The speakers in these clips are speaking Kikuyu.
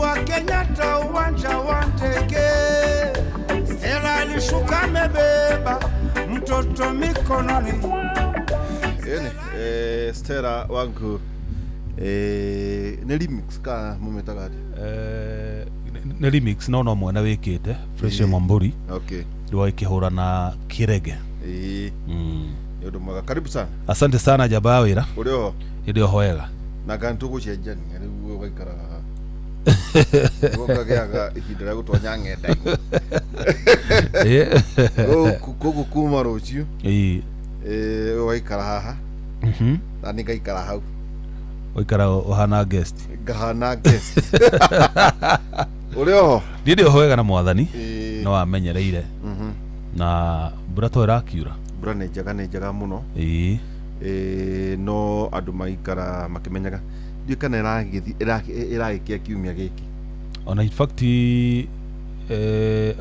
wa Kenyatta uwanja wa ndege. Stella alishuka amebeba mtoto mikononi. Ene, Stella wangu nĩ remix ka mũmĩtaga atĩa? Nĩ remix no no mwene wĩkĩte Fresh Mwamburi. Rĩu agĩkĩhũra na kĩrege. Ĩĩ, nĩ ũndũ mwega, karibu sana. Asante sana jaba wĩra. Ũrĩ oho? Ĩndĩ oho wega. Na kana tũgũcenjania rĩu ũgaikara nĩguo ũkagĩaga ihinda rĩa gũtonya ng'enda-inĩ. Koguo kuma rũciũ ũgaikara haha na nĩ ngaikara hau. Ũikara ũhana guest. Ngahana guest. Ũrĩ oho? Niĩ ndĩ oho wega na mwathani. No amenyereire. Na mbura to ĩrakiura. Mbura nĩ njega, nĩ njega mũno. No andũ maikara makĩmenyaga, ndiũĩ kana ĩragĩkia kiumia gĩkĩ. Ona in fact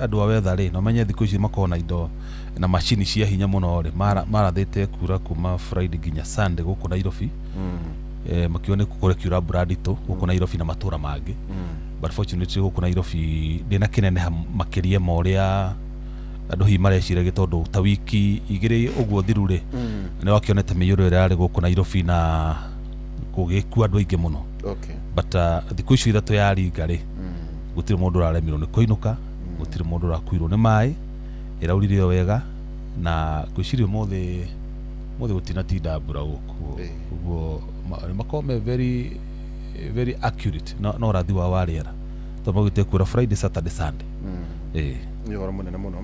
andũ a weather rĩ, no menye thikũ ici makoragwo na indo na macini cia hinya mũno rĩ, marathĩte kura kuma Friday nginya Sunday gũkũ Nairobi. Makiuga nĩ kũrĩ kiura mbura nditũ gũkũ Nairobi na matũra mangĩ. But fortunately gũkũ Nairobi ndĩna kĩneneha makĩria ma ũrĩa andũ hihi mareciragia, tondũ ta wiki 2 ũguo thiru rĩ, nĩ wakĩonete mĩiyũro ĩrĩa yarĩ gũkũ Nairobi na gũgĩkua andũ aingĩ mũno. But thikũ icio 3 yaringa rĩ, gũtirĩ mũndũ ũraremirwo nĩ kũinũka, gũtirĩ mũndũ ũrakuirwo nĩ maĩ, ĩraurire o wega na ngwĩciria ũmũthĩ mũthĩ gũtinatinda mbura gũkũ. Ũguo makorwo me very very accurate no ũrathi wao wa rĩera, tondũ maugĩte kura Friday, Saturday, Sunday. Nĩ ũhoro mũnene mũno.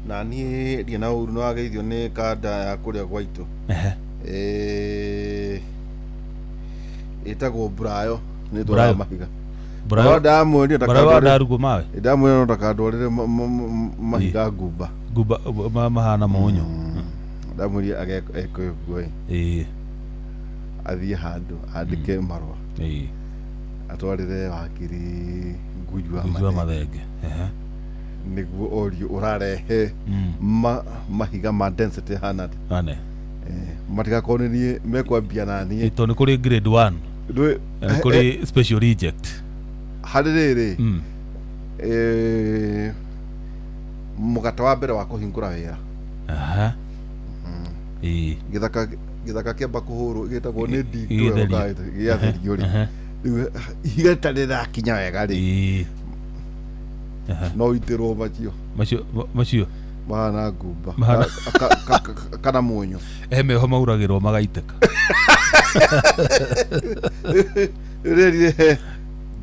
Na niĩ ndirĩ na ũru, nĩ wageithio nĩ kanda ya kũrĩa gwaitũ. Ĩtagwo Brayo, nĩ Brayo. twaraga mahiga. Brayo. No ndamwĩrire Brayo wa ndarugwo mawe. Ndamwĩrire no ndakandwarĩre mahiga ngumba. Ngumba mahana mũnyũ. Ndamwĩrire eke ũguo ĩ. Athiĩ handũ andĩke marũa. Atwarĩre wakiri Ngugi wa Ngugi wa Mathenge. Mathenge. Nĩguo orio ũrarehe mahiga ma density hana atĩa. Ane. Matigakorwo nĩ niĩ mekwambia na niĩ. Tondũ nĩ kũrĩ grade 1. Ndũĩ- Na nĩ kũrĩ special reject. Harĩ rĩrĩ, mũgate wa mbere wa kũhingũra wĩra. Gĩthaka kĩamba kũhũrwo gĩtagwo nĩ nditũ Gĩtherio. Gĩatherio rĩ. Rĩu ihiga rĩtarĩ rĩrakinya wega rĩ. No itĩrwo macio. Macio macio. Mahana ngumba. Mahana- Kana mũnyũ. Meho mauragĩrwo magaitĩka. Rĩrĩ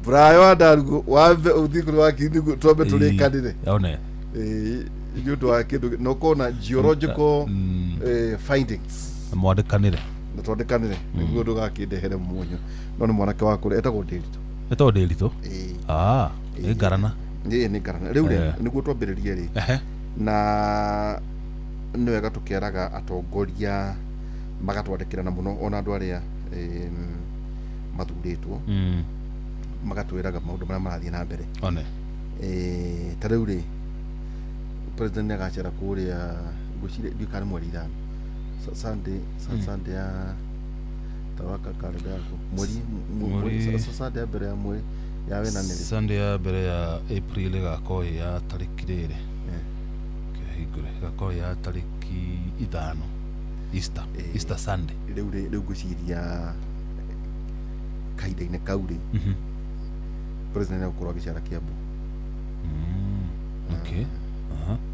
Brayo wa Ndarugo wambe ũthiĩ kũrĩ wakiri nĩguo twambe tũrĩkanĩre. One. Nĩ ũndũ wa kĩndũ na ũkona geological findings. Na mwandĩkanĩre. Na twandĩkanĩre nĩguo ndũgakĩndehere mũnyũ. No nĩ mwanake wa kũrĩa etagwo Ndĩritũ. Etagwo Ndĩritũ? Nĩ ngarana. Ĩĩ, nĩ ngarana. Rĩu rĩ, nĩguo twambĩrĩrie rĩ. Na nĩ wega tũkĩaraga atongoria magatwandĩkĩra na mũno ona andũ arĩa mathurĩtwo. Magatwĩraga maũndũ marĩa marathiĩ na mbere. One. Ta rĩu rĩ, president nĩ agacera kũrĩa ngwĩciria ndiũĩ kana nĩ mweri 5. Sunday, Sunday ya tarora kalenda yaku. Mweri, Mweri- Sunday ya mbere ya mweri ya wena nĩ rĩ? Sunday ya mbere ya April ĩgakorwo ĩ ya tarĩki rĩrĩ. Kĩhingũre, ĩgakorwo ĩ ya tarĩki 5. Easter. Easter Sunday. Rĩu rĩ, rĩu ngwĩciria kahinda-inĩ kau rĩ, president nĩ egũkorwo agĩcera Kiambu.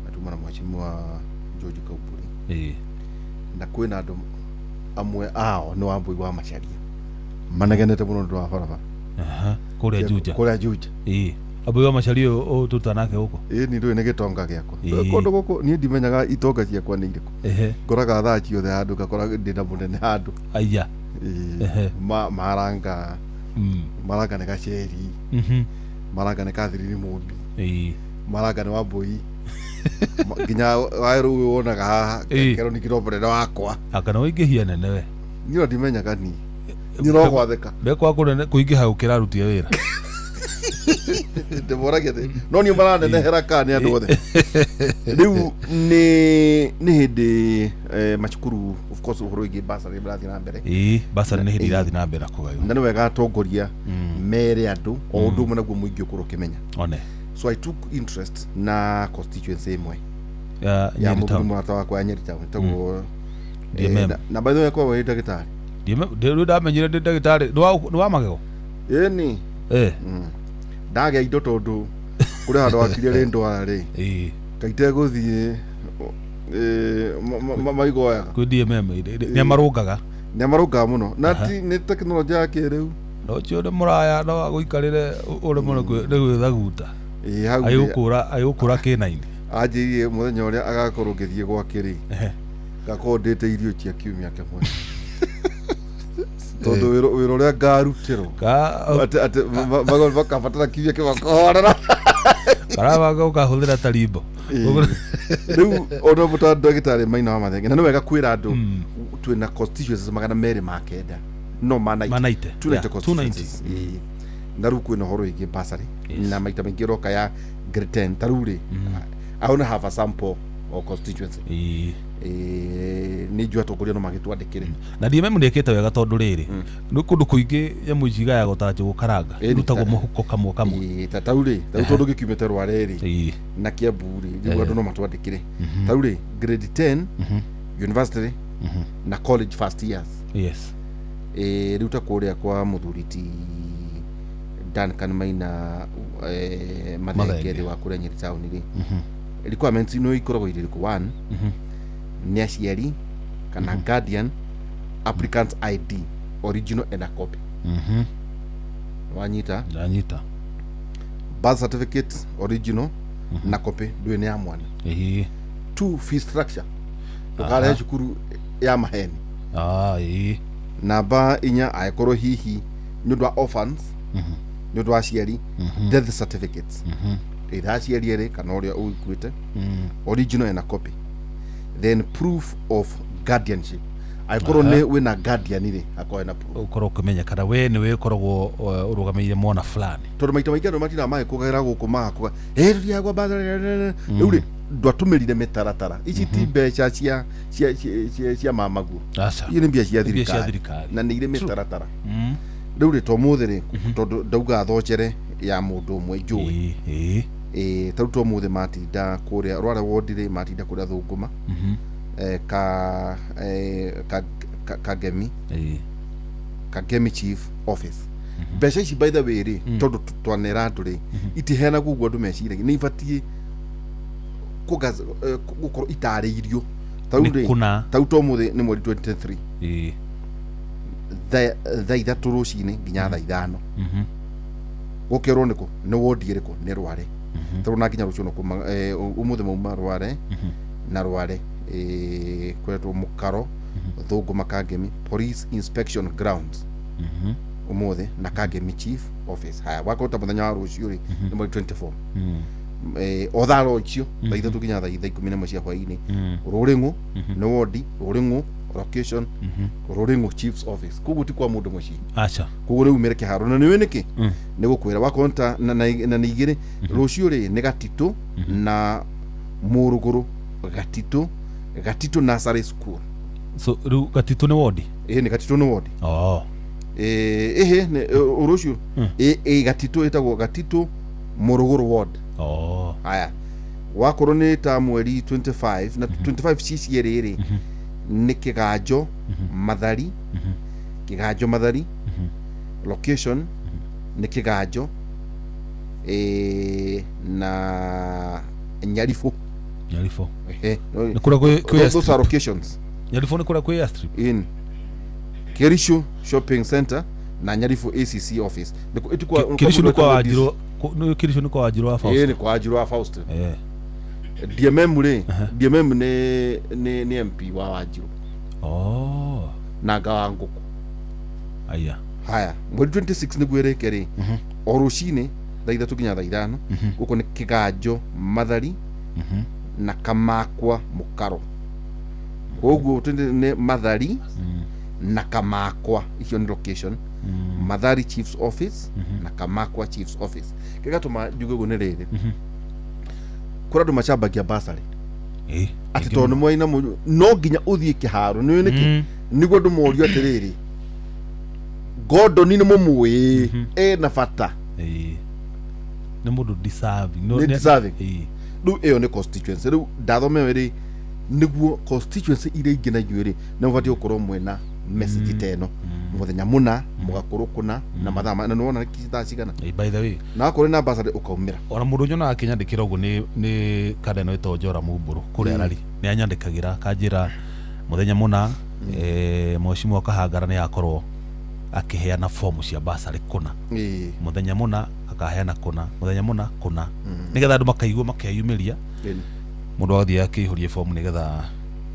Na tuma na mheshimiwa George Kauburi. Na kwĩna andũ amwe ao nĩ Wambui wa Macharia manegenete mũno nĩ ũndũ wa barabara. Kũrĩa Juja. Kũrĩa Juja. Wambui wa Macharia ũyũ tũrutaga nake gũkũ? Ĩĩ, niĩ ndũĩ nĩ gĩtonga gĩakwa. Kũndũ gũkũ niĩ ndimenyaga itonga ciakwa nĩ irĩkũ. Ngoraga thaa ciothe handũ ngakora ndĩna mũnene handũ. Aya. Maranga. Maranga nĩ Gaceri. Maranga nĩ Catherine Mũmbi. Maranga nĩ Wambui. Nginya waerũ ũyũ wonaga haha, kerwo nĩ kĩro mũnene wakwa. Anga nĩ waingĩhia nene we. Niĩ ona ndimenyaga niĩ. Niĩ no gwathĩka. Mbekwa kũnene kũingĩha gũkĩra aruti a wĩra. Ndĩmoragia atĩ, no niĩ maranenehera kana nĩ andũ othe. Rĩu nĩ hĩndĩ macukuru, of course, ũhoro wĩgiĩ bursary nĩ marathiĩ na mbere. Ĩĩ, bursary nĩ hĩndĩ irathiĩ na mbere na kũgaywo. Na nĩ wega atongoria Mere andũ o ũndũ ũmwe naguo mũingĩ ũkorwo ũkĩmenya. One. So I took interest na constituency ĩmwe ya ya Nyeri mũthuri town. mũrata wakwa ya Nyeri town ĩtagwo DMM. Na by the way kwa wĩ ndagĩtarĩ. Rĩu ndamenyire ndĩ ndagĩtarĩ nĩ wa magego. Ĩni. Ndagĩa indo tondũ kũrĩ handũ wakire rĩ ndwara rĩ kaitegũthiĩ maigoyaga. Kwĩ DMM nĩ amarũngaga. Nĩ amarũngaga mũno na ti nĩ tekinoronjĩ ya kĩrĩu. No ũcio nĩ mũraya no agũikarĩre ũremwo nĩ gwĩthaguta. Ĩ hau rĩ, Agĩgũkũra kĩnaini. Anjĩrire mũthenya ũrĩa agakorwo ngĩthiĩ gwake rĩ, ngakorwo ndĩte irio cia kiumia kĩmwe tondũ wĩra ũrĩa ngarutĩrwo atĩ makabatara kiumia kĩmwe kũhorera. Karabanga ũkahũthĩra tarimbo. Rĩu ona mũta ndagĩtarĩ Maina wa Mathenge, na nĩ wega kwĩra andũ twĩna constituencies 209 no 900. Manaite. 290 Yeah, 290. constituencies. Ĩĩ. Na rĩu kwĩna ũhoro wĩgiĩ bursary na maita maingĩ ũroka ya grade 10. Ta rĩu rĩ, I only have a sample of constituency. Nĩ njũĩ atongoria no magĩtwandĩkĩre. Na DMM nĩ ĩkĩte wega tondũ rĩrĩ nĩ kũndũ kũingĩ nyamũ ici igayagwo ta njũgũ karanga, irutagwo mũhuko kamwe kamwe. Ĩĩ, ta rĩu rĩ, ta rĩu tondũ gĩkiumĩte Rware rĩ na Kiambu rĩ, rĩu andũ no matwandĩkĩre. Ta rĩu rĩ, grade 10, university na college first years. Rĩu ta kũrĩa kwa mũthuri ti Duncan Maina Mathenge Mathenge. rĩ, wa kũrĩa Nyeri town rĩ, requirements ino ikoragwo irĩ rĩkũ? One, nĩ aciari kana guardian, applicant ID original and a copy. Wanyita? Ndanyita. Birth certificate original na copy ndũĩ nĩ ya mwana. Two, fee structure, ndũkarehe cukuru ya maheni. Ah, ĩĩ. Namba inya, angĩkorwo hihi nĩ ũndũ wa orphans, nĩ ũndũ wa aciari, death certificates, either aciari erĩ kana ũrĩa ũkuĩte, original and a copy. Then proof of guardianship, angĩkorwo nĩ wĩna guardian rĩ, akorwo na proof. Ũkorwo ũkĩmenyekana we nĩwe ũkoragwo ũrũgamĩrĩire mwana fulani. Tondũ maita maingĩ andũ matindaga magĩkũgera gũkũ magakũga ĩ tũthiaga rĩu rĩ, ndwatũmĩrire mĩtaratara. Ici ti mbeca cia mamaguo. Aca. Ici nĩ mbia cia Mbia cia thirikari thirikari. na nĩ irĩ mĩtaratara. Rĩu rĩ, to mũthĩ rĩ, tondũ ndauga thocere ya mũndũ ũmwe njũĩ. Ĩĩ. Ĩ ta rĩu to mũthĩ matinda kũrĩa Rware ward rĩ, matinda kũrĩa Thũngũma, ka Kagemi. Kagemi chief office. Mbeca ici, by the way rĩ, tondũ twanera andũ rĩ, itiheanagwo ũguo andũ meciragia. Nĩ ibatiĩ gũkorwo itarĩirio. Ta rĩu Nĩ rĩ, kũna. ta rĩu to mũthĩ nĩ mweri 23, thaa 3 rũcinĩ nginya thaa 5. Gũkerwo nĩkũ, nĩ wondi ĩrĩkũ, nĩ Rware. Tarĩu na nginya rũciũ no ũmũthĩ mauma Rware na Rware kwetwo Mũkaro, Thũngũma, Kangemi police inspection grounds ũmũthĩ na Kangemi chief office. Haya, wakorwo ta mũthenya wa rũciũ rĩ, nĩ mweri 24, o thaa ro icio, thaa 3 nginya thaa 11 cia hwaĩ-inĩ, Rũrĩng'ũ nĩ wondi Rũrĩng'ũ, location Rũrĩng'ũ chief's office. Koguo ti kwa mũndũ mũciĩ. Aca. Koguo rĩu umĩre kĩharo na nĩũĩ nĩkĩ nĩ gũkwĩra wakorwo ta na nĩ igĩrĩ. Rũciũ rĩ, nĩ Gatitũ na Mũrũgũrũ, Gatitũ nursery school. So rĩu Gatitũ nĩ wondi? Ĩĩ, nĩ Gatitũ nĩ wondi. Oh. Ĩhĩ nĩ rũciũ ĩ Gatitũ, ĩtagwo Gatitũ Mũrũgũrũ ward. Oh. Haya, wakorwo nĩ ta mweri 25 na 25 cicierĩ rĩ, nĩ Kĩganjo Mathari, Kĩganjo Mathari, location nĩ Kĩganjo na Nyaribũ. Nyaribũ. Ehe. Nĩ kũrĩa kwĩ Those are airstrip. locations. Nyaribũ nĩ kũrĩa kwĩ airstrip. In Kericho shopping center na Nyaribũ ACC office. Kericho nĩ kwa Wanjirũ, nĩ Kericho nĩ kwa Wanjirũ wa Ĩĩ, Faustin. nĩ kwa Wanjirũ wa Faustin. DMM rĩ, DMM nĩ MP wa Wanjirũ Oh. na nga wa ngũkũ. Aya. Haya, mweri 26 nĩguo ĩrĩke rĩ, o rũcinĩ thaa 3 nginya thaa 5, gũkũ nĩ Kĩganjo Mathari na Kamakwa Mũkaro. Koguo 20 nĩ Mathari na Kamakwa, icio nĩ location, Mathari chief's office na Kamakwa chief's office. Kĩgatũma njuge ũguo nĩ rĩrĩ, kũrĩ andũ macambagia basarĩ atĩ tondũ nĩ mwaina no nginya ũthiĩ kĩharo. Nĩ nĩkĩ? Nĩguo andũ morio atĩrĩrĩ, Gordon nĩ mũmũĩ ena bata. Ĩĩ. Nĩ mũndũ deserving. Nĩ deserving. Ĩĩ. Rĩu ĩyo nĩ constituency. Rĩu ndathoma ĩyo rĩ, nĩguo constituency iria ingĩ na inyuĩ rĩ, nĩ mũbatiĩ gũkorwo mwĩna message ta ĩno mũthenya mũna mũgakorwo kũna na mathaa na nĩwona nĩ thaa cigana. Ĩĩ, by the way, na wakorwo na ambassador ũkaumĩra. Ona mũndũ nyonaga akĩnyandĩkĩra ũguo nĩ kada ĩno ĩtagwo Njora Mumbũrũ kũrĩa Rari, nĩ anyandĩkagĩra akanjĩra mũthenya mũna mheshimiwa Kahangara nĩ akorwo akĩheana fomu cia basarĩ kũna. Mũthenya mũna akaheana kũna, mũthenya mũna kũna, nĩgetha andũ makaigua makeyumĩria. Mũndũ agathiĩ akĩihũria fomu nĩgetha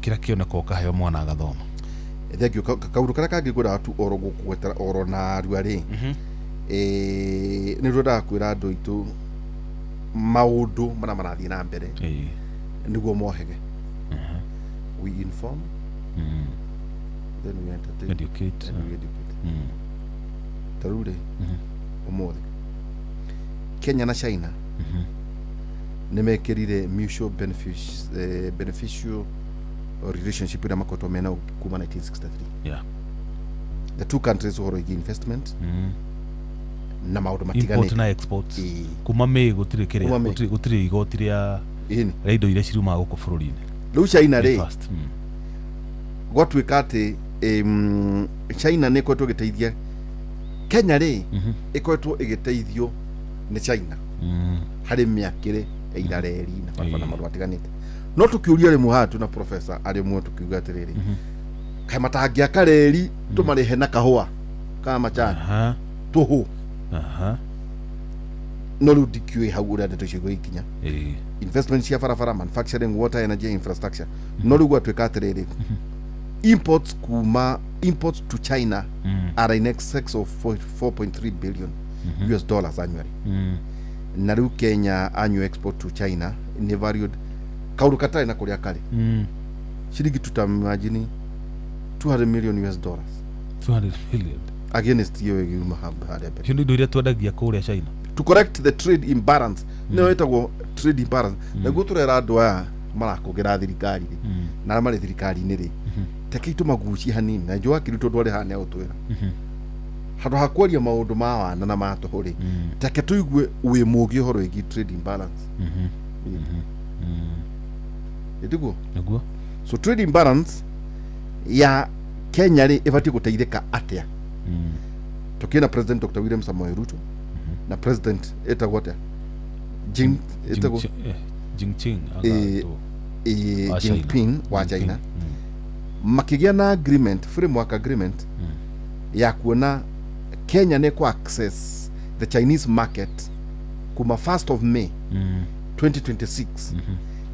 kĩrĩa kĩoneka ũkaheo mwana agathoma. Thank you. Kaũndũ karĩa kangĩ ngwendaga tu oro gũkũgwetera oro narua rĩ, nĩ twendaga kwĩra andũ aitũ maũndũ marĩa marathiĩ na mbere nĩguo mohege. We inform, then we entertain, educate, and we educate. Ta rĩu rĩ, ũmũthĩ Kenya na China nĩ mekĩrire mutual beneficial relationship ĩrĩa makoretwo mena kuma 1963. The two countries ũhoro wĩgiĩ investment na maũndũ Import matiganĩte. Na export. Kuma May gũtirĩ kĩrĩa Kuma May. gũtirĩ igoti rĩa rĩa indo iria cirumaga gũkũ bũrũri-inĩ. Rĩu China May rĩ, first. Gwatuĩka atĩ China nĩ ĩkoretwo ĩgĩteithia Kenya rĩ, ĩkoretwo ĩgĩteithio nĩ China harĩ mĩakĩre ya irareri na barabara na maũndũ matiganĩte. No tũkĩũria rĩmwe haha tuna professor arĩ ũmwe, tũkiuga atĩrĩrĩ, kaĩ matangĩaka reri tũmarĩhe na kahũa ka macani tũhũ? No rĩu ndikĩũĩ hau ũrĩa ndeto icio igũgĩkinya. Investment cia barabara, manufacturing, water, energy infrastructure. No rĩu gwatuĩka atĩrĩrĩ, imports kuma imports to China are in excess of 4.3 billion US dollars annually. Na rĩu Kenya annual export to China nĩ valued kaũndũ katarĩ na kũrĩa karĩ ciringi tutamimagine 200 million US dollars. 200 million. Against iyo ĩgiuma harĩa mbere. Icio nĩ indo iria twendagia kũrĩa China. To correct the trade imbalance, nĩyo ĩtagwo trade imbalance. Naguo tũrera andũ aya marakũgĩra thirikari rĩ, na arĩa marĩ thirikari-inĩ rĩ, rekei tũmagucie hanini na njũa kiri, tondũ arĩ haha nĩ agũtwĩra handũ ha kwaria maũndũ ma wana na ma tũhũ rĩ, reke tũigue wĩ mũgĩ ũhoro wĩgiĩ trade imbalance. Ĩtiguo? Nĩguo. So trade imbalance ya Kenya rĩ, ĩbatiĩ gũteithĩka atĩa? Tũkĩna President Dr. William Samoei Ruto na President ĩtagwo atĩa, Jing ĩtagwo Jingqing. Wa China. Jinping wa China, makĩgĩa na agreement, framework agreement ya kuona Kenya nĩ kũ access the Chinese market kuma 1st of May 2026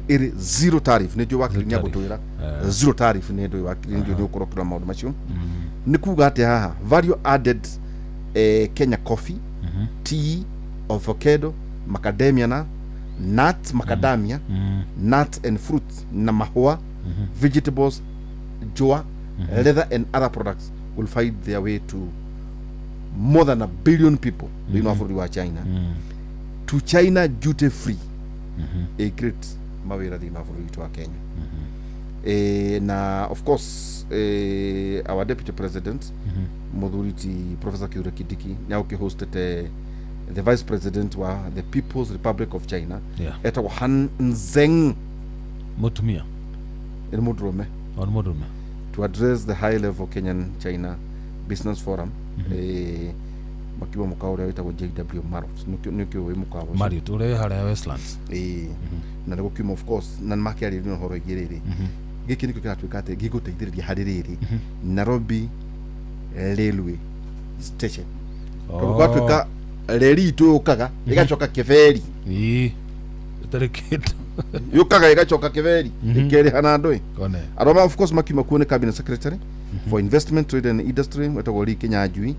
ĩrĩ zero tariff. Nĩ njũĩ wakiri nĩ Zero tariff. agũtwĩra zero tariff nĩ ndũĩ wakiri, nĩ njũĩ nĩ ũkorwo ũkĩrora maũndũ macio. Nĩ kuga atĩa haha? Value added Kenya coffee, tea, avocado, macadamia na nuts, macadamia nuts and fruits na mahũa, vegetables, jua, leather and other products will find their way to more than a billion people thĩinĩ wa bũrũri wa China, to China duty free, a great mawĩra thĩinĩ wa bũrũri witũ wa Kenya. Na of course our deputy president mũthuri ti Professor Kithure Kindiki nĩ agũkĩhostete the vice president wa the People's Republic of China, etagwo Han Zeng. Mũtumia? Nĩ mũndũrũme. O nĩ mũndũrũme. To address the high level Kenyan China Business Forum, makiuga mũkawa ũrĩa wĩtagwo JW Marriott. Nĩkĩo wĩ mũkawa ũcio. Marriott ũrĩa wĩ harĩa Westlands. Ĩĩ. Na nĩ gũkiuma of course na nĩ makĩarĩrĩria ũhoro wĩgiĩ rĩrĩ, gĩkĩ nĩkĩo kĩratuĩka atĩ gĩgũteithĩrĩria harĩ rĩrĩ Nairobi Railway Station, tondũ gwatuĩka reri itũ yũkaga ĩgacoka kĩberi. Ĩĩ. Ĩtarĩ kĩndũ. Yũkaga ĩgacoka kĩberi ĩkerĩha na andũ ĩ. One. Arĩa of course makiuma kuo nĩ cabinet secretary for investment, trade and industry wetagwo Lee Kinyanjui,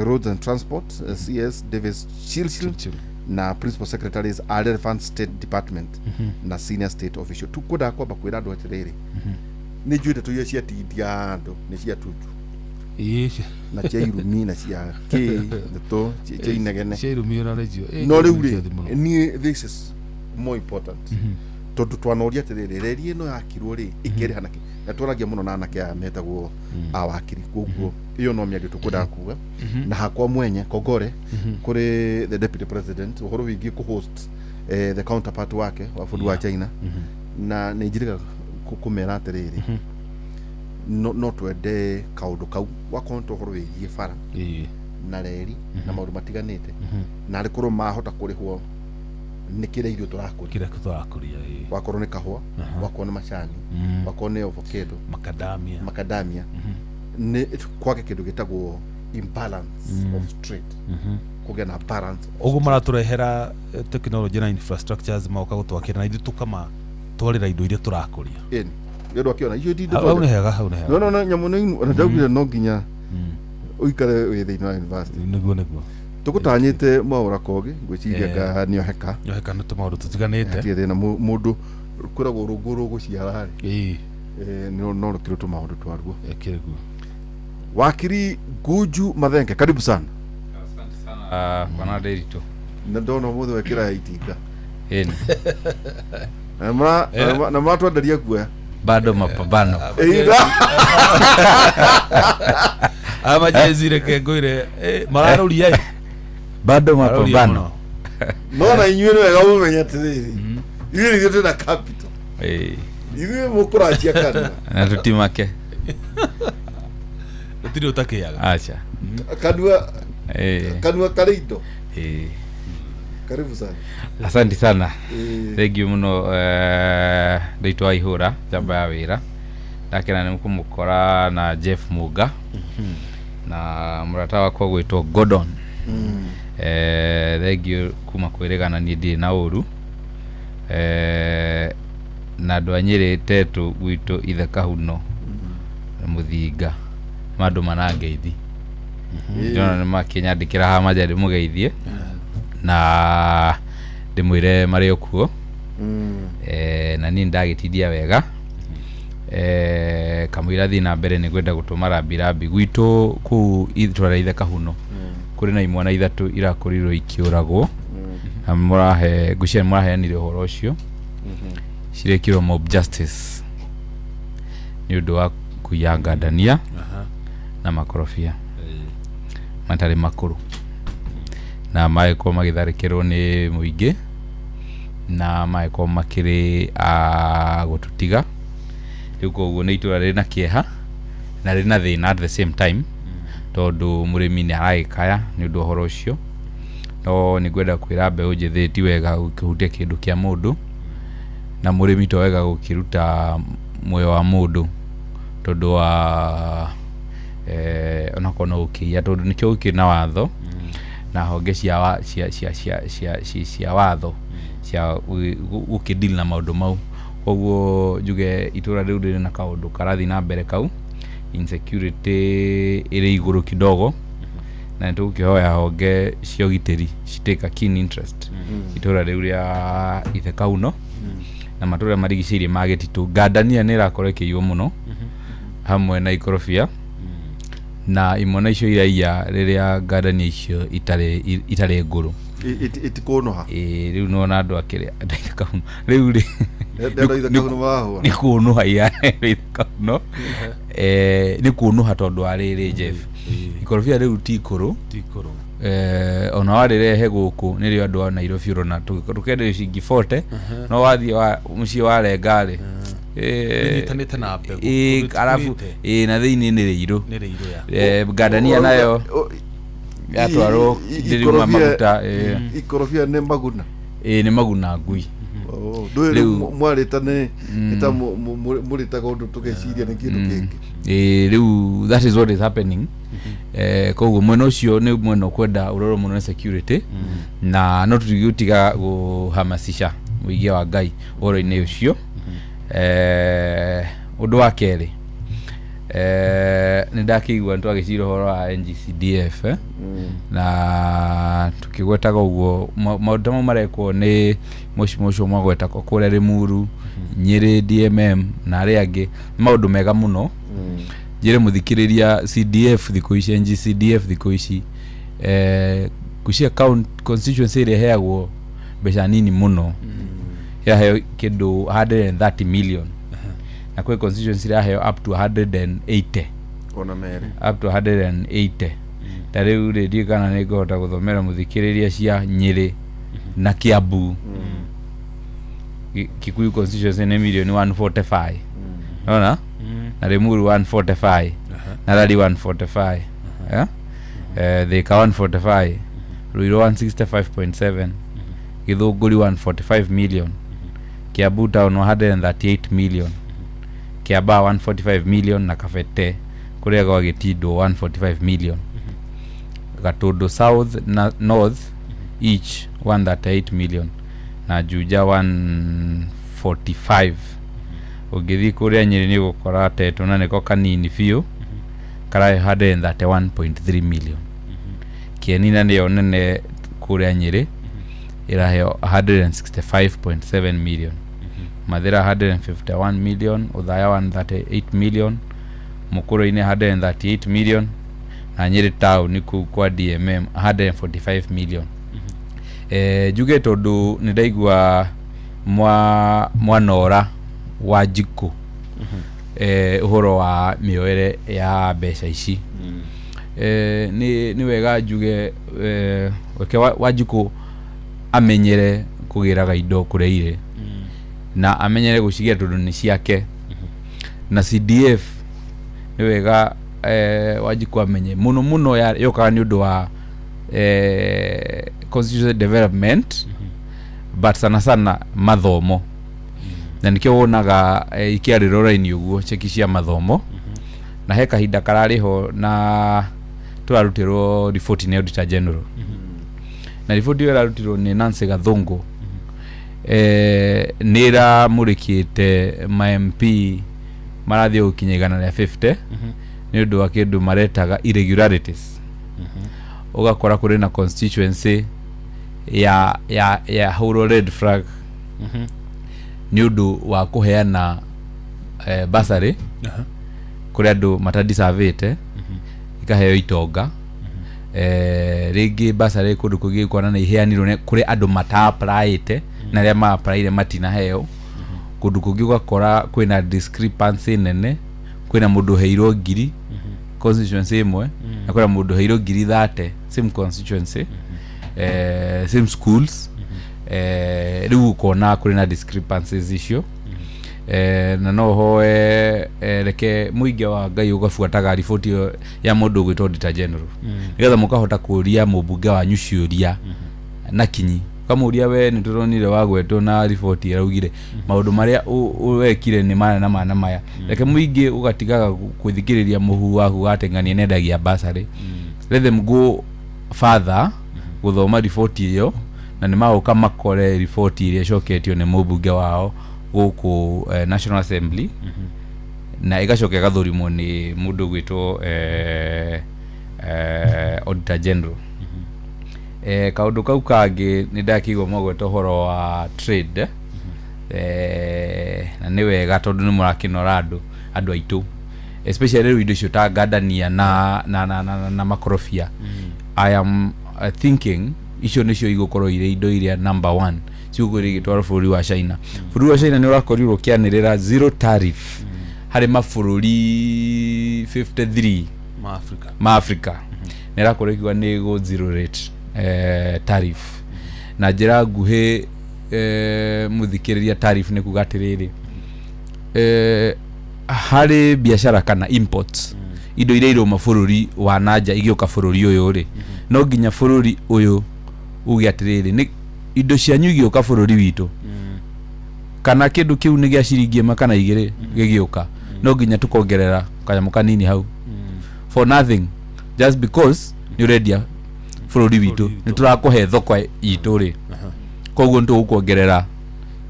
roads and transport CS Davis Chilchil, Chilchil. Na principal secretaries a relevant state department na senior state official. Tukwendaga kwamba kwĩra andũ atĩrĩrĩ, nĩ njũĩ ndeto iria ciatindia andũ nĩ cia tutu na cia irumi na cia kĩ ndeto cia inegene. Cia irumi ona nĩcio. No rĩu rĩ, cia thĩ mũno. niĩ this is more important, tondũ twanoria atĩrĩrĩ, reri ĩno yakirwo rĩ, ĩkĩrĩha nakĩ? Na twaragia mũno na anake aya metagwo awakiri, koguo ĩyo no mĩario tũkwendaga kuga. Na hakwa mwenye kongore kũrĩ the deputy president ũhoro wĩgiĩ kũ-host the counterpart wake wa bũrũri wa China, na nĩ njirĩga kũmera atĩrĩrĩ, no twende kaũndũ kau wakorwo nĩ ũhoro wĩgiĩ bara na reri na maũndũ matiganĩte, na arĩ korwo mahota kũrĩhwo nĩ kĩrĩa ithuĩ tũrakũria. Kĩrĩa tũrakũria, ĩĩ. Wakorwo nĩ kahũa, wakorwo nĩ macani, wakorwo nĩ avocado, macadamia, macadamia, nĩ kwage kĩndũ gĩtagwo imbalance of trade, kũgĩa na balance. Ũguo maratũrehera technology na infrastructures, magoka gũtwakĩra na ithuĩ tũkamatwarĩra indo iria tũrakũria. Ĩni nĩ ũndũ akĩona icio ti Hau nĩ hega, hau nĩ hega. No nyamũ nĩ ona ndaugire no nginya ũikare wĩ thĩinĩ wa university. Nĩguo. Tũgũtanyĩte Mwaũra Kogi, ngwĩciria nga nĩoheka. Nyoheka nĩ tũmaũndũ tũtiganĩte. Hatirĩ thĩna. Mũndũ kwĩragwo rũngũ rũgũciara rĩ, no rũkĩrĩ tũmaũndũ twaruo. Ĩkĩrĩguo. Wakiri Gunju Mathenge, karibu sana. Asante sana, bwana Nderitu. Na ndona ũmũthĩ wekĩra ya itinga. Ĩni. Na na maratwenderia guoya. Bado mapambano. Aya majezi, reke ngwĩre, mararũria ĩ. Bado Mararũria mapambano. mũno. No na inyuĩ nĩ wega mũmenye atĩrĩrĩ, ithuĩ nĩ ithuĩ twĩna capital, ithuĩ mũkũranjia kanua. Na tutimake. Gũtirĩ ũtakĩaga. Acha. Kanua, kanua karĩ indo. Karibu sana. Asante sana. Ĩĩ. Thank you muno, Nderitu wa Ihũra njamba ya wĩra. Ndakena nĩ kũmũkora na Jeff Muga na mũrata wakwa gwĩtwo Gordon. Thank you kuma kwĩrĩgana niĩ ndirĩ na ũru, na andũ a Nyĩrĩ Tetũ gwitũ ithe Kahuno na Mũthinga nĩ andũ manangeithi. Ndĩrona nĩ makĩnyandĩkĩra haha manja ndĩmũgeithie na ndĩmwĩre marĩ o kuo. Na niĩ ndagĩtindia wega, kamũira thiĩ na mbere nĩ ngwenda gũtũma rambirambi gwitũ kũu itũra rĩa ithe Kahuno. Kũrĩ na imwana ithatũ irakorirwo ikĩũragwo, na mũrahe ngwĩciria nĩ mũraheanire ũhoro ũcio. Cirekirwo mob justice nĩ ũndũ wa kũiya ngandania na makorobia matarĩ makũrũ, na magĩkorwo magĩtharĩkĩrwo nĩ mũingĩ na magĩkorwo makĩrĩ a gũtũtiga rĩu. Koguo nĩ itũra rĩna kĩeha na rĩna thĩna at the same time, tondũ mũrĩmi nĩ aragĩkaya nĩ ũndũ wa ũhoro ũcio. No nĩ ngwenda kwĩra mbeũ njĩthĩ ti wega gũkĩhutia kĩndũ kĩa mũndũ, na mũrĩmi to wega gũkĩruta muoyo wa mũndũ tondũ wa onakorwo no gũkĩiya, tondũ nĩkĩo gũkĩrĩ na watho na honge cia wa, cia cia cia cia cia, cia watho cia gũkĩdeal na maũndũ mau. Koguo njuge itũra rĩu rĩrĩ na kaũndũ karathiĩ na mbere kau, insecurity ĩrĩ igũrũ kidogo, na nĩ tũgũkĩhoya honge cia ũgitĩri ci take a keen interest itũra rĩu rĩa ithe Kauno na matũra marigicĩirie ma gĩtitũ. Ngandania nĩ ĩrakorwo ĩkĩiywo mũno hamwe na ikorobia, na imwana icio iraiya rĩrĩa ngandania icio itarĩ ngũrũ. Itikũnũha. Ĩĩ, rĩu nĩwona andũ akĩrĩa andũ a ithe Kauno rĩu rĩ Andũ a ithe Kauno marahũra. Nĩ kũnũha iya ithe Kauno, nĩ kũnũha tondũ wa rĩrĩ, Jeff, ikorobia rĩu ti ikũrũ. Ti ikũrũ. Ona warĩrehe gũkũ nĩrĩo andũ a Nairobi ũrona tũkenderio ciringi 40, no wathiĩ wa mũciĩ warenga rĩ, Rĩnyitanĩte na mbegũ. Arabu Rĩtikuĩte. Na thĩinĩ nĩ rĩirũ. Nĩ rĩirũ ya. Ngandania nayo yatwarwo ndĩriuma maguta. Ikorobia nĩ maguna. Nĩ maguna ngui. Oh, ndũĩ. Rĩu- rĩu mwarĩta nĩ nĩ ta mũrĩtaga ũndũ tũgeciria nĩ kĩndũ kĩngĩ. Rĩu that is what is happening. Koguo mwena ũcio nĩ mwena ũkwenda ũrorwo mũno nĩ security, na no tũtigũtiga kũhamasisha mũingĩ wa Ngai ũhoro-inĩ ũcio. Ũndũ wa kerĩ, nĩ ndakĩigua nĩ twagĩcira ũhoro wa NGCDF, na tukĩgwetaga ũguo maũndũ ta mau marekwo nĩ mheshimiwa ũcio mwagweta kũrĩa Limuru, Nyĩrĩ DMM na arĩa angĩ, nĩ maũndũ mega mũno. Njĩre mũthikĩrĩria, CDF thikũ ici, NGCDF thikũ ici, ngwĩciria constituency ĩrĩa ĩheagwo mbeca nini mũno, ĩraheo kĩndũ 130 million. Na kwĩ constituency iraheo up to 180. Ona merĩ. Up to 180. Ta rĩu rĩ, ndiũĩ kana nĩ ngũhota gũthomera mũthikĩrĩria cia Nyĩrĩ na Kiambu. Kikuyu constituency nĩ mirioni 145, ona na Limuru 145, na Lari 145, eh? Thika 145, Ruiru 165.7, Githunguri 145 million, Kiambu town 138 million, Kiambaa 145 million, na Kabete kũrĩa gwagĩtindwo 145 million, Gatundu South na North each 138 million, na Juja 145. Ũngĩthiĩ kũrĩa Nyĩrĩ nĩ ũgũkora Tetũ, na nĩko kanini biũ, karahe 131.3 million. Kieni, na nĩyo nene kũrĩa Nyĩrĩ, ĩraheo 165.7 million, Mathĩra 151 million, Othaya 138 million, Mũkũrũ-inĩ 138 million, na Nyĩrĩ town kũu kwa DMM 145 million. Njuge tondũ nĩ ndaigua mwanora wa njikũ ũhoro wa mĩoere ya mbeca ici, nĩ wega njuge, reke Wanjikũ amenyere kũgĩraga indo kũrĩa irĩ na amenyere gũcigĩra tondũ nĩ ciake. Na CDF, nĩ wega Wanjikũ amenye mũno mũno yokaga nĩ ũndũ wa constitution development, but sana sana mathomo, na nĩkĩo wonaga ikĩarĩrwo raini ũguo cheki cia mathomo. Na he kahinda kararĩ ho na tũrarutĩrwo riboti nĩ Auditor General, na riboti ĩyo ĩrarutirwo nĩ Nancy Gathungu, nĩ ĩramũrĩkĩte ma MP marathiĩ gũkinya 150 nĩ ũndũ wa kĩndũ maretaga irregularities. Ũgakora kũrĩ na constituency ya hũrwo red flag nĩ ũndũ wa kũheana bursary kũrĩ andũ matadisavĩte, ikaheo itonga. Rĩngĩ bursary kũndũ kũngĩ kuona nĩ iheanirwo kũrĩ andũ mata-applyĩte, na arĩa ma-applyire matinaheo. Kũndũ kũngĩ ũgakora kwĩna discrepancy nene, kwĩna mũndũ ũheirwo 1,000 constituency ĩmwe na kwĩna mũndũ ũheirwo 30,000, same constituency, same schools. Rĩu ũkona kũrĩ na discrepancies icio. Na no hoe, reke mũingĩ wa Ngai ũgabuataga riboti ĩyo ya mũndũ ũgwĩtwo Auditor General, nĩgetha mũkahota kũria mũmbunge wanyu ciũria na kinyi, ũkamũria, "We nĩ tũronire wagwetwo na riboti ĩraugire maũndũ marĩa wekire nĩ maya na maya na maya." Reke mũingĩ ũgatigaga gwĩthikĩrĩria mũhu waku wateng'ania nendagia bursary. Let them go further gũthoma riboti ĩyo, na nĩ magũka makore riboti ĩrĩa ĩcoketio nĩ mũmbunge wao gũkũ National Assembly, na ĩgacoka ĩgathũrimwo nĩ mũndũ ũgwĩtwo Auditor General. Kaũndũ kau kangĩ nĩ ndakĩigua magweta ũhoro wa trade, na nĩ wega tondũ nĩ mũrakĩnora andũ aitũ, especially rĩu indo icio ta ngandania na makorobia. I am thinking icio nĩcio igũkorwo irĩ indo iria number one cigũkorwo igĩtwarwo bũrũri wa China. Bũrũri wa China nĩ ũrakorirwo ũkĩanĩrĩra zero tariff harĩ mabũrũri 53 ma Africa. Ma Africa. Nĩ ĩrakorwo ĩkiuga nĩ ĩgũ zero rate tariff. Na njĩra nguhĩ, mũthikĩrĩria, tariff nĩ kuga atĩrĩrĩ, harĩ biacara kana imports, indo iria irauma bũrũri wa nanja igĩũka bũrũri ũyũ rĩ, no nginya bũrũri ũyũ uge atĩrĩrĩ, nĩ indo cianyu igĩũka bũrũri witũ, kana kĩndũ kĩu nĩ gĩa ciringi 1 kana 2 gĩgĩũka, no nginya tũkongerera kanyamũ kanini hau for nothing, just because nĩ ũrendia bũrũri witũ, nĩ tũrakũhe thoko itũ rĩ, koguo nĩ tũgũkuongerera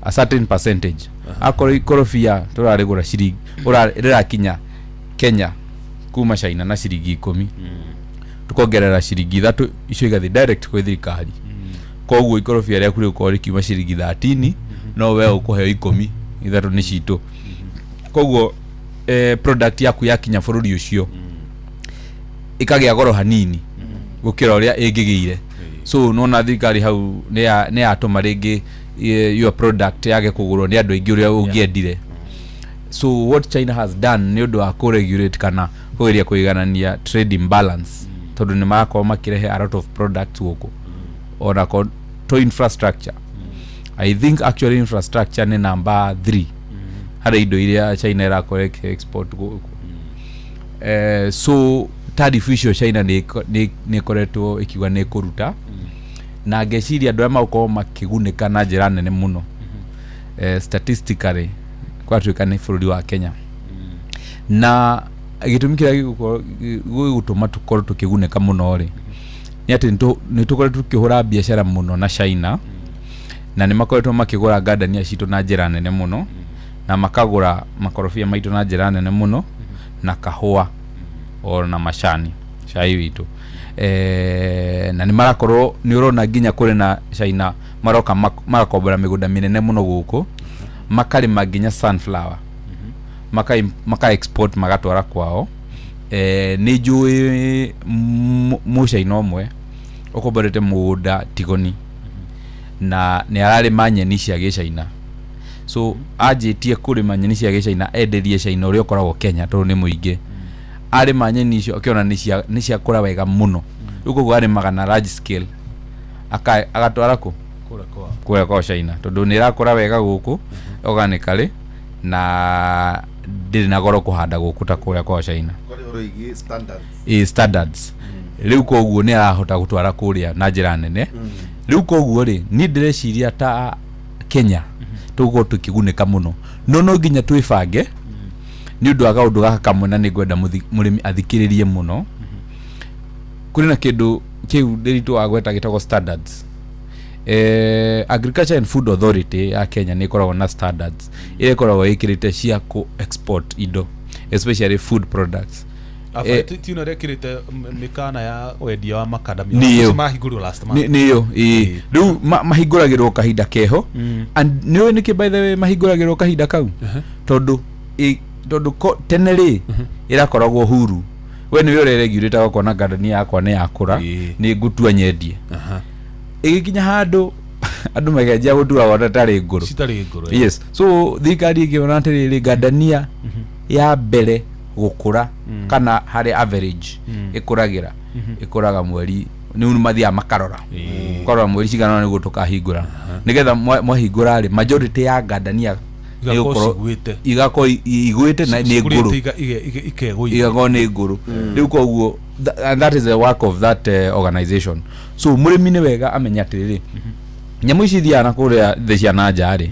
a certain percentage. Akorwo ikorobia tũrarĩgũra ciringi rĩrakinya Kenya kuma China na ciringi 10, tukongerera ciringi 3, icio igathiĩ direct kwĩ thirikari. Koguo ikorobia rĩaku rĩgũkorwo rĩkiuma ciringi 13, no we ũkũheo 10, 3 nĩ citũ. Koguo product yaku yakinya bũrũri ũcio ĩkagĩa goro hanini gũkĩra ũrĩa ĩngĩgĩire. So nona thirikari hau nĩ yatũma rĩngĩ your product yage kũgũrwo nĩ andũ aingĩ ũrĩa ũngĩendire. So what China has done nĩ ũndũ wa kũ-regulate kana kũgeria kũiganania trade imbalance, tondũ nĩ marakorwo makĩrehe a lot of products gũkũ, ona to infrastructure. I think actually infrastructure nĩ number 3 harĩ indo iria China ĩrakorwo ĩkĩ export gũkũ. So tariff icio China nĩ ĩkoretwo ĩkiuga nĩ ĩkũruta, na ngeciria andũ arĩa magũkorwo makĩgunĩka na njĩra nene mũno, statistically kwatuĩka nĩ bũrũri wa Kenya. Na gĩtũmi kĩrĩa gĩgũtũma tũkorwo tũkĩgunĩka mũno rĩ, nĩ atĩ nĩ tũkoretwo tũkĩhũra biacara mũno na China, na nĩ makoretwo makĩgũra ngandania citũ na njĩra nene mũno, na makagũra makorobia maitũ na njĩra nene mũno, na kahũa ona macani cai witũ. Na nĩ marakorwo nĩ ũrona nginya kũrĩ na China maroka magakombora mĩgũnda mĩnene mũno gũkũ, makarĩma nginya sunflower, maka export magatwara kwao. Nĩ njũĩ mũcaina ũmwe ũkomborete mũgũnda Tigoni, na nĩ ararĩma nyeni cia gĩcaina. So anjĩtie kũrĩma nyeni cia gĩcaina enderie China ũrĩa ũkoragwo Kenya tondũ nĩ mũingĩ. Arĩma nyeni icio akĩona nĩ ciakũra wega mũno, rĩu koguo arĩmaga na large scale, agatwara kũ kũrĩa kwa China, tondũ nĩ ĩrakũra wega gũkũ organically na ndĩrĩ na goro kũhanda gũkũ ta kũrĩa kwa China. Ĩ standards. Rĩu koguo nĩ arahota gũtwara kũrĩa na njĩra nene. Rĩu koguo rĩ, niĩ ndĩreciria ta Kenya tũgũkorwo tũkĩgunĩka mũno, no nginya twĩbange nĩ ũndũ wa kaũndũ gaka kamwe, na nĩ ngwenda mũrĩmi athikĩrĩrie mũno. Kũrĩ na kĩndũ kĩu ndĩritũ wagweta gĩtagwo standards. Agriculture and Food Authority ya Kenya nĩ ĩkoragwo na standards iria ĩkoragwo ĩkĩrĩte cia kũ export indo, especially food products. Tino rekirite mikana ya wendia wa makadamia Nĩyo. mahingũrirwo last month. Nĩyo ĩĩ. Rĩu mahingũragĩrwo kahinda keho. And nĩũĩ nĩkĩ, by the way, mahingũragĩrwo kahinda kau? Tondũ tene rĩ, ĩrakoragwo huru, we nĩwe ũreregurĩtaga ũkona ngandania yakwa nĩ yakũra, nĩ ngũtua nyendie. Ĩgĩkinya handũ andũ makenjia gũtua wona tarĩ ngũrũ. Citarĩ ngũrũ. Yes, so thirikari ĩngĩona atĩrĩrĩ, ngandania ya mbere gũkũra kana harĩ average ĩkũragĩra ĩkũraga mweri nĩ mathiaga makarora karora mweri cigana ũna nĩguo tũkahingũra, nĩgetha mwahingũra rĩ, majority ya ngandania Igakorwo nĩgũkorwo cigwĩte. Igakorwo igwĩte na nĩ ngũrũ. Cikũrĩte ikegũithia. Igakorwo nĩ ngũrũ. Rĩu koguo and that is the work of that organization. So mũrĩmi nĩ wega amenye atĩrĩrĩ, nyamũ ici ithiaga na kũrĩa thĩ cia na nja rĩ,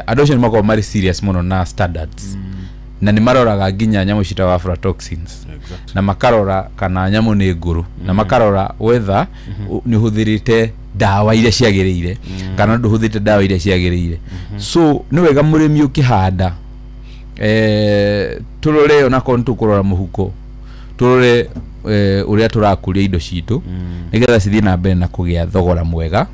andũ acio nĩ makoragwo marĩ serious mũno na standards, na nĩ maroraga nginya nyamũ ciĩtagwo aflatoxins, na makarora kana nyamũ nĩ ngũrũ, na makarora whether nĩ ũhũthĩrĩte ndawa iria ciagĩrĩire kana ndũhũthĩrĩte ndawa iria ciagĩrĩire. So nĩ wega mũrĩmi ũkĩhanda, tũrore onakorwo nĩ tũkũrora mũhuko, tũrore ũrĩa tũrakũria indo citũ nĩgetha cithiĩ na mbere na kũgĩa thogora mwega,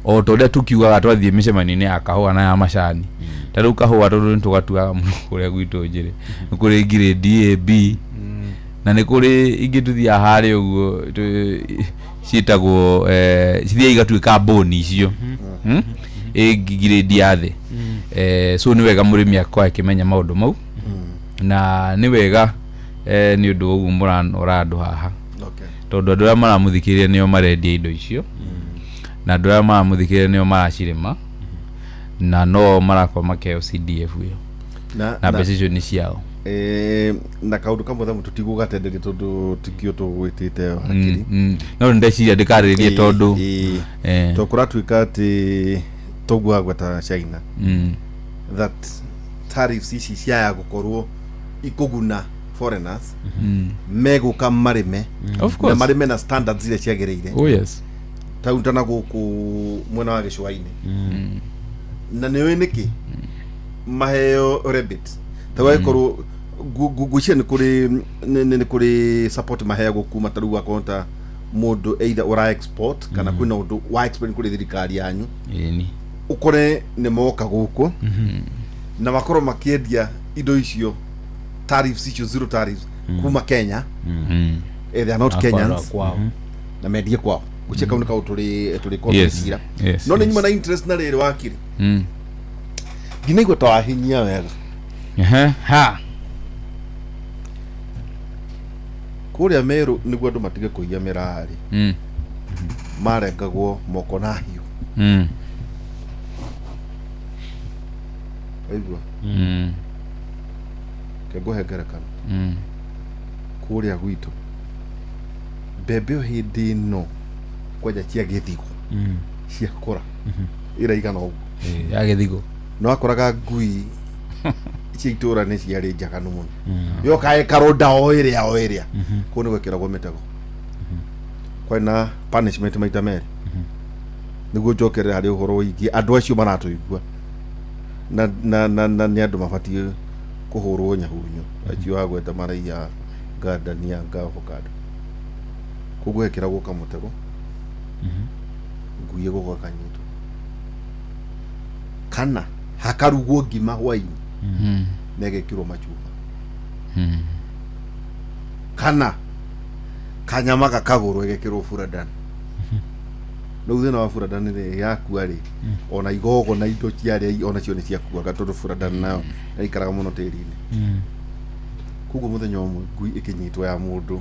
o ta ũrĩa tukiugaga twathiĩ mĩcemanio-inĩ ya kahũa na ya macani. Ta rĩu kahũa, tondũ nĩ tũgatuaga mũno kũrĩa gwitũ Njĩrĩ, nĩ kũrĩ grade A, B, na nĩ kũrĩ ingĩ tũthiaga harĩa ũguo ciĩtagwo cithiaga igatuĩka mbũni icio. Ĩ grade ya thĩ. So nĩ wega mũrĩmi akorwo akĩmenya maũndũ mau, na nĩ wega nĩ ũndũ wa ũguo mũranora andũ haha, tondũ andũ arĩa maramũthikĩrĩria nĩo marendia indo icio, na andũ arĩa maramũthikĩrĩria nĩo maracirĩma, na no marakorwo makĩheo CDF ĩyo, na mbeca icio nĩ ciao. Na kaundu kamwe thamwe tutigũgatenderia tondũ tikio tũgwĩtĩte hakiri. No ndeciria ndĩkarĩrĩrie tondũ To kũratuĩka atĩ toguo agweta China, that tariffs ici ciaya gũkorwo ikũguna foreigners megũka marĩme Of na course. marĩme na standards iria ciagĩrĩire. Oh yes. Tau ta na gũkũ mwena wa gĩcũa-inĩ, na nĩ ũĩ nĩkĩ maheo rebate ta gagĩkorwo ngwĩciria nĩ kũrĩ nĩ kũrĩ support maheagwo kuma ta rĩu akorwo ta mũndũ either ũra export kana kwĩna ũndũ wa export kũrĩ thirikari yanyu, Ĩni. ũkore nĩ moka gũkũ na makorwo makĩendia indo icio tariffs icio, zero tariffs kuma Kenya. They are not Kenyans. Kwao. Na mendie kwao. Gwĩciria kau nĩ kaũndũ tũrĩ tũrĩ Yes. no nĩ nyuma na interest na rĩrĩ wakiri, ndinaigua ta wahinyia wega. Ehe, ha. Kũrĩa Meru nĩguo andũ matige kũiya mĩrarĩ, marengagwo moko na hiũ. Waigua? Ke ngũhe ngerekano. Kũrĩa gwitũ mbembe o hĩndĩ ĩno kwanja cia gĩthigo ciakũra ĩraigana ũguo. Ya gĩthigo. No akoraga ngui cia itũra nĩ ciarĩ njaganu mũno, yoka ĩkarũnda o ĩrĩa o ĩrĩa. Kũu nĩ gwekĩragwo mĩtego, kwarĩ na punishment maita merĩ. Nĩguo njokerere harĩ ũhoro wĩgiĩ andũ acio maratũigua na nĩ andũ mabatiĩ kũhũrwo nyahunyo, acio agweta maraiya ngandania nga avocado. Koguo hekĩragwo kamũtego, ngui ĩgũka kanyitwo kana hakarugwo ngima hwainĩ na ĩgekĩrwo macuba kana kanyama gakagũrwo ĩgekĩrwo buradan. Rĩu thĩna wa buradan rĩ, yakua rĩ, ona igogo na indo ciarĩa onacio nĩ ciakuaga, tondũ buradan nayo yaikaraga mũno tĩri-inĩ. Koguo mũthenya ũmwe ngui ĩkĩnyitwo ya mũndũ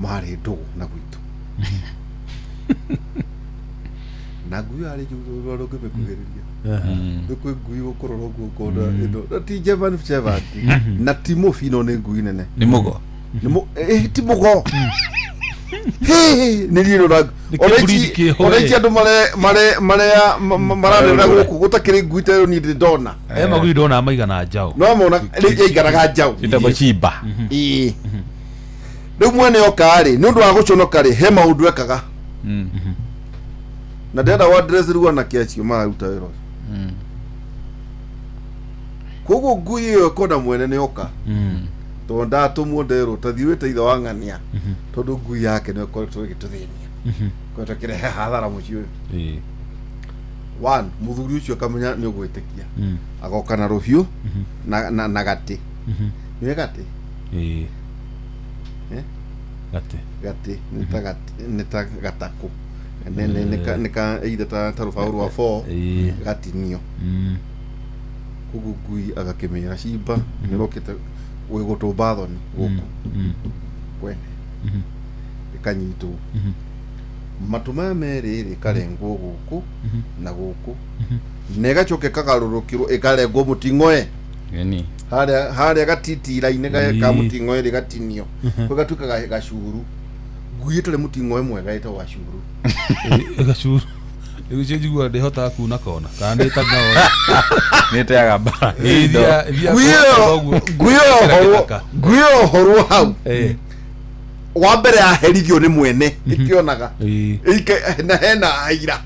marĩ ndũgũ na gwitũ, na ngui ĩyo yarĩ njũru ũrĩa ũngĩmĩkuhĩrĩria. Nĩ kwĩ ngui gũkũrora ũguo ũkona ĩno na ti German Shepherd na ti mũbino, nĩ ngui nene. Nĩ mũgo. Ti mũgo. Hĩ, nĩ niĩ ndona. Nĩ ona kĩburi ici kĩho, ona eh. ici andũ mare mare marea mararera gũkũ gũtakĩrĩ ngui ta ĩyo niĩ ndĩ ndona. E magui ndona maigana njaũ. No mona yaikaraga njaũ. Ciĩtagwo chimba. Ĩĩ. Rĩu mwene oka rĩ, nĩ ũndũ wa gũconoka rĩ, he maũndũ ekaga na ndĩrenda wa dress rĩu anake acio mararuta wĩra ũcio. Koguo ngui ĩyo ĩkona mwene nĩ oka, tondũ ndatũmwo nderwo tathiĩ wĩte ithe wa ng'ania, tondũ ngui yake nĩ ĩkoretwo ĩgĩtũthĩnia, koretwo ĩkĩrehe hathara mũciĩ ũyũ. One mũthuri ũcio akamenya nĩ ũgwĩtĩkia, agoka na rũhiũ na gatĩ. Nĩ gatĩ. Eh? Gatĩ. Gatĩ nĩ ta gatĩ, nĩ ta gatakũ, nĩ ka either ta rũbaũ rwa boo gatinio. Koguo ngui agakĩmĩra, "Cimba nĩ ũrokĩte gwĩgũtũmba thoni gũkũ kwene." Ĩkanyitwo matũ maya merĩ rĩ, ĩkarengwo gũkũ na gũkũ, na ĩgacoka ĩkagarũrũkĩrwo, ĩkarengwo mũting'oe. Ĩni. Harĩa gatitira-inĩ ka mũting'oe rĩ, gatinio kwĩ gatuĩka gacuru. Ngui ĩtarĩ mũting'oe mwega ĩtagwo gacuru. Gacuru ĩcio njiguaga ndĩhotaga kuna kona kana nĩ tangao. Nĩ ĩteaga mbara. Ngui ĩyo ngui ĩyo horwo hau wa mbere yaherithio nĩ mwene ĩkĩonaga na hena aira,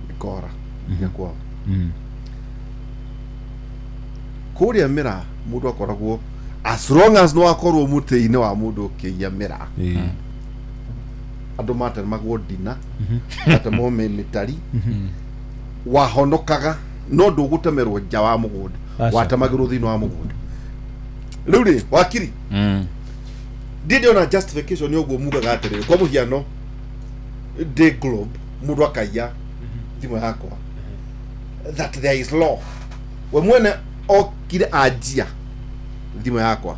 ĩkora nginya kwao. Kũrĩa mĩraa mũndũ akoragwo, as long as no akorwo mũtĩ-inĩ wa mũndũ ũkĩiya mĩraa, andũ matemagwo ndina, matemwo mĩtari. Wahonokaga no ndũgũtemerwo nja wa mũgũnda. Aca. Watemagĩrwo thĩinĩ wa mũgũnda. Rĩu rĩ, wakiri, ndiĩ ndĩona justification ya ũguo mugaga atĩrĩrĩ, kwa mũhiano ndĩ Globe, mũndũ akaiya thimũ yakwa, that there is law. We mwene okire anjia thimũ yakwa.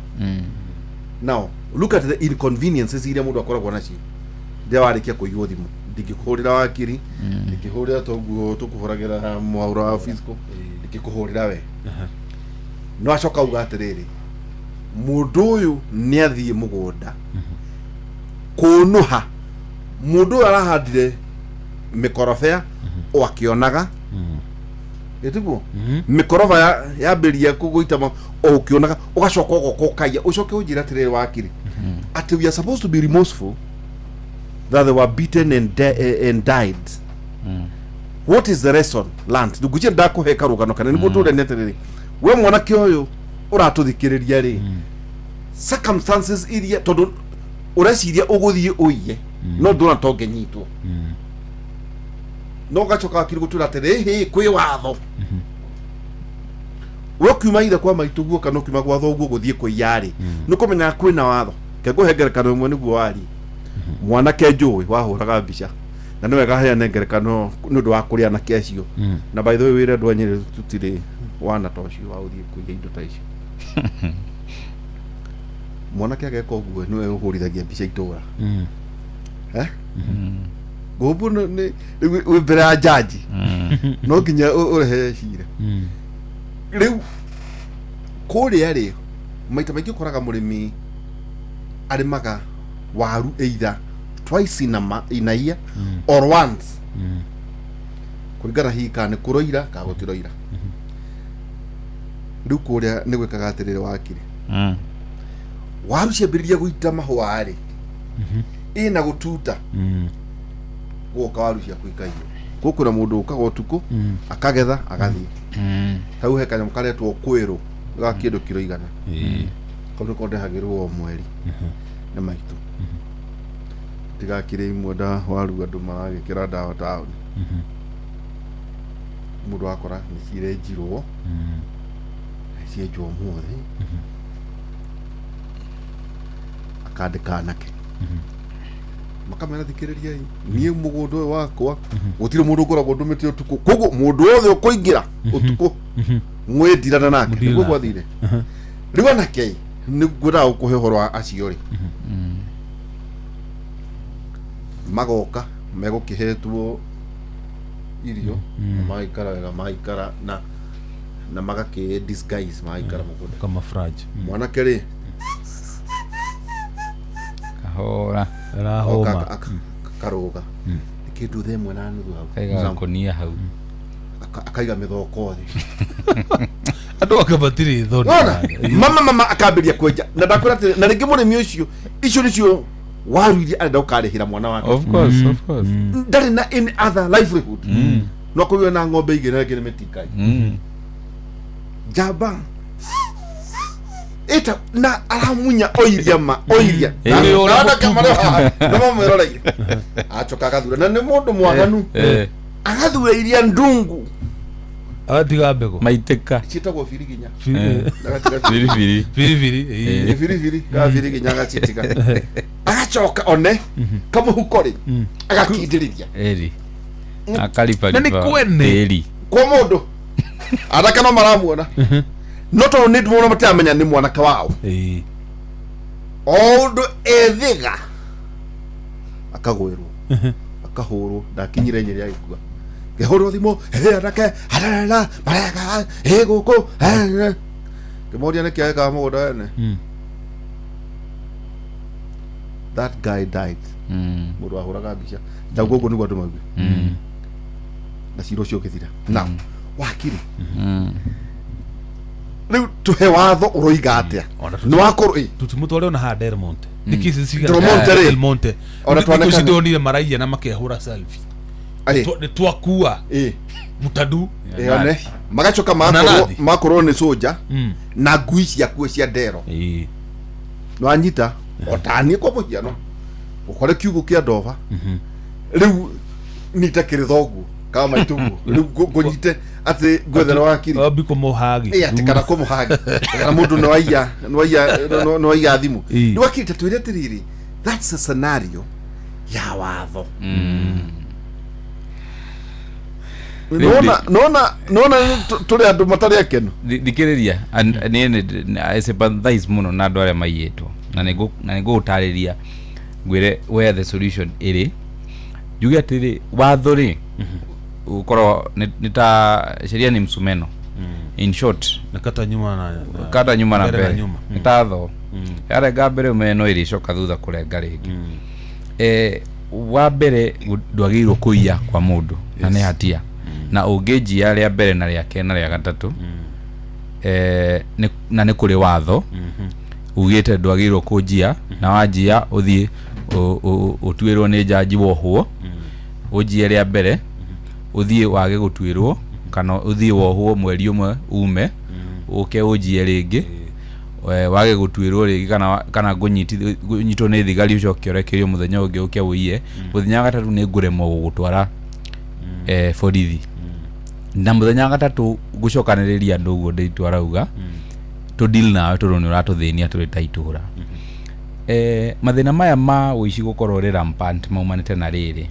Now look at the inconveniences iria mũndũ akoragwo nacio rĩrĩa warĩkia kũiywo thimũ. Ndingĩkũhũrĩra wakiri, ndingĩhũrĩra toguo tũkũhũragĩra mwaũra wa physical, ndingĩkũhũrĩra we. No acoka auga atĩrĩrĩ, mũndũ ũyũ nĩ athiĩ mũgũnda kũnũha, mũndũ ũyũ arahandire mĩkorobea o akĩonaga, ĩtiguo mĩkoroba yambĩrĩria kũgũita o ũkĩonaga, ũgacoka ũgoka ũkaiya, ũcoke ũnjĩre atĩrĩrĩ wakiri, atĩ we are supposed to be remorseful that they were beaten and died. What is the lesson learned? Ngwĩciria ndakũhe karũgano kanene nĩguo tũrene atĩrĩrĩ, we mwanake ũyũ ũratũthikĩrĩria rĩ, circumstances iria tondũ ũreciria ũgũthiĩ ũiye no ndũna tongĩnyitwo, no ũgacoka wakiri gũtwĩra atĩrĩ, hĩ, kwĩ watho. We ũkiuma ithe kwa maitũ guo kana ũkiuma gwa thoguo gũthiĩ kũiya rĩ, nĩ ũkũmenyaga kwĩna watho. Ke ngũhe ngerekano ĩmwe nĩguo warie. Mwanake njũĩ wahũraga mbica, na nĩ wega heane ngerekano nĩ ũndũ wa kũrĩa anake acio. Na by the way, wĩre andũ a Nyĩrĩ tũtirĩ Wana ta ũcio wa ũthiĩ kũiya indo ta icio, mwanake ageka ũguo nĩwe ũhũrithagia mbica itũra. Eh? Ngũmbũ rĩu wĩ mbere ya jaji, no nginya ũrehe cira. Rĩu kũrĩa rĩ, maita maingĩ ũkoraga mũrĩmi arĩmaga waru either twice in a year or once, kũringana hihi kana nĩ kũroira kana gũtiroira. Rĩu kũrĩa nĩ gwĩkaga atĩrĩrĩ, wakiri, waru ciambĩrĩria gũita mahũa rĩ, ĩna gũtuta, gũka waru ciaku ikaiywo. Kũu kwĩna mũndũ ũkaga ũtukũ, akagetha, agathiĩ. Hau he kanyamũ karetwo kwĩrũ ga kĩndũ kiro 100. Kau nĩko ndehagĩrwo o mweri nĩ maitũ. Tigakĩrĩ imwe nda waru andũ maragĩkĩra ndawa taũni, mũndũ akora nĩ cirenjirwo, cienjwo ũmũthĩ, akandĩka anake, makamera, "Thikĩrĩriai, niĩ mũgũnda ũyũ wakwa gũtirĩ mũndũ ngoragwo ndũmĩte ũtukũ, koguo mũndũ wothe ũkũingĩra ũtukũ mwĩndirana nake." Mũndire Nĩguo nake. Gwathire rĩu anake nĩ ngwendaga gũkũhe ũhoro wa acio rĩ, magoka megũkĩhetwo irio na magaikara wega, magaikara na magakĩ disguise, magaikara mũgũnda. Camouflage. Mwanake rĩ, Kahora. oka Arahũma. Akarũga nĩ kĩndũ 1.5 hau. Kaiga gakonia hau. Akaiga mĩthoko thĩ. Andũ aka matirĩ thoni. Wona mama mama akambĩria kwenja na ndakwĩra atĩrĩ, na rĩngĩ mũrĩmi ũcio icio nĩcio waru iria arenda gũkarĩhĩra mwana wake. Of course, of course. Ndarĩ na any other livelihood, no kũgĩe na ng'ombe igĩrĩ na ĩngĩ nĩ mĩtingai. Njamba ĩta na aramunya oiria ma oiria. Ũrĩa Na anake marĩ haha nĩ mamwĩroreire, acoka agathura, na nĩ mũndũ mwaganu, agathura iria ndungu. Agatiga mbegũ. Maitĩka. Ciĩtagwo biriginya. Agatiga Biribiri. Biribiri, ĩĩ. Nĩ biribiri ka biriginya, agacitiga, agacoka one kamũhuko rĩ, agakindĩrĩria. Eri akaribariba. Na nĩ kwene. Eri. Kwa mũndũ anake no maramuona, no tondũ nĩ ndĩmona matiramenya nĩ mwanake wao. O ũndũ ethiga akagwĩrwo, akahũrwo, ndakinyire nyĩrĩ, agĩkua, ngĩhũrwo thimũ, "Ĩ, anake ararara mareka ĩ gũkũ?" Ngĩmoria nĩkĩ agĩkaga mũgũnda wene. That guy died. Mũndũ wahũraga mbica ndauga ũguo nĩguo andũ mauge, na cira ũcio ũgĩthira. Now wakiri, rĩu tũhe watho ũroiga atĩa? Ona Nĩ wakorwo ĩ Tutimũtware ona haha Del Monte. Nĩkĩ ici Del Monte rĩ? Del Monte. Ona Thikũ ici twanekana. ndĩronire maraiya na makehũra selfie. Nĩ twakua mũtadu. Ĩ, one magacoka makorwo Mananathi. makorwo nĩ soja na ngui ciakuo cia ndero. Nĩwanyita o taniĩ, kwa mũhiano ũkore kiugũ kĩa ndoba rĩu nite kĩrĩ thoguo kama maitũguo, rĩu ngũnyite atĩ ngwethere wakiri. Wambi kũmũhagi. Ĩ, atĩ kana kũmũhagi kana mũndũ nĩwaiya nĩwaiya nĩwaiya thimũ. Nĩ wakiri, ta twĩre atĩrĩrĩ, that's a scenario ya watho. Nona nona nona tũrĩ andũ matarĩ akenu. Thikĩrĩria, niĩ I sympathize mũno na andũ arĩa maiyĩtwo, na nĩ ngũgũtarĩria ngwĩre where the solution ĩrĩ. Njuge atĩrĩ, watho rĩ, ũkorwo nĩ ta sheria ni msumeno, in short. Na kata nyuma na Kata nyuma na mbere na mbere. nyuma. Nĩ ta tho yarenga mbere, ũmenye no ĩrĩcoka thutha kũrenga rĩngĩ. Wa mbere, ndwagĩrĩirwo kũiya kwa mũndũ, na nĩ hatia, na ũngĩnjia rĩa mbere na rĩa kerĩ na rĩa gatatũ, na nĩ kũrĩ watho ugĩte ndwagĩrĩirwo kũnjia, na wanjia ũthiĩ ũtuĩrwo nĩ njanji wohwo. Ũnjie rĩa mbere, ũthiĩ wage gũtuĩrwo, kana ũthiĩ wohwo mweri ũmwe, ume ũke ũnjie rĩngĩ, wage gũtuĩrwo rĩngĩ, kana ngũnyitwo nĩ thigari, ũcoke ũrekererio, mũthenya ũngĩ ũke ũiye, mũthenya wa gatatũ nĩ ngũremwo gũgũtwara borithi, na mũthenya wa gatatũ ngũcokanĩrĩria andũ ũguo ndĩitũ arauga tũ deal nawe, tondũ nĩ ũratũthĩnia tũrĩ ta itũra. Mathĩna maya ma ũici gũkorwo ũrĩ rampant maumanĩte na rĩrĩ,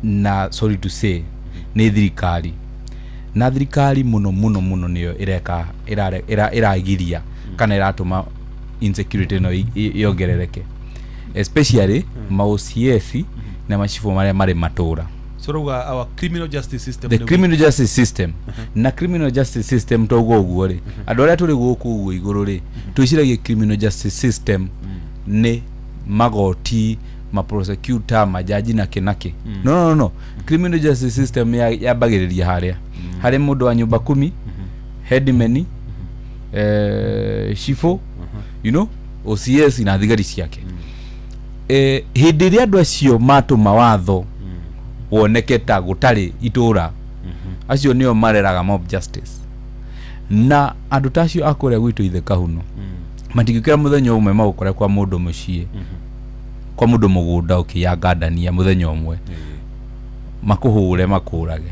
na sorry to say, nĩ thirikari. Na thirikari mũno mũno mũno nĩyo ĩreka ĩragiria kana ĩratũma insecurity ĩno yongerereke, especially ma OCS na macibũ marĩa marĩ matũra. So rauga our criminal justice system the nĩ criminal justice system na criminal justice system toguo ũguo rĩ, andũ arĩa tũrĩ gũkũ ũguo igũrũ rĩ, twĩciragia criminal justice system nĩ magoti, maprosecutor, majaji na kĩ na kĩ. No, no, no, no. Criminal justice system yambagĩrĩria harĩa harĩ mũndũ wa nyũmba kumi, headman, cibũ, OCS na thigari ciake. Hĩndĩ ĩrĩa andũ acio matũma watho woneke ta gũtarĩ itũra, acio nĩo mareraga mob justice, na andũ ta acio a kũrĩa gwitũ ithe kahuno matingĩũkĩra mũthenya ũmwe magũkore kwa mũndũ mũciĩ, kwa mũndũ mũgũnda ũkĩya ngandania mũthenya ũmwe, makũhũre, makũrage.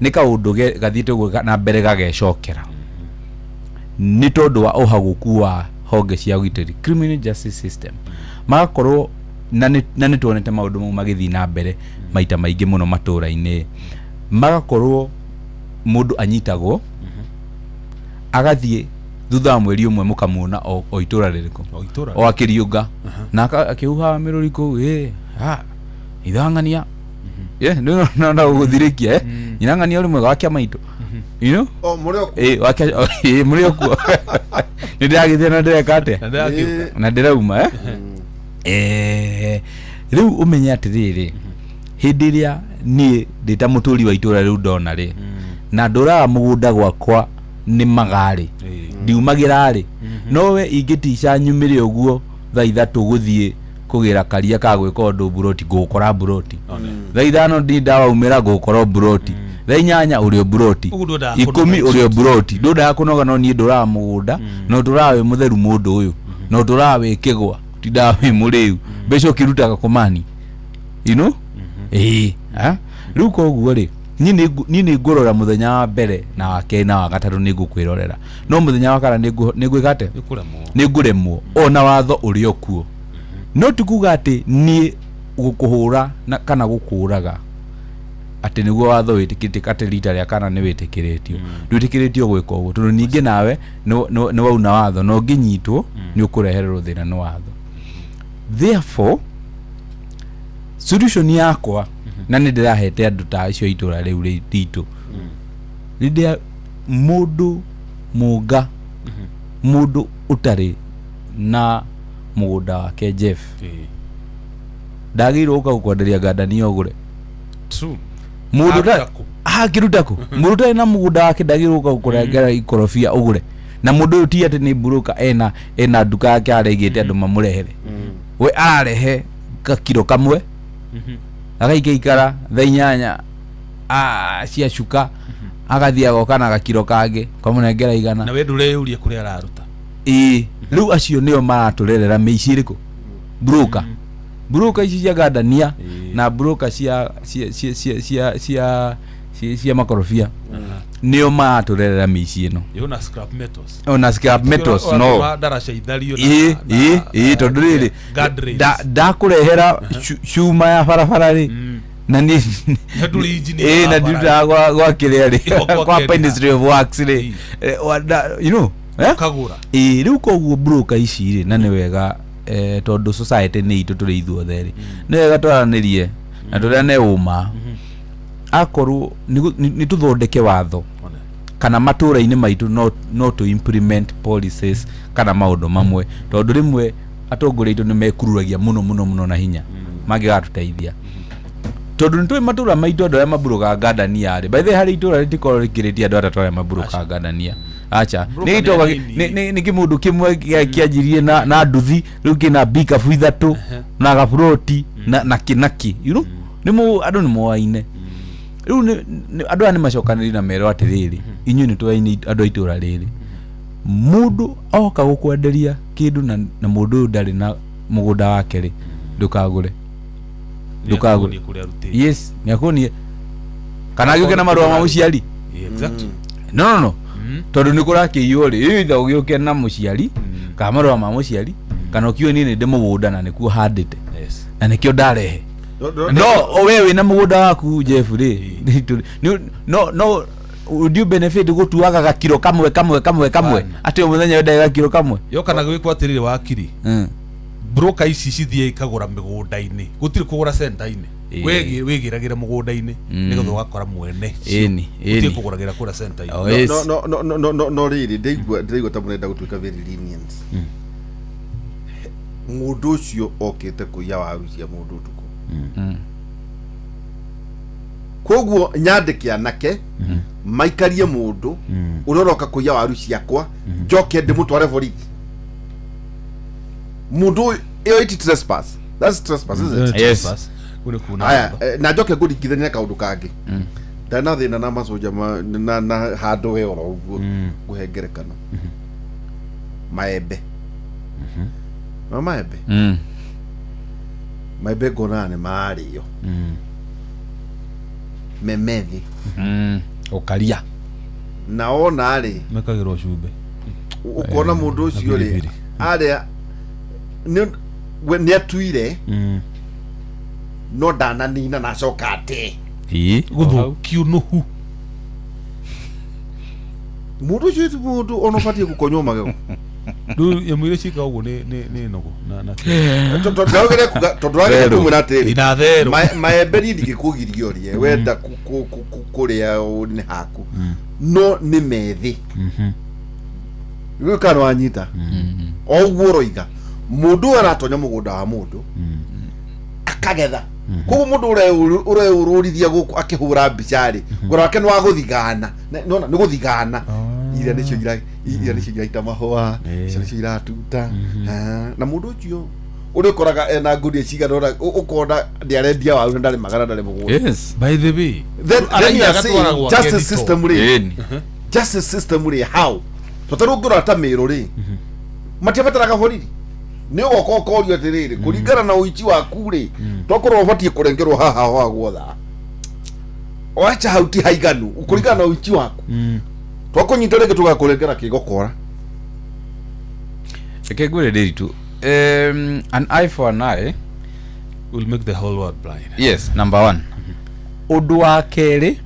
Nĩ kaũndũ gathiĩte ũguo na mbere gagecokera nĩ tondũ wa ũhagũku wa honge cia ũgitĩri, criminal justice system, magakorwo na nĩ tuonete maũndũ mau magĩthiĩ na mbere maita maingĩ mũno matũra-inĩ, magakorwo mũndũ anyitagwo agathiĩ, thutha wa mweri ũmwe mũkamuona o itũra rĩrĩkũ? O itũra. O akĩriũnga na akĩhuhaga mĩrũri kũu, ĩ ha ithang'ania nĩ no gũthirĩkia, nyinang'ania ũrĩ mwega wa kĩama itũ, O mũrĩ o wake mũrĩ o kuo, nĩ ndĩragĩthia na ndĩreka atĩa? Na ndĩrakiuga. Na ndĩrauma. Rĩu ũmenye atĩrĩrĩ, hĩndĩ ĩrĩa niĩ ndĩ ta mũtũri wa itũra rĩu ndona rĩ, na ndũraga mũgũnda gwakwa nĩ magarĩ, ndiumagĩra rĩ, nowe ingĩtica nyumĩre ũguo thaa 3 gũthiĩ kũgĩra karia ka gwĩka ũndũ mburoti, ngũgũkora mburoti. Thaa 5 ndi ndawaumĩra, ngũgũkora mburoti. Thaa 8 ũrĩ o mburoti. Ũguo ndwendaga 10 kũnoga. Ũrĩ o mburoti. Ndwendaga kũnoga, no niĩ ndũraga mũgũnda, no ndũraga wĩ mũtheru mũndũ ũyũ, no ndũraga wĩ kĩgwa, tindaga wĩ mũrĩu, mbeca ũkĩrutaga kũmani, ĩĩ ha? Rĩu koguo rĩ, niĩ nĩ ngũrora mũthenya wa mbere na wa kerĩ na wa gatatũ, nĩ ngũkwĩrorera, no mũthenya wa kana nĩ ngwĩka atĩa? Nĩ kũremwo. Nĩ ngũremwo ona watho ũrĩ o kuo. No ti kuga atĩ niĩ gũkũhũra na kana gũkũraga atĩ nĩguo watho wĩtĩkĩrĩtie, atĩ rita rĩa kana nĩ wĩtĩkĩrĩtio. Ndwĩtĩkĩrĩtio gwĩka ũguo, tondũ ningĩ nawe nĩ wauna watho, na ũngĩnyitwo nĩ ũkũrehererwo thĩna nĩ watho. Therefore, solution yakwa, na nĩ ndĩrahete andũ ta acio a itũra rĩu ritũ, rĩrĩa mũndũ mũnga, mũndũ ũtarĩ na mũgũnda wake, Jeff, ndagĩrĩirwo gũka gũkwenderia ngandania ũgũre. True. Mũndũ Aruta kũ? Akĩruta kũ? Mũndũ ũtarĩ na mũgũnda wake ndagĩrĩirwo gũka gũkũrengera ikorobia ũgũre. Na mũndũ ũyũ ti atĩ nĩ mburũka, ena nduka yake araigĩte andũ mamũrehere. We ararehe gakiro kamwe, agaikaikara thaa 8 cia cuka, agathiĩ agoka na gakiro kangĩ kamũnengera 100. Na we ndũreyũria kũrĩa araruta. Ĩĩ, rĩu acio nĩo maratũrerera mĩici ĩrĩkũ? Broker, broker ici cia gandania na broker cia makorobia nĩo maratũrerera mĩici ĩno. Ĩ, ona scrap metals. Ona scrap metals no Ũratũma ndaraca ithario na- ĩĩ na- ĩĩ, tondũ rĩrĩ, guardrails. ndakũrehera cuma ya barabara rĩ, na niĩ Na ndũrĩ engineer ĩĩ wa na bara. ndirutaga gwa kĩrĩa rĩ, Gwa kwa Kenya. Ministry of Works rĩ. Eh? Kagũra. Ĩĩ, rĩu koguo broker ici rĩ, na nĩ wega, tondũ society nĩ itũ tũrĩ ithuothe rĩ, nĩ wega twaranĩrie na tũrĩane ũma. Akorwo nĩ tũthondeke watho One. kana matũra-inĩ maitũ, no to implement policies kana maũndũ mamwe, tondũ rĩmwe atongoria aitũ nĩ mekururagia mũno mũno mũno na hinya mangĩgatũteithia, tondũ nĩ tũĩ matũra maitũ andũ arĩa maburugaga ngandania rĩ, by the way, harĩ itũra rĩtikorwo rĩkĩrĩtie andũ atatũ arĩa maburugaga ngandania, acha. Broker nĩ nĩ gĩtonga anini. nĩ kĩmũndũ kĩmwe kĩanjirie na nduthi, rĩu kĩna mbikabu ithatũ na gaburoti na kĩ na kĩ, nĩ andũ nĩ moaine. Rĩu andũ aya nĩ macokanĩrĩire na merwo atĩrĩrĩ, inyuĩ nĩ tũaine andũ a itũra rĩrĩ, mũndũ oka gũkwenderia kĩndũ na mũndũ ũyũ ndarĩ na mũgũnda wake rĩ, ndũkagũre. Ndũkagũre. Nĩakuonie kũrĩa arutĩte. Yes, nĩ akuonie kana agĩũke na marũa ma mũciari. Yeah, exactly. No, no, no, tondũ nĩ kũrakĩiywo rĩ, either ũgĩũke na mũciari kana marũa ma mũciari, kana ũkiuge niĩ nĩ ndĩ mũgũnda na nĩkuo handĩte na nĩkĩo ndarehe. No o we wĩna mũgũnda waku Jeff rĩ, no no would you benefit gũtuaga gakiro kamwe kamwe kamwe kamwe Bana. atĩ o mũthenya wendaga gakiro kamwe? Yoka na gwĩkwo atĩrĩrĩ, wakiri broker ici cithiĩ ikagũra mĩgũnda-inĩ, gũtirĩ kũgũra center-inĩ. Wĩgĩragĩre mũgũnda-inĩ nĩgetha ũgakora mwene cio. Gũtirĩ kũgũragĩra kũrĩa center-inĩ. Oh, yes. No, no, no, no, no, no, no rĩrĩ, ndĩraigua ta mũrenda gũtuĩka very lenient. Mũndũ ũcio okĩte kũiya waru cia mũndũ ũtukũ, koguo nyandĩke anake maikarie mũndũ ũrĩa ũroka kũiya waru ciakwa, njoke ndĩmũtware borithi. Mũndũ ũyũ, ĩyo iti trespass, that's trespass, is it? Yes. Kũu nĩ kuna Aya, watho. na njoke ngũringithania na kaũndũ kangĩ ndarĩ na thĩna na macoja na handũ we oro ũguo. Ngũhe ngerekano, maembe, no maembe, maembe ngonaga nĩ marĩo memethi. Ũkaria. Na ona rĩ, mekagĩrwo cumbĩ. Ũkona mũndũ ũcio rĩ, Biribiri. arĩa we nĩ atuire, no ndananina na acoka ate. Ĩĩ. Gũthũkio nũhu. Mũndũ ũcio ti mũndũ ona ũbatiĩ gũkonywo magego. Rĩu nyamũ iria ciĩkaga ũguo nĩ nũgũ na Tondũ kuga, tondũ ndĩrageria Therũ. kũmwĩra atĩrĩrĩ, ina therũ. Maembe niĩ ndingĩkũgiria ũrĩe, wenda kũrĩa nĩ haku, no nĩ methĩ. Rĩu kana wanyita o ũguo ũroiga, mũndũ ũyũ aratonya mũgũnda wa mũndũ akagetha, koguo mũndũ ũreũrũrithia gũkũ akĩhũra mbica rĩ, ngoro wake nĩ wa gũthigana. Nona nĩ gũthigana, iria nĩcio iraita mahũa, icio nĩcio iratuta. Ah, na mũndũ ũcio ũrĩa ũkoraga ena ngunia cigana ũna, ũkona ndĩarendia waru na ndarĩ magana, ndarĩ mũgũnda. By the way, Then you araiya are saying agatwara gwake justice thitoo. system rĩ, Ĩni. justice system rĩ, how tondũ rĩu ũngĩrora ta Mĩrũ rĩ, matiabataraga borithi, nĩ ũgoka ũkorio atĩrĩrĩ, kũringana na ũici waku rĩ, tokorwo ũbatiĩ kũrengerwo haha hoa guotha, wacha hau ti haiganu kũringana na ũici waku, twakũnyita rĩngĩ tũgakũrengera kĩgokora. Reke ngwĩre ndĩritũ, an eye for an eye will make the whole world blind. Yes, number one. Ũndũ wa kerĩ,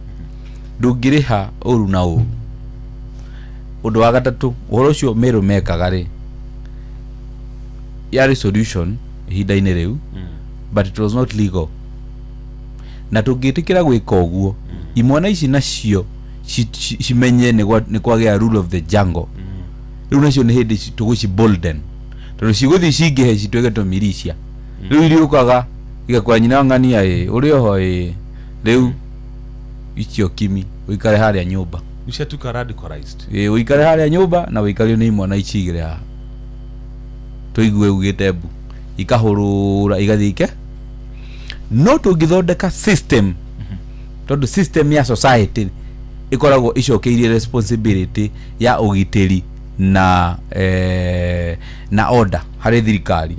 ndũngĩrĩha ũru na ũru. Ũndũ wa gatatũ, ũhoro ũcio Meru mekaga rĩ, yarĩ solution ihinda-inĩ rĩu, but it was not legal. Na tũngĩtĩkĩra gwĩka ũguo, imwana ici nacio cimenye nĩ kwagĩa rule of the jungle. Rĩu nacio nĩ hĩndĩ tũgũci bolden, tondũ cigũthiĩ cingĩhe cituĩke tũmiricia. Rĩu iriũkaga igakora nyina ng'ania ĩ ũrĩ oho ĩ rĩu icio kimi ũikare harĩa nyũmba. Nĩ ciatuĩka radicalized. Ĩ, ũikare harĩa nyũmba na ũikario nĩ imwana ici igĩrĩ haha tũigue ugĩte mbu ikahũrũra igathiĩ ike. No tũngĩthondeka system, tondũ system ya society ĩkoragwo ĩcokeirie responsibility ya ũgitĩri na order harĩ thirikari.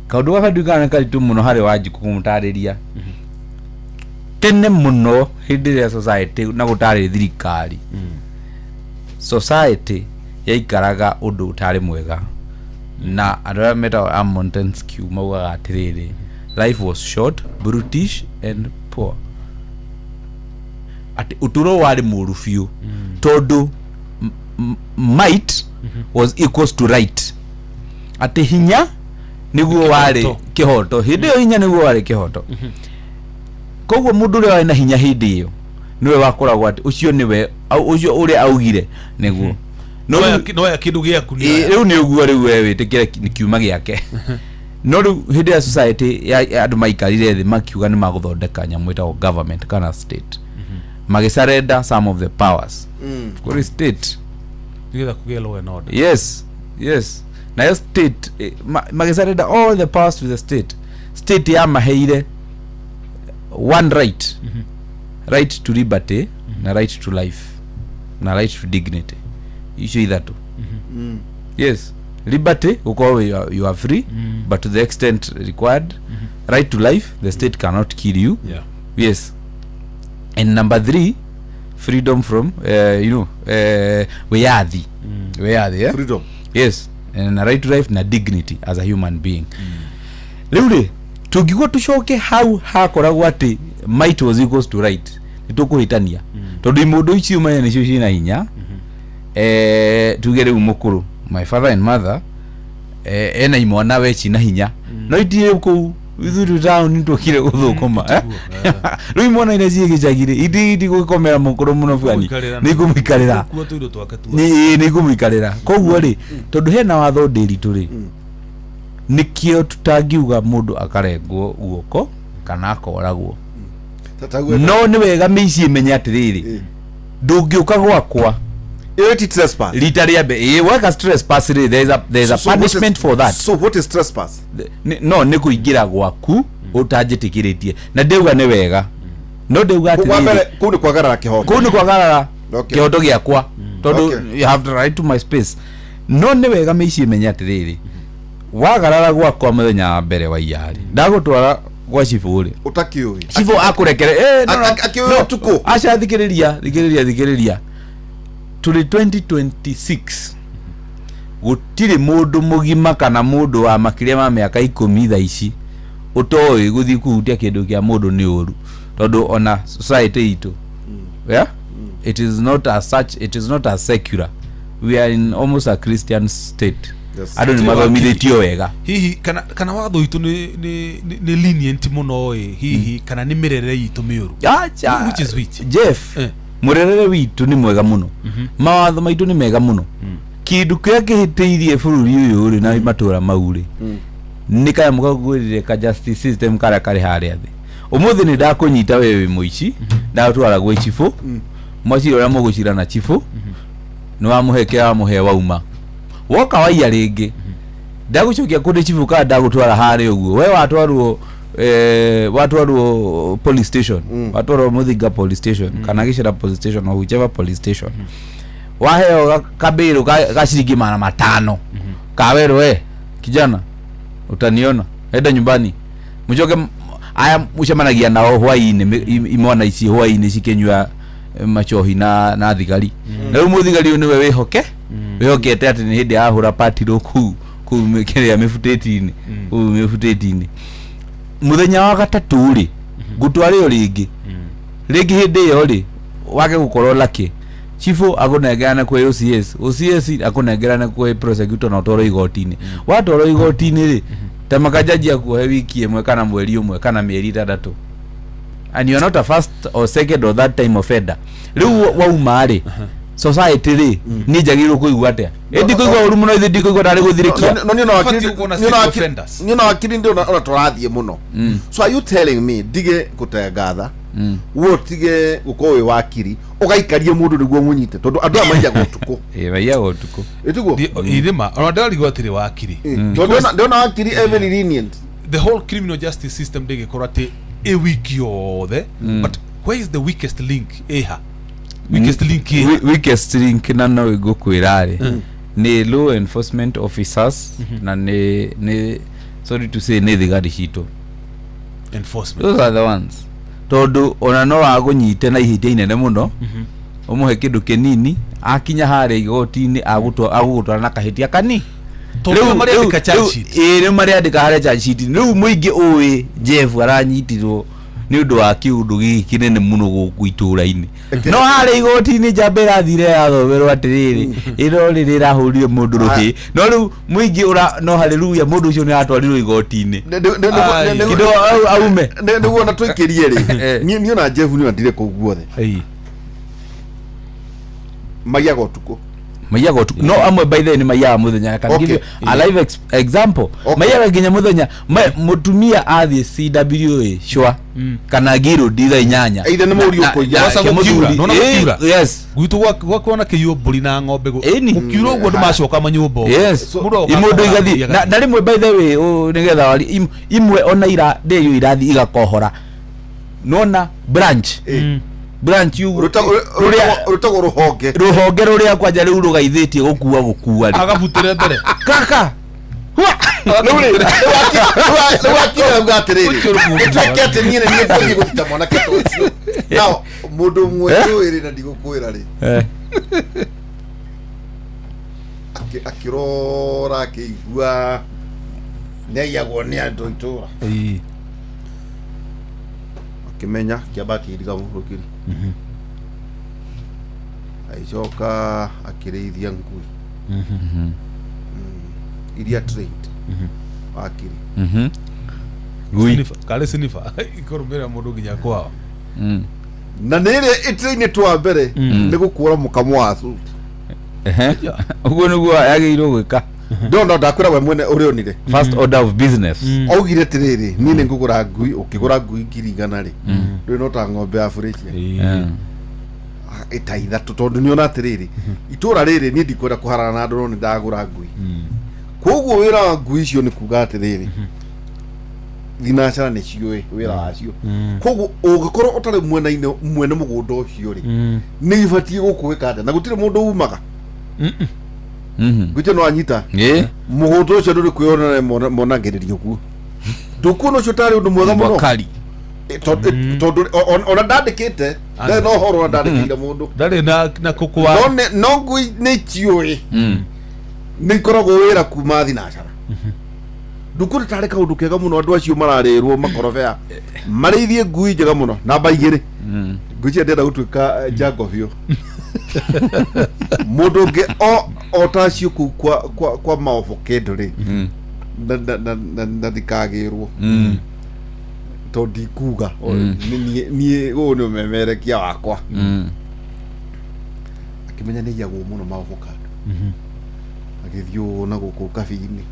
Kaũndũ gaka nduikaga nĩ karitũ mũno harĩ Wanjikũ kũmũtarĩria. Tene mũno, hĩndĩ ĩrĩa society na gũtarĩ thirikari, society yaikaraga ũndũ ũtarĩ mwega, na andũ arĩa metagwo a Montesquieu maugaga atĩrĩrĩ, life was short, brutish and poor, atĩ ũtũũro warĩ mũru biũ tondũ might was equals to right, atĩ hinya nĩguo warĩ kĩhoto hĩndĩ ĩyo, hinya nĩguo warĩ kĩhoto. Koguo mũndũ ũrĩa warĩ na hinya hĩndĩ ĩyo nĩwe wakoragwo atĩ ũcio nĩwe ũcio ũrĩa augire nĩguo. No Noya kĩndũ gĩaku nĩ Ĩ, rĩu nĩ ũguo, rĩu we wĩtĩkĩre nĩ kiuma gĩake. No rĩu hĩndĩ ya society ya andũ maikarire thĩ makiuga nĩ magũthondeka nyamũ ĩtagwo government kana state, magĩsurrender some of the powers kũrĩ state nĩgetha kũgĩe law and order. Yes, nayo state magĩsurrender all the powers to the state. State yamaheire one right, right to liberty na right to life na right to dignity, icio ithatũ. Yes, liberty gukorwo you are free, but to the extent required. Right to life, the state cannot kill you. Yes, and number three, freedom from wiyathi, wiyathi, yeah? Freedom. Yes, and na right to life na dignity as a human being. Rĩu rĩ, Tũngiuga tũcoke hau hakoragwo atĩ might was equals to right, nĩ tũkũhĩtania, tondũ imũndũ icio manya nĩcio ciĩna hinya. Tuge rĩu mũkũrũ, my father and mother, ena imwana we cina hinya, no itirĩ kũu, ithuĩ twĩ taũni tũkire gũthũkũma. Rĩu imwana iria ciĩ gĩcagi-rĩ, itigũkomera mũkũrũ mũno bwani, nĩ ikũmũikarĩra. Kuo tũindo twake tu. Nĩ ikũmũikarĩra. Koguo rĩ, tondũ hena watho ndĩritũ rĩ, nĩkĩo tũtangiuga mũndũ akarengwo guoko kana akoragwo. No nĩ wega mĩici ĩmenye atĩrĩrĩ, ndũngĩũka gwakwa Ĩyo ti trespass. Rita rĩa mbere ĩĩ weka trespass rĩ, there is a So what is- punishment for that. So what is trespass? No nĩ kũingĩra gwaku ũtanjĩtĩkĩrĩtie, na ndĩuga nĩ wega, no ndĩuga Wa atĩrĩrĩ, mbere kũu nĩ kwagarara kĩhoto. Kũu nĩ kwagarara kĩhoto gĩakwa, tondũ you have the right to my space. No nĩ wega mĩici ĩmenye atĩrĩrĩ, wagarara gwakwa mũthenya wa mbere wa iyarĩ, ndagũtwara gwa cibũ rĩ, ũtakĩũĩ, cibũ akũrekere no, no, Akĩũĩ no, ũtukũ. Aca, thikĩrĩria, thikĩrĩria, thikĩrĩria. Tũrĩ 2026, gũtirĩ mũndũ mũgima kana mũndũ wa makĩria ma mĩaka 10 thaa ici ũtoĩ gũthiĩ kũhutia kĩndũ kĩa mũndũ nĩ ũru, tondũ ona society itũ, yeah, it is not as such, it is not as secular. We are in almost a Christian state. Andũ nĩ mathomithĩtio wega. Hihi kana watho witũ nĩ lenient mũno ĩ, hihi kana nĩ mĩrerere itũ mĩũru? Acha. Which is which? Jeff, mũrerere witũ nĩ mwega mũno, mawatho maitũ nĩ mega mũno. Kĩndũ kĩrĩa kĩhĩtĩirie bũrũri ũyũ rĩ, na matũra mau rĩ, nĩ kanyamũ kagwĩrire ka justice system karĩa karĩ harĩa thĩ. Ũmũthĩ nĩ ndakũnyita we wĩ mũici, ndagũtwara gwĩ cibũ, mwacira ũrĩa mũgũcira na cibũ, nĩ wamũhe kĩrĩa wamũhe, wauma woka waiya rĩngĩ, ndagũcokia kũndĩ cibũ kana ndagũtwara harĩa ũguo we watwarwo, watwarwo police station, watwarwo Muthinga police station kana Gĩcera police station or whichever police station, waheo kabĩrũ ka ciringi 500, kawerwo, "We kijana, utaniona, enda nyumbani." Mũcoke aya mũcemanagia nao hwainĩ, imwana ici hwainĩ cikĩnyua macohi na thigari, na rĩu mũthigari ũyũ nĩwe wĩhoke wĩhokete atĩ nĩ hĩndĩ ahũra patirũ kũu kĩrĩa mĩbutĩti-inĩ, kũu mĩbutĩti-inĩ. Mũthenya wa gatatũ rĩ, ngũtware o rĩngĩ rĩngĩ, hĩndĩ ĩyo rĩ wage gũkorwo lucky, chifu akũnengerane kwĩ OCS, OCS akũnengerane kwĩ prosecutor na ũtwarwo igoti-inĩ. Watwarwo igoti-inĩ rĩ, ta makajaji akuohe wiki 1 kana mweri 1 kana mĩeri 6, and you are not a first or second or third time offender. Rĩu wauma rĩ, society rĩ, niĩ njagĩrĩirwo kũigua atĩa? Ĩ ndikũigua ũru mũno, ithe ndikũigua tarĩ gũthirĩkia. No niĩ na wakiri Batiĩ gũkorwo na niĩ na state wakiri offenders. Niĩ na wakiri ndi ona tũrathiĩ mũno. So are you telling me ndige gũtengatha, we ũtige gũkorwo wĩ wakiri, ũgaikarie mũndũ nĩguo mũnyite, tondũ andũ aya maiyaga ũtukũ? Ĩ maiyaga ũtukũ. Ĩtiguo? Irĩma ona ndĩrarigwo atĩrĩ, wakiri, Tondũ ndĩrona wakiri e very lenient. The whole criminal justice system ndĩgĩkorwo atĩ ĩ wiki yothe, but where is the weakest link? Ĩha weakest link ĩha? Weakest link, na no ngũkwĩra rĩ, nĩ law enforcement officers na nĩ, sorry to say, nĩ thigari citũ. Enforcement. Those are the ones, tondũ ona no agũnyite na ihĩtia inene mũno, ũmũhe kĩndũ kĩnini, akinya harĩa igoti-inĩ agũgũtwara na kahĩtia kani. Tondũ rĩu marĩandĩka charge sheet. Ĩĩ, rĩu marĩandĩka harĩa charge sheet. Rĩu mũingĩ ũĩ Jeff aranyitirwo nĩ ũndũ wa kĩũndũ gĩkĩ kĩnene mũno gũkũ itũra-inĩ, no harĩa igoti-inĩ njamba ĩrathire yathomerwo atĩrĩrĩ, ĩno rĩrĩ ĩrahũrire mũndũ rũhĩ, no rĩu mũingĩ ũra no haleluya, mũndũ ũcio nĩ aratwarirwo igoti-inĩ. Ai. Kĩndũ aume. Nĩguo na tũikĩrie rĩ, niĩ ona Jeff nĩ ndirĩ kũu guothe, maiyaga ũtukũ. Maiyaga ũtukũ, no amwe by the way nĩ maiyaga mũthenya. I can give you a live example. Maiyaga nginya mũthenya. Mũtumia athiĩ CWA cwa kana ngirũndi thaa 8. Either nĩ mũriũ kũiya. Kwanza gũkiura, nĩwona gũkiura? Yes. Gwitũ gwakwa kĩiywo mbũri na ng'ombe Ĩni. gũkiura ũguo andũ macoka manyũmba ũguo. Mũndũ agoka Imũndũ akahũra igathiĩ mbũri. Na rĩmwe by the way, nĩgetha wari imwe ona ira ndĩyo irathi igakohora, nona branch branch rũrĩa Rũtagwo rũhonge. Rũhonge rũrĩa kwanja rĩu rũgaithĩtie gũkua rĩ, agabutĩre mbere. Kaka. Rĩu rĩ, rĩu wakiri auga atĩrĩrĩ, gũtuĩke atĩ niĩ nĩ niĩ ngũthiĩ gũthita mwanake ta ũcio nao mũndũ ũmwe njũĩ rĩ, na ndigũkwĩra rĩ, akĩrora akĩigua nĩ aiyagwo nĩ andũ itũra. Akĩmenya kĩamba akĩiriga rũgiri, agĩcoka akĩrĩithia ngui iria trained wakiri. Ngui. Karĩ sinifa ikũrũmĩrĩra mũndũ nginya kwao. Na nĩ ĩrĩa ĩtrainĩtwo wa mbere nĩ gũkũra mũkamo wa cucu. Ehe. Ũguo nĩguo yagĩrĩirwo gwĩka. No ndakwĩra we mwene ũrĩa onire. First order of business. Augire atĩrĩrĩ, niĩ nĩ ngũgũra ngui. Ũkĩgũra ngui 100,000 rĩ, ndũrĩ no ta ng'ombe ya burĩcia ĩta ithatũ, tondũ nĩona atĩrĩrĩ, itũra rĩrĩ niĩ ndikwenda kũharana na andũ, no nĩ ndagũra ngui. Koguo wĩra wa ngui icio nĩ kuga atĩrĩrĩ, thinacara nĩ ciũĩ wĩra wacio. Koguo ũngĩkorwo ũtarĩ mwena-inĩ mwene mũgũnda ũcio rĩ, nĩ ibatiĩ gũkũĩka atĩa na gũtirĩ mũndũ umaga. Ngwĩtia no anyita. Mũgũnda ũcio ndũrĩ kwĩyonera monangĩrĩrio kuo, ndũkuona ũcio tarĩ ũndũ mwega mũno. Mbakari. Tondũ ona ndandĩkĩte, ndarĩ na ũhoro ona ndandĩkĩire mũndũ. Ndarĩ na kũkwa. No ngui nĩ ciũĩ, nĩ ikoragwo wĩra kuma thinacara. Ndũkuona tarĩ kaũndũ kega mũno andũ acio mararĩrwo makorobea marĩithie ngui njega mũno namba igĩrĩ? Ngwĩciria ndĩrenda gũtuĩka njango biũ, mũndũ ũngĩ o ta acio kũu kwa maovokendo rĩ, na ndikagĩrwo, tondũ ndikuga niĩ ũyũ nĩ ũmemerekia wakwa. Akĩmenya nĩ iyagwo mũno maovokando, agĩthiĩ ũũ na gũkũ ũkabi-inĩ,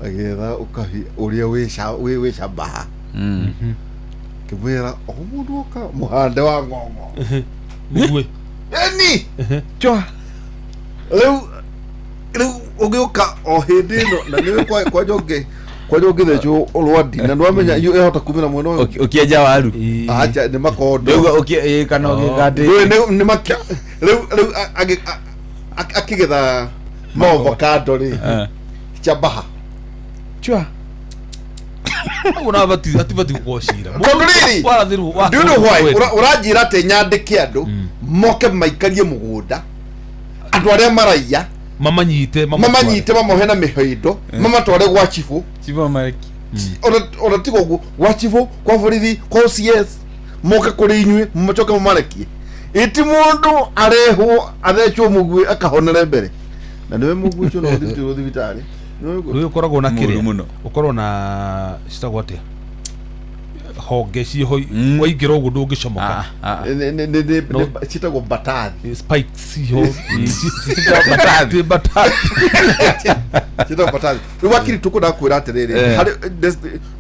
agĩetha ũkabi ũrĩa wĩ cabaha, akĩmwĩra o mũndũ oka mũhande wa ng'ong'o. Mũguĩ. Eni. Chwa. Rĩu ũgĩũka o hĩndĩ ĩno na nĩwe kwanja ũngĩthecwo rwandi na nĩwamenya iyo ĩhota kumĩra mwena ũyũ. Ũkĩenja waru. Acha, nĩ makondo. Ndauga kana ũgĩka atĩ. Ndũĩ nĩ makia rĩu akĩgetha maovakando rĩ, chabaha. Chwa. Ũguo na atibati gũkorwo cira. Tondũ rĩrĩ, Warathirwo. do you know why ũranjĩra atĩ nyandĩke andũ moke maikarie mũgũnda, andũ arĩa maraiya? Mamanyite. Mamanyite, mamohe na mĩhĩndo, mamatware gwa chibũ. Chivo mareki. Ona tiga ũguo, gwa chibũ, kwa borithi, kwa OCS, moke kũrĩ inyuĩ, macoke mamarekie. Ĩti mũndũ arehwo athecwo mũguĩ akahonere mbere, na nĩwe mũguĩ ũcio no ũthitĩrwo thibitarĩ. Nĩwe ũguo. Rĩu ũkoragwo na Mũru kĩrĩa mũno. ũkorwo na citagwo atĩa, honge ciĩho, waingĩra ũguo ndũngĩcomoka. Ah, ah. Ciĩtagwo mbatathi. Spikes ciho. Mbatathi. Mbatathi. Ciĩtagwo mbatathi. Rĩu wakiri, tũkwendaga kwĩra atĩrĩrĩ, harĩ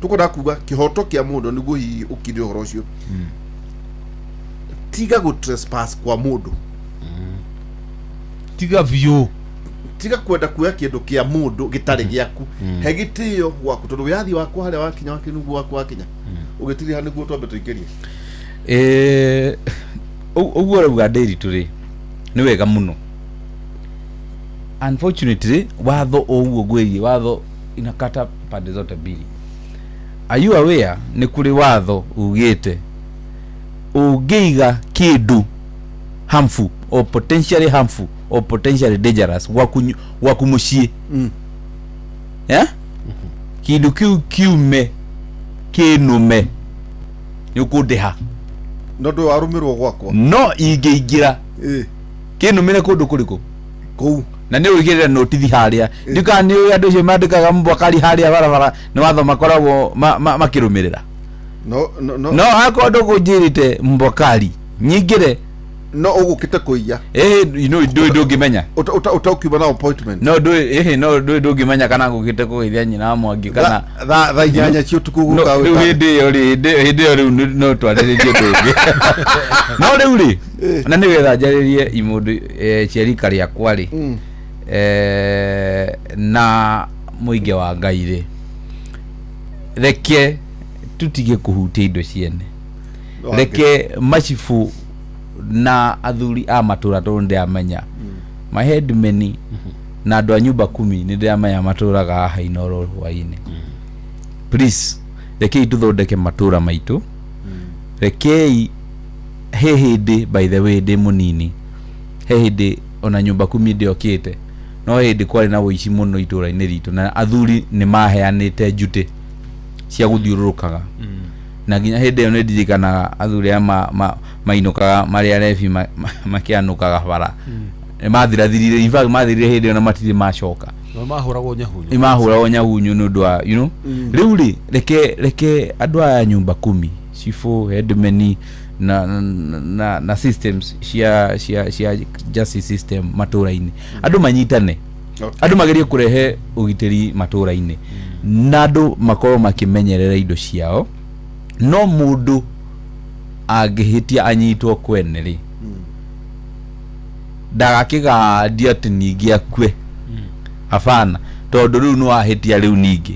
tũkwendaga kuga kĩhoto kĩa mũndũ nĩguo hihi ũkire ũhoro ũcio, tiga gũ trespass kwa mũndũ. Tiga biũ. Tiga kwenda kuoya kĩndũ kĩa mũndũ gĩtarĩ gĩaku. He gĩtĩo gwaku, tondũ wĩyathi wakwa harĩa wakinya wakiri nĩguo waku wakinya ũgĩtiriha nĩguo twambe tũingĩrie. Ũguo ũrauga ndĩritũ rĩ, nĩ wega mũno. Unfortunately, watho o ũguo ngwĩrie, watho inakata pande zote mbili. Are you aware nĩ kũrĩ watho ugĩte ũngĩiga kĩndũ harmful or potentially harmful or potentially dangerous gwaku mũciĩ, yeah? Kĩndũ kĩu kiume kĩnũme, nĩ ũkũndĩha. No ndũ warũmĩrwo gwakwa. No ingĩingĩra kĩnũmĩre kũndũ kũrĩkũ? Kũu. Na nĩ ũigĩrĩra notithi harĩa, ndikana nĩ ũĩ andũ acio mandĩkaga mbwakari harĩa barabara nĩ watho makoragwo makĩrũmĩrĩra. No. No akorwo ndũkũnjĩrĩte mbwakari nyingĩre. No ũgũkĩte kũiya. Ĩhĩ, no ndũĩ ndũngĩmenya. Ũtakiuma na appointment. No ndũĩ, ĩhĩ, no ndũĩ ndũngĩmenya kana ngũkĩte kũgeithia nyina wa Mwangi kana Thaa 8 cia ũtukũ. No, gũka rĩu wĩta- hĩndĩ ĩyo rĩ, hĩndĩ ĩyo rĩu no twarĩrĩrie ũndũ ũngĩ. No rĩu rĩ, na nĩgetha njarĩrie imũndũ cia rika rĩakwa rĩ, na mũingĩ wa Ngai rĩ, reke tutige kũhutia indo ciene. Reke macibu na athuri a matũra, tondũ nĩndĩramenya maheadmen na andũ a nyumba kumi, nĩndĩramenya matũraga haha Inooro hwainĩ. Please, rekei tũthondeke matũra maitũ. Rekei he hĩndĩ, by the way, ndĩ mũnini, he hĩndĩ ona nyumba kumi ndĩokĩte, no hĩndĩ kwarĩ na ũici mũno itũra-inĩ ritũ, na athuri nĩ maheanĩte njutĩ cia gũthiũrũrũkaga. Na nginya hĩndĩ ĩyo nĩ ndirikanaga athuri aya mainũkaga marĩ arebi makĩanũkaga bara. Nĩ mathirathirire, in fact mathirire hĩndĩ ĩyo na matirĩ macoka. No mahũragwo nyahunyu. Nĩ mahũragwo nyahunyu nĩ ũndũ wa you know. Rĩu rĩ, reke andũ aya nyumba kumi, cibũ, headmen na systems cia justice system matũra-inĩ, andũ manyitane, andũ magerie kũrehe ũgitĩri matũra-inĩ, na andũ makorwo makĩmenyerera indo ciao. No mũndũ angĩhĩtia anyitwo kwene rĩ, ndagakĩgandia atĩ ningĩ akue. Hapana, tondũ rĩu nĩ wahĩtia rĩu ningĩ.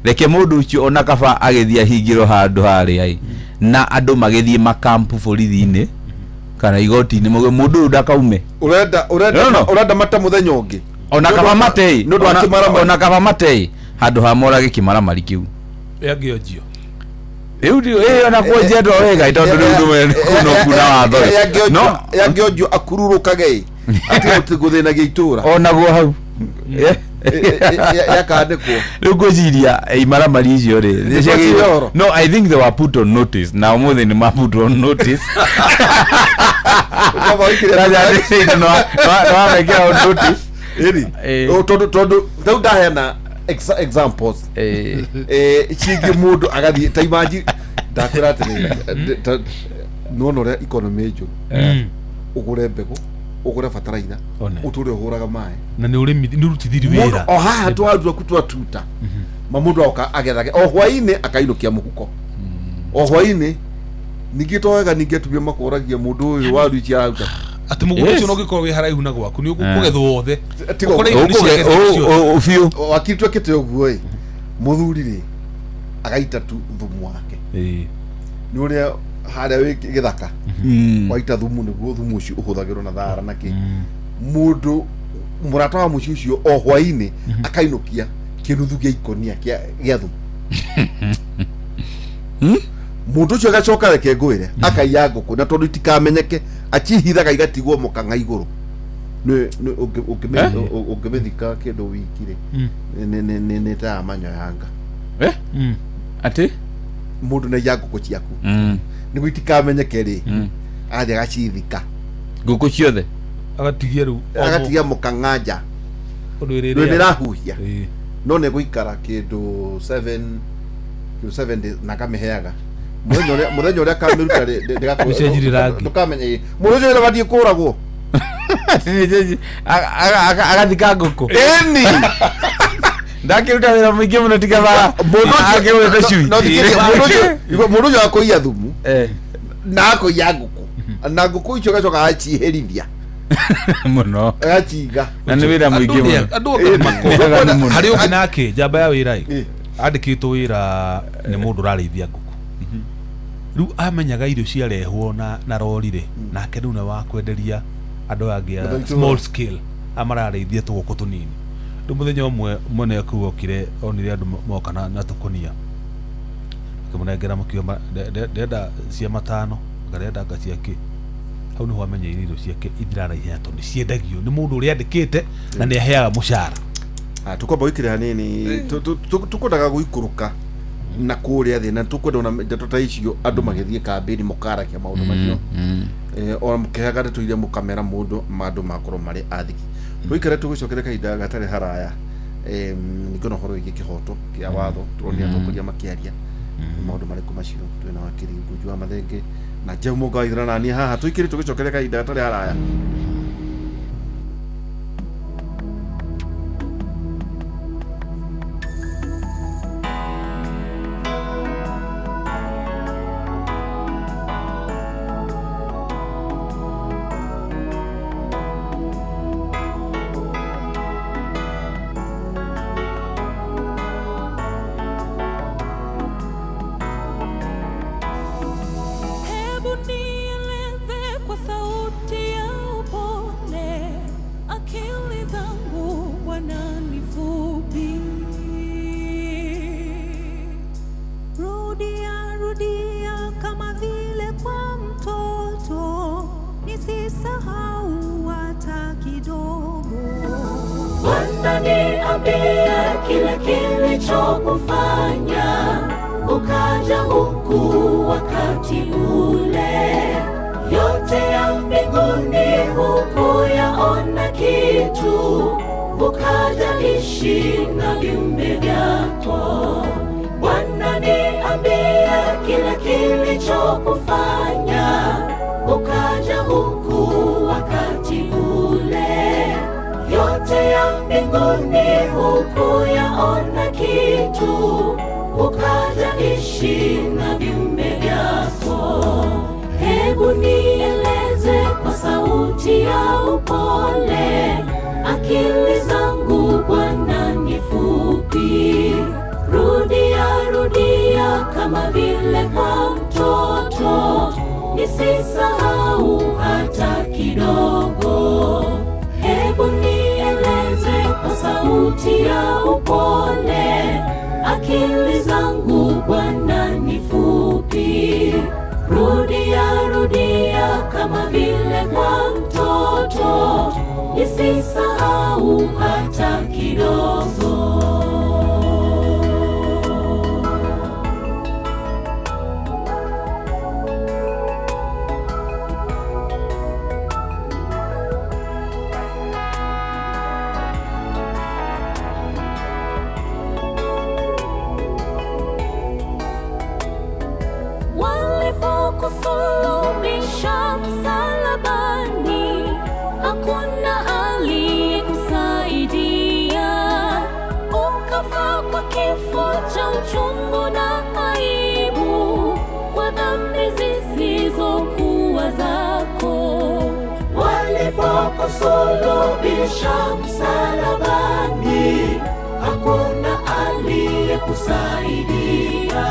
Reke mũndũ ũcio ona kaba agĩthiĩ ahingĩrwo handũ harĩa ĩ, na andũ magĩthiĩ makampu borithi-inĩ kana igoti-inĩ mauge mũndũ ũyũ ndakaume. Urenda No, no. urenda mata muthenya ũngĩ. Ona kaba matei, Nĩ ũndũ wa kĩmaramari. ona kaba matei handũ ha morage kĩmaramari kĩu. Yangĩonjio. Rĩu ĩyo ona kuonjia wega tondũ rĩu ndũwe kuno kuna watho ĩ. No Yangĩonjio akururũkage ĩ, atige gũthĩnagia itũra. Onaguo hau. Yakandĩkwo. Rĩu ngwĩciria imaramari icio rĩ, Nĩ ciakire ũhoro? No, I think they were put on notice. Na ũmũthĩ nĩ ma put on notice. Kwamba wĩkĩre- No wamekĩra on notice. Ĩni. Tondũ rĩu ndaheana examples. Ciĩgiĩ mũndũ agathiĩ ta imanji ndakwĩra atĩrĩrĩ, nĩwona ũrĩa economy njũru, ũgũre mbegũ, ũgũre bataraitha, One. ũtũre ũhũraga maĩ. Na nĩ ũrĩmi nĩ ũrutithiri Mũndũ wĩra. o haha twaru twaku twa tuta, ma mũndũ agoka agethage o hwainĩ akainũkia mũhuko o hwainĩ. Ningĩ to wega, ningĩ atumia makoragia mũndũ ũyũ waru ici araruta. Atĩ mũgũnda Yes. ũcio no ũngĩkorwo wĩ haraihu na gwaku nĩ ũkũgethwo wothe. Tiga Ũkore irio nĩ ciagethwo ciothe. Biũ. Wakiri twekĩte ũguo ĩ, mũthuri rĩ agaita tu thumu wake nĩ ũrĩa harĩa wĩ gĩthaka waita thumu, nĩguo thumu ũcio ũhũthagĩrwo na thara na kĩ. Mũndũ mũrata wa mũciĩ ũcio o hwainĩ akainũkia kĩnuthu gĩa ikonia gĩa thumu. Mũndũ ũcio agacoka, reke ngwĩre, akaiya ngũkũ, na tondũ itikamenyeke acihithaga igatigwo mũkang'a igũrũ. Ũngĩmĩthika kĩndũ wiki rĩ, nĩ ta ya manyoyanga. Atĩ Mũndũ naiya ngũkũ ciaku nĩguo itikamenyeke rĩ, agathiĩ agacithika. Ngũkũ ciothe. Agatigia rĩu Agatigia mũkang'a nja. Ũndũ Rĩu ĩrĩrĩa. nĩrahuhia, no nĩ gũikara kĩndũ 7 kĩndũ 7 days na akamĩheaga mũthenya ũrĩa akamĩruta rĩ, Gũcenjirie rangi. ndũkamenya ĩ. Mũndũ ũcio wĩra kũragwo. Agathika ngũkũ. Ĩni. Ndakĩruta wĩra mũingĩ mũno tiga Mũndũ ũcio- akĩgũrĩte cui. No thikĩrĩria, mũndũ ũcio akũiya thumu na akũiya ngũkũ, na ngũkũ icio agacoka agaciherithia Mũno. Agaciga. Na nĩ wĩra mũingĩ mũno. Andũ anga Waganu mũno. harĩ ũngĩ nake njamba ya wĩra ĩ, andĩkĩtwo wĩra nĩ mũndũ ũrarĩithia ngũkũ. Rĩu amenyaga irio ciarehwo na rori rĩ, nake rĩu nĩ wa kwenderia andũ angĩ Andũ a a itũũra. Small scale a mararĩithia tũgũkũ tũnini. Rĩu mũthenya ũmwe mwene kũu okire onire andũ moka na tũkũnia, akĩmũnengera makiuga ndĩrenda cia matano, anga ndĩrenda anga cia kĩ. Hau nĩho amenyeire irio ciake ithiraga na ihenya tondũ nĩ ciendagio nĩ mũndũ ũrĩa andĩkĩte na nĩ aheaga mũcara. Tukwamba gwikire hanini, tukwendaga guikũrũka na kũrĩa thĩ, na tukwenda ona ndeto ta icio andũ magĩthiĩ kambĩni mũkaragia maũndũ macio. Ona mũkĩheaga ndeto iria mũkamera mũndũ andũ makorwo marĩ athiki. Tũikare tũgĩcokere kahinda gatarĩ haraya. Ningĩ ona ũhoro wĩgiĩ kĩhoto kĩa watho tũronire atongoria makĩaria. Nĩ maũndũ marĩkũ macio? Twĩna wakiri Ngunju wa Mathenge na Jeff Mũnga wa Ithura naniĩ haha. Tũikire tũgĩcokere kahinda gatarĩ haraya. Hebu nieleze kwa sauti ya upole, akili zangu Bwana ni fupi. Rudia, rudia kama vile kwa mtoto, nisisahau hata kidogo. Bwana niambie kile kilichokufanya ukaja huku wakati ule. Yote ya mbinguni hukuyaona kitu, ukaja ishi na viumbe vyako. Bwana niambie kile kilichokufanya, ukaja huku wakati ule. Yote ya mbinguni hukuyaona kitu, ukaja ishi na viumbe vyako. Hebu nieleze kwa sauti ya upole, akili zangu Bwana ni fupi. Rudia, rudia kama vile kwa mtoto, nisisahau hata kidogo. Hebu nieleze kwa sauti ya upole, akili zangu Bwana ni fupi. Rudia, rudia kama vile kwa mtoto, nisisahau hata kidogo. Walipokusulubisha msalabani, hakuna aliyekusaidia. Ukafa kwa kifo cha uchungu na aibu, kwa dhambi zisizokuwa zako. Walipokusulubisha msalabani, hakuna aliyekusaidia.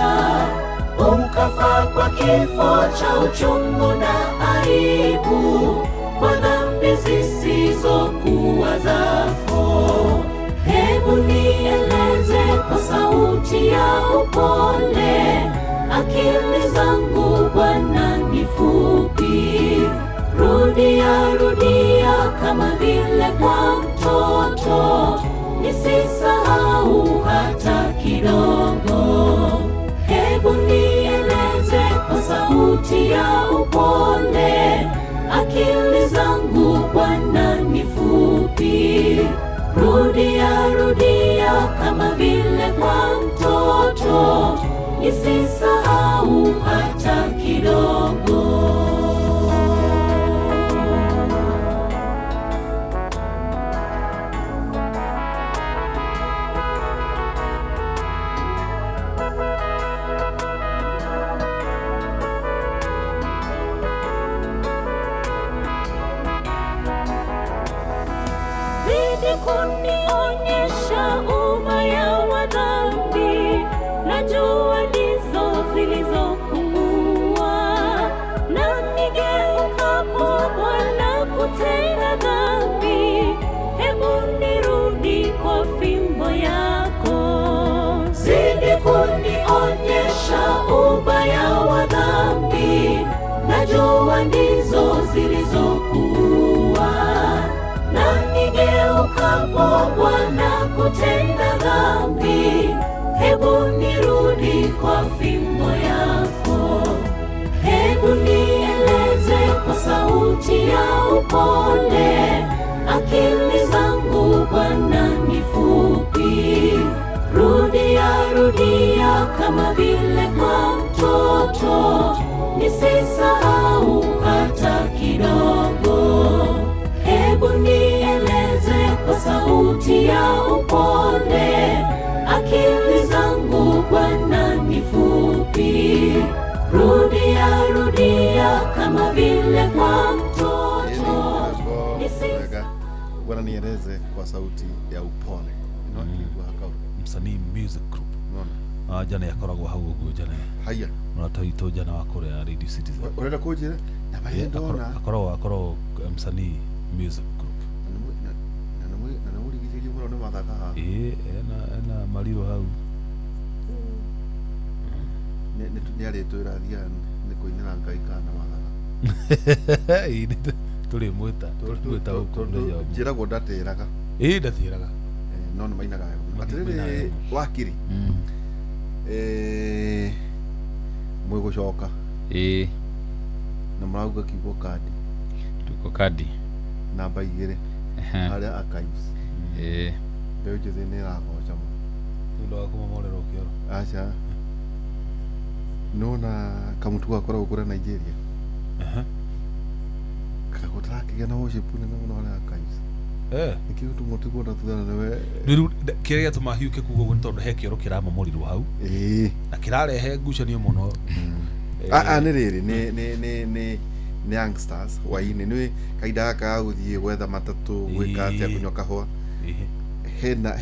Ukafa kwa kifo cha uchungu na aibu, kwa dhambi zisizokuwa zako. Hebu nieleze kwa sauti ya upole, akili zangu Bwana ni fupi. Rudia, rudia kama vile kwa mtoto, nisisahau hata kidogo. Hebu nieleze kwa sauti ya upole, akili zangu Bwana ni fupi. Rudia, rudia kama vile kwa mtoto, nisisahau hata kidogo. Zidi kunionyesha ubaya wa dhambi, najua ndizo zilizopungua. Na nigeukapo Bwana kutenda dhambi, hebu nirudi kwa fimbo yako. Zidi kunionyesha ubaya wa dhambi, najua ndizo zilizokuwa. Na nigeukapo Bwana kutenda dhambi, hebu nirudi kwa fimbo yako. Hebu nieleze kwa sauti ya upole, akili zangu Bwana ni fupi. Rudia, rudia kama vile kwa mtoto, nisisahau hata kidogo. Hebu nieleze kwa sauti ya upole, akili zangu Bwana ni fupi. Rudia, rudia kama vile kwa mtoto, Wega. Bwana nieleze kwa sauti ya upole. No akigua hakau. Msanii Music Group. Unaona? Ah, jana yakoragwo hau ũguo jana Haya. mũrata witũ jana wa kũrĩa Radio Citizen. Urenda kunjira? Na Eh, maĩ ndona. akoragwo Msanii Music Group. Na nĩ mũrigicĩirie mũno nĩ mathaka haha. Ĩĩ, ena mariro hau. Nĩ arĩtwĩra athiaga nĩ kũinĩra Ngai kana mathaga. Ĩĩ, tũrĩmwĩta gũkũ mũthenya ũmwe. Njĩragwo ndatĩraga. Ĩĩ, ndatĩraga. No nĩ mainaga wega. Mainaga Atĩrĩrĩ wega. wakiri. Mwĩgũcoka Ĩĩ. Na mũrauga kiugo kandi. Tuko kadi. Namba 2 harĩa archives. Ĩĩ. Mbeũ njĩthĩ nĩ ĩragoca mũno. Nĩ ũndũ wa kũmomorerwo kĩoro. Aca. Nĩwona kamũtugo gakoragwo kũrĩa Nigeria. Kagũtarakĩgĩa na worship nene mũno harĩa archives. Nĩkĩo gĩtũma ũtigwo na thutha na nĩwe. Rĩu kĩrĩa gĩatũma hiũke kuga ũguo nĩ tondũ he kĩoro kĩramomorirwo hau. Ĩĩ. Na kĩrarehe ngucanio mũno. Nĩ rĩrĩ nĩ youngsters hwainĩ nĩ kahinda gaka ga gũthiĩ gwetha matatũ gwĩka atĩa kũnyua kahũa.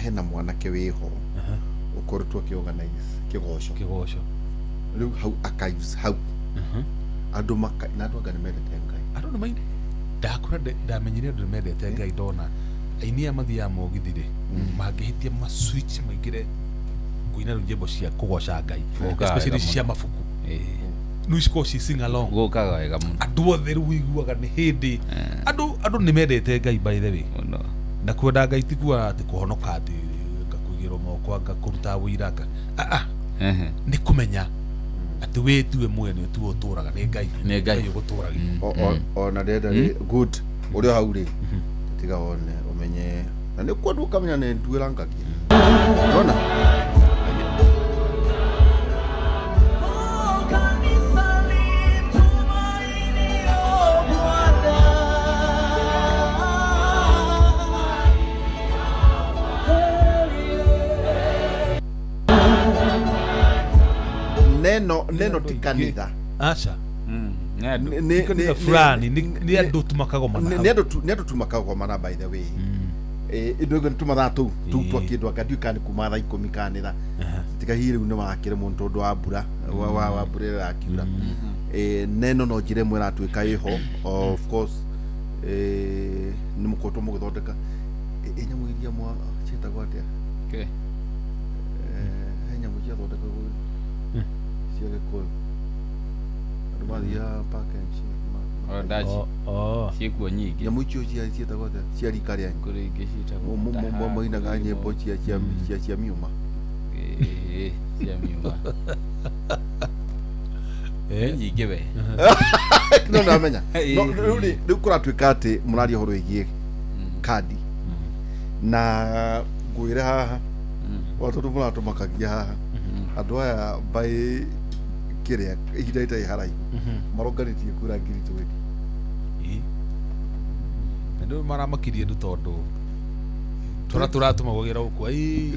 Hena mwanake wĩho ũkoretwo akĩorganize kĩgoco. Kĩgoco. Rĩu hau archives hau. Andũ maka na andũ anga nĩ mendete Ngai. Andũ nĩ maine. Ndakũra ndamenyire andũ nĩ mendete Ngai ndona aini aya mathiaga mũgithi rĩ mangĩhĩtia ma switch maingĩre kũina rĩu nyĩmbo cia kũgoca Ngai especially cia mabuku. Nĩ cikoragwo ci sing along. Gũkaga wega mũno. Andũ othe rĩu ũiguaga nĩ hĩndĩ andũ nĩ mendete Ngai by the way. Na kwenda Ngai ti kuga atĩ kũhonoka atĩ ngakũigĩrwo moko anga kũruta wũira anga. Nĩ kũmenya atĩ we tiwe mwene tiwe ũtũraga nĩ Ngai. Nĩ Ngai ũgũtũragia. Ona ndĩrenda rĩ good ũrĩa hau rĩ tiga wone ũmenye na nĩ kwendwo ũkamenya nĩ nduĩrangagia. Ona neno ti kanitha. Aca. Nĩ fulani nĩ andũ tu makagomana. Nĩ andũ tu makagomana by the way. Indo ĩgo nĩ tũmathaa tũu twa kĩndũ anga ndiũĩ kana nĩ kuma thaa 10 kana thaa. Tiga hihi rĩu nĩ wakĩre mũno tondũ wa mbura wa mbura ĩrĩa ĩrakiura. Neno no njĩra ĩmwe ĩratuĩka ĩho of course nĩ mũkoretwo mũgĩthondeka nyamũ iria mwa ciĩtagwo atĩa? He nyamũ ciathondekagwo cia Gĩkũyũ. Andũ mathiaga park and shake. Ciĩkuo nyingĩ. Nyamũ icio ciĩtagwo atĩa? Cia rika rĩanyu. Kũrĩ ingĩ ciĩtagwo Moinaga nyĩmbo cia miuma. Cia miuma. Nĩ nyingĩ we. No ndamenya. No rĩu kũratuĩka atĩ mũraria ũhoro wĩgiĩ kandi. Na ngwĩre haha o tondũ mũratũmakagia haha andũ aya by kĩrĩa ihinda rĩtarĩ haraihu maronganĩtie kura 20,000. Na nĩ maramakirie andũ tondũ tũrĩa tũratũmagwo wĩra gũkũ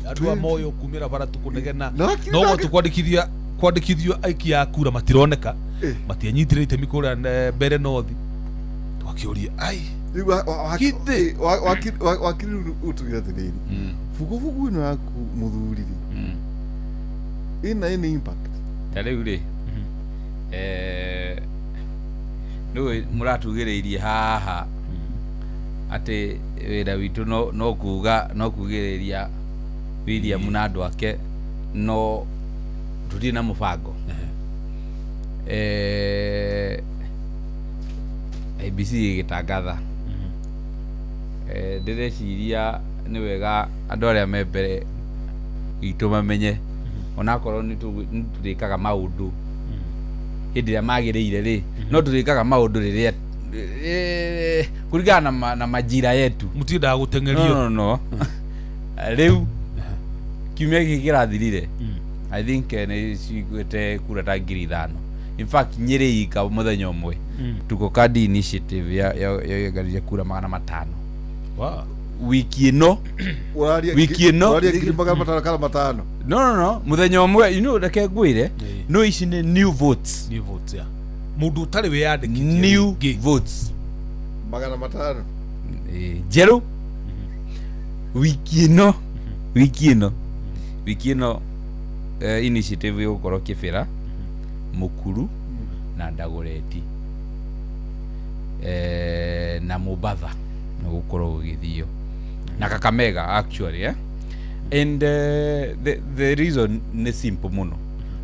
andũ a moyo kumĩra bara tũkũnegena no go tũkwandĩkithia kwandĩkithio aikia a kura matironeka matianyitire itemi kũrĩa mbere nothi twakĩũria ai rĩu wakiri rĩu ũtugire atĩrĩrĩ bugubugu ĩno yaku mũthuri rĩ ĩna any impact ta rĩu rĩ nĩũĩ mũratugĩrĩirie haha atĩ wĩra witũ no kuga no kugĩrĩria William na andũ ake no tũtirĩ na mũbango. ABC ĩgĩtangatha ndĩreciria nĩ wega andũ arĩa me mbere itũ mamenye onakorwo nĩ tũrĩkaga maũndũ hĩndĩ ĩrĩa magĩrĩire rĩ no tũrĩkaga maũndũ rĩrĩa kũringana na majira yetu mũtiendaga gũteng'erio. No rĩu kiumia gĩkĩ kĩrathirire I think nĩ ciguĩte kura ta 5,000. In fact Nyĩrĩ ika mũthenya ũmwe Tuko Kadi initiative yongeririe kura 500. Wow. Wiki ĩno wiki ĩno ũraria 500 kana 500. No mũthenya ũmwe you know reke ngwĩre no ici nĩ new votes. New votes yeah. Mũndũ ũtarĩ wĩyandĩkithie new votes 500 njerũ wiki ĩno wiki ĩno initiative ĩgũkorwo Kĩbĩra Mũkuru na Ndagũreti na Mombasa nĩ gũkorwo gũgĩthio na Kakamega actually and the reason nĩ simple mũno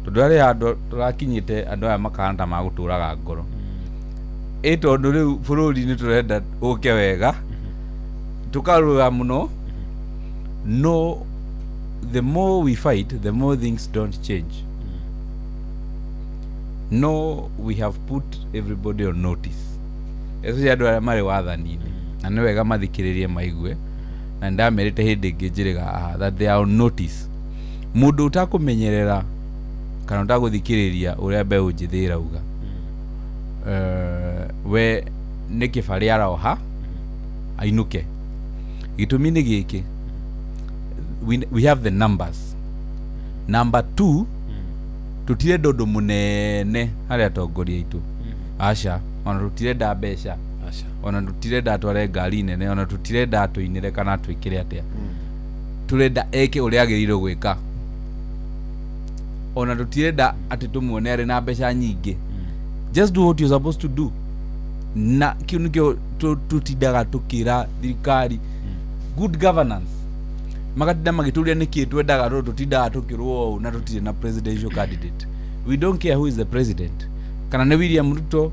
tondũ arĩa andũ tũrakinyĩte andũ aya makahana ta magũtũraga ngoro ĩ tondũ rĩu bũrũri nĩ tũrenda ũke wega tũkarũa mũno no The more we fight, the more things don't change. No, we have put everybody on notice, especially andũ arĩa marĩ wathani-inĩ, na nĩ wega mathikĩrĩrie maigue, na nĩndamerĩte hĩndĩ ĩngĩ njĩrĩga haha that they are on notice. Mũndũ ũtakũmenyerera kana ũtagũthikĩrĩria ũrĩa mbeũ njĩthĩ ĩrauga, we nĩ kĩbarĩ aroha ainũke. Gĩtũmi nĩ gĩkĩ: we have the numbers. Number two, tũtirenda ũndũ mũnene harĩ atongoria aitũ, aca. Ona tũtirenda mbeca. Aca. Ona tũtirenda atware ngari nene, ona tũtirenda atũinĩre kana atwĩkĩre atĩa. Tũrenda eke ũrĩa agĩrĩirwo gwĩka. Ona tũtirenda atĩ tũmuone arĩ na mbeca nyingĩ. Just do what you're supposed to do. Na kĩu nĩkĩo tũtindaga tũkĩra thirikari good governance. Magatinda magĩtũria nĩkĩ twendaga, tondũ tũtindaga tũkĩrwo ũũ na tũtirĩ na presidential candidate. We don't care who is the president, kana nĩ William Ruto,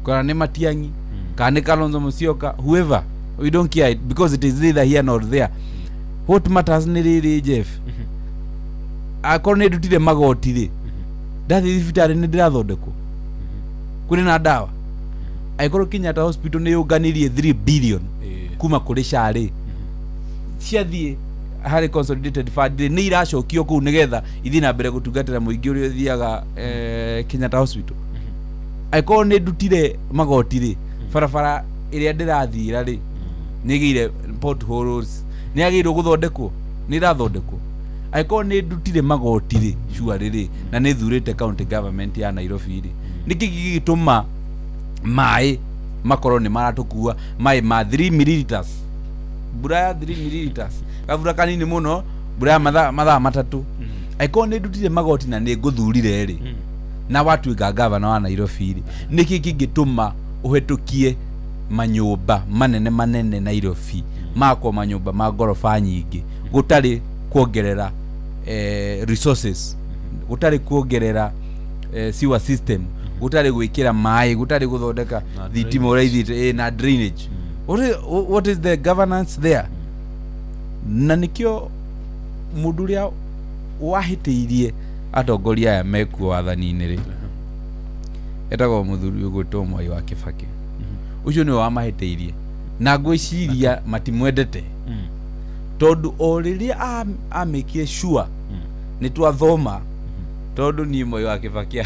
kana nĩ Matiang'i, kana nĩ Kalonzo Musyoka, whoever, we don't care, because it is neither here nor there. What matters nĩ rĩrĩ, Jeff, akorwo nĩ ndutire magoti rĩ, ndathiĩ thibitarĩ nĩ ndĩrathondekwo, kũrĩ na ndawa. Angĩkorwo Kenyatta Hospital nĩ yũnganirie 3 billion kuma kũrĩ SHA rĩ, ciathiĩ harĩ consolidated fund rĩ, nĩ iracokio kũu nĩgetha ithiĩ na mbere gũtungatĩra mũingĩ ũrĩa ũthiaga Kenyatta Hospital. Angĩkorwo nĩ ndutire magoti rĩ, barabara ĩrĩa ndĩrathiĩra rĩ, nĩ ĩgĩire potholes, nĩ yagĩrĩirwo gũthondekwo, nĩ ĩrathondekwo. Angĩkorwo nĩ ndutire magoti rĩ, surely rĩ, na nĩ thurĩte county government ya Nairobi rĩ, nĩkĩ gĩgĩtũma maĩ makorwo nĩ maratũkua, maĩ ma 3 milliliters, mbura ya 3 milliliters, gabura kanini mũno, mbura ya mathaa 3? Angĩkorwo nĩ ndutire magoti na nĩ ngũthurire rĩ, na watuĩka gavana wa Nairobi rĩ, nĩkĩ kĩngĩtũma ũhetũkie manyũmba manene manene Nairobi, makwo manyũmba ma ngoroba nyingĩ, gũtarĩ kuongerera resources, gũtarĩ kuongerera sewer system, gũtarĩ gwĩkĩra maĩ, gũtarĩ gũthondeka Na thitima ũrĩa ithiĩte na drainage? What is the governance there? Na nĩkĩo mũndũ ũrĩa wahĩtĩirie atongoria aya mekuo wathani-inĩ rĩ, etagwo mũthuri ũgwĩtwo Mwai wa Kĩbakĩ. Ũcio nĩwe wamahĩtĩirie, na ngwĩciria matimwendete, tondũ o rĩrĩa amĩkire sure nĩ twathoma, tondũ niĩ Mwai wa Kĩbakĩ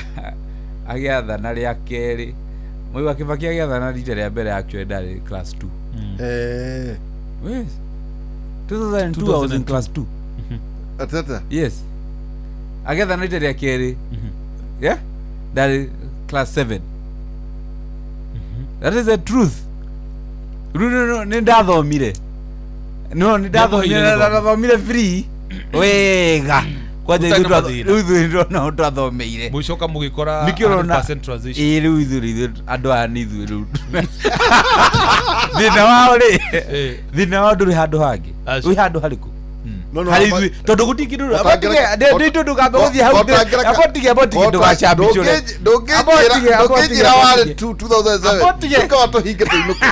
agĩathana rĩa kerĩ, Mwai wa Kĩbakĩ agĩathana rita rĩa mbere, actually ndarĩ class 2. Yes, 2002 I was in class 2. Atata. Yes, agĩathana rita rĩa kerĩ, yeah, ndarĩ class 7. That is the truth. Rĩu nĩ ndathomire, no nĩ ndathomire. Nĩakũheire gĩthomo. Ndathomire free wega kwanja. Ũtarĩ Ithuĩ na mathĩna. Rĩu ithuĩ ndĩrona twathomeire. Mũgĩcoka mũgĩkora Nĩkĩo ũrona 100% transition. Ĩĩ, rĩu ithuĩ andũ aya nĩ ithuĩ rĩu thĩna wao rĩ, thĩna wao ndũrĩ handũ hangĩ. Aca. Wĩ handũ harĩkũ? No, no, Harĩ ithuĩ, tondũ gũtirĩ kĩndũ. Nditũ ndũkambe gũthiĩ hau. Abotige, abotige, ndũgacambicũre. Abotige, abotige, Ndũngĩnjĩra warĩ abotige. 2007 Abotige. ũkawa tũhinge tũinũke.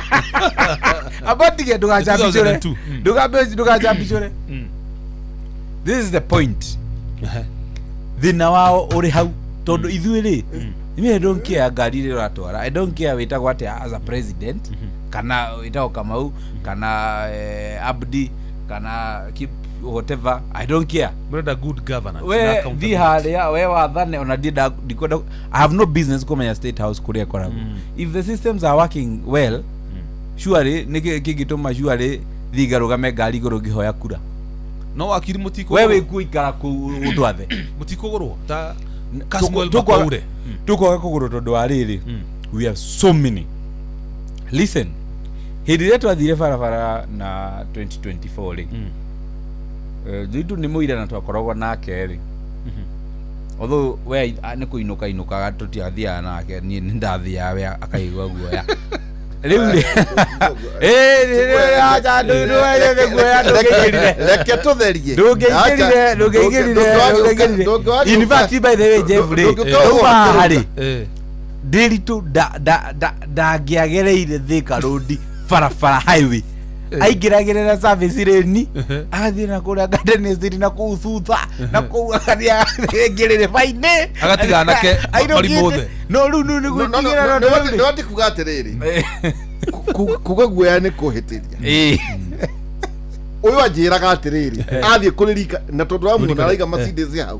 Abotige, ndũgacambicũre. 2002. Ndũgambe, ndũgacambicũre. This is the point. Thĩna wao ũrĩ hau, tondũ ithuĩ rĩ, niĩ I don't care ngari ĩrĩa ũratwara, I don't care wĩtagwo atĩa as a president, kana wĩtagwo Kamau, kana Abdi, kana Kip, whatever, I don't care. Mũrenda good governance na We thi accountability. harĩa we wathane, ona ndienda, ndikwenda, I have no business kũmenya State House kũrĩa ĩkoragwo. If the systems are working well, surely nĩkĩ kĩngĩtũma surely thiĩ ngarũgame ngari igũrũ ngĩhoya kura? No wakiri, We mũtikũgũrwo. wĩkuo ikara kũu ũtwathe. Mũtikũgũrwo ta Kasmuel Makaure. Tũkwaga kũgũrwo tondũ wa rĩrĩ, we have so many. Listen, hĩndĩ ĩrĩa twathire barabara na 2024 rĩ, Thuitu nĩ mũira na twakoragwo nake rĩ, although we nĩ kũinũka inũkaga, tũtiathiaga nake, niĩ nĩ ndathiaga, we akaigua guoya. Rĩu rĩ, aca, guoya ndũngĩingĩrire. Reke tũtherie. Ndũngĩingĩrire, ndũngĩingĩrire, ndũngĩingĩrire. In fact, by the way, Jeff rĩ, Ndũngĩũka ndauma haha rĩ, Ndĩritũ ndangĩagereire Thika Road, barabara highway. Aingĩragĩrĩra service lane, agathiĩ na kũrĩa Garden Estate na kũu thutha na kũu, agathiĩ agĩrĩrĩba-inĩ. Agatiga anake Ainũkĩte. marimũ othe. No rĩu nĩ No, no, no, gwĩtigĩra no, nĩ wati kuga atĩrĩrĩ, kuga guoya nĩ kũhĩtĩria. Ũyũ anjĩraga atĩrĩrĩ, athiĩ kũrĩ rika na tondũ wamuona araiga Mercedes hau.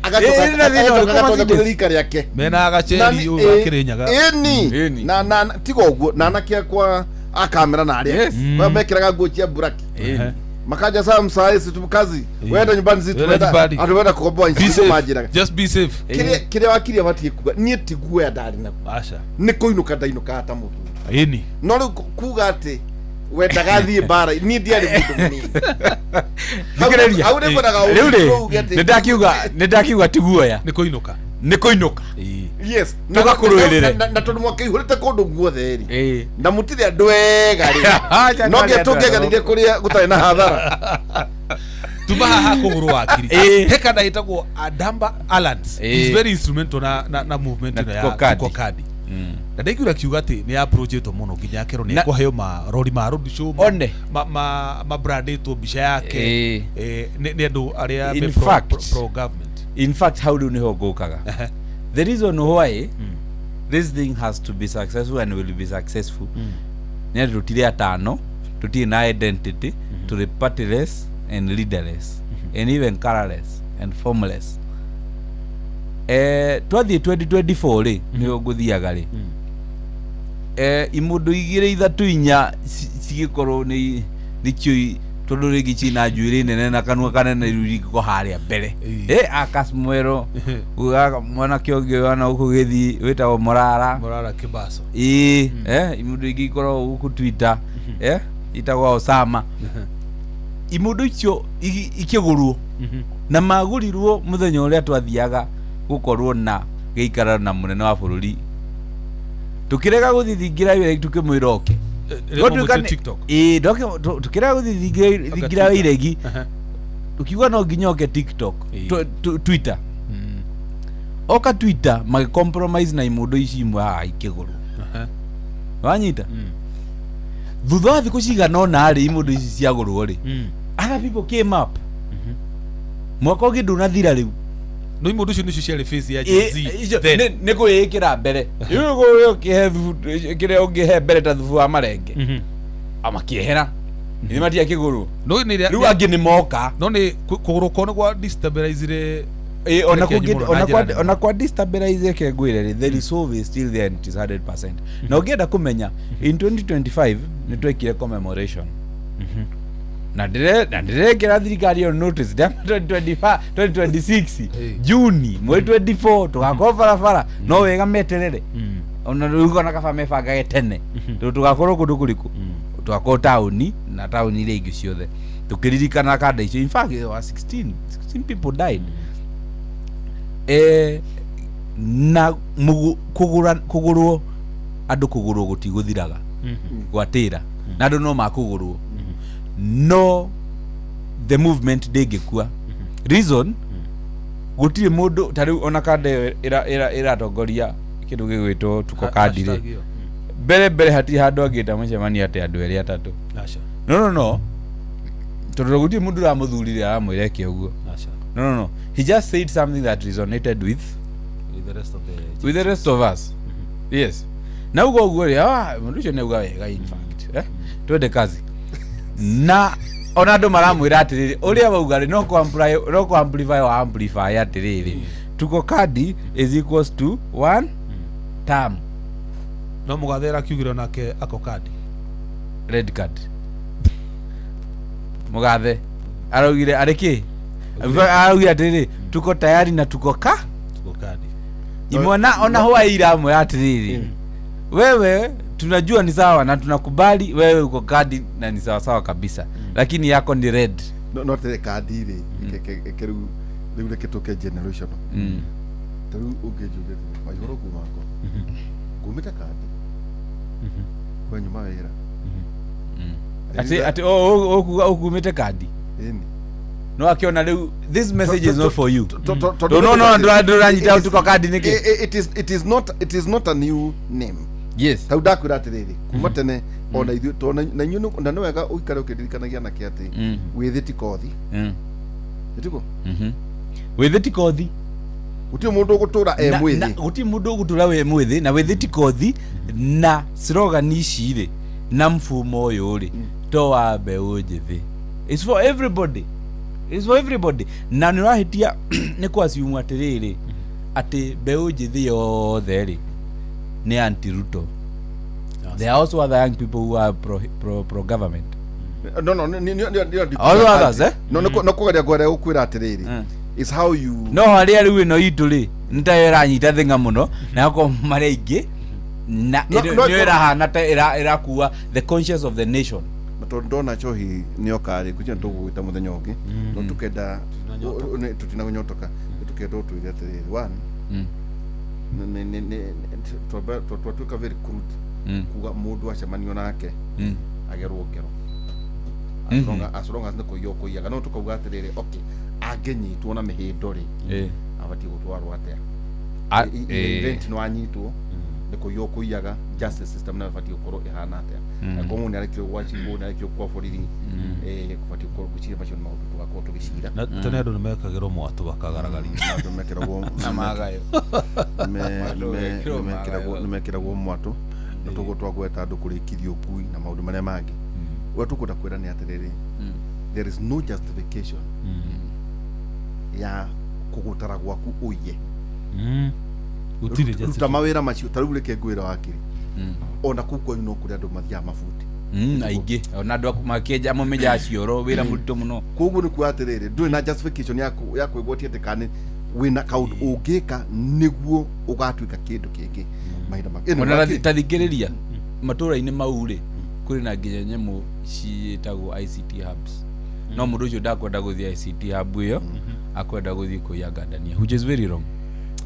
Agacoka Ĩĩ, na thĩna ũrĩkũ agatonya Mercedes? kũrĩ rika rĩake. Mena gaceri ũyũ akĩrĩnyaga. Ĩni. Ĩni. Na tiga ũguo na anake akwa a kamera na arĩa mekĩraga nguo cia buraki, makaja saa msaa tu kazi, wenda nyumbani si Wenda tunaenda nyumbani. atuenda kukomboa Be nchi safe. manjĩraga. Just be safe. Kĩrĩa wakiri abatiĩ kuga, niĩ ti guoya ndarĩ naguo. Aca. Nĩ kũinũka ndainũkaga ta mũthuri. No rĩu kuga atĩ wendaga thiĩ mbara, niĩ ndiarĩ mũndũ mũnini. Thikĩrĩria. Hau nĩ ngwendaga Rĩu rĩ, uge atĩ nĩ ndakiuga ti guoya. Nĩ kũinũka. Nĩ kũinũka. Yes. Tũgakũrũĩrĩre. Na tondũ mwakĩihũrĩte kũndũ guothe rĩ, na mũtirĩ andũ ega rĩ, Acha no twarĩ nginya andũ tũngĩaganire kũrĩa gũtarĩ na hathara. Tuma haha kũgũrũ wakiri. He kada ĩtagwo Adamba Alans. He's very instrumental na movement Na ĩno ya Tuko Kadi. Tuko Kadi. Na ndaiguire akiuga atĩ nĩ approachĩtwo mũno nginya akerwo nĩ Na- ekũheo marori ma road show One. ma brandĩtwo mbica yake nĩ andũ arĩa In me pro government. In fact, hau rĩu nĩho ngũkaga. The reason why this thing has to be successful and will be successful nĩ atĩ tũtirĩ atano, tũtirĩ na identity, tũrĩ partyless and leaderless and even colorless and formless. Twathiĩ 2024 rĩ, nĩho ngũthiaga rĩ, imũndũ igĩrĩ ithatũ inya cigĩkorwo nĩ nĩkĩo tondũ rĩngĩ ciĩna njuĩrĩ nene na kanua kanene, rĩu ingĩkorwo harĩa mbere. Akas Mwero, mwanake ũngĩ wana gũkũ gĩthiĩ wĩtagwo Morara. Morara Kibaso. Ĩĩ, imũndũ ingĩ ikoragwo gũkũ Twitter, itagwo Osama. Imũndũ icio ikĩgũrwo na magũrirwo mũthenya ũrĩa twathiaga gũkorwo na gĩikaro na mũnene wa bũrũri, tukĩrega gũthiĩ thingira wĩra, tukĩmwĩra oke. Rĩrĩa mamwĩtire TikTok. Ĩĩ, tukĩrega gũthiĩ thingira wa iregi, tukiuga no nginya oke TikTok, Twitter. Oka Twitter, magĩcompromise na imũndũ ici imwe haha ikĩgũrwo. Wanyita, thutha wa thikũ cigana ũna rĩ, imũndũ ici ciagũrwo rĩ, other people came up. Mwaka ũngĩ ndũnathira rĩu. No imũndũ icio nĩcio ciarĩ face ya Gen Z Icio then. Nĩ kwĩĩkĩra mbere. Rĩu ũkĩhe thubu kĩrĩa ũngĩhe mbere ta thubu wa marenge, amakĩehera nĩ matiakĩgũrwo. No nĩ Rĩu angĩ nĩ moka. No nĩ kũgũrũ kwao nĩ gwa destabilizire Ona kĩrĩa kũngĩ mũno na ona njĩra kwa nene. Ona kwa destabilize ke ngwĩre rĩ, the resolve is still there and it is 100%. Na ũngĩenda kũmenya, in 2025 nĩ twekire commemoration na ndĩrekĩra thirikari ĩyo notice ndĩa 2025 2026 Juni mweri 24 tũgakorwo barabara. No wega meterere ona rĩu, ona kaba mebangage tene tondũ tũgakorwo kũndũ kũrĩkũ, tũgakorwo taũni na taũni iria ingĩ ciothe tũkĩririkana kanda icio. In fact, there were 16 people died. Na kũgũra kũgũrwo andũ, kũgũrwo gũtigũthiraga gwatĩra na andũ no makũgũrwo, no the movement ndĩngĩkua. Reason, gũtirĩ mũndũ ta rĩu ona kanda ĩyo ĩratongoria kĩndũ gĩgwĩtwo Tuko Kadi rĩ, Hashtag ĩyo. mbere mbere hatirĩ handũ angĩta mũcemanio atĩ andũ erĩ atatũ. Aca. No, tondũ gũtirĩ mũndũ ũramũthurire aramwĩra eke ũguo. Aca. No, he just said something that resonated with With the rest of the with the rest of us. Yes, na ugo ũguo rĩ, mũndũ ũcio nĩ auga wega. In fact, twende kazi na ona andũ maramwĩra atĩrĩrĩ, ũrĩa wauga rĩ, no kũ amplify wa amplify atĩrĩrĩ, Tuko Kadi is equals to one term. No mũgathe arakiugire onake ako kadi. Red card. Mũgathe araugire arĩ kĩ, araugire atĩrĩrĩ, tuko tayari na tuko ka Tuko kadi. Imwana ona huwa iramwe atĩrĩrĩ, wewe tunajua ni sawa na tunakubali wewe uko kadi na ni sawa sawa kabisa, lakini yako ni red. No tere kandi rĩ, reke rĩu reke tũke generational. Ta rĩu ũngĩnjũria atĩrĩ, Waihũrũ kuma kũ ngumĩte kandi kwe nyuma wĩra. Ati ũkuga ũkumĩte kandi? Ĩni. No akiona rĩu this message is not for you. Tondũ No, ndũranyita Tuko Kadi nĩkĩ? It is not a new name. Tau ndakwĩra atĩrĩrĩ, kuma tene Ona ithuĩ to na inyuĩ na nĩ wega ũikare ũkĩririkanagia nake atĩ wĩthĩ ti kothi. Ĩtiguo? Wĩthĩ ti kothi. Gũtirĩ mũndũ ũgũtũra e mwĩthĩ. Gũtirĩ mũndũ ũgũtũra wĩ mwĩthĩ na wĩthĩ ti kothi na slogan ici rĩ na mfumo ũyũ rĩ to wa mbeũ njĩthĩ. It's for everybody. It's for everybody. Na nĩ ũrahĩtia nĩ kwasiumu atĩrĩrĩ atĩ mbeũ njĩthĩ yothe rĩ nĩ anti Ruto. There are also other young people who are pro government. No no no no no. Also others, eh? No no no kugeria ngwere gukwira atiriri. It's how you No haria riu ino itu ri nitayo iranyita thinga muno na ko mare ingi na nio irahana ta irakua the conscience of the nation. Na tondu ndona Njohi nioka ri kuchia tugwita muthenya ungi no tukenda tutina gunyotoka tukenda utwire atiriri one ne twatuika very crude kuga mundu acemanio nake agerwo ngero as long as nĩ kũiywo kũiyaga no tũkauga atĩrĩrĩ okay angĩnyitwo na mĩhĩndo rĩ abatiĩ gũtwarwo atĩa event no anyitwo nĩ kũiywo kũiyaga justice system nayo ĩbatiĩ gũkorwo ĩhana atĩa angĩkorwo mũndũ nĩarekire gwa cibũ nĩarekire kwa borithi kũbatiĩ gũkorwo ngwĩciria macio nĩ maũndũ tũgakorwo tũgĩcira na tene andũ nĩmekagĩrwo mwatũ bakagaragaria andũ mekĩragwo na magayo nĩmekĩragwo mwatũ na tũguo twagweta andũ kũrĩkithia ũkui na maũndũ marĩa mangĩ ũrĩa tũkwenda kwĩra nĩ atĩrĩrĩ there is no justification ya kũgũtara gwaku ũiye ruta mawĩra macio ta rĩu reke ngwĩra wakiri ona kũu kwanyu no kũrĩ andũ mathiaga mabuti aingĩ ona andũ makĩenja amwe menjaga cioro wĩra mũritũ mũno koguo nĩ kuga atĩrĩrĩ ndũrĩ na justification ya kwĩgwatia atĩ kana wĩna kaũndũ ũngĩka nĩguo ũgatuĩka kĩndũ kĩngĩ mahinda mangĩ ona ta thikĩrĩria matũra-inĩ mau rĩ kũrĩ na nginya nyamũ ciĩtagwo ICT hubs no mũndũ ũcio ndakwenda gũthiĩ ICT hub ĩyo akwenda gũthiĩ kũiya ngandania which is very wrong.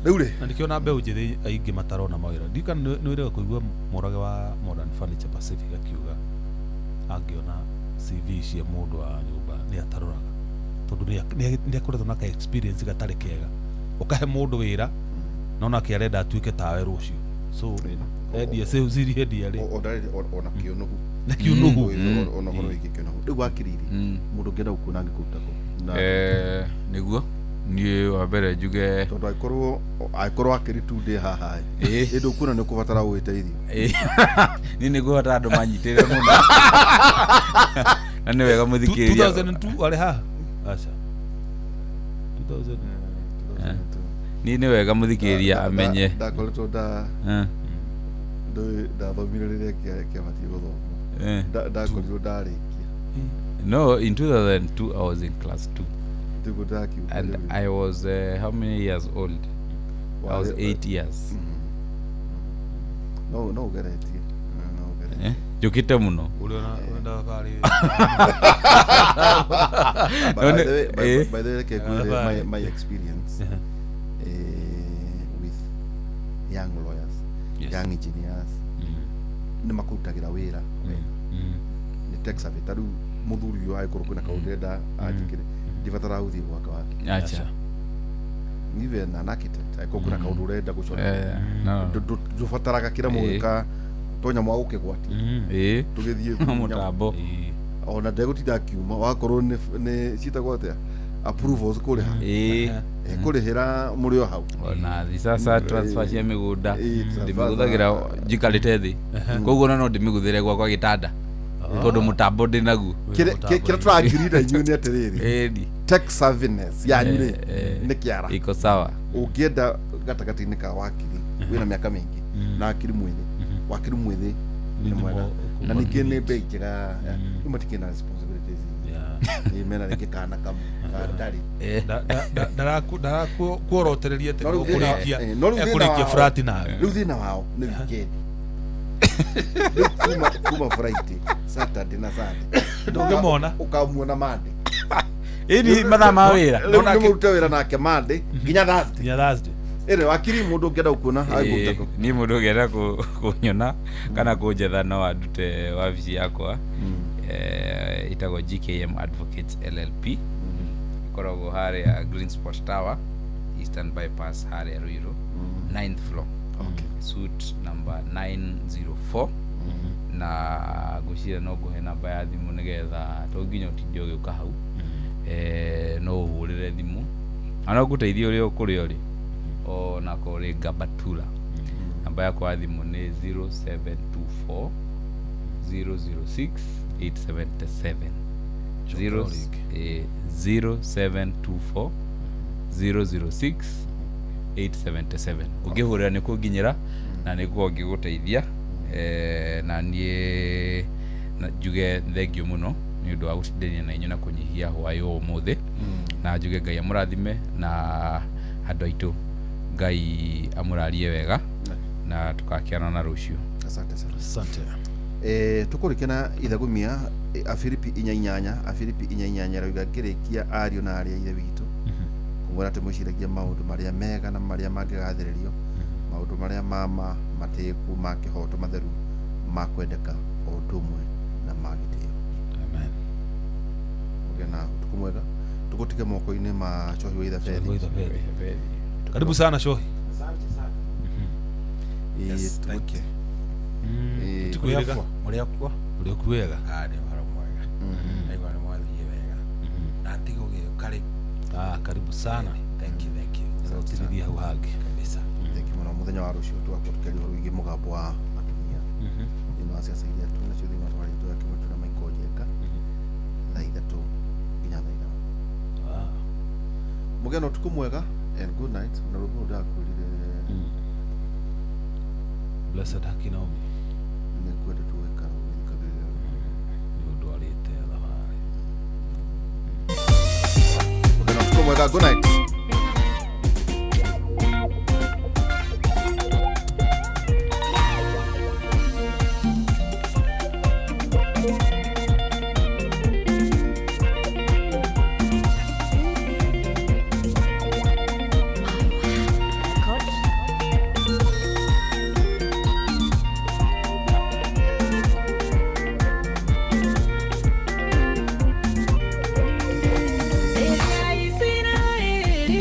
Rĩu rĩ na nĩkĩo na mbeũ njĩthĩ aingĩ matarona mawĩra ndikana nĩ wĩrĩga kũigua Mũrage wa Modern Furniture Pacific akiuga angĩona CV cia mũndũ wa nyũmba nĩ ataroraga tondũ nĩ akoretwo na ka experience gatarĩ kega ũkahe mũndũ wĩra no nake arenda atuĩke tawe rũciũ so endia sales iria endia rĩ ona kĩũnũhu na kĩũnũhu ona ũhoro wĩgiĩ kĩũnũhu rĩu wakiriri mũndũ ũngĩenda gũkuona angĩkũruta kũ nĩguo niĩ wa mbere njuge tondũ angĩkorwo akĩri tu ndĩ haha ĩ ndũkuona nĩ ũkũbatara ũgĩteithio niĩ nĩ ngũbatara andũ manyitĩrĩre mũno na nĩ wega mũthikĩrĩria 2002 warĩ haha aca 2002 niĩ nĩ wega mũthikĩrĩria amenye ndakoretwo ndathomire rĩrĩa kĩabatiĩ gũthomwo ndakorirwo ndarĩkia. No, in 2002 I was in class 2. And I was how many years old? I was 8 years. No, no, get it. No, get it. Jokite muno. By the way, my experience with young lawyers, young engineers, nĩ makũrutagĩra wĩra nĩ tech savvy ta rĩu mũthuri ũyũ angĩkorwo kwĩna kaũndũ enda anjĩkĩre ndibataraga gũthiĩ gwake wake acha even an architect angĩkorwo kwĩna kaũndũ ũrenda gũcora ndũbataraga kĩrĩa mũgĩka to nyamũ wa gũkĩgwatia tũgĩthiĩ mũtambo ona ndegũtinda akiuma wakorwo nĩ ciĩtagwo atĩa approvals kũrĩha kũrĩhĩra mũrĩ o hau ona sasa transfer cia mĩgũnda ndĩmĩgũthagĩra njikarĩte thĩ koguo ona no ndĩmĩgũthĩre gwakwa gĩtanda tondũ mũtambo ndĩ naguo kĩrĩa tũrangirira inyuĩ nĩ atĩrĩrĩ tech savviness yanyu rĩ nĩ kĩara iko sawa ũngĩenda gatagatĩ-inĩ ka wakiri wĩna mĩaka mĩingĩ na wakiri mwĩthĩ wakiri mwĩthĩ nĩ mwega na ningĩ nĩ bei njega rĩu matikĩrĩ na responsibilities mena rĩngĩ kana kamwe ka ndarĩ ndarakuorotereria atĩ ekũrĩkia frat nawe rĩu thĩna wao nĩ weekend kuma Friday Saturday na Sunday ndũngĩmona ũkamuona Monday ĩni mathaa ma wĩra rĩu nĩ mũrute wĩra nake Monday nginya Thursday ĩrĩ wakiri mũndũ ũngĩenda gũkuona agĩkũruta kũ niĩ mũndũ ũngĩenda kũnyona kana kũnjetha no andute wabici yakwa ĩtagwo GKM Advocates LLP ĩkoragwo harĩa Green Spot Tower Eastern Bypass harĩa Ruiru 9th floor. Suite number 904 Na ngwĩciria no ngũhe namba ya thimũ nĩgetha to nginya ũtinde ũgĩũka hau. No ũhũrĩre thimũ na no ngũteithie ũrĩa kũrĩa ũrĩ ona korwo ũrĩ Gabatula. Namba yakwa ya thimũ nĩ 0724 006 877. Cokera rĩngĩ. 0724 006 877. Ũngĩhũrĩra nĩ kũnginyĩra na nĩguo ngĩgũteithia. Na niĩ njuge thengio mũno nĩ ũndũ wa gũtindania na inyuĩ na kũnyihia hwaĩ wa ũmũthĩ, na njuge Ngai amũrathime na andũ aitũ, Ngai amũrarie wega na tũgakĩonana rũciũ. Asante sana. Asante. Tũkũrĩkia na ithagumia, Afilipi 4:8. Afilipi 4:8 rauga, ngĩrĩkia, ariũ na arĩ a ithe witũ, kũmwĩra atĩ mwĩciragie maũndũ marĩa mega na marĩa mangĩgathĩrĩrio, maũndũ marĩa mama matĩĩku, ma kĩhoto, matheru, ma kwendeka, o ũndũ ũmwe na ma gĩtĩo. Amen. Ũgĩe na ũtukũ mwega, tũgũtige moko-inĩ ma Cohi wa Ithabethi. Shohi wa Ithabethi. Karibu sana, Shohi. Asante sana. Yes, thank you. Tukwĩrĩga. Mũrĩ akuo? Ũrĩ oku wega. Ah, nĩ ũhoro mwega. Naigua nĩ mwathiĩ wega. Na ndigũgĩũka rĩu. Ah, karibu sana. Thank you, thank you. Ũtirithie hau hangĩ. Kabisa. Thank you mũno. Mũthenya wa rũciũ tũgakorwo tũkĩaria ũhoro wĩgiĩ mũgambo wa atumia thĩinĩ wa ciaca iria twĩ nacio thĩinĩ wa tabarĩra itũ ya Kĩmũtũ na Michael Njenga, thaa 3 nginya thaa 5. Mũgĩe na ũtukũ mwega and good night. Na rwĩmbo rũrũ ndĩrakwĩrire. Blessed Haki Naomi. Nĩ kwenda tũgũikara ũgĩthikagĩrĩria rwĩmbo. Nĩ ũndũ arĩte thabarĩ. Mũgĩe na ũtukũ mwega, good night. Isiraeli.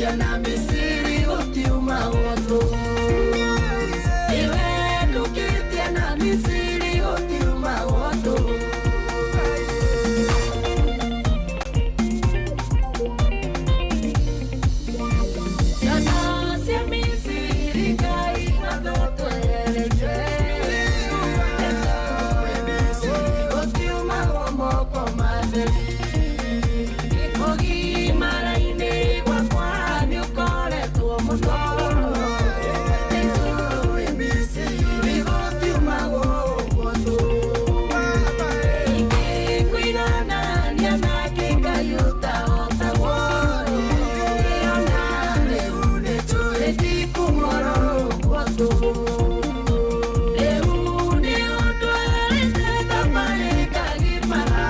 Ndũkĩtie na Misiri gũtiumagwo thũ. Nĩwe ndũkĩtie na Misiri gũtiumagwo thũ. Ciana cia Misiri Ngai mathotwereire. Gũtiumagwo moko matheri. Kũgimara-inĩ gwakwa nĩũkoretwo mũno. Misiri gũtiumagwo ũguo thũ. Ingĩkũiganania nake Ngai ũtahotagwo. Ona rĩu nĩnjũĩ ndikumora ũguo thũ. Rĩu nĩũndwarĩte thabarĩ ngagimara.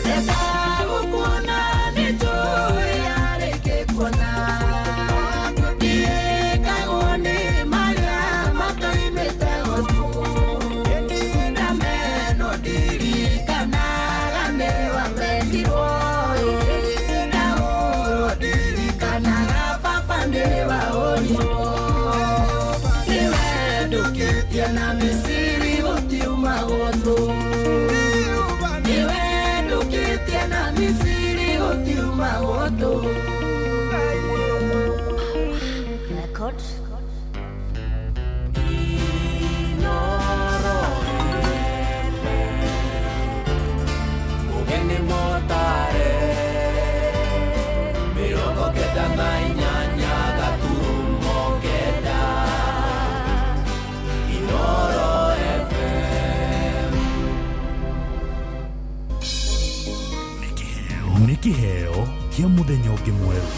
Ndenda gũkuona nĩnjũĩ yarĩkĩ kuona. Ndiĩkagwo nĩ marĩa matoimĩte gũtũ. Na meno ndirikanaga nĩwamendirwo. Na ũrwo ndirikanaga baba nĩwaũrirwo. Nĩwe ndũkĩtie na Misiri gũtiumagwo thũ. Nĩwe ndũkĩtie na Misiri gũtiumagwo thũ. Record. Ugeni motare 98 9 Inoro FM. Nĩ kĩheo kĩa mũthenya ũngĩ mwerũ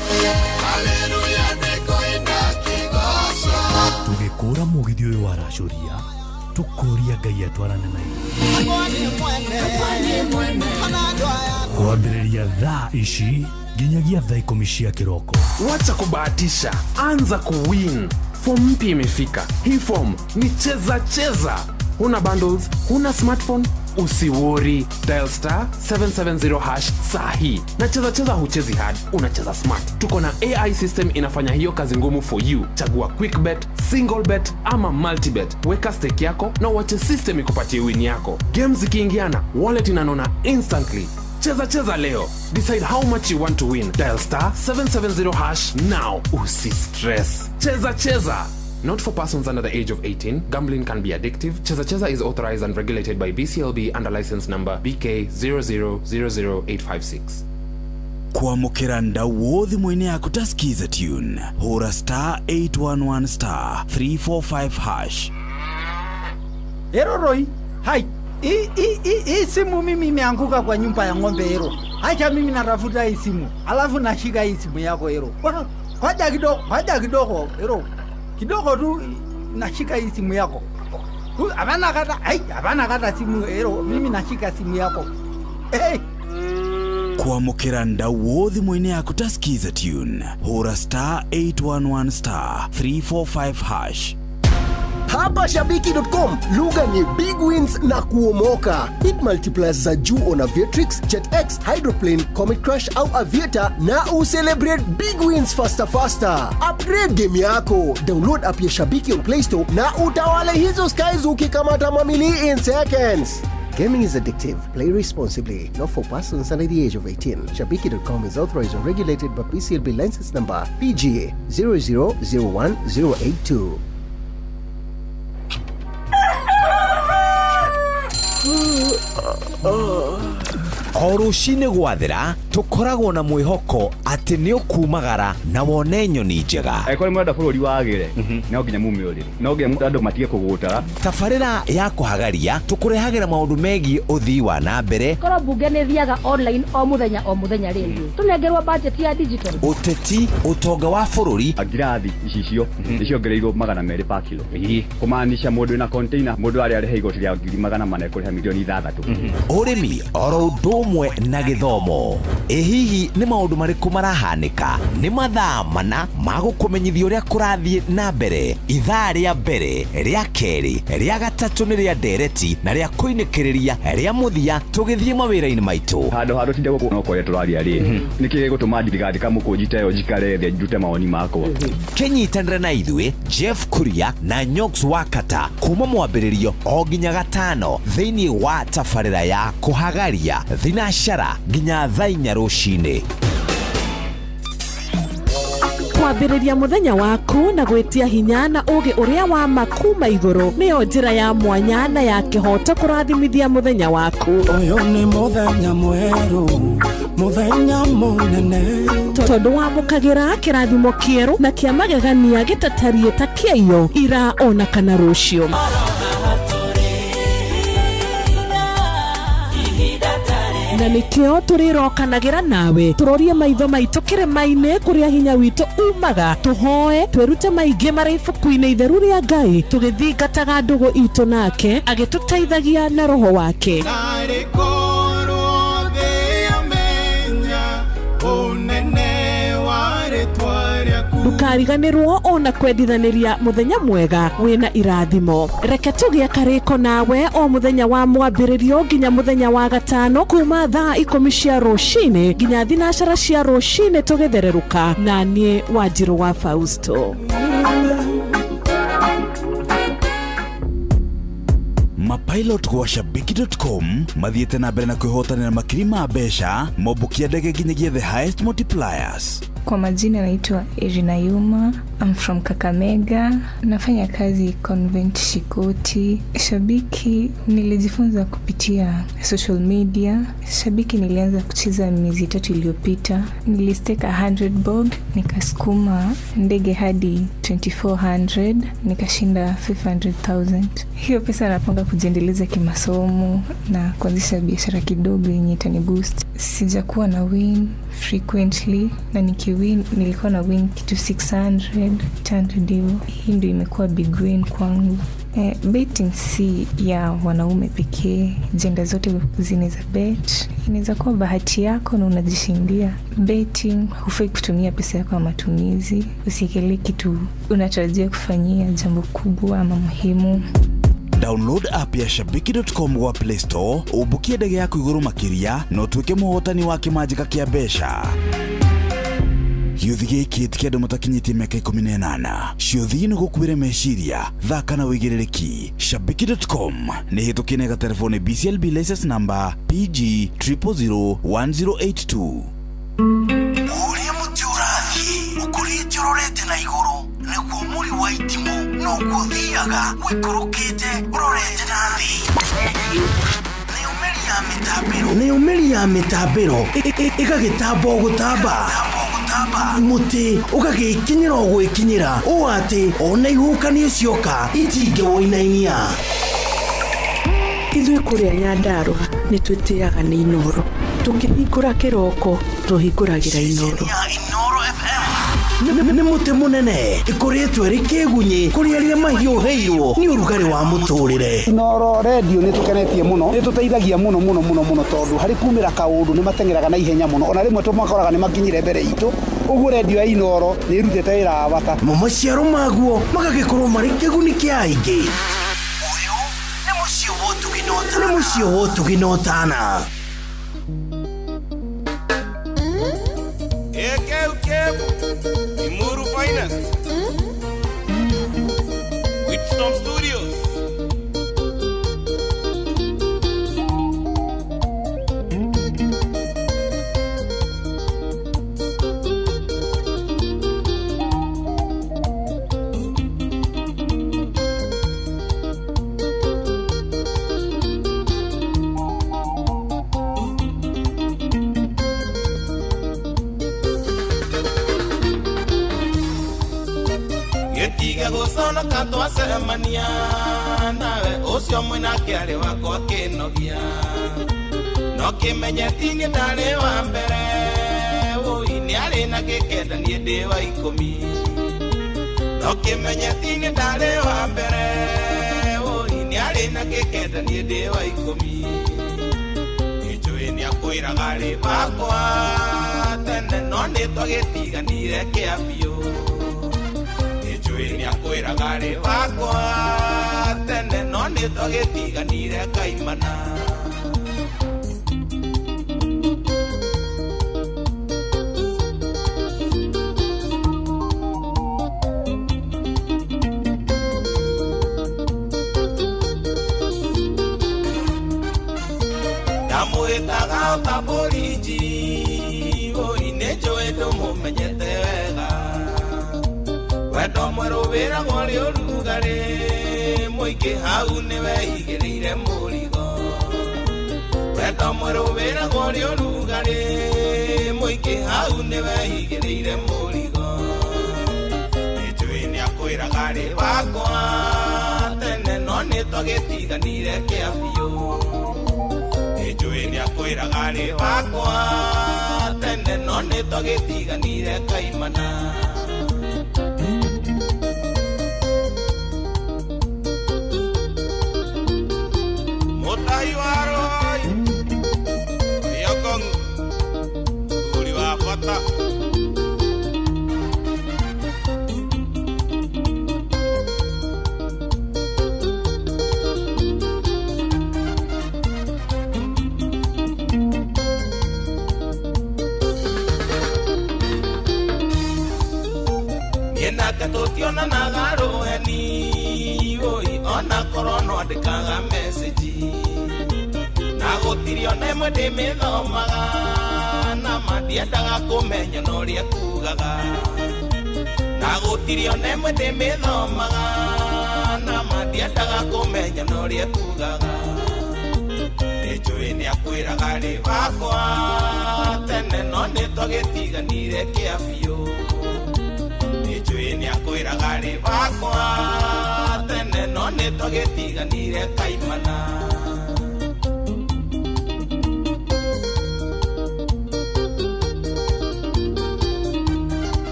tũgĩkũra mũgithi ũyũ waracũria tũkũria Ngai atwarane na kwambĩrĩria thaa ici nginyagia thaa 10 cia kĩroko. Wacha kubahatisha, anza kuwin. Form mpya imefika. Hii form ni cheza cheza. Huna bundles, huna smartphone, usiworry. Dial *770# sahi na cheza cheza. Huchezi hard, unacheza smart. Tuko na AI system inafanya hiyo kazi ngumu for you. Chagua quick bet, single bet ama multibet, weka stake yako na uache system ikupatie win yako. Games zikiingiana, wallet inanona instantly. Cheza cheza leo. Decide how much you want to win. Dial *770# now. Usi stress, cheza cheza. Not for persons under the age of 18. Gambling can be addictive. Cheza Cheza is authorized and regulated by BCLB under license number BK 0000856. Kwamũkĩra ndauo thimũ-inĩ yaku ta Skiza tune, hũra *811*345#. Ero Roy, hai. Hii simu mimi imeanguka kwa nyumba ya ng'ombe, Ero. Acha mimi natafuta hii simu. Alafu nashika hii simu yako, Ero. Ngoja kidogo, ngoja kidogo, Ero. Kidogo tu nashika hii simu yako. Hapana kata, ai, hapana kata simu, Ero. Mimi nashika simu yako. Hey. Kwamũkĩra ndauo thimũ-inĩ yaku ta Skiza tune, hũra *811*345#. Hapa Shabiki.com lugha ni big wins na kuomoka. Hit multipliers za juu on Aviatrix, JetX, Hydroplane, Comet Crash au Aviator na ucelebrate big wins faster faster. Upgrade game yako. Download app ya Shabiki on Play Store na utawale hizo skies ukikamata mamili in seconds. Gaming is addictive. Play responsibly. Not for persons under the age of 18. Shabiki.com is authorized and regulated by PCLB license number PGA 0001082. O rũcinĩ gwathera tũkoragwo na mwĩhoko atĩ nĩ ũkumagara na wone nyoni njega. Angĩkorwo nĩ mũrenda bũrũri wagĩre, no nginya mume ũrĩrĩ, no nginya andũ matige kũgũtara. Tabarĩra ya kũhagaria tũkũrehagĩra maũndũ megiĩ ũthii wa na mbere, korwo mbunge nĩ thiaga online o mũthenya o mũthenya rĩ, tũnengerwo budget ya digital. Ũteti, ũtonga wa bũrũri. Ngirathi icicio nĩ ciongereirwo 200 pa kilo, kũmaanisha mũndũ wĩna container, mũndũ arĩa arĩha igoti rĩa 400,000 ekũrĩha 6 milioni. Ũrĩmi oro ũndũ ũmwe. Ũmwe na gĩthomo. Ĩ hihi nĩ maũndũ marĩkũ marahanĩka? Nĩ mathaa mana ma gũkũmenyithia ũrĩa kũrathiĩ na mbere. Ithaa rĩa mbere, rĩa kerĩ, rĩa gatatũ nĩ rĩa ndereti na rĩa kũinĩkĩrĩria rĩa mũthia tũgĩthiĩ mawĩra-inĩ maitũ. Handå handå tinde gå no kwaria tå raria rä nä kä gä gå tå ma ndigathika må kå njite yo njikare thä ndute mawoni makwa. Kĩnyitanĩre na ithuĩ Jeff Kuria na Nyox Wakata kuma mwambĩrĩrio o nginya gatano thĩinĩ wa tabarĩra ya kũhagaria thinacara nginya thaa inya rũcinĩ. Kwambĩrĩria mũthenya waku na gwĩtia hinya na ũgĩ ũrĩa wa ma kuma igũrũ nĩyo njĩra ya mwanya na ya kĩhoto kũrathimithia mũthenya waku. Ũyũ nĩ mũthenya mwerũ, mũthenya mũnene, tondũ wamũkagĩra kĩrathimo kĩerũ na kĩa magegania gĩtatariĩ ta kĩaiyo ira ona kana rũciũ. Na nĩkĩo tũrĩrokanagĩra nawe tũrorie maitho maitũ kĩrĩma-inĩ kũrĩa hinya witũ umaga, tũhoe twĩrute maingĩ marĩ ibuku-inĩ itheru rĩa Ngai tũgĩthingataga ndũgũ itũ nake agĩtũteithagia na roho wake. Ndũkariganĩrwo ona kwendithanĩria mũthenya mwega wĩna irathimo. Reke tũgĩe karĩko nawe o mũthenya wa mwambĩrĩrio nginya mũthenya wa gatano kuma thaa 10 cia rũcinĩ nginya 12 cia rũcinĩ tũgĩthererũka na niĩ Wanjirũ wa Fausto. Mapilot gwa shabiki.com mathiĩte na mbere na kwĩhotanĩra makiri ma mbeca mombũkia ndege nginyagia the highest multipliers. Kwa majina naitwa Irina Yuma. I'm from Kakamega. Nafanya kazi Convent Shikoti. Shabiki nilijifunza kupitia social media. Shabiki nilianza kucheza miezi 3 iliyopita. Nilistake 100 bob, nikasukuma ndege hadi 2400, nikashinda 500,000. Hiyo pesa napanga kujiendeleza kimasomo na kuanzisha biashara kidogo yenye itaniboost. Sijakuwa na win frequently, na nikiwin nilikuwa na win kitu 600, 800 hivyo. Hii ndio imekuwa big win kwangu. Betting si ya wanaume pekee, jenda zote zinaweza bet. Inaweza kuwa bahati yako na unajishindia. Betting hufai kutumia pesa yako ya matumizi. Usiekelee kitu unatarajia kufanyia jambo kubwa ama muhimu. Download app ya shabiki.com gwa Play Store, ũmbukie ndege yaku igũrũ makĩria na ũtuĩke mũhotani wa kĩmanjĩka kĩa mbeca. Gĩũthi gĩkĩ ti kĩa andũ matakinyĩtie mĩaka 18. Ciũthi nĩ gũkuĩre meciria, thaka na wĩigĩrĩrĩki. Shabiki.com nĩ hĩtũkie na ĩgaterefo nĩ BCLB license number PG 0001082. Ũrĩa mũtĩ ũrathiĩ ũkũrĩte ũrorete na igũrũ nĩguo mũri wa itimũ noguo ũthiaga ũikũrũkĩte ũrorete na thĩ. Nayo mĩri ya mĩtambĩro ĩgagĩtamba o gũtamba, mũtĩ ũgagĩkinyĩra o gwĩkinyĩra ũũ atĩ ona ihuhũkanio cioka itingĩwũinainia. Ithuĩ kũrĩa Nyandarũa nĩ twĩtĩaga nĩ Inooro. Tũkĩhingũra kĩroko tũhingũragĩra Inooro. Nĩ mũtĩ mũnene ĩkũrĩtwo ĩrĩ kĩgunyĩ kũrĩ arĩa mahiũhĩirwo nĩ ũrugarĩ wa mũtũrĩre. Inooro redio nĩ tũkenetie mũno, nĩ tũteithagia mũno mũno mũno mũno tondũ harĩ kumĩra kaũndũ nĩ mateng'eraga na ihenya mũno, ona rĩmwe tũmakoraga nĩ makinyire mbere itũ. Ũguo redio ya Inooro nĩ ĩrutĩte wĩra wa bata. Mo maciaro maguo magagĩkorwo marĩ kĩguni kĩa aingĩ. Ũyũ nĩ mũciĩ wa ũtugi na ũtana. Nĩ mũciĩ wa ũtugi na ũtana. Imuru Finest, Whipstorm Studios. Gĩtiga gũconoka twacemania nawe ũcio mwĩnake arĩ wakwa kĩnogia no kĩmenye ti niĩ ndarĩ wa mbere ũi nĩ arĩ na gĩkenda niĩ ndĩ wa 10 no kĩmenye ti niĩ ndarĩ wa mbere ũi nĩ arĩ na gĩkenda niĩ ndĩ wa 10 nĩ njũĩ nĩ akũrĩ akwĩraga rĩ bakwa tene no nĩ twagĩtiganire kĩa biũ. Nĩnjũĩ nĩ akwĩraga rĩ bakwa tene no nĩ twagĩtiganire kaimana. Ndamwĩtaga ta borithi oi nĩnjũĩ ndũmũmenyete wega. Wendo mwerũ wĩragwo rĩ ũrugarĩ mũingĩ hau nĩweigĩrĩire mũrigo. Wendo mwerũ wĩragwo rĩ ũrugarĩ mũingĩ hau nĩweigĩrĩire mũrigo. Nĩnjũĩ nĩakwĩraga rĩ wakwa tene no nĩtwagĩtiganire kĩa biũ. Nĩnjũĩ nĩakwĩraga rĩ wakwa tene no nĩtwagĩtiganire kaimana. Mũtahi wa Roy Rĩokong mũthuri wa bata. Niĩ nake tũtionanaga rũheni oi ona korwo no andĩkaga message na gũtirĩ ona ĩmwe ndĩmĩthomaga na ma ndiendaga kũmenya na ũrĩa kugaga. Na gũtirĩ ona ĩmwe ndĩmĩthomaga na ma ndiendaga kũmenya na ũrĩa kugaga. Nĩnjũĩ nĩakwĩraga rĩ wakwa tene no nĩtwagĩtiganire kĩa biũ. Nĩnjũĩ nĩakwĩraga rĩ wakwa tene no nĩtwagĩtiganire kaimana.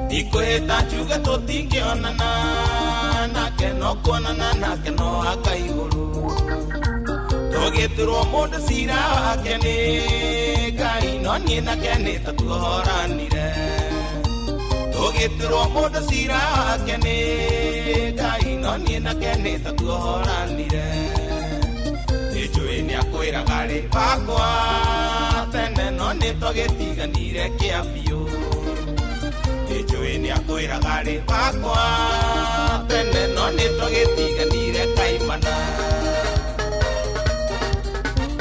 Ndikwĩhĩta njuge tũtingĩonana nake no kuonana nake no aka igũrũ. Tũgĩturwo mũndũ cira wake nĩ Ngai no niĩ nake nĩ ta tuohoranire. Tũgĩturwo mũndũ cira wake nĩ Ngai no niĩ nake nĩ ta tuohoranire. Nĩnjũĩ nĩakwĩraga rĩ wakwa tene no nĩtwagĩtiganire kĩa biũ. Nĩnjũĩ nĩakwĩraga rĩ wakwa tene no nĩtwagĩtiganire kaimana.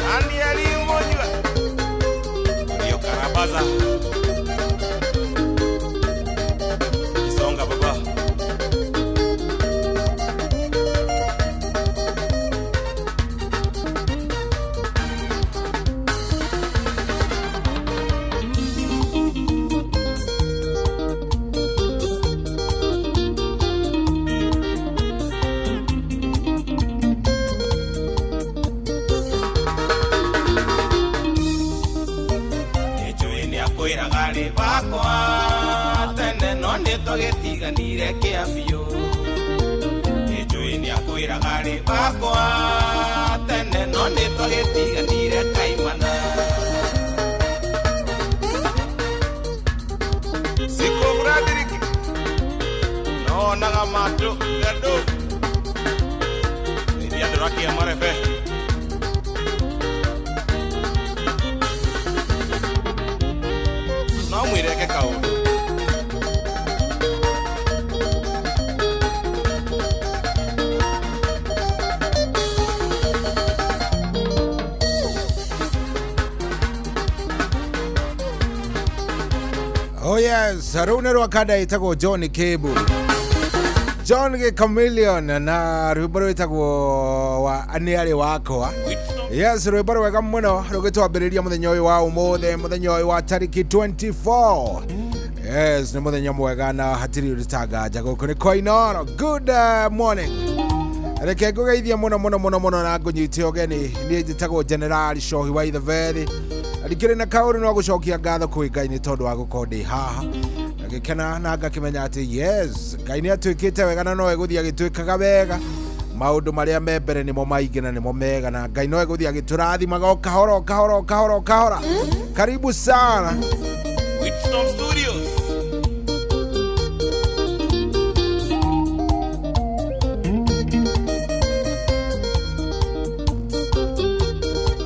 Danieli Monyua Rio Karabaza Isonga baba. Nĩnjũĩ nĩakwĩraga rĩ wakwa tene no nĩtwagĩtiganire kĩa biũ. Nĩnjũĩ nĩakwĩraga rĩ wakwa tene no nĩtwagĩtiganire kaimana. Siko Frederick nonaga matũ andũ ithia ndũrakia marebe. No mwĩreke kaũndũ. Oh yes, rũu nĩ rwa kanda ĩtagwo John Kebu. John G Chameleon na rwĩmbo rwĩtagwo wa nĩ arĩ wakwa. Yes, rwĩmbo rwega mũno rũgĩtwambĩrĩria mũthenya ũyũ wa ũmũthĩ, mũthenya ũyũ wa tarĩki 24. Yes, nĩ mũthenya mwega na hatirĩ ũrĩtanganja gũkũ nĩ kwa Inooro. Good morning. Reke ngũgeithie mũno mũno mũno mũno na ngũnyite ũgeni. Niĩ njĩtagwo General Shohi wa Itheveri. Ndikĩrĩ na kaũndũ no gũcokia ngatho kwĩ Ngai nĩ tondũ wa gũkorwo ndĩ haha. Ngagĩkena na ngakĩmenya atĩ yes, Ngai nĩ atuĩkĩte wega na no egũthiĩ agĩtuĩkaga wega. Maũndũ marĩa me mbere nĩmo maingĩ na nĩmo mega, na Ngai no egũthiĩ agĩtũrathimaga o kahora o kahora o kahora o kahora. Karibu sana. Whipstorm Studios.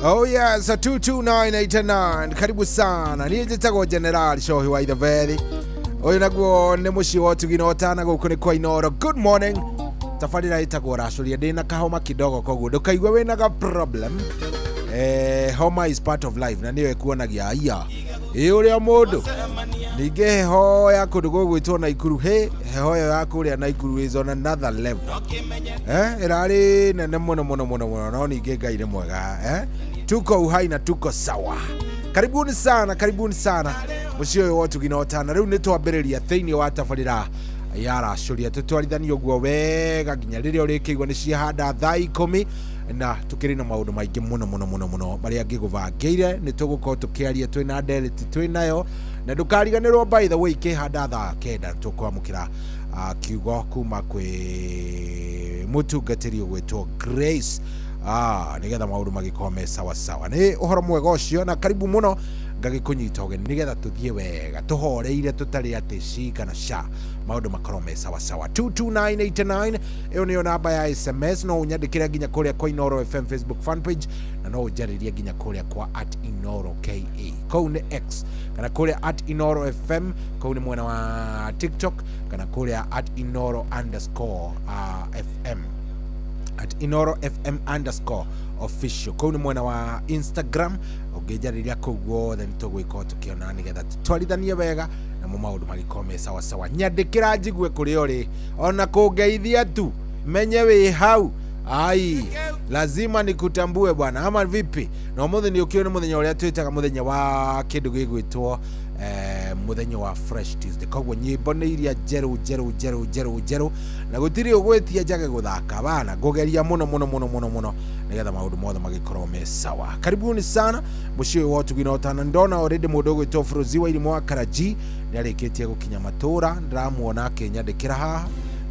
Oh yes, 22989. Karibu sana. Niĩ njĩtagwo General Shohi wa Itheberi. Ũyũ naguo nĩ mũciĩ wa ũtugi na ũtana, gũkũ nĩ kwa Inoro. Good morning. Tabarĩra ĩtagwo Racũria. Ndĩna kahoma kidogo, koguo ndũkaigue wĩna ga problem. Homa is part of life na nĩyo ĩkuonagia aya ĩ ũrĩa mũndũ. Ningĩ heho ya kũndũ gũgwĩtwo Naikuru, hĩ heho ĩyo ya kũrĩa Naikuru is on another level. Ĩrarĩ nene mũno mũno mũno mũno, no ningĩ Ngai nĩ mwega. Tuko uhai na tuko sawa. Karibuni sana, karibuni sana mũciĩ ũyũ wa ũtugi na ũtana. Rĩu nĩ twambĩrĩria thĩinĩ wa tabarĩra ya Racũria, tũtwarithanie ũguo wega nginya rĩrĩa ũrĩkĩigua nĩ ciahanda thaa 10, na tũkĩrĩ na maũndũ maingĩ mũno mũno mũno mũno marĩa ngĩgũbangĩire. Nĩ tũgũkorwo tũkĩaria, twĩna ndereti twĩ nayo, na ndũkariganĩrwo, by the way, kĩhanda thaa 9 tũkwamũkĩra kiugo kuma kwĩ mũtungatĩri ũgwĩtwo Grace, nĩgetha maũndũ magĩkorwo me sawa sawa. Nĩ ũhoro mwega ũcio, na karibu mũno, ngagĩkũnyita ũgeni nĩgetha tũthiĩ wega tũhoreire, tũtarĩ atĩ ci kana sha, maũndũ makorwo me sawa sawa. 22989 ĩyo nĩyo namba ya SMS. No ũnyandĩkĩre nginya kũrĩa kwa Inoro FM Facebook fan page, na no ũnjarĩrie nginya kũrĩa kwa @InoroKE, kũu nĩ X, kana kũrĩa @InoroFM, kũu nĩ mwena wa TikTok, kana kũrĩa @Inoro_FM, @InoroFM_official, kũu nĩ mwena wa Instagram. Ũngĩnjarĩria kũu guothe nĩ tũgwĩkorwo tũkĩona nĩgetha tũtwarithanie wega namo maũndũ magĩkorwo me sawa sawa. Nyandĩkĩra njigue kũrĩa ũrĩ, ona kũngeithia tu menye wĩ hau. Ai, lazima nikutambue bwana, ama vipi? Na ũmũthĩ nĩ ũkĩũĩ nĩ mũthenya ũrĩa twĩtaga mũthenya wa kĩndũ gĩgwĩtwo mũthenya wa Fresh Tuesday. Koguo nyĩmbo nĩ iria njerũ njerũ njerũ njerũ njerũ, na gũtirĩ ũgwĩtia njage gũthaka bana. Ngũgeria mũno mũno mũno mũno mũno nĩgetha maũndũ mothe magĩkorwo me sawa. Karibuni sana mũciĩ ũyũ wa ũtugi na ũtana. Ndona already mũndũ ũgwĩtwo Frozi wa Irimũ wa Karaji nĩ arĩkĩtie gũkinya matũra, ndĩramuona akĩnyandĩkĩra haha,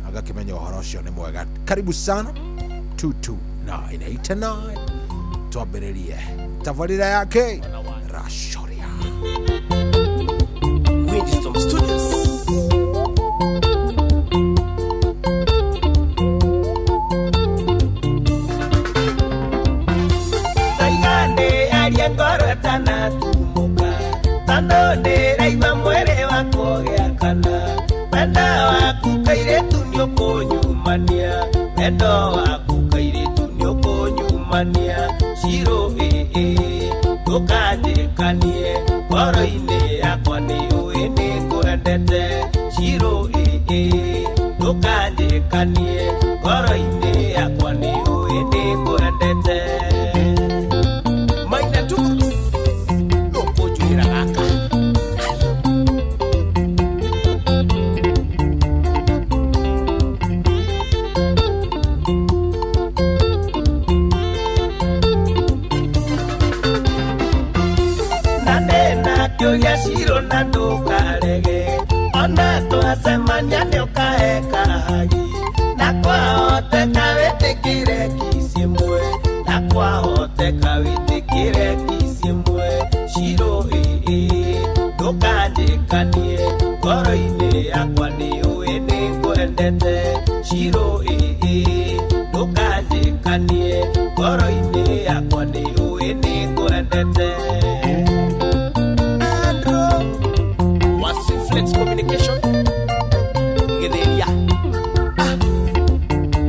agakĩmenya ũhoro ũcio nĩ mwega. Karibu sana. 22989 twambĩrĩrie tabarĩra yake Racũria. Windstorm Studios. Taigande aria ngoro ĩtanatumũka, tondũ ndĩraigua mwĩrĩ wakwa ũgĩakana. Wendo waku kairĩtu nĩũkũnyumania, wendo waku kairĩtu nĩũkũnyumania. Ciro ĩĩ ndũkanjĩkanie, ngoro-inĩ yakwa nĩũĩ nĩngwendete. Ciro ĩĩ ndũkanjĩkanie, ngoro-inĩ yakwa nĩũĩ nĩngwendete. Maina tu nũkũnjũhĩra gaka. Na ndĩna kĩũria Ciro na ndũkarege, ona twacemania nĩũkahe kahagi. Na kwahoteka wĩtĩkĩre kiss ĩmwe, na kwahoteka wĩtĩkĩre kiss ĩmwe. Ciro ĩĩ ndũkanjĩkanie, ngoro-inĩ yakwa nĩũĩ nĩngwendete. Ciro ĩĩ ndũkanjĩkanie, ngoro-inĩ yakwa nĩũĩ nĩngwendete. Andrew wa Flex Communication gĩthĩria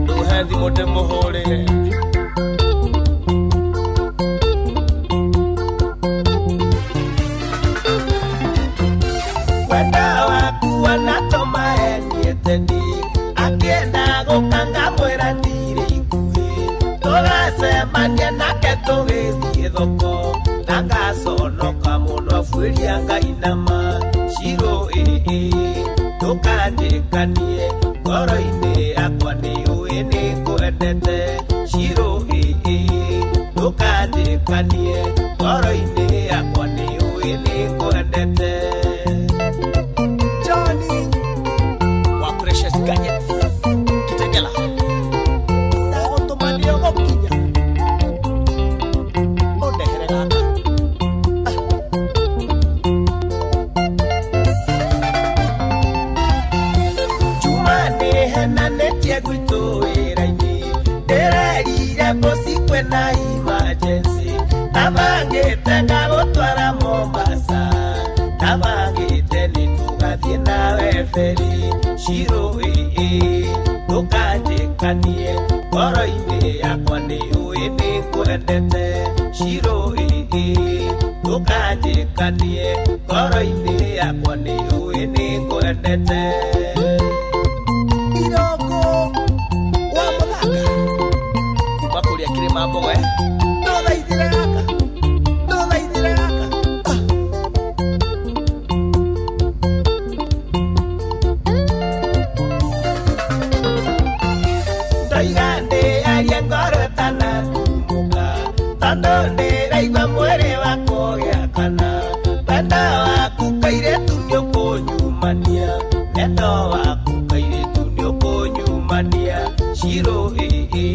ndũhe thimũ ndĩmũhũrĩre. Wendo waku wanatũma eniete ndi, akĩenda gũka ngamwĩra ndirĩ ikuhĩ. Tũgacemania nake tũgĩthiĩ thoko, na ngaconoka mũno abuĩria ngainama. Ciro ĩĩ ndũkanjĩkanie, ngoro-inĩ yakwa nĩũĩ nĩngwendete. Ciro ĩĩ ndũkanjĩkanie, ngoro-inĩ yakwa nĩũĩ nĩngwendete. Johnny emergency Tabangĩte ngagũtwara Mombasa Tabangĩte nĩtũgathiĩ nawe feri Shiro ĩĩ ndũkanjĩkanie ngoro-inĩ yakwa nĩũĩ nĩngwendete Shiro ĩĩ ndũkanjĩkanie ngoro-inĩ yakwa nĩũĩ nĩngwendete Iroko wa mũthanga kuma kũrĩa kĩrĩma mbogo ndũthaithĩre gaka ndũthaithĩre gaka Ndoiga ndĩarie ngoro ĩtanatumũka tondũ ndĩraigua mwĩrĩ wakwa ũgĩakana wendo waku kairĩtu nĩũkũnyumania wendo waku kairĩtu nĩũkũnyumania Shiro ĩĩ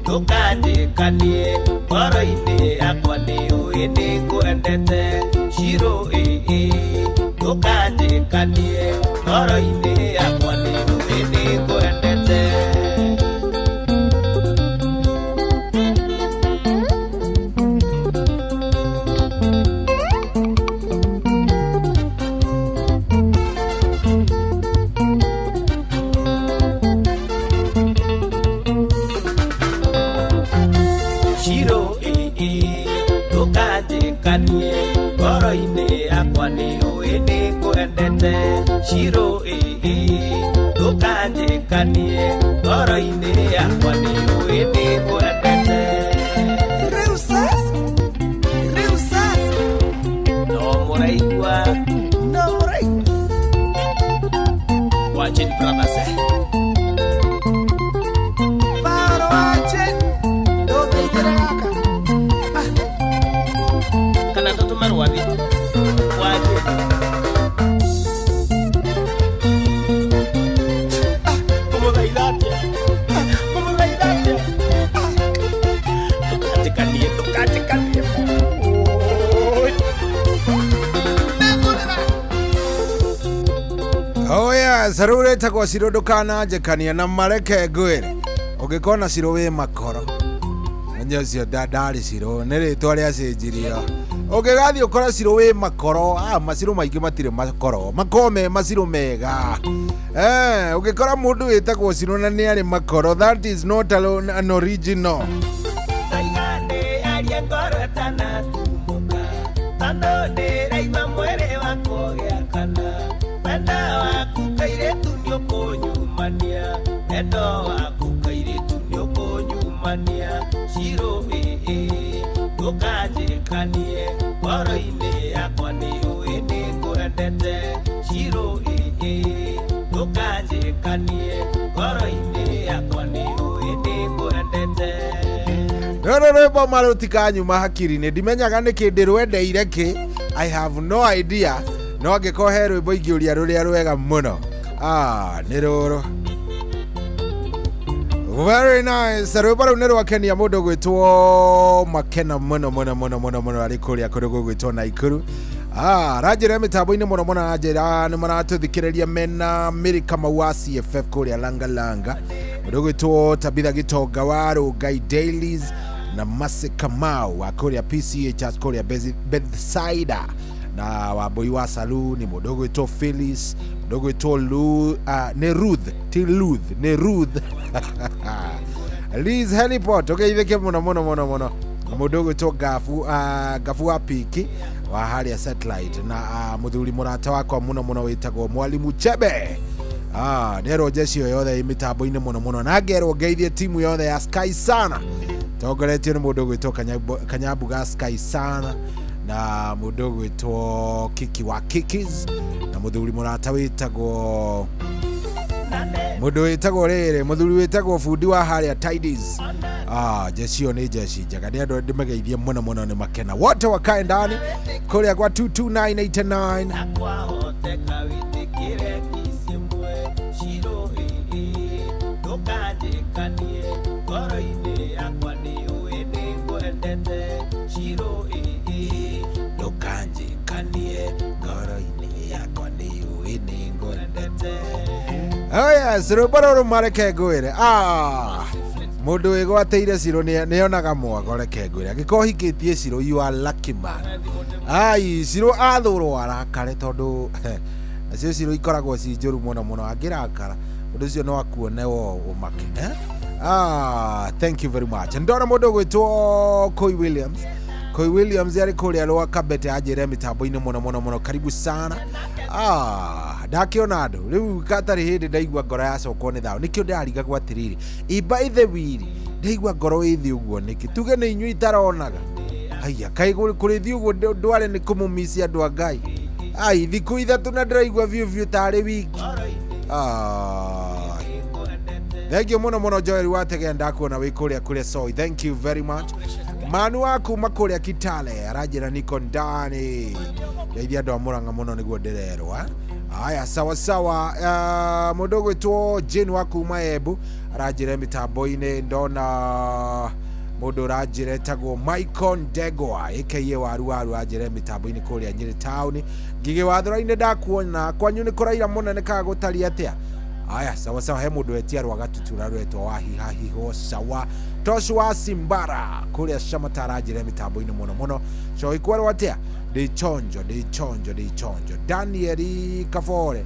ndũkanjĩkanie ngoro-inĩ yakwa nĩũĩ nĩngwendete Shiro ĩĩ ndũkanjĩkanie ngoro-inĩ yakwa nĩũĩ nĩngwendete Shiro ĩĩ ndũkanjĩkanie ngoro-inĩ yakwa nĩũĩ nĩngwendete Shiro ĩĩ ndũkanjĩkanie ngoro-inĩ yakwa nĩũĩ nĩngwendete Rĩu sasa rĩu sasa no mũraigua no mũraigua Wajin Brothers Faro wache ndũthaithĩre gaka kana tũtũme rwathi Wajin kũmũthaitha atĩa kũmũthaitha atĩa ndũkanjĩkanie ndũkanjĩkanie Oi. Oh yes, rĩu rĩtagwo Shiro ndũkananjĩkanie na mareke ngwĩre ũngĩkona Shiro wĩ makoro menye ũcio ndarĩ Shiro nĩ rĩtwa rĩacenjirio ũngĩgathiĩ ũkore Shiro wĩ makoro maciro maingĩ matirĩ makoro makorwo me maciro mega ũngĩkora mũndũ wĩtagwo Shiro na nĩ arĩ makoro that is not an original Ndoiga ndĩarie ngoro ĩtanatumũka tondũ ndĩraigua mwĩrĩ wakwa ũgĩakana wendo waku kairĩtu nĩũkũnyumania wendo waku kairĩtu nĩũkũnyumania Shiro ĩĩ ndũkanjĩkanie ngoro-inĩ yakwa nĩũĩ nĩngwendete Shiro ĩĩ ndũkanjĩkanie ngoro-inĩ yakwa nĩũĩ nĩngwendete rũrũ rwĩmbo marũtikanyuma hakiri-inĩ ndimenyaga nĩkĩ ndĩrwendeire kĩ I have no idea no angĩkorwo he rwĩmbo ingĩũria rũrĩa rwega mũno nĩ rũrũ very nice rwĩmbo rũu nĩ rwakenia mũndũ gwĩtwo makena mũno mũno mũno mũno mũno arĩ kũrĩa kũndũ gũgwĩtwo Naikuru aranjĩra mĩtambo-inĩ mũno mũno aranjĩra nĩ maratũthikĩrĩria mena Mary Kamau wa CFF kũrĩa Langalanga mũndũ gwĩtwo Tabitha Gĩtonga wa Rũngai Dailies na Mercy Kamau wa kũrĩa PCH kũrĩa Bethsaida na Wambui wa Saluni mũndũ ũgwĩtwo Phyllis mũndũ ũgwĩtwo nĩ Ruth ti Luth nĩ Ruth Liz Heliport ũgeithĩke mũno mũno mũno mũno mũndũ ũgwĩtwo Gabu Gabu wa Piki wa harĩa Satellite na mũthuri mũrata wakwa mũno mũno wĩtagwo Mwalimu Chebe nĩerwo jeshi ĩyo yothe ĩ mĩtambo-inĩ mũno mũno na ngerwo ngeithie timu yothe ya Sky Sana tongoretio nĩ mũndũ ũgwĩtwo Kanyambu ga Sky Sana na mũndũ ũgwĩtwo Kiki wa Kikis na mũthuri mũrata wĩtagwo mũndũ wĩtagwo rĩrĩ mũthuri wĩtagwo bundi wa harĩa Tidies jeshi ĩyo nĩ jeshi njega nĩ andũ ndĩmageithie mũno mũno nĩ makena wote wakae ndani kũrĩa gwa 22989 kwahoteka wĩtĩkĩre kiss ĩmwe Shiro ĩĩ ndũkanjĩkanie ngoro-inĩ yakwa nĩũĩ nĩngwendete Shiro ĩĩ ndũkanjĩkanie ngoro-inĩ yakwa nĩũĩ nĩngwendete Oh yes, rwĩmbo rũrũ mareke ngwĩre Mundu wigwateire Ciro nionaga mwago, reke ngwire angĩkorwo hikĩtie Ciro, you are lucky man. Ai, Ciro athũrwo arakare, tondu nacio Ciro ikoragwo ci njũru mũno mũno, angĩrakara ũndũ ũcio no akuone wo ũmake, eh? Ah, thank you very much. Ndona mũndũ ũgwĩtwo Koi Williams. Koi Williams arĩ kũrĩa rwa Kabete, anjĩre mĩtambo-inĩ mũno mũno mũno, karibu sana. Ah, ndakĩona andũ rĩu gatarĩ hĩndĩ ndaigua ngoro yacokwo nĩ thayũ, nĩkĩo ndĩrarigagwo atĩrĩrĩ, imba ithe wiri ndaigua ngoro ĩ thĩ ũguo nĩkĩ? Tuge nĩ inyuĩ itaronaga. Haiya, kaĩ kũrĩ thiĩ ũguo ndware nĩ kũmũmici andũ a Ngai. Ai, thikũ 3 na ndĩraigua biũ biũ tarĩ wiki. Ah. Thank you muno muno, Joel Wategea, ndakuona wĩ kũrĩa kũrĩa Soi. Thank you very much. Manu wa kuma kũrĩa Kitale aranjĩra niko ndani. Ngeithia andũ a Murang'a mũno nĩguo ndĩrerwo. Aya, sawa sawa. Mũndũ ũgwĩtwo Jane wa kuma Embu aranjĩra mĩtambo-inĩ. Ndona mũndũ ũranjĩra etagwo Michael Ndegwa aka Waru Waru, anjĩra mĩtambo-inĩ kũrĩa Nyĩrĩ town. Ngigĩ wathũra-inĩ ndakuona, kwanyu nĩ kũraira mũno, nĩ kaga gũtariĩ atĩa? Aya, sawa sawa. He mũndũ wetia rwagatutura rwetwo wahihahiho, sawa. Tosh wa Simbara kũrĩa Camatara anjĩra mĩtambo-inĩ mũno mũno. Cohi kwerwo atĩa? Ndĩ chonjo, ndĩ chonjo, ndĩ chonjo. Danieli Kabore,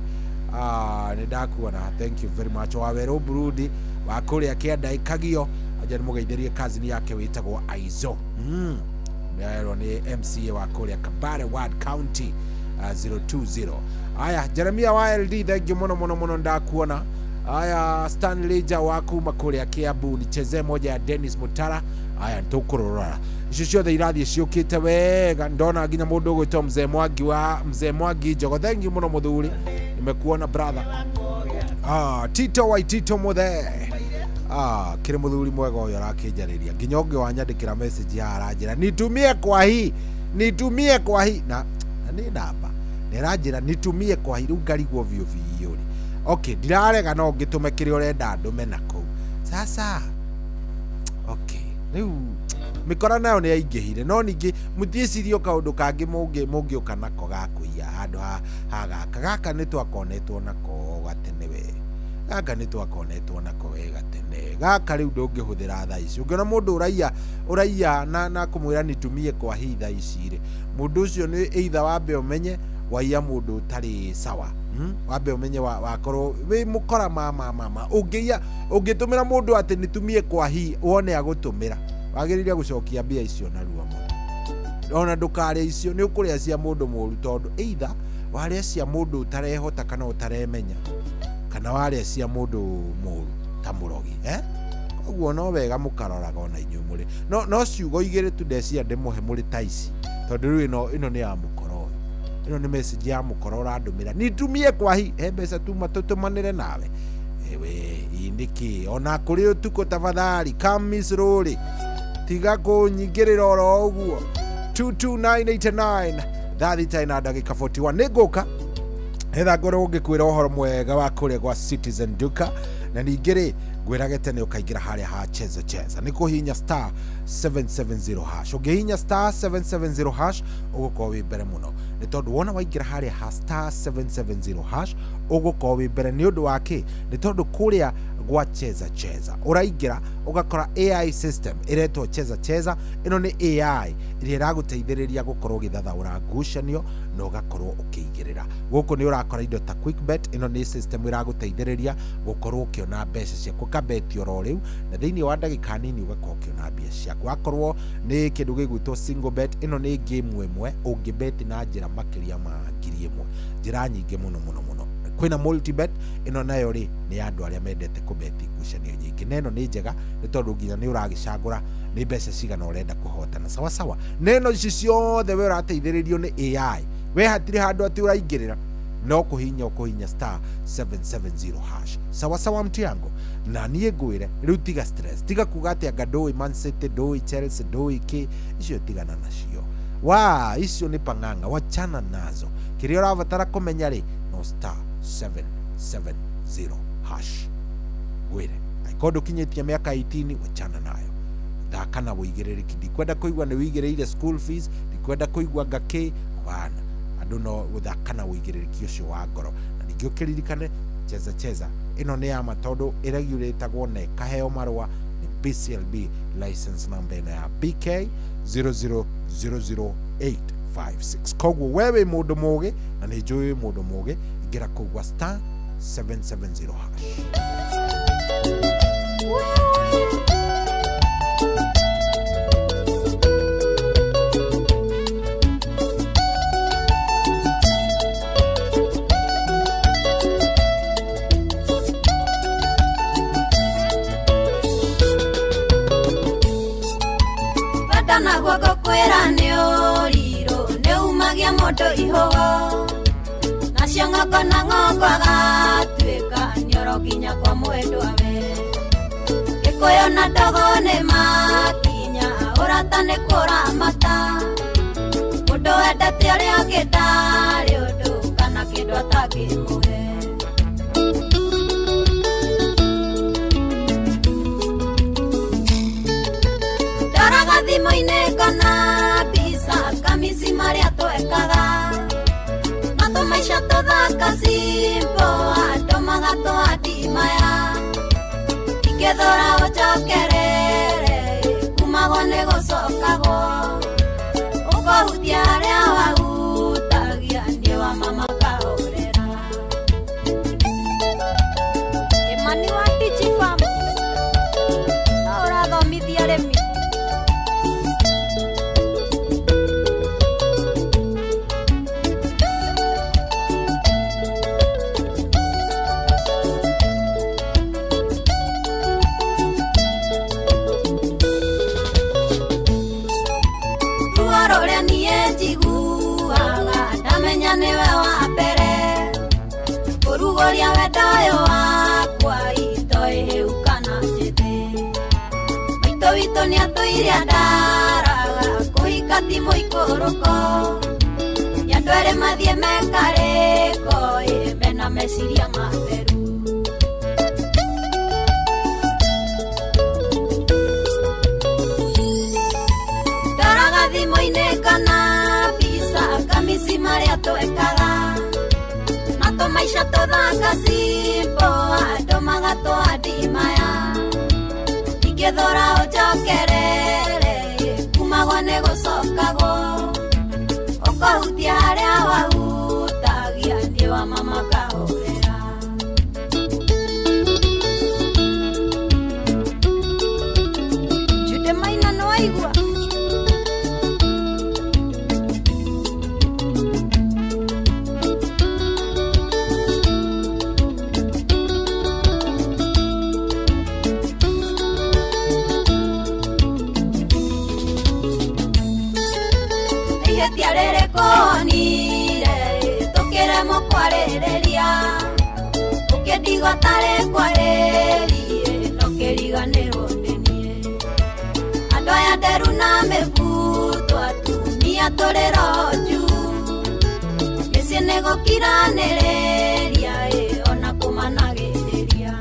ah, nĩ ndakuona, thank you very much. Wawerũ Burundi wa kũrĩa kĩanda ĩkagio anja nĩ mũgeithĩrie cousin yake wĩtagwo Aizo. Nĩaerwo nĩ MCA wa kũrĩa Kabare Ward County 020. Aya, Jeremia wa LD, thank you muno muno muno, ndakuona. Aya, Stanley Ja wa kuma kũrĩa Kiambu, nichezee moja ya Dennis Mutara. Aya, nĩtũkũrora icio ciothe irathiĩ ciũkĩte wega. Ndona nginya mũndũ ũgwĩtwo Mzee Mwangi wa Mzee Mwangi Njogo, thank you mũno mũthuri, nimekuona brother. Ah, Tito wa Tito Muthe. Ah, kĩrĩ mũthuri mwega ũyũ arakĩnjarĩria, nginya ũngĩ wanyandĩkĩra message ya aranjĩra nitumie kwa hii, nitumie kwa hii, na nĩ namba na ĩranjĩra nitumie kwa hii, rĩu ngarigwo biũ biũ rĩ. Okay, ndirarega, no ngĩtũme kĩrĩa ũrenda ndũme nakũu sasa. Okay, rĩu mĩkora nayo nĩ yaingĩhire, no ningĩ mũtiĩcirie kaũndũ kangĩ mũngĩũka nako ga kũiya handũ ha gaka gaka nĩ twakonetwo nako gatene, we gaka nĩ twakonetwo nako we gatene gaka, rĩu ndũngĩhũthĩra thaa ici. Ũngĩona mũndũ ũraiya na kũmwĩra nitumie kwa hii thaa ici rĩ, mũndũ ũcio nĩ either wambe ũmenye waiya mũndũ ũtarĩ sawa, Wambe ũmenye wakorwo wĩ mũkora mama ũngĩiya, ũngĩtũmĩra mũndũ atĩ nitumie kwa hii wone agũtũmĩra, wagĩrĩire gũcokia mbia icio narua mũno, ona ndũkarĩa icio, nĩ ũkũrĩa cia mũndũ mũru, tondũ either warĩa cia mũndũ ũtarehota kana ũtaremenya, kana warĩa cia mũndũ mũru ta mũrogi, eh? Koguo no wega mũkaroraga ona inyuĩ mũrĩ no ciugo igĩrĩ tu ndecia ndĩmũhe mũrĩ ta ici, tondũ rĩu ĩno nĩ ya mũkora ũyũ, ĩno nĩ message ya mũkora ũrandũmĩra nitumie kwa hii, he mbeca tuma tũtũmanĩre nawe ewe ĩ nĩkĩ ona kũrĩ ũtukũ, tafadhali come slowly, tiga kũnyingĩrĩra oro ũguo. 22989 thaa 6 na ndagĩka 41, nĩ ngũka etha ngorwo ngĩkwĩra ũhoro mwega wa kũrĩa gwa Citizen Duka, na ningĩ rĩ ngwĩrage tene ũkaingĩra harĩa ha Cheza Cheza nĩ kũhihinya star 770 hash. Ũngĩhihinya star 770 hash ũgũkorwo wĩ mbere mũno, nĩ tondũ wona waingĩra harĩa ha star 770 hash ũgũkorwo wĩ mbere. Nĩ ũndũ wa kĩ? Nĩ tondũ kũrĩa gwa Cheza Cheza ũraingĩra ũgakora AI system ĩretwo Cheza Cheza. Ĩno nĩ AI ĩrĩa ĩragũteithĩrĩria gũkorwo ũgĩthathaũra ngucanio na ũgakorwo ũkĩigĩrĩra. Gũkũ nĩ ũrakora indo ta quick bet, ĩno nĩ system ĩragũteithĩrĩria gũkorwo ũkĩona mbeca ciaku, ũkabeti oro rĩu na thĩinĩ wa ndagĩka nini ũgakorwo ũkĩona mbia ciaku. Akorwo nĩ kĩndũ gĩgwĩtwo single bet, ĩno nĩ game ĩmwe ũngĩbeti na njĩra makĩria ma 1,000, njĩra nyingĩ mũno mũno mũno. Kwĩna multibet, ĩno nayo rĩ nĩ ya andũ arĩa mendete kũbeti ngucanio nyingĩ, na ĩno nĩ njega nĩ tondũ nginya nĩ ũragĩcagũra nĩ mbeca cigana ũrenda kũhotana, sawa sawa. Na ĩno ici ciothe we ũrateithĩrĩrio nĩ AI, we hatirĩ handũ atĩ ũraingĩrĩra, no kũhihinya ũkũhihinya star 770 hash, sawa sawa mtu yangu. Na niĩ ngwĩre rĩu tiga stress, tiga kuga atĩ anga ndũĩ Man City, ndũĩ Chelsea, ndũĩ kĩ, icio tigana nacio, wa icio nĩ pang'ang'a, wachana nazo. Kĩrĩa ũrabatara kũmenya rĩ no star 770 hash. Ngwĩre angĩkorwo ndũkinyĩtie mĩaka 18, wachana nayo, thaka na wĩigĩrĩrĩki. Ndikwenda kũigua nĩ wĩigĩrĩire school fees, ndikwenda kũigua ngakĩ bana, andũ no gũthaka na wĩigĩrĩrĩki ũcio wa ngoro. Na ningĩ ũkĩririkane Cheza Cheza ĩno nĩ ya ma, tondũ ĩregulatagwo na ĩkaheo marũa nĩ BCLB license number ĩno ya BK 0000856. Koguo we wĩ mũndũ mũgĩ, na nĩ njũĩ wĩ mũndũ mũgĩ, ingĩra kũu gwa star 770 hash. Bata naguo ngũkwĩra nĩ ũrirũ, nĩ umagia mũndũ ihũgo, nacio ng'ongo na ng'ongo agatuĩka nĩoro nginya kwa mwendwa we. Gĩkũyũ na ndogo nĩ makinya, ũrata nĩ kũramata, mũndũ wendete ũrĩa ũngĩ ndarĩ ũndũ kana kĩndũ atangĩmũhe. Ndoraga thimũ-inĩ ngona mbica kamisi marĩa twekaga, na tũmaica tũthaka simple andũ magatũhandi maya, ingĩthũra ũnjokerere kumagwo nĩ gũcokagwo, ũkũhutia harĩa wahutagia niĩ wa mama kahorera. Kĩmani wa Digifarm no ũrathomithia arĩmi. Ruo rũrĩa niĩ njiguaga ndamenya nĩwe wa mbere, kũrugũria wendo ũyũ wakwa itoĩ hĩu kana njĩthĩ. Maitũ witũ nĩatũire andaraga kũhika ti mũikũrũko, nĩ andũ erĩ mathiĩ mekarĩko ĩ mena meciria matheru. Ndoraga thimũ-inĩ kana mbica kamisi marĩa twekaga, na tũmaica tũthaka simple andũ magatũhandi maya, ingĩthũra ũnjokerere kumagwo nĩ gũcokagwo, ũkũhutia harĩa wahutagia niĩ wa mama kahorera. Jude Maina nĩwaigua? Ihĩtia rĩrĩkũ wonire tũkĩremwo kwarĩrĩria, ũkĩndigwo tarĩ kwarĩrie no kĩriganĩrwo nĩ niĩ. Andũ aya nderu na mĩbuto atumia tũrĩ roho juu, mĩciĩ nĩ gũkiranĩrĩria ĩ ona kũmanagĩrĩria.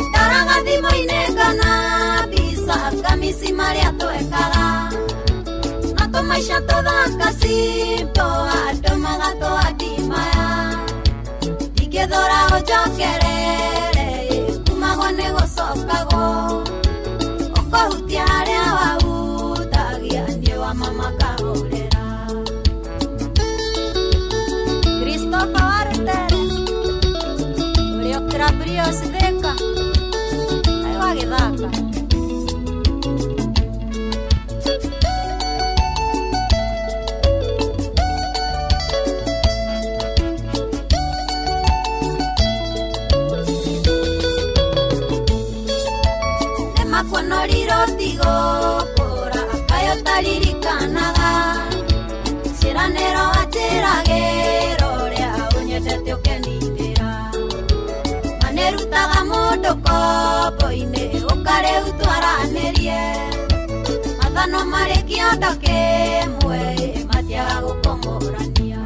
Ndoraga thimũ-inĩ ngona mbica kamisi marĩa twekaga, na tũmaica tũthaka simple andũ magatũhandi maya, ingĩthũra ũnjokerere kumagwo nĩ gũcokagwo, ũkũhutia harĩa wahutagia niĩ wa mama kahorera. Christopher Warutere ũrĩa ũkĩrabrios Thika kaĩ wagĩthaka. Nĩmakuonorire ũtigũkũra kaĩ ũtaririkanaga, ciĩranĩro wanjĩragĩra ũrĩa ũnyendete ũkenindĩra, manĩrutaga mũndũ kombo-inĩ ũkarĩu twaranĩrie, mathano marĩ kĩondo kĩmwe matiaga gũkomorania.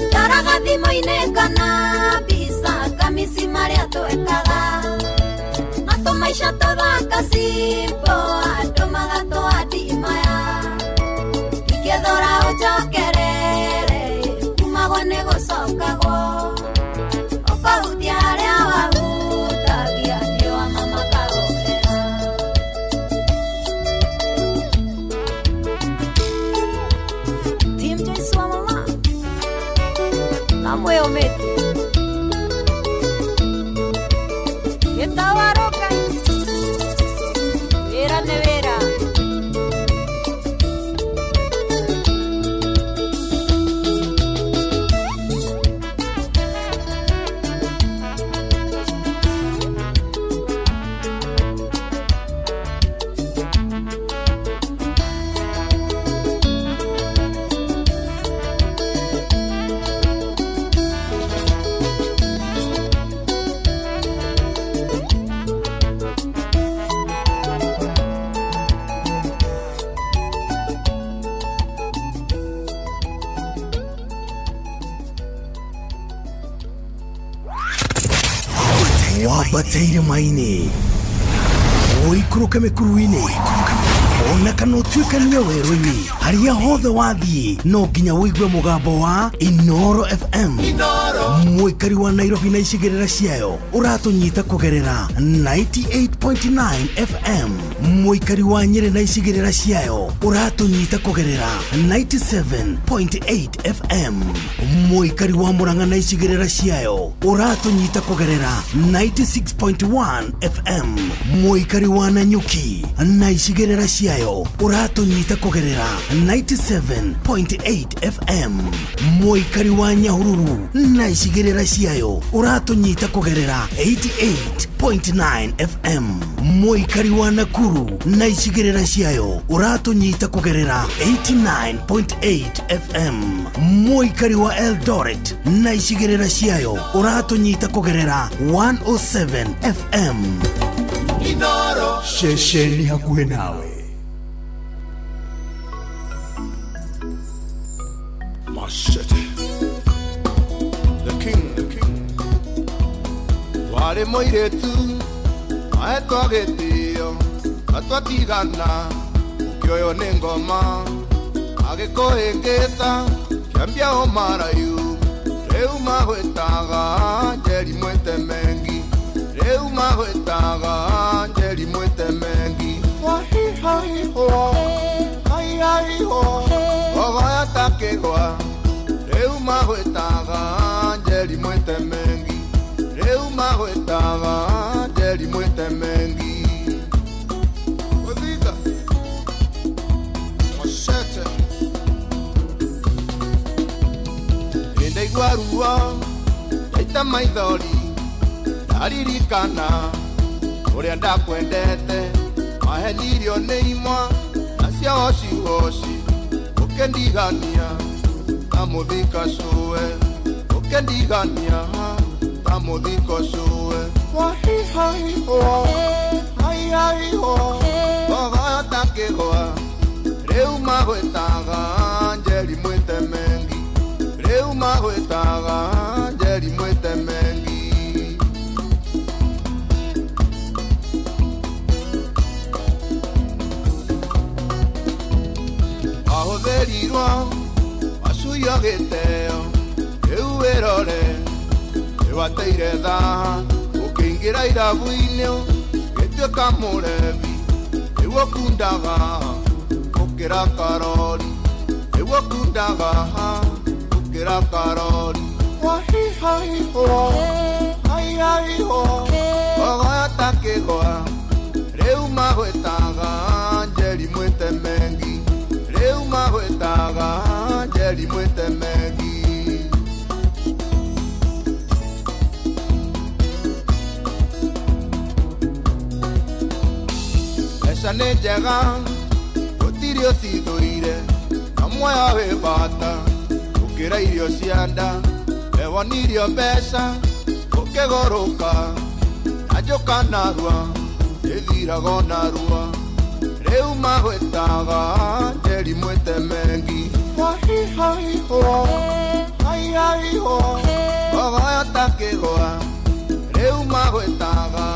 Ndoraga thimũ-inĩ ngona mbica kamisi marĩa twekaga, na tũmaica tũthaka simple andũ magatũhandi maya, Amwĩyũmĩtie gĩtawarũka wĩra nĩ wĩra. Wambate irĩma-inĩ, ũikũrũke mĩkuru-inĩ, ona kana ũtuĩkanie werũ-inĩ, harĩa hothe wathiĩ no nginya ũigue mũgambo wa Inoro FM. Mũikari wa Nairobi na icigĩrĩra ciayo ũratũnyita kũgerera 98.9 FM. Mũikari wa Nyĩrĩ na icigĩrĩra ciayo ũratũnyita kũgerera 97.8 FM. Mũikari wa Murang'a na icigĩrĩra ciayo ũratũnyita kũgerera 96.1 FM. Mũikari wa Nanyuki na icigĩrĩra ciayo ũratũnyita kũgerera 97.8 FM. Mũikari wa Nyahururu na icigĩrĩra ciayo ũratũnyita kũgerera 88.9 FM. Mũikari wa Nakuru na icigĩrĩra ciayo ũratũnyita kũgerera 89.8 FM. Mũikari wa Eldoret na icigĩrĩra ciayo ũratũnyita kũgerera 107 FM. Inoro ceceni hakuhĩ nawe. Machete. The king, the king. Warĩ mũirĩtu ahetwo gĩtĩo na twatigana ũkĩoywo nĩ ngoma agĩkũhĩngĩca kĩambia ũmarayu rĩu magwĩtaga Njeri mwĩtemengi rĩu magwĩtaga Njeri mwĩtemengi wahihaiho haihaiho ogoya ta kĩgwa rĩu magwĩtaga Njeri mwĩtemengi rĩu magwĩtaga Njeri mwĩtemengi. Ũthiga Machete. Ndaigua ruo ndaita maithori ndaririkana ũrĩa ndakwendete wahenirio nĩ imwa nacio hocihoci ũkĩndigania ta mũthika cũwe ũkĩndigania ta mũthiko cũwe wahihaiho haihaiho ogoyo ta kĩgwa rĩu magwĩtaga Njeri mwĩtemengi rĩu magwĩtaga Njeri mwĩtemengi. Wahũthĩrirwo wacuio gĩteo rĩu wĩrore nĩwateire thaha ũkĩingĩra irabu-inĩ gĩtuĩka mũrebi rĩu ũkundaga gũkĩra karori rĩu ũkundaga gũkĩra karori wahihaiho haihaiho ogoya ta kĩgwa rĩu magwĩtaga Njeri mwĩtemengi rĩu magwĩtaga Njeri mwĩtemengi. Mbeca nĩ njega gũtirĩ ũcithũire na muoyo wĩ bata gũkĩra irio cia nda wewonirio mbeca ũkĩgũrũka na njũka narua ĩthiraga o narua rĩu magwĩtaga Njeri mwĩtemengi wahihaiho haihaiho ogoya ta kĩgwa rĩu magwĩtaga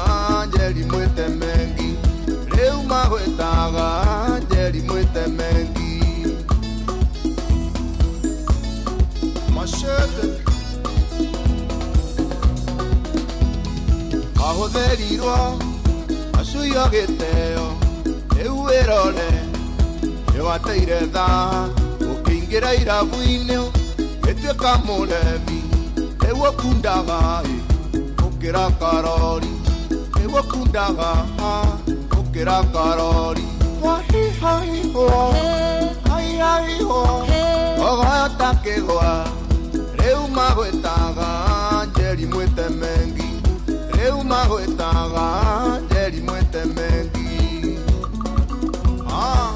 Njeri mwĩtemengi rĩu magwĩtaga Njeri mwĩtemengi. Machete. Wahũthĩrirwo wacuio gĩteo rĩu wĩrore nĩwateire thaha ũkĩingĩra irabu-inĩ gĩtuĩka mũrebi Nĩgũkundaga gũkĩra karori nĩgũkundaga gũkĩra karori wahihaiho haihaiho ogoyo takĩgwa rĩu magwĩtaga Njeri mwĩtemengi rĩu magwĩtaga Njeri mwĩtemengi ah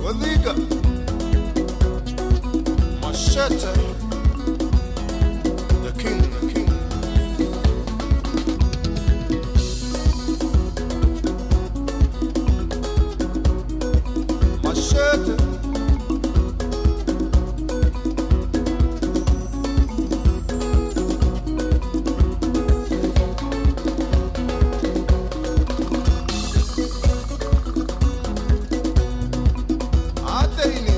gũthinga machete. The king, the king. Machete. Ateini.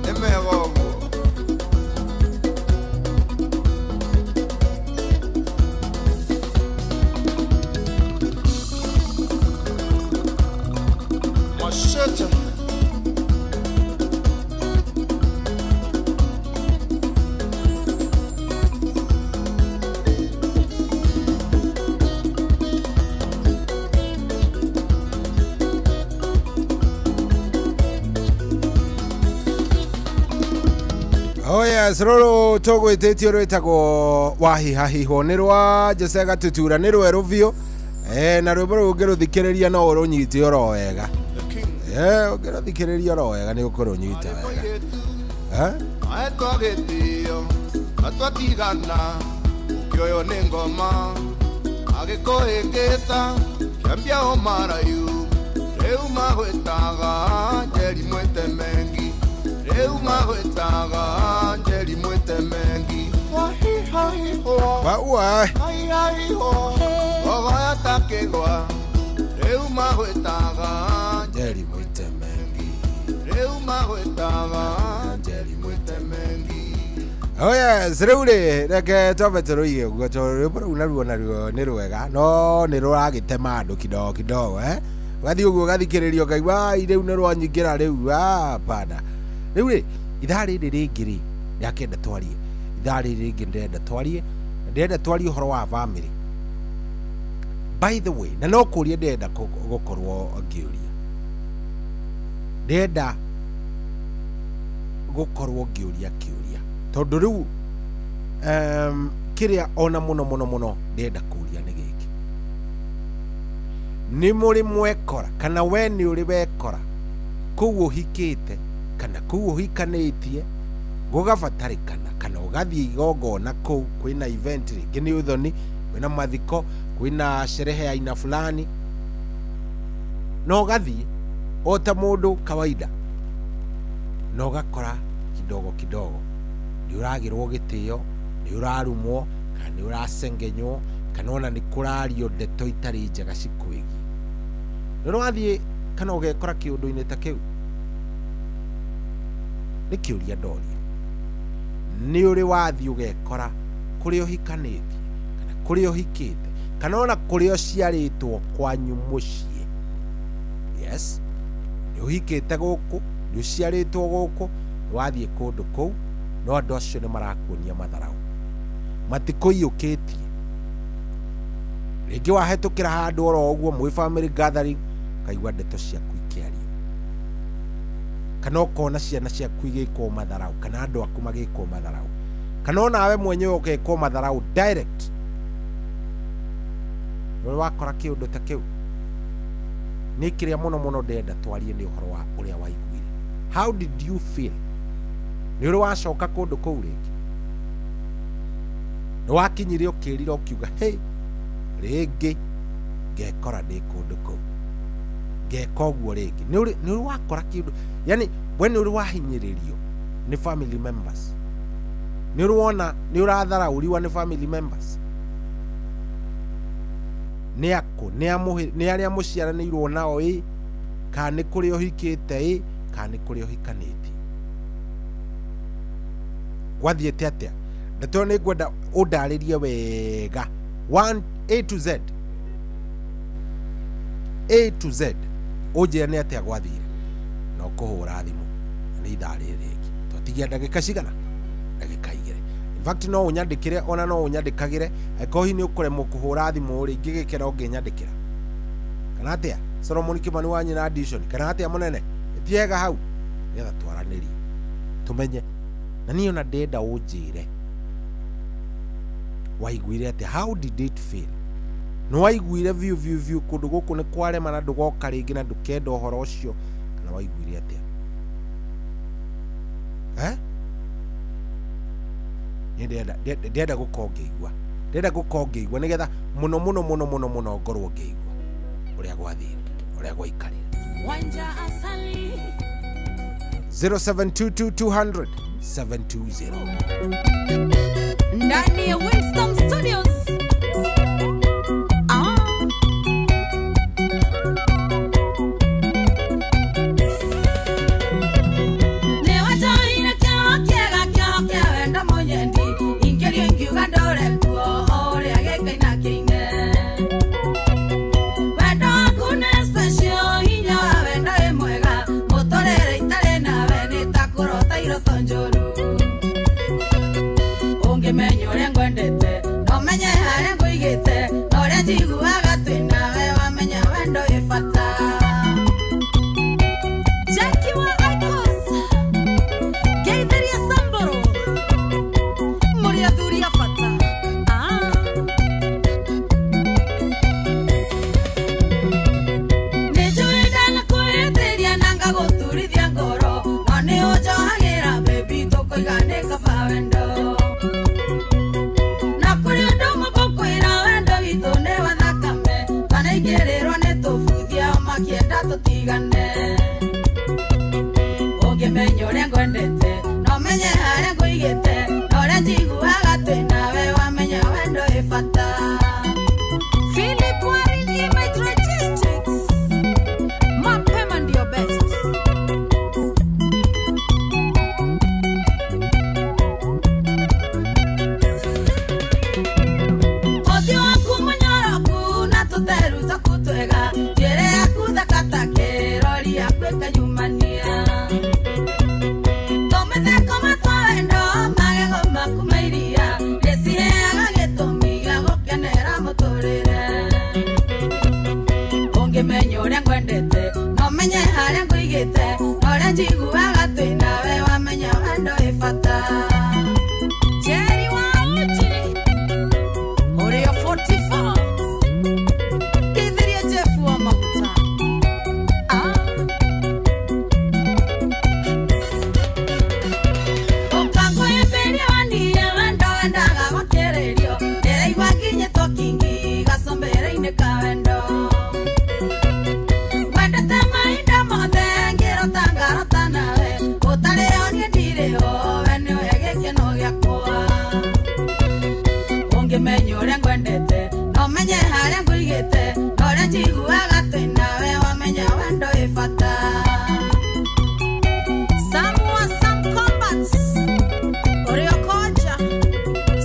Emegogo. Machete. Oh yes, rũrũ tũgwĩtĩtio rwĩtagwo wahihahihwo nĩ rwa Jose Gatutura nĩ rwerũ biũ na rwĩmbo rũu ũngĩrũthikĩrĩria no ũrũnyite oro wega ũngĩrũthikĩrĩria oro wega nĩ ũkũrũnyita wega. Aetwo gĩtĩo na twatigana ũkĩoywo nĩ ngoma agĩkũhĩngĩca kĩambia ũmarayu rĩu magwĩtaga Njeri mwĩtemengi rĩu magwĩtaga Njeri mwĩtemengi wahihaiho Waua. haihaiho ogoya takĩgwa rĩu magwĩtaga Njeri mwĩtemengi rĩu magwĩtaga Njeri mwĩtemengi. Oh yes, rĩu rĩ reke twambe tũrũige ũguo tondũ rwĩmbo rũu naruo naruo nĩ rwega no nĩ rũragĩtema andũ kidogo kidogo ũgathiĩ ũguo ũgathikĩrĩria ũkaigua ai rĩu nĩ rwanyingĩra rĩu hapana. Rĩu rĩ ithaa rĩrĩ rĩngĩ rĩ ndakĩenda twarie ithaa rĩrĩ rĩngĩ ndĩrenda twarie ndĩrenda twarie ũhoro wa family by the way na no kũria ndĩrenda gũkorwo ngĩũria ndĩrenda gũkorwo ngĩũria kĩũria tondũ rĩu kĩrĩa ona mũno mũno mũno ndĩrenda kũria nĩ gĩkĩ nĩ mũrĩ mwekora kana we nĩ ũrĩ wekora kũu ũhikĩte kana kũu ũhikanĩtie gũgabatarĩkana kana ũgathiĩ igongona kũu kwĩna event rĩngĩ nĩ ũthoni kwĩna mathiko kwĩna sherehe ya aina fulani na ũgathiĩ o ta mũndũ kawaida na ũgakora kidogo kidogo nĩ ũragĩrwo gĩtĩo nĩ ũrarumwo kana nĩ ũracengenywo kana ona nĩ kũrario ndeto itarĩ njega cikwĩgiĩ nĩ ũrathiĩ kana ũgekora kĩũndũ-inĩ ta kĩu nĩ kĩũria ndoria nĩ ũrĩ wathiĩ ũgekora kũrĩa ũhikanĩtie kana kũrĩa ũhikĩte kana ona kũrĩa ũciarĩtwo kwanyu mũciĩ yes nĩ ũhikĩte gũkũ nĩ ũciarĩtwo gũkũ nĩ wathiĩ kũndũ kũu no andũ acio nĩ marakuonia matharau matikũiyũkĩtie rĩngĩ wahetũkĩra handũ oro ũguo mwĩ family gathering ũkaigua ndeto ciaku ikĩario kana ũkona ciana ciaku igĩkwo matharau kana andũ aku magĩkwo matharau kana onawe mwenyewe ũgekwo matharau direct nĩ wakora kĩũndũ ta kĩu nĩ kĩrĩa mũno mũno ndĩrenda twarie nĩ ũhoro wa ũrĩa waiguire. How did you feel? Nĩ ũrĩ wacoka kũndũ kũu rĩngĩ nĩ wakinyire ũkĩrira ũkiuga hey rĩngĩ ngekora ndĩ kũndũ kũu ngeka ũguo rĩngĩ nĩ ũrĩ wakora kĩũndũ yani we nĩ ũrĩ wahinyĩrĩrio nĩ family members nĩ ũrĩ wona nĩ ũratharaũriwa nĩ family members nĩ akũ nĩ arĩa mũciaranĩirwo nao ĩ kana nĩ kũrĩa ũhikĩte ĩ kana nĩ kũrĩa ũhikanĩtie gwathiĩte atĩa ndeto nĩ ngwenda ũndarĩrie wega 1 A to Z A to Z ũnjĩre nĩ atĩa gwathire na ũkũhũra thimũ na nĩ ithaa rĩrĩ rĩngĩ. Twatigia ndagĩka cigana? Ndagĩka 2. In fact no ũnyandĩkĩre, ona no ũnyandĩkagĩre angĩkorwo hihi nĩ ũkũremwo kũhũra thimũ rĩ, ingĩgĩkena ũngĩnyandĩkĩra. Kana atĩa? Solomon Kimani wa nyina Addition, kana atĩa mũnene? Tiega hau nĩgetha twaranĩrie tũmenye. Na niĩ ona ndĩrenda ũnjĩre waiguire atĩa, how did it feel? Nĩ waiguire biũ biũ biũ kũndũ gũkũ nĩ kwarema na ndũgoka rĩngĩ na ndũkenda ũhoro ũcio, kana waiguire atĩa? Eh? Niĩ ndĩrenda gũkorwo ngĩigua, ndĩrenda gũkorwo ngĩigua nĩgetha mũno mũno mũno mũno mũno ngorwo ngĩigua ũrĩa gwathire, ũrĩa gwaikarire. Wanja asali 0722 200 720. Ndani ya Winston Studios. Ah. Nĩ wanjohire kĩoho kĩega, kĩoho kĩa wendo mũnyendi. Ingĩrio ingiuga ndũre kuo, o ũrĩa gĩkaina kĩine. Wendo waku nĩ special, hinya wa wendo wĩ mwega. Mũtũrĩre itarĩ nawe nĩ ta kũrota iroto njũru. Ũngĩmenya ũrĩa ngwendete, no menye harĩa ngũigĩte, na ũrĩa njiguaga twĩ nawe, wamenya wendo wĩ bata. Jackie wa Icos, ngeithĩria Samburu, mũrĩ athuri a bata. Ah. Nĩnjũĩ ndanakwĩhĩtĩria na ngagũturithia ngoro, no nĩ ũnjohagĩra baby, tũkoiga nĩ kaba wendo. Na kũrĩ ũndũ ũmwe ngũkwĩra, wendo witũ nĩ wa thakame, twanaingĩrĩrwo nĩ tũbuthia makĩenda tũtigane. Ũngĩmenya ũrĩa ngwendete, no menye harĩa ngũigĩte, na ũrĩa njiguaga twĩ nawe, wamenya wendo wĩ bata. Philip Warigi, Metro Logistics, mapema ndio best. Ũthiũ waku mũnyoroku na tũteru twaku twega, njuĩrĩ yaku thaka ta kĩrori yaku ĩkanyumania. Tũmĩtheko twa wendo, magego maku ma iria, nĩciheaga gĩtũmi gĩa gũkenera mũtũrĩre. Ũngĩmenya ũrĩa ngwendete, no menye harĩa ngũigĩte, na ũrĩa njiguaga twĩ nawe, wamenya wendo wĩ bata. Jerry wa Uji, ũrĩa 44, ngeithĩria Jeff wa maguta. Ah. Ũkangũhĩmbĩria wanie, wendo wendaga gũkĩrĩrio, ndĩraigua nginyĩtwo kingi gacũmbĩrĩ-inĩ ka wendo. Ngwendete mahinda mothe, ngĩrota ngarota nawe, ũtarĩ ho niĩ ndirĩ ho, we nĩwe gĩkeno gĩakwa. Ũngĩmenya ũrĩa ngwendete, no menye harĩa ngũigĩte, na ũrĩa njiguaga twĩ nawe, wamenya wendo wĩ bata. Samu wa Sam Combats, ũrĩa ũkonja,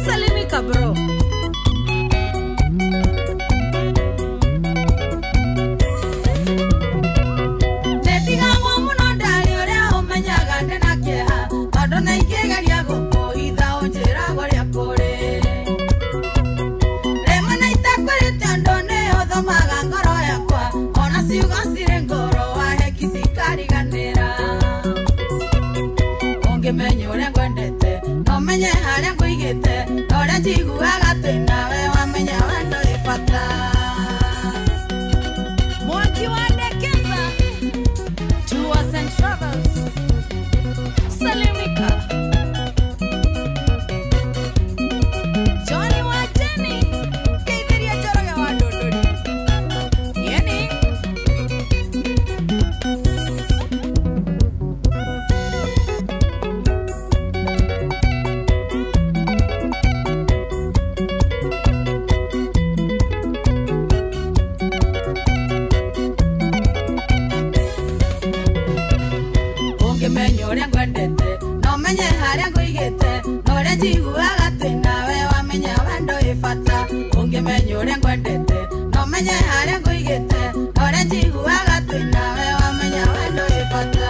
salimika bro. Nĩndigagwo mũno ndarĩ ũrĩa ũmenyaga ndĩna kĩeha, tondũ na ingĩgeria gũkũhitha ũnjĩraga ũrĩa kũrĩ. Rĩmwe na itakwĩrĩte ũndũ nĩ ũthomaga ngoro yakwa, ona ciugo cirĩ ngoro waheki cikariganĩra. Ũngĩmenya ũrĩa ngwendete, no menye harĩa ngũigĩte, na ũrĩa njiguaga twĩ nawe, wamenya wendo wĩ bata. Mwangi wa Dekeza, Tours and Travels, salimika. Johnny wa Jenny, ngeithĩria Njoroge wa Ndũndũri. Yeni. Ũngĩmenya ũrĩa ngwendete, no menye harĩa ngũigĩte, na ũrĩa njiguaga twĩ nawe, wamenya wendo wĩ bata. Ũngĩmenya ũrĩa ngwendete, no menye harĩa ngũigĩte, na ũrĩa njiguaga twĩ nawe, wamenya wendo wĩ bata.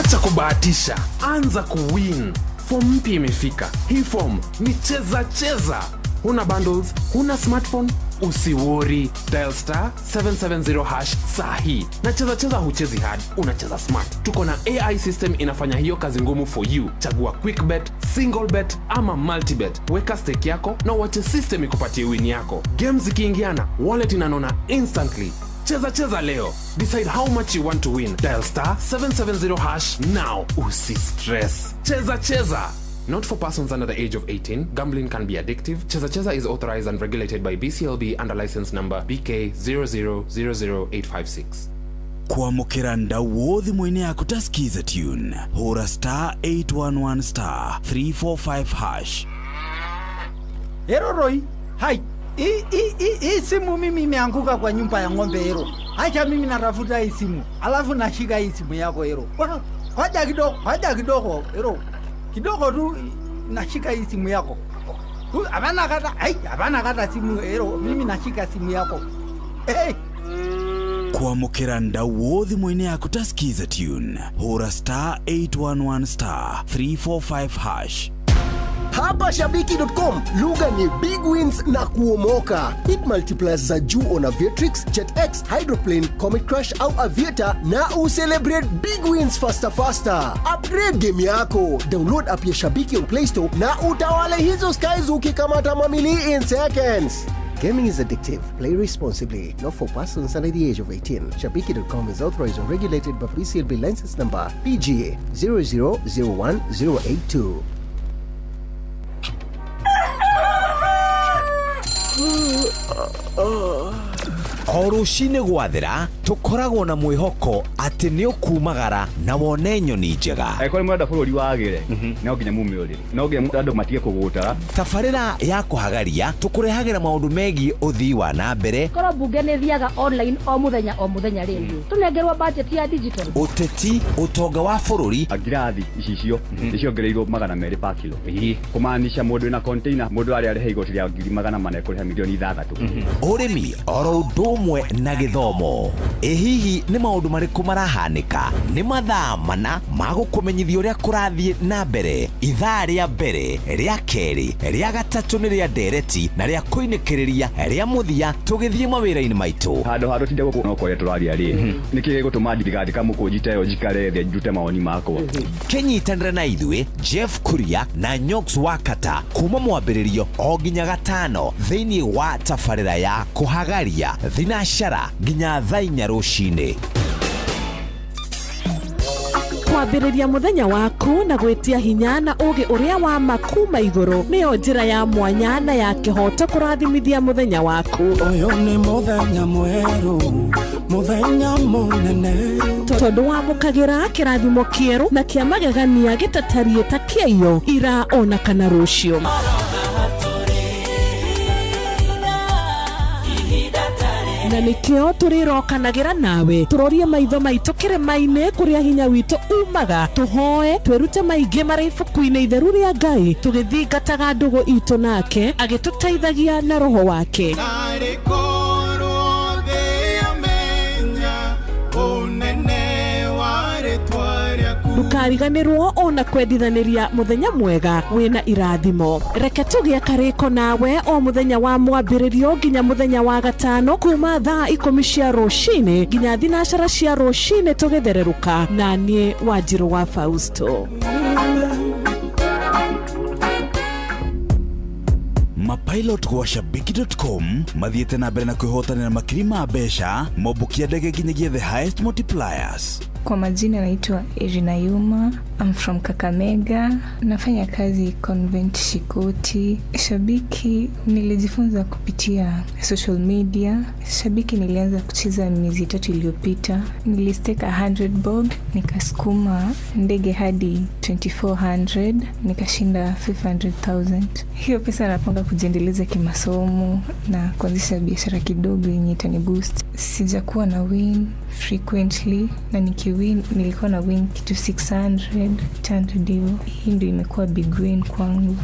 Wacha kubahatisha, anza kuwin. Form mpya imefika. Hii form ni cheza cheza. Huna bundles, huna smartphone, usiwori. Dial star 770 hash sahi. Na cheza cheza huchezi hard, unacheza smart. Tuko na AI system inafanya hiyo kazi ngumu for you. Chagua quick bet, single bet ama multibet. Weka stake yako na uache system ikupatie win yako. Games zikiingiana, wallet inanona instantly. Cheza cheza leo. Decide how much you want to win. Dial star 770 hash now. Usi stress. Cheza cheza. Not for persons under the age of 18. Gambling can be addictive. Cheza Cheza is authorized and regulated by BCLB under license number BK 0000856. Kwamũkĩra ndauo thimũ-inĩ yaku ta skiza tune, hũra star 811 star 345 hash. Eroroi, hai. Hii simu mimi imeanguka kwa nyumba ya ng'ombe ero. Acha mimi natafuta hii simu. Alafu nashika hii simu yako ero. Ngoja kidogo, ngoja kidogo ero. Kidogo tu nashika hii simu yako. Hapana kata, ai, hapana kata simu ero. Mimi nashika simu yako. Hey. Kwamũkĩra ndauo thimũ-inĩ yaku ta skiza tune, hũra star 811 star 345 hash. Hapa shabiki.com lugha ni big wins na kuomoka. Hit multipliers za juu on Aviatrix, JetX, Hydroplane, Comet Crash au Aviator na ucelebrate big wins faster faster. Upgrade game yako. Download app ya Shabiki on Play Store na utawale hizo skies ukikamata mamili in seconds. Gaming is addictive. Play responsibly. Not for persons under the age of 18. Shabiki.com is authorized and regulated by BCLB license number PGA 0001082. O rũcinĩ gwathera tũkoragwo na mwĩhoko atĩ nĩ ũkumagara na wone nyoni njega. Angĩkorwo nĩ mũrenda bũrũri wagĩre, no nginya mume ũrĩrĩ, no nginya andũ matige kũgũtara. Tabarĩra ya kũhagaria tũkũrehagĩra maũndũ megiĩ ũthii wa na mbere. Korwo bunge nĩ thiaga online o mũthenya o mũthenya rĩ, tũnengerwo budget ya digital. Ũteti, ũtonga wa bũrũri. Ngirathi icicio nĩciongereirwo 200 per kilo. Kũmaanisha mũndũ wĩna container, mũndũ arĩa arĩha igoti rĩa 400,000 ekũrĩha 6 million. Ũrĩmi oro ũndũ ũmwe na gĩthomo. Ĩ hihi nĩ maũndũ marĩkũ marahanĩka? Nĩ mathaa mana ma gũkũmenyithia ũrĩa kũrathiĩ na mbere. Ithaa rĩa mbere, rĩa kerĩ, rĩa gatatũ nĩ rĩa ndereti na rĩa kũinĩkĩrĩria rĩa mũthia tũgĩthiĩ mawĩra-inĩ maitũ. Handũ ha tũtinde gũkũ no kwaria tũraria rĩ, nĩkĩ gĩgũtũma ndigathika mũkũnji ta ĩyo njikare thĩ ndute mawoni makwa. Kĩnyitanĩre na ithuĩ Jeff Kuria na Nyox Wakata kuma mwambĩrĩrio o nginya gatano thĩinĩ wa tabarĩra ya kũhagaria thinacara nginya thaa 4 rũcinĩ. Kwambĩrĩria mũthenya waku na gwĩtia hinya na ũgĩ ũrĩa wa ma kuma igũrũ nĩyo njĩra ya mwanya na ya kĩhoto kũrathimithia mũthenya waku. Ũyũ nĩ mũthenya mwerũ, mũthenya mũnene, tondũ wamũkagĩra kĩrathimo kĩerũ na kĩa magegania gĩtatariĩ ta kĩaiyo ira ona kana rũciũ. Na nĩkĩo tũrĩrokanagĩra nawe tũrorie maitho maitũ kĩrĩma-inĩ kũrĩa hinya witũ umaga, tũhoe twĩrute maingĩ marĩ ibuku-inĩ itheru rĩa Ngai tũgĩthingataga ndũgũ itũ nake agĩtũteithagia na roho wake. Ndũkariganĩrwo ona kwendithanĩria mũthenya mwega wĩna irathimo. Reke tũgĩe karĩko nawe o mũthenya wa mwambĩrĩrio nginya mũthenya wa gatano kuma thaa 10 cia rũcinĩ nginya 12 cia rũcinĩ tũgĩthererũka na niĩ Wanjirũ wa Fausto. Mapilot gwa shabiki.com mathiĩte na mbere na kwĩhotanĩra makiri ma mbeca mombũkia ndege nginyagia the highest multipliers. Kwa majina naitwa Irina Yuma. I'm from Kakamega. Nafanya kazi Convent Shikoti. Shabiki nilijifunza kupitia social media. Shabiki nilianza kucheza miezi 3 iliyopita. Nilistake 100 bob, nikasukuma ndege hadi 2400, nikashinda 500,000. Hiyo pesa napanga kujiendeleza kimasomo na kuanzisha biashara kidogo yenye itaniboost. Sijakuwa na win frequently, na nikiwin nilikuwa na win kitu 600, 800 hivyo. Hii ndio imekuwa big win kwangu.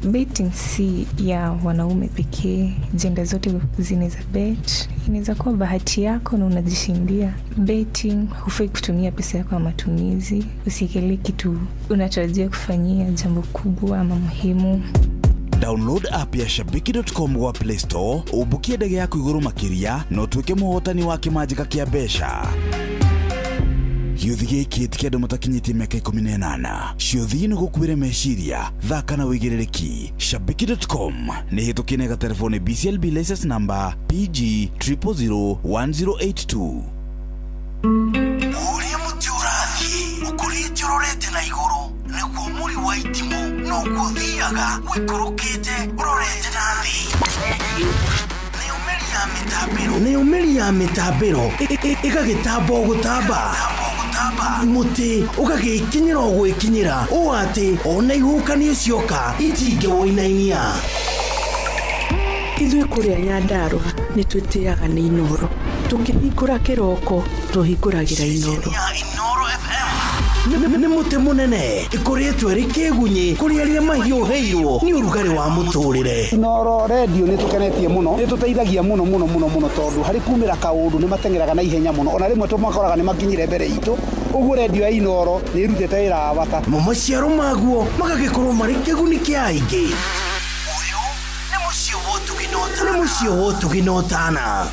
Betting si ya wanaume pekee, jenda zote zinaweza bet. Inaweza kuwa bahati yako na unajishindia. Betting hufai kutumia pesa yako ya matumizi, usiekelee kitu unatarajia kufanyia jambo kubwa ama muhimu. Download app ya shabiki.com gwa Play Store umbukie ndege yaku igũrũ makĩria na ũtuĩke mũhotani wa kĩmanjĩka kĩa mbeca. Gĩũthi gĩkĩ ti kĩa andũ matakinyĩtie mĩaka 18. Ciũthi nĩ gũkuĩre meciria, thaka na wĩigĩrĩrĩki. Shabiki.com nĩ hĩtũkie na ĩgaterefo nĩ BCLB license number PG 0001082. Ũrĩa mũtĩ ũrathiĩ ũkũrĩte ũrorete na igũrũ nĩguo mũri wa itimũ noguo ũthiaga ũikũrũkĩte ũrorete na thĩ. Nayo mĩri ya mĩtambĩro ĩgagĩtamba o gũtamba, mũtĩ ũgagĩkinyĩra o gwĩkinyĩra ũũ atĩ ona ihuhũkanio cioka itingĩwũinainia. Ithuĩ kũrĩa Nyandarũa nĩ twĩtĩaga nĩ Inooro. Tũkĩhingũra kĩroko tũhingũragĩra Inooro. Nĩ mũtĩ mũnene ĩkoretwo ĩrĩ kĩgunyĩ kũrĩ arĩa mahiũhĩirwo nĩ ũrugarĩ wa mũtũrĩre. Inooro redio nĩ tũkenetie mũno, nĩ tũteithagia mũno mũno mũno mũno tondũ harĩ kumĩra kaũndũ nĩ mateng'eraga na ihenya mũno, ona rĩmwe tũmakoraga nĩ makinyire mbere itũ. Ũguo redio ya Inooro nĩ ĩrutĩte wĩra wa bata. Mo maciaro maguo magagĩkorwo marĩ kĩguni kĩa aingĩ. Ũyũ nĩ mũciĩ wa ũtugi na ũtana. Nĩ mũciĩ wa ũtugi na ũtana.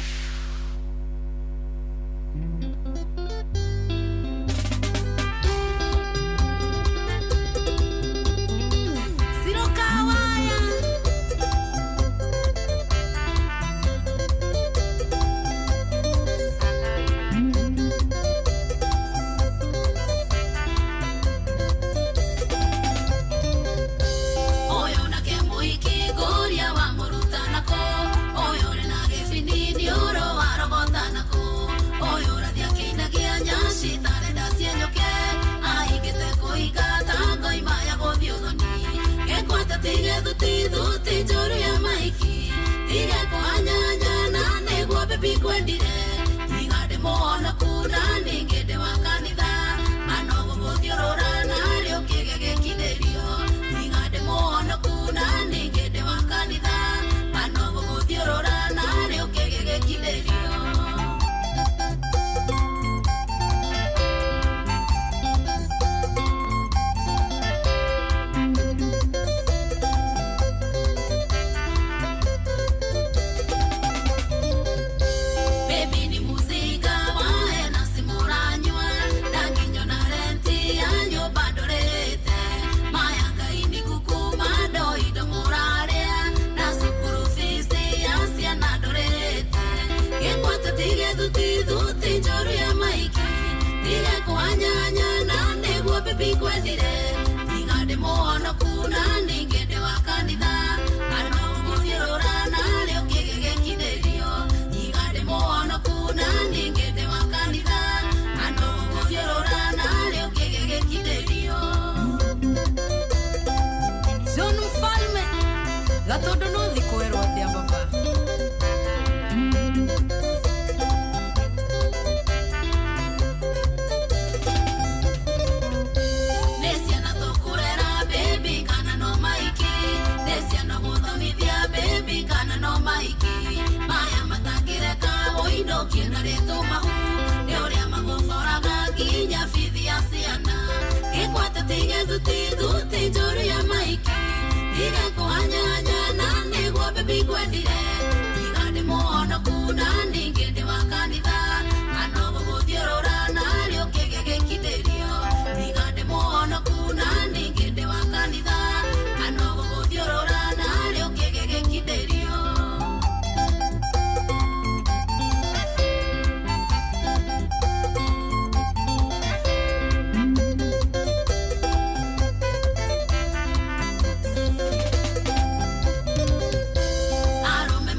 Arome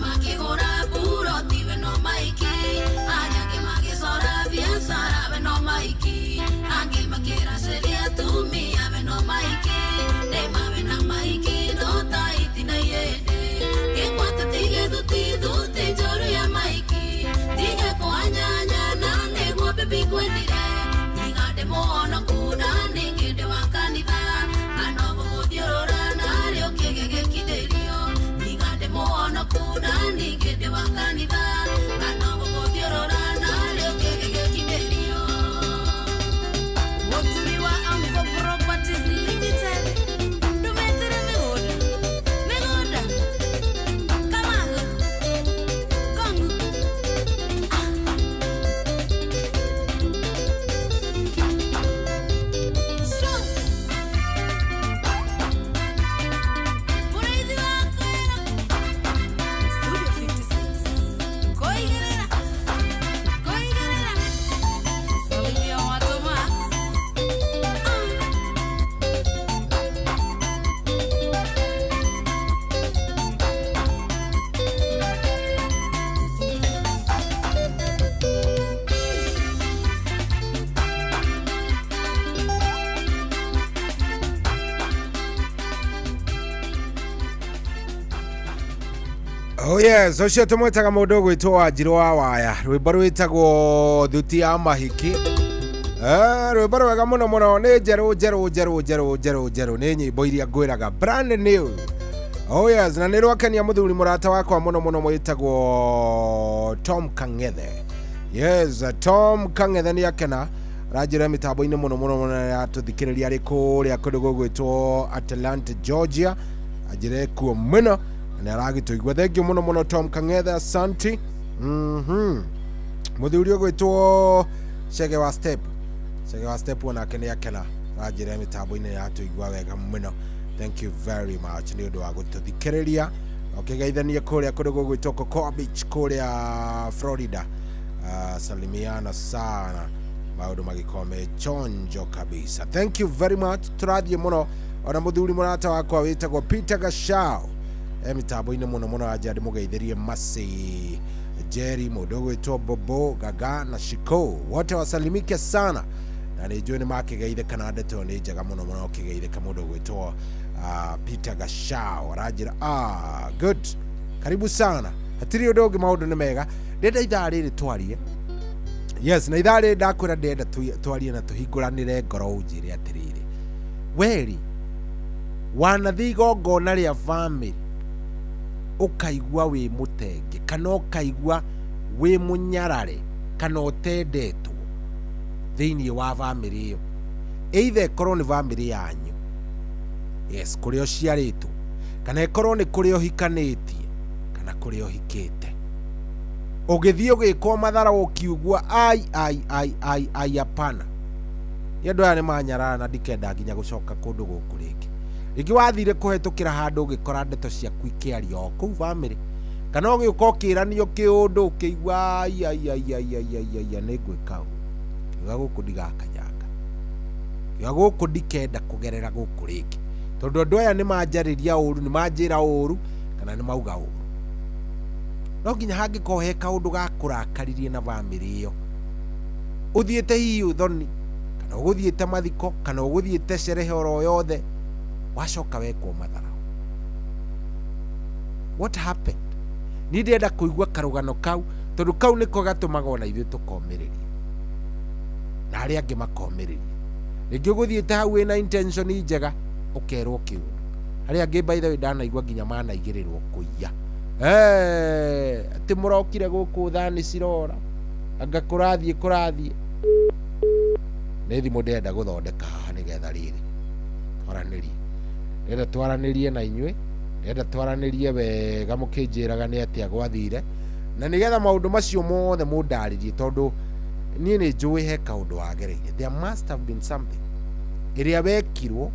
Oh yes, ũcio tũmwĩtaga mũndũ ũgwĩtwo Wanjirũ wa Waya, rwĩmbo rwĩtagwo Thuti ya Mahiki. Rwĩmbo rwega mũno mũno, nĩ njerũ njerũ njerũ njerũ njerũ njerũ, nĩ nyĩmbo iria ngwĩraga brand new. Oh yes, na nĩ rwakenia mũthuri mũrata wakwa mũno mũno mwĩtagwo Tom Kang'ethe. Yes, Tom Kang'ethe nĩ akena aranjĩra mĩtambo-inĩ mũno mũno mũno yatũthikĩrĩria arĩ kũrĩa kũndũ gũgwĩtwo Atlanta, Georgia, anjĩre kuo mũno na nĩ aragĩtũigua. Thank you mũno mũno Tom Kang'ethe, asanti. Mũthuri ũgwĩtwo Chege wa Step, Chege wa Step onake nĩ akena aranjĩra mĩtambo-inĩ yatũigua wega mũno. Thank you very much nĩ ũndũ wa gũtũthikĩrĩria. Ũkĩgeithanie kũrĩa kũndũ gũgwĩtwo Cocoa Beach kũrĩa Florida. Salimiana sana, maũndũ magĩkorwo me chonjo kabisa. Thank you very much, tũrathiĩ mũno. Ona mũthuri mũrata wakwa wĩtagwo Peter Gashao e mĩtambo-inĩ mũno mũno, anja ndĩmũgeithĩrie Masi Jerry, mũndũ ũgwĩtwo Bobo Gaga na Shiko, wote wasalimike sana na nĩ njũĩ nĩ makĩgeithĩka na ndeto nĩ njega mũno mũno. Ũkĩgeithĩka mũndũ ũgwĩtwo Peter Gashao aranjĩra good, karibu sana, hatirĩ ũndũ ũngĩ, maũndũ nĩ mega. Ndĩrenda ithaa rĩrĩ twarie, yes, na ithaa rĩrĩ ndakwĩra ndĩrenda twarie na tũhingũranĩre ngoro, ũnjĩre atĩrĩrĩ, weri wanathiĩ igongona rĩa family ũkaigua wĩ mũtenge kana ũkaigua wĩ mũnyarare kana ũtendetwo thĩinĩ wa family ĩyo, either ĩkorwo nĩ family yanyu, yes, kũrĩa ũciarĩtwo, kana ĩkorwo nĩ kũrĩa ũhikanĩtie kana kũrĩa ũhikĩte, ũgĩthiĩ ũgĩkwo mathara ũkiugua ai ai ai ai ai, hapana, nĩ andũ aya nĩ manyarara na ndikenda nginya gũcoka kũndũ gũkũ rĩngĩ. Rĩngĩ wathire kũhetũkĩra handũ ũgĩkora ndeto ciaku ikĩario o kũu family, kana ũgĩũka ũkĩranio kĩũndũ ũkĩigua ai ai ai ai ai ai ai, nĩ ngwĩka ũũ, kiuga gũkũ ndigakanyanga, kiuga gũkũ ndikenda kũgerera gũkũ rĩngĩ, tondũ andũ aya nĩ manjarĩria ũru, nĩ manjĩra ũru kana nĩ mauga ũru. No nginya hangĩkorwo he kaũndũ gakũrakaririe na family ĩyo, ũthiĩte hihi ũthoni kana ũgũthiĩte mathiko kana ũgũthiĩte sherehe oro yothe, wacoka wekwo matharau, what happened? Niĩ ndĩrenda kũigua karũgano kau, tondũ kau nĩko gatũmaga ona ithuĩ tũkomĩrĩria na arĩa angĩ makomĩrĩria. Rĩngĩ ũgũthiĩte hau wĩna intention njega, ũkerwo kĩũndũ. Arĩa angĩ, by the way, ndanaigua nginya manaigĩrĩrwo kũiya, atĩ mũrokire gũkũ thani cirora, anga kũrathiĩ kũrathiĩ. Nĩ thimũ ndĩrenda gũthondeka haha nĩgetha rĩrĩ twaranĩrie, ndĩrenda twaranĩrie na inyuĩ, ndĩrenda twaranĩrie wega mũkĩnjĩraga nĩ atĩa gwathire, na nĩgetha maũndũ macio mothe mũndarĩrie, tondũ niĩ nĩ njũĩ he kaũndũ wagereire. There must have been something ĩrĩa wekirwo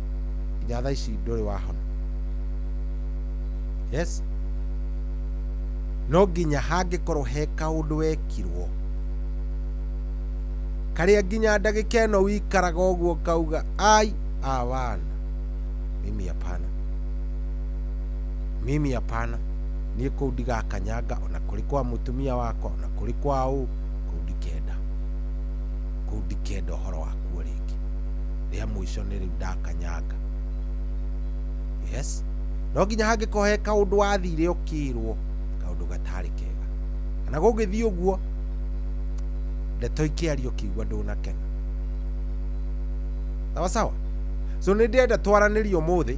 nginya thaa ici ndũrĩ wahona. Yes, no nginya hangĩkorwo he kaũndũ wekirwo karĩa nginya ndagĩka ĩno wikaraga ũguo ũkauga ai, awana, mimi hapana, mimi hapana, niĩ kũu ndigakanyanga, ona kũrĩ kwa mũtumia wakwa, ona kũrĩ kwa ũ, kũu ndikenda, kũu ndikenda ũhoro wakuo rĩngĩ, rĩa mũico nĩ rĩu ndakanyanga. Yes, no nginya hangĩkorwo he kaũndũ wathire ũkĩrwo kaũndũ gatarĩ kega, kana gũgĩthiĩ ũguo ndeto ikĩario ũkĩigua ndũnakena. Sawa sawa. So nĩ ndĩrenda twaranĩrie ũmũthĩ,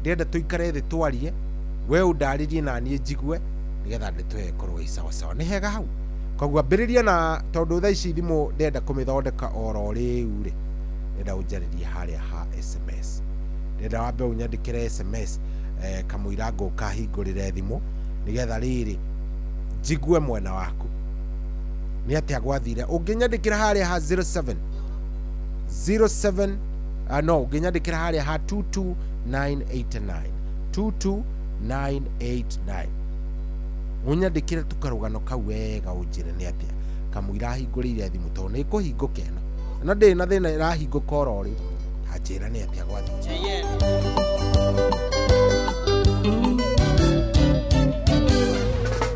ndĩrenda tũikare thĩ twarie, we ũndarĩrie na niĩ njigue, nĩgetha ndeto ĩyo ĩkorwo ĩ sawa sawa. Nĩ hega hau. Koguo ambĩrĩria, na tondũ thaa ici thimũ ndĩrenda kũmĩthondeka oro rĩu rĩ, ndĩrenda ũnjarĩrie harĩa ha SMS, ndĩrenda wambe ũnyandĩkĩre SMS kamũira ngũka hingũrĩre thimũ, nĩgetha rĩrĩ njigue mwena waku nĩ atĩa gwathire. Ũngĩnyandĩkĩra harĩa ha 07 07, no ũngĩnyandĩkĩra harĩa ha 22989, 22989, ũnyandĩkĩre tu karũgano kau wega, ũnjĩre nĩ atĩa kamũira hingũrĩire thimũ, tondũ nĩ ĩkũhingũka ĩno ĩno ndĩrĩ na thĩna, ĩrahingũka oro rĩu. Tanjĩra nĩ atĩa gwathire.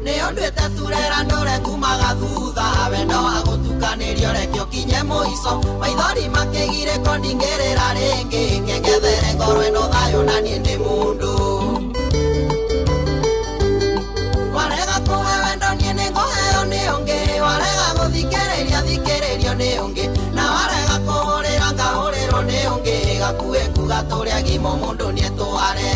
Nĩ ũnduĩte turera ndũre kumaga thutha, wendo wa gũtukanĩrio reke ũkinye mũico, maithori makĩgirĩko ndingĩrĩra rĩngĩ, kengethere ngoro ĩno thayũ na niĩ ndĩ mũndũ. Ware mũndũ nĩetware.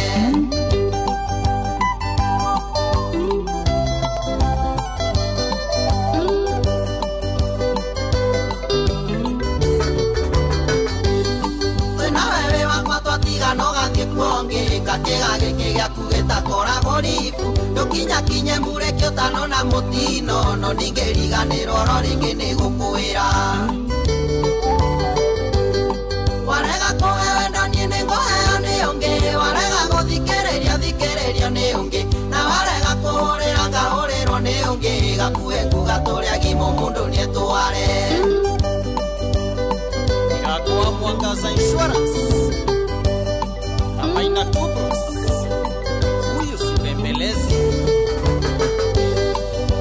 Kakega gĩkĩ gĩaku gĩtakoragwo ribu ndũkinyakinye mũrekio tano na mũtino no ndingĩriganĩrwo oro rĩngĩ nĩ gũkwĩra. Warega kũhe wendo niĩ nĩngũheo nĩ ũngĩ, warega gũthikĩrĩria thikĩrĩrio nĩ ũngĩ, na warega kũhũrĩra ngahũrĩrwo nĩ ũngĩ, gakuhĩ kuga tũrĩ agima mũndũ nĩetware. Yakwa Mwangaza Insurance Maina Tubros, huyu si bembelezi.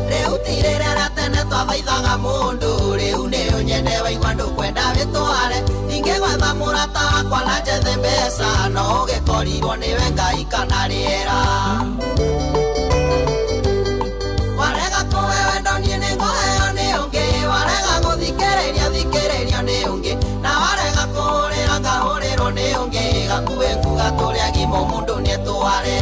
Rĩu ti rĩrĩa tene twathaithaga mũndũ, rĩu nĩ ũnyende waigua ndũkwenda wĩtware. Ingĩgwetha mũrata wakwa na njethe mbeca, no ũgĩkorirwo nĩwe Ngai kana rĩera. Warega kũhe wendo niĩ nĩngũheo nĩ ũngĩ, warega gũthikĩrĩria thikĩrĩrio nĩ ũngĩ, na warega kũhũrĩra ngahũrĩrwo nĩ ũngĩ, gakuhĩ kuga tũrĩ agima mũndũ nĩetware.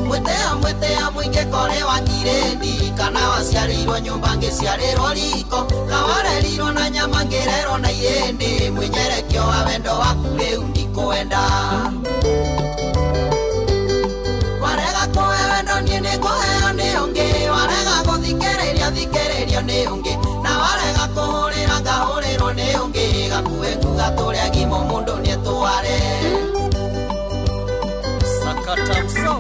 Mwĩtĩo mũingĩ kore wa kirĩndi, kana waciarĩirwo nyũmba ngĩciarĩrwo riko, kawarerirwo na nyama ngĩrerwo na ihĩndĩ, mwĩnyerekio wa wendo waku rĩu ndikwenda. Warega kũhe wendo niĩ nĩngũheo nĩ ũngĩ, warega gũthikĩrĩria thikĩrĩrio nĩ ũngĩ, na warega kũhũrĩra ngahũrĩrwo nĩ ũngĩ, gakuhĩ kuga tũrĩ agima mũndũ nĩetware. Sakata mso,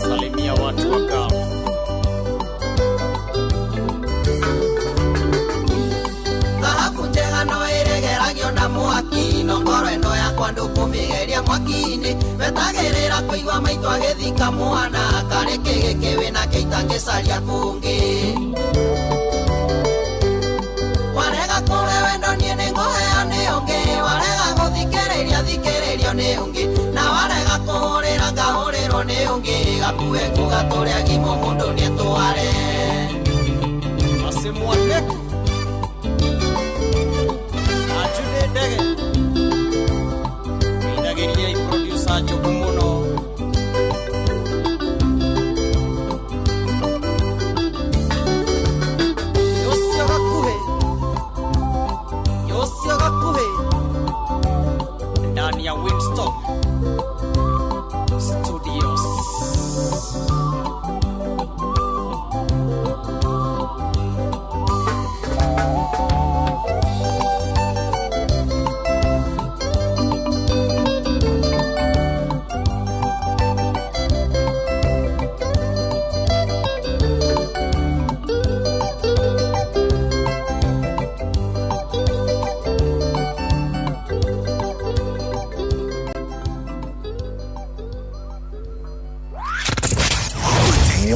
salimia watu wa Gulf. Thahabu njega no ĩregeragio na mwaki, no ngoro ĩno yakwa ndũkũmĩgeria mwaki-inĩ, wetagĩrĩra kũigua maitũ agĩthika mwana, karĩ kĩ gĩkĩ wĩnakĩo itangĩcaria kũngĩ. Warega kũhe wendo niĩ nĩngũheo nĩ ũngĩ, warega gũthikĩrĩria thikĩrĩrio nĩ ũngĩ, na warega kũhũrĩra ngahũrĩrwo nĩ ũngĩ, gakuhĩ kuga tũrĩ agima mũndũ nĩetware. Asimwaneku Ajude ndege Inagĩriai producer Njogu mũno. Ũcio gakuhĩ, ũcio gakuhĩ ndani ya Winstop Studios.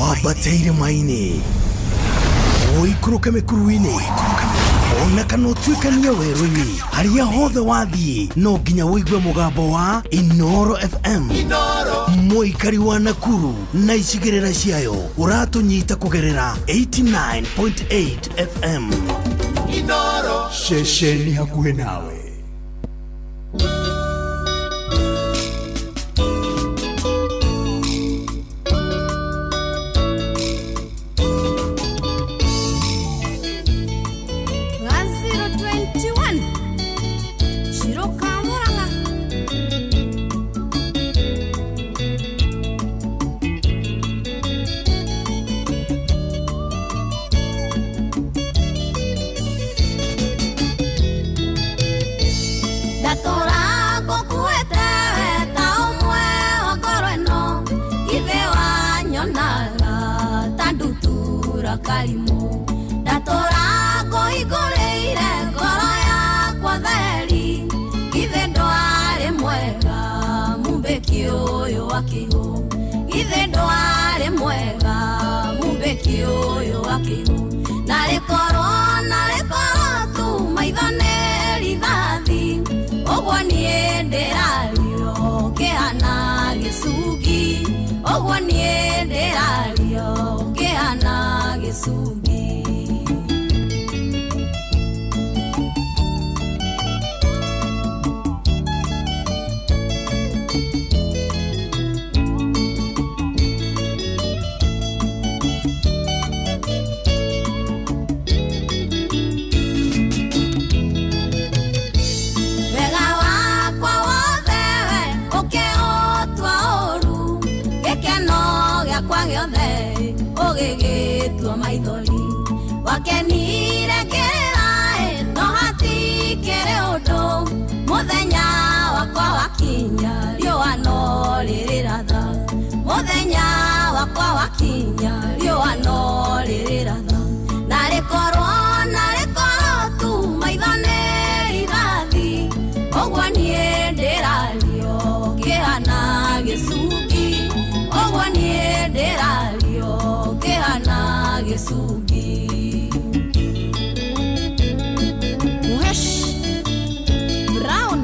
Wambate irĩma-inĩ, ũikũrũke mĩkuru-inĩ, ona kana ũtuĩkanie werũ-inĩ, harĩa hothe wathiĩ no nginya ũigue mũgambo wa Inooro FM. Mũikari wa Nakuru na icigĩrĩra ciayo ũratũnyita kũgerera 89.8 FM. Inooro, ceceni hakuhĩ nawe. Karimu ndatora ngũhingũrĩire ngoro yakwa theri, githĩ ndwarĩ mwega mũmbĩki ũyũ wa kĩhũ, githĩ ndwarĩ mwega mũmbĩki ũyũ wa kĩhũ, narĩ korwo tu maitho nĩ rithathi, ũguo niĩ ndĩrario kĩhana gĩcungi, ũguo niĩ Wakenire kĩrĩra no hatikĩrĩ ũndũ mũthenya wakwa wakinya riũa no rĩrĩratha mũthenya wakwa wakinya riũa no rĩrĩratha narĩ korwo tu maitho nĩ rithathi ũguo niĩ ndĩrario kĩhana gĩcungi ũguo niĩ ndĩrario kĩhana gĩcungi. Muhesh Brown.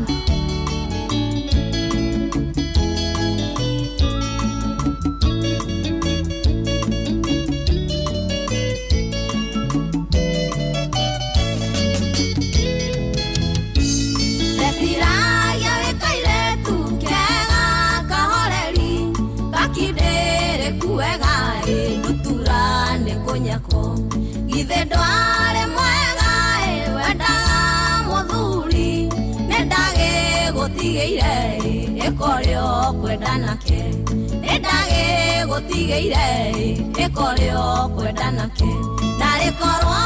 Ndeciragia wĩ kairetu kega kahoreri gakindĩrĩku wega ĩ ndutura nĩ kũnyakwo githĩ ndwarĩ mwega ĩ wendaga mũthuri nĩ ndagĩgũtigĩire ĩ ĩkorĩo kwenda nake nĩ ndagĩgũtigĩire ĩ ĩkorĩo kwenda nake narĩ korwo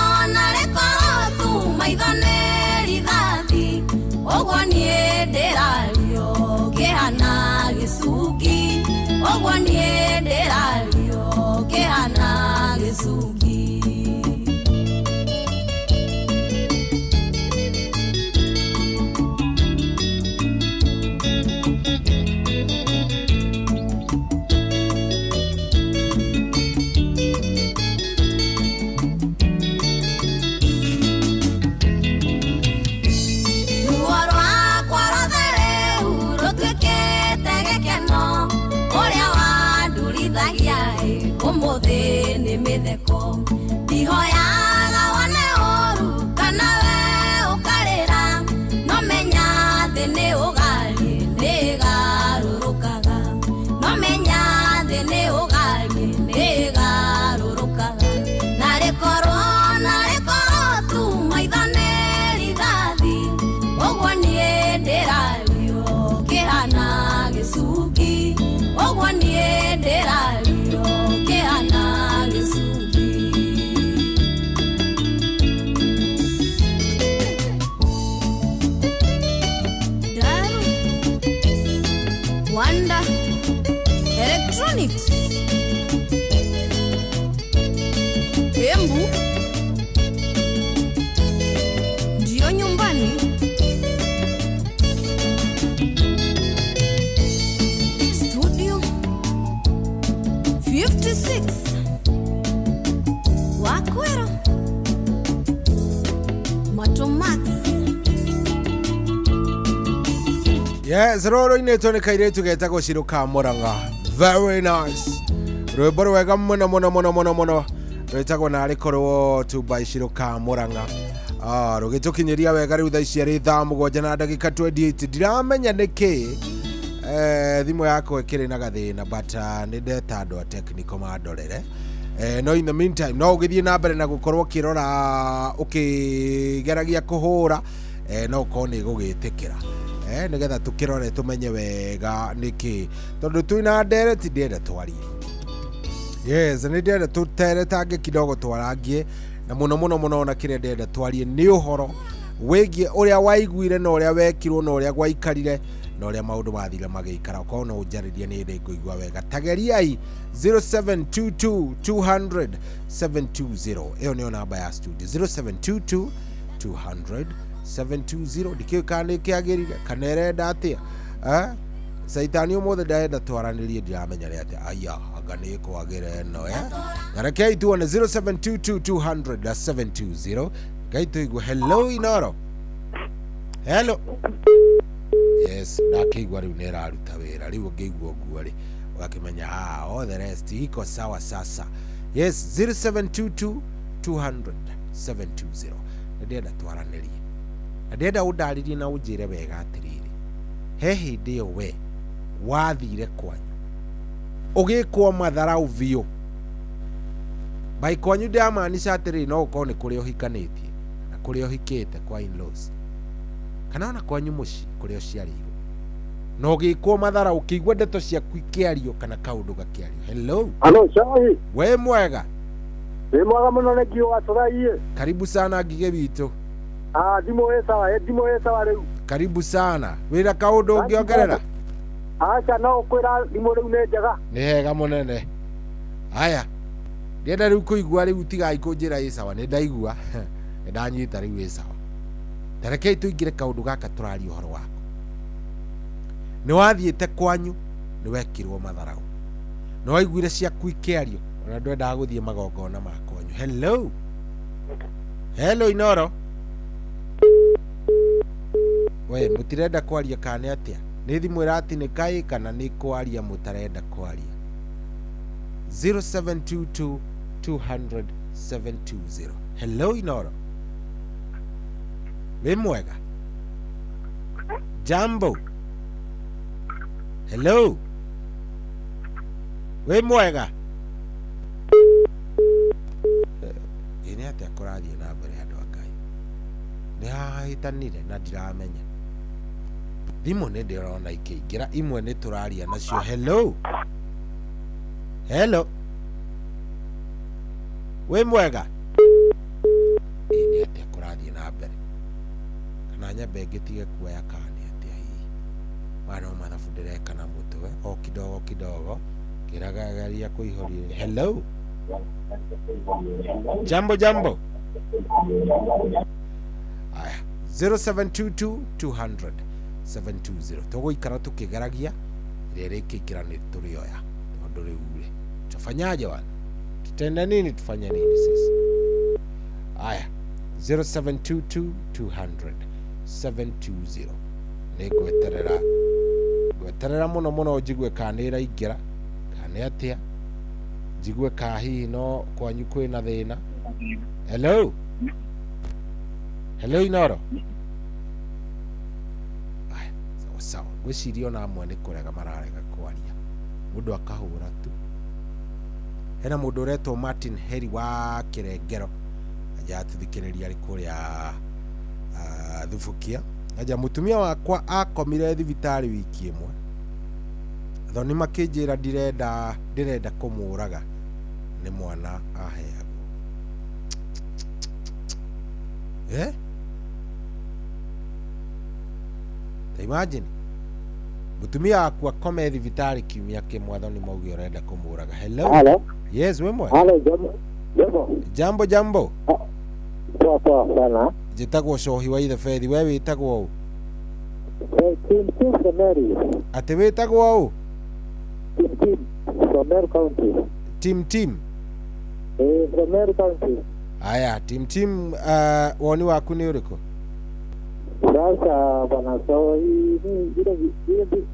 tu maitho nĩ rithathi ũguo niĩ ndĩrario kĩhana gĩcungi ũguo niĩ ndĩrario kĩhana gĩcungi. Ruo rwakwa rwothe rĩu rũtuĩkĩte gĩkeno ũrĩa wandurithagia ĩ ũmũthĩ nĩ mĩtheko ndihoyaga wone ũru kana we ũkarĩra no menya thĩ nĩ ũgariĩ nĩ ĩgarũrũkaga no menya thĩ nĩ ũgariĩ nĩ ĩgarũrũkaga narĩ korwo tu maitho nĩ rithathi ũguo niĩ ndĩrario kĩhana gĩcungi ũguo niĩ ndĩrario kĩhana gĩcungi. Daru Wanda Electronics Embu ndio nyumbani. Studio 56 Wakwero Matomax. Yes, rũrũ-inĩ nĩ kairĩtu getagwo Shiro ka Murang'a. Very nice. Rwĩmbo rwega mũno mũno mũno mũno mũno rwĩtagwo narĩ korwo tu by Shiro ka Murang'a. Rũgĩtũkinyĩria wega rĩu thaa ici arĩ thaa 7 na ndagĩka 28. Ndiramenya nĩkĩ thimũ yakwa ĩkĩrĩ na gathĩna but nĩ ndeta andũ a technical mandorere. No in the meantime no ũgĩthiĩ na mbere na gũkorwo ũkĩrora ũkĩgeragia kũhũra no ũkorwo nĩ ĩgũgĩtĩkĩra nĩgetha tũkĩrore tũmenye wega nĩkĩ tondũ twĩna ndereti ndĩrenda twarie. Yes, nĩ ndĩrenda tũteretange kidogo twarangie na mũno mũno mũno ona kĩrĩa ndĩrenda twarie nĩ ũhoro wĩgiĩ ũrĩa waiguire na ũrĩa wekirwo na ũrĩa gwaikarire na ũrĩa maũndũ mathire magĩikara. Ũkorwo no ũnjarĩrie nĩ ndĩ ngũigua wega. Tageriai 0722 200 720 ĩyo nĩyo namba ya studio 0722 200 720. Ndikĩũĩ kana nĩ kĩagĩrire kana ĩrenda atĩa Caitani ũmũthĩ ndarenda twaranĩrie ndiramenya rĩ atĩa aya anga nĩ kwagĩra ĩno na rekei tuone 0722 200 720. Ngai tũigue. Hello Inoro. Hello. Yes, ndakĩigua rĩu nĩ ĩraruta wĩra rĩu ũngĩigua ũguo rĩ ũgakĩmenya all the rest iko sawa sasa. Yes, 0722 200 720. Nĩ ndĩrenda twaranĩrie na ndĩrenda ũndarĩrie na ũnjĩre wega atĩrĩrĩ he hĩndĩ ĩyo we wathire kwanyu ũgĩkwo matharau biũ bai kwanyu ndĩramaanisha atĩrĩrĩ no ũkorwo nĩ kũrĩa ũhikanĩtie na kũrĩa ũhikĩte kwa in-laws kana ona kwanyu mũciĩ kũrĩa ũciarĩirwo na ũgĩkwo matharau ũkĩigua ndeto ciaku ikĩario kana kaũndũ gakĩario. Hello. Hello, Shai. We mwega? Nĩ mwega mũno nĩ Ngigĩ wa Tũraiĩ. Karibu sana Ngigĩ witũ. Ah, thimũ ĩ sawa, thimũ ĩ sawa rĩu. Karibu sana. Wĩna kaũndũ ũngĩongerera? Aca no ũkwĩra thimũ rĩu nĩ njega. Nĩ hega mũnene. Aya. Ndienda rĩu kũigua rĩu tigai kũnjĩra ĩ sawa, nĩ ndaigua. Nĩ ndanyita rĩu ĩ sawa. Ta rekei tũingĩre kaũndũ gaka tũraria ũhoro wako. Nĩ wathiĩte kwanyu, nĩ wekirwo matharau. Nĩ waiguire ciaku ikĩario, ona ndwendaga gũthiĩ magongona ma kwanyu. Hello. Hello Inoro. We mũtirenda kwaria kana nĩ atĩa? Nĩ thimũ ĩratinĩka ĩ kana nĩ kwaria mũtarenda kwaria? 0722 200 720. Hello Inoro. Wĩ mwega? Jambo. Hello. Wĩ mwega? Ĩ nĩ atĩa kũrathiĩ na mbere andũ a Ngai? Nĩ hahĩtanire na ndiramenya. Thimũ nĩ ndĩrona ikĩingĩra, imwe nĩ tũraria nacio. Hello. Hello. Wĩ mwega? Ĩ nĩ atĩa kũrathiĩ na mbere? Kana nyambe ngĩtige kuoya kana nĩ atĩa hihi? Maya no mathabu ndĩreka na mũtwe o kidogo kidogo ngĩragageria kũihũria. Hello. Jambo jambo. Aya, 0722 200 720. Tũgũikara tũkĩgeragia ĩrĩa ĩrĩkĩingĩra nĩ tũrĩoya tondũ rĩu rĩ tutafanyaje wana? Tutenda nini tufanye nini sisi? Aya, 0722 200 720. Nĩ ngweterera ngweterera mũno mũno njigue kana nĩ ĩraingĩra kana nĩ atĩa, njigue kana hihi no kwanyu kwĩna thĩna. Hello. Hello Inoro. Aya, sawa sawa. Ngwĩciria ona amwe nĩ kũrega mararega kwaria, mũndũ akahũra tu. Hena mũndũ ũretwo Martin Heri wa Kĩrengero, aja atũthikĩrĩria arĩ kũrĩa Thubukia. Aja mũtumia wakwa akomire thibitarĩ wiki ĩmwe, athoni makĩnjĩra ndĩrenda kũmũraga nĩ mwana aheagwo. Ta imagine mũtumia waku akome thibitarĩ kiumia kĩmwe, athoni mauge ũrenda kũmũraga. Hello. Hello. Yes, wĩ mwega? Hello, jambo. Jambo. Jambo jambo. Poa poa sana. Njĩtagwo Cohi wa Ithebethi, we wĩtagwo ũ? Tim Tim from Meru. Atĩ wĩtagwo ũ? Tim Tim from Meru County. Tim Tim. From Meru County. Aya, Tim Tim, woni waku nĩ ũrĩkũ? Sasa bwana Cohi,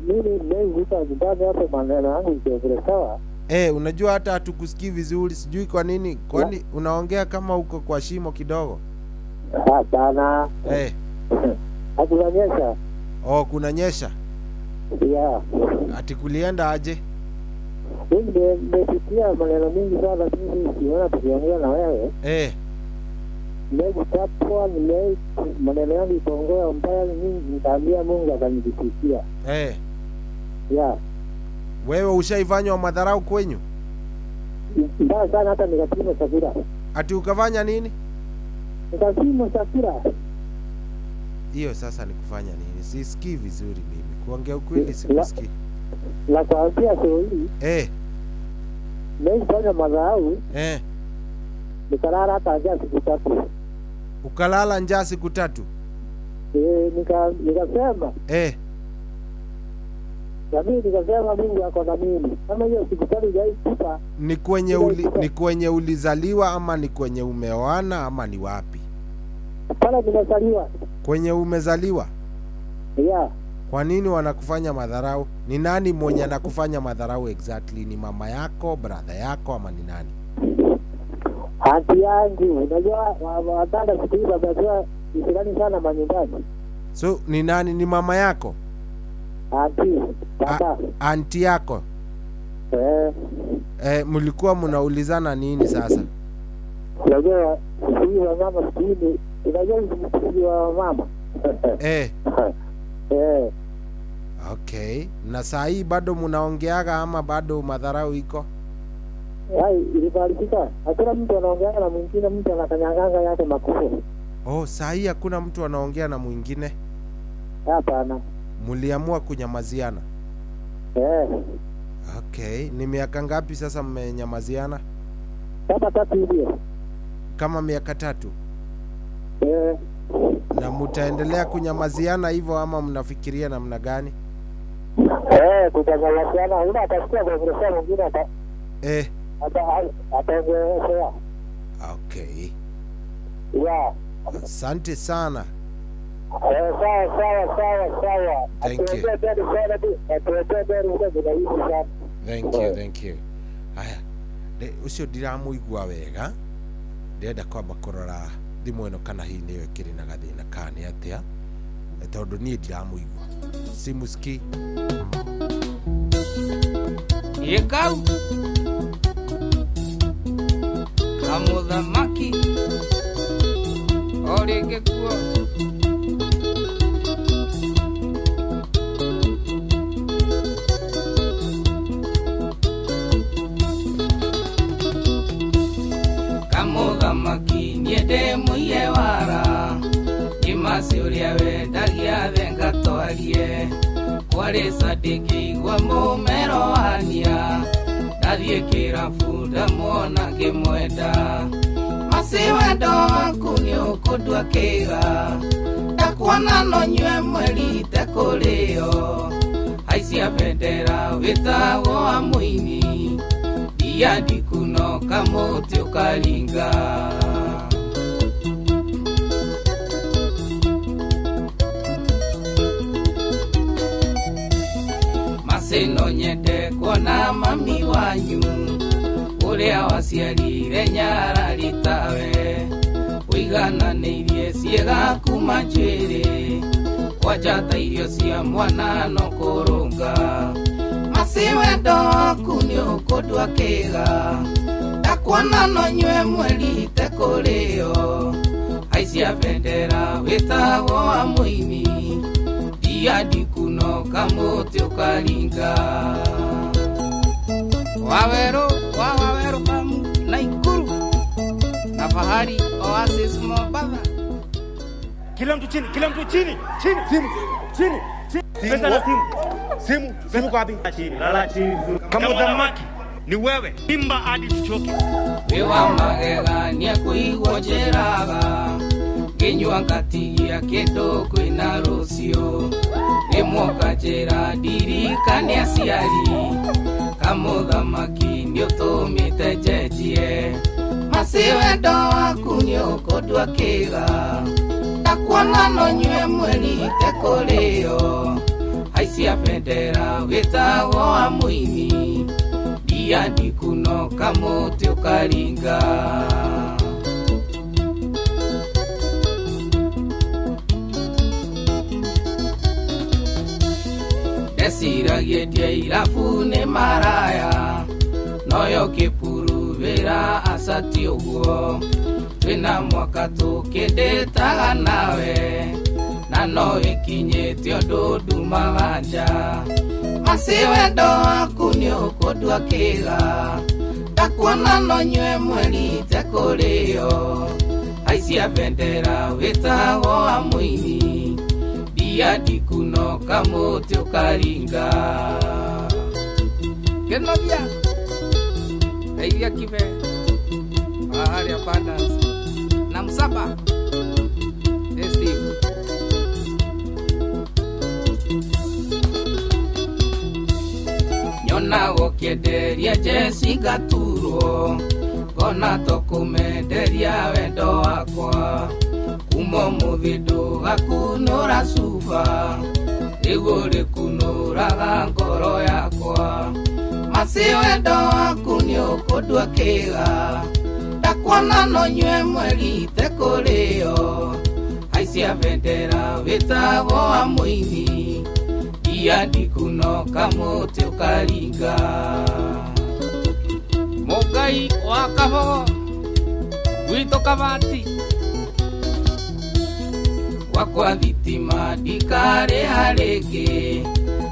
mimi nimekuta nyumbani hapo maneno yangu ikiwa vile sawa. Unajua hata hatukusikii vizuri, sijui kwa nini, kwani unaongea kama uko kwa shimo kidogo. Hapana. Hakunanyesha. Oh, kunanyesha? Yeah. Ati kulienda aje? Mimi nimepitia maneno mingi sana mimi siona tukiongea na wewe. Nimekutapwa, maneno yangu ikaongea mbaya mingi, nikaambia Mungu akanisikia. Yeah. Wewe ushaifanywa madharau kwenyu? Mbaya sana, hata nikapima chakula. Ati ukafanya nini? Nikapima chakula. Hiyo sasa ni kufanya nini? Sisikii vizuri mimi. Kuongea ukweli sikusikii. La kuambia sio hii. Nilifanya madharau. Nikalala hata njaa siku tatu. Ukalala njaa siku tatu? Nikasema. Na mimi nikasema Mungu ako na mimi. Kama hiyo siku tatu haijafika. Ni kwenye ulizaliwa ama ni kwenye umeoana ama ni wapi? Pale nimezaliwa. Kwenye umezaliwa? Yeah. Kwa nini wanakufanya madharau? Ni nani mwenye anakufanya madharau exactly? Ni mama yako, brother yako ama ni nani? Aunti yangu. Unajua wadada siku hizi wamekuwa kisirani sana manyumbani. So ni nani? Ni mama yako? Aunti, baba. Aunti yako? Mlikuwa mnaulizana nini sasa? Unajua siku hizi wamama siku hizi, unajua siku hizi wa mama. Okay. Na saa hii bado mnaongeaga ama bado madharau iko? Hai, ilipoharibika hakuna mtu anaongea na mwingine, mtu anakanyanganga yake makubwa. Oh, saa hii hakuna mtu anaongea na mwingine? Hapana. Muliamua kunyamaziana? Eh. Okay, ni miaka ngapi sasa mmenyamaziana? Kama 3 hivi. Kama miaka 3? Eh. Na mutaendelea kunyamaziana hivyo ama mnafikiria namna gani? Kunyamaziana, una atasikia kuongelesha mwingine ata ataongelesha. Okay. Yeah. Asante sana. Sawa. Thank you. Thank you, thank you. Haya, ucio ndiramuigua wega. Ndĩrenda kwamba kũrora thimũ ĩno kana hihi nĩyo ĩkĩrĩ na gathĩna kana nĩ atĩa, tondũ niĩ ndiramuigua. Simuski. Ĩkau kamũthamaki o rĩngĩ kuo. Kamũthamaki niĩ ndĩ mũiye wara, nĩ ũrĩa wendagia thenga twarie, kwarĩ candĩkĩigua mũmero wania, ndathiĩ kĩrabu ndamwona ngĩmwenda. Maci wendo waku nĩũkũndua kĩga, ndakuona no nyue mweri itekũrĩo, haicia bendera wĩtagwo wa mũini, ndia ndikuno kamũtĩ ũkaringa. Maci no nyende kuona mami wanyu, ũrĩa waciarire nyarari tawe, ũigananĩirie ciĩga kuma njuĩrĩ, kwanja ta irio cia mwana no kũrũnga. Maci wendo waku nĩũkũndua kĩga, ndakuona no nyue mweri itekũrĩo, haicia bendera wĩtagwo wa mũini, ndia ndikuno kamũtĩ ũkaringa. Waweru wa Waweru famu Naikuru na Fahari Oasis Mombasa. Kila mtu chini, kila mtu chini, chini, simu, chini, chini. Pesa na simu. Simu, simu kwa wapi? Chini, lala chini. Kama udhamaki ni wewe, imba hadi tuchoke. Wewa magegania kuigwo njĩraga, ngĩnyua ngatigia kĩndũ kwĩna rũciũ, rĩmwe ũkanjĩra ndirikane aciari, kamũthamaki nĩũtũmĩte njenjie. Maci wendo waku nĩũkũndua kĩga, ndakuona no nyue mweri itekũrĩo, haicia bendera wĩtagwo wa mũini, ndia ndikuno kamũtĩ ũkaringa. Ndeciragia ndia irabu nĩ maraya, noyo kĩpuru wĩra aca ti ũguo, twĩna mwaka tũkĩndĩtaga nawe, na no ĩkinyĩte ũndũ ndumaga nja. Maci wendo waku nĩũkũndua kĩga, ndakuona no nyue mweri itekũrĩo, haicia bendera wĩtagwo wa mũini, ndia ndikuno kamũtĩ ũkaringa. Kĩnovia Eiria Kibe Fahari Abundance na Msaba Steve. Nyona gũkĩenderia njeci ngaturwo, ngona to kũmenderia wendo wakwa, kuma ũmũthĩ ndũgakunũra cuba, rĩu ũrĩkunũraga ngoro yakwa. Maci wendo waku nĩũkũndua kĩga, ndakuona no nyue mweri itekũrĩo, haicia bendera wĩtagwo wa mũini, ndia ndikuno kamũtĩ ũkaringa. Mũngai wa Kabogo gwitũ Kabati, gwakwa thitima ndikarĩha rĩngĩ,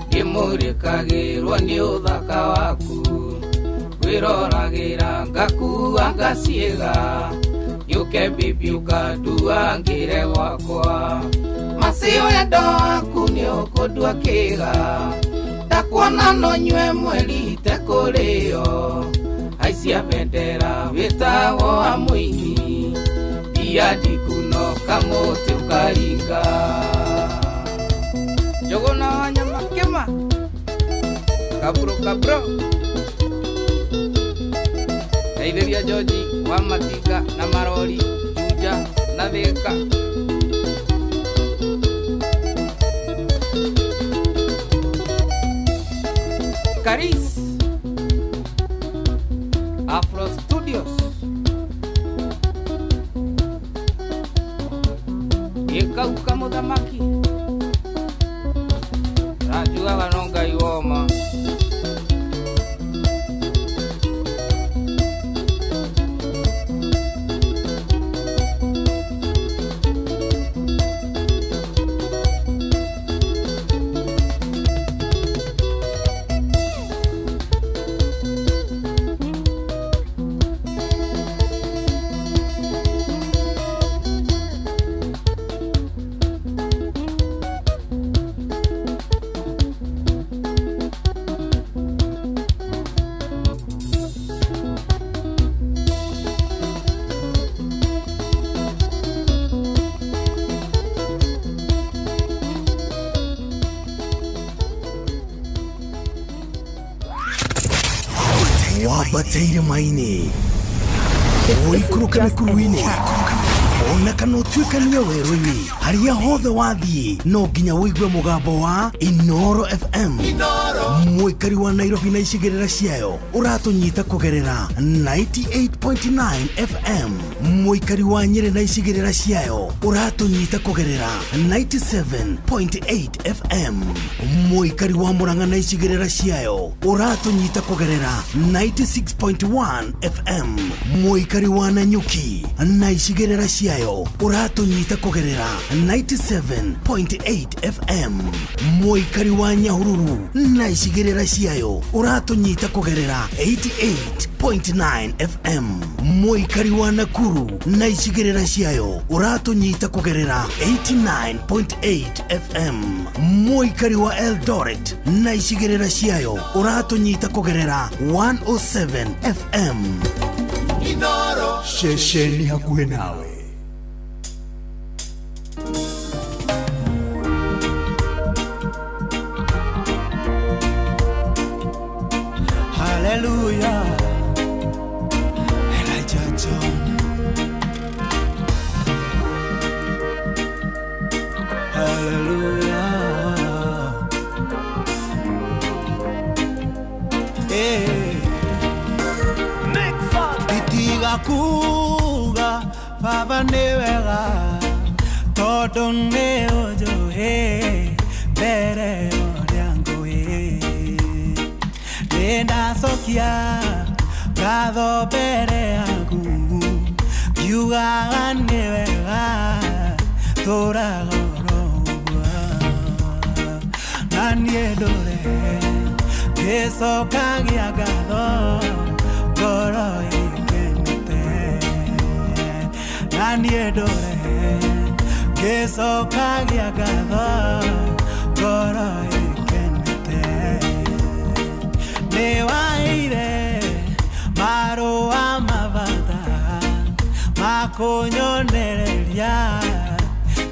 ndĩmũrĩkagĩrwo nĩ ũthaka waku, Ndakwĩroragĩra ngakua ngaciĩga Yũke bibi ũkanduangĩre gwakwa Maci wendo waku nĩũkũndua kĩga Ndakuona no nyue mweri itekũrĩo Haicia bendera wĩtagwo wa mũini Mbia ndikuno kamũtĩ ũkaringa Njũgũna wa nyama kĩma Kabro kabro Teithĩria George wa Matinga na Marori Juja na Thika Karis Afro Studios Ikauka mũthamaki Rajugaga no Ngai woma Wambateire maini ũikũrũke mĩkuru-inĩ ona kana ũtuĩkanie werũ-inĩ harĩa hothe wathiĩ no nginya ũigue mũgambo wa Inoro FM. Mũikari wa Nairobi na icigĩrĩra ciayo ũratũnyita kũgerera 98.9 FM. Mũikari wa Nyĩrĩ na icigĩrĩra ciayo ũratũnyita kũgerera 97.8 FM. Mũikari wa Murang'a na icigĩrĩra ciayo ũratũnyita kũgerera 96.1 FM. Mũikari wa Nanyuki na icigĩrĩra ciayo ũratũnyita kũgerera 97.8 FM. Mũikari wa Nyahururu na icigĩrĩra ciayo ũratũnyita kũgerera 88.9 FM. Mũikari wa Nakuru na icigĩrĩra ciayo ũratũnyita kũgerera 89.8 FM. Mũikari wa Eldoret na icigĩrĩra ciayo ũratũnyita kũgerera 107 FM. Inoro ceceni hakuhĩ nawe. Hallelujah, Elijah John. Hallelujah. Hey. Itiga kuga baba nĩ wega tondũ nĩ ũnjũĩ mbere ũrĩa ngũĩ nĩndacokia ngatho mbere yaku ngiugaga nĩ wega tũraga oro ũguo na niĩ ndũre ngĩcokagia ngatho ngoro ĩkenete na niĩ ndũre ngĩcokagia ngatho ngoro ĩkenete nĩwaire marũa mabata makũnyonereria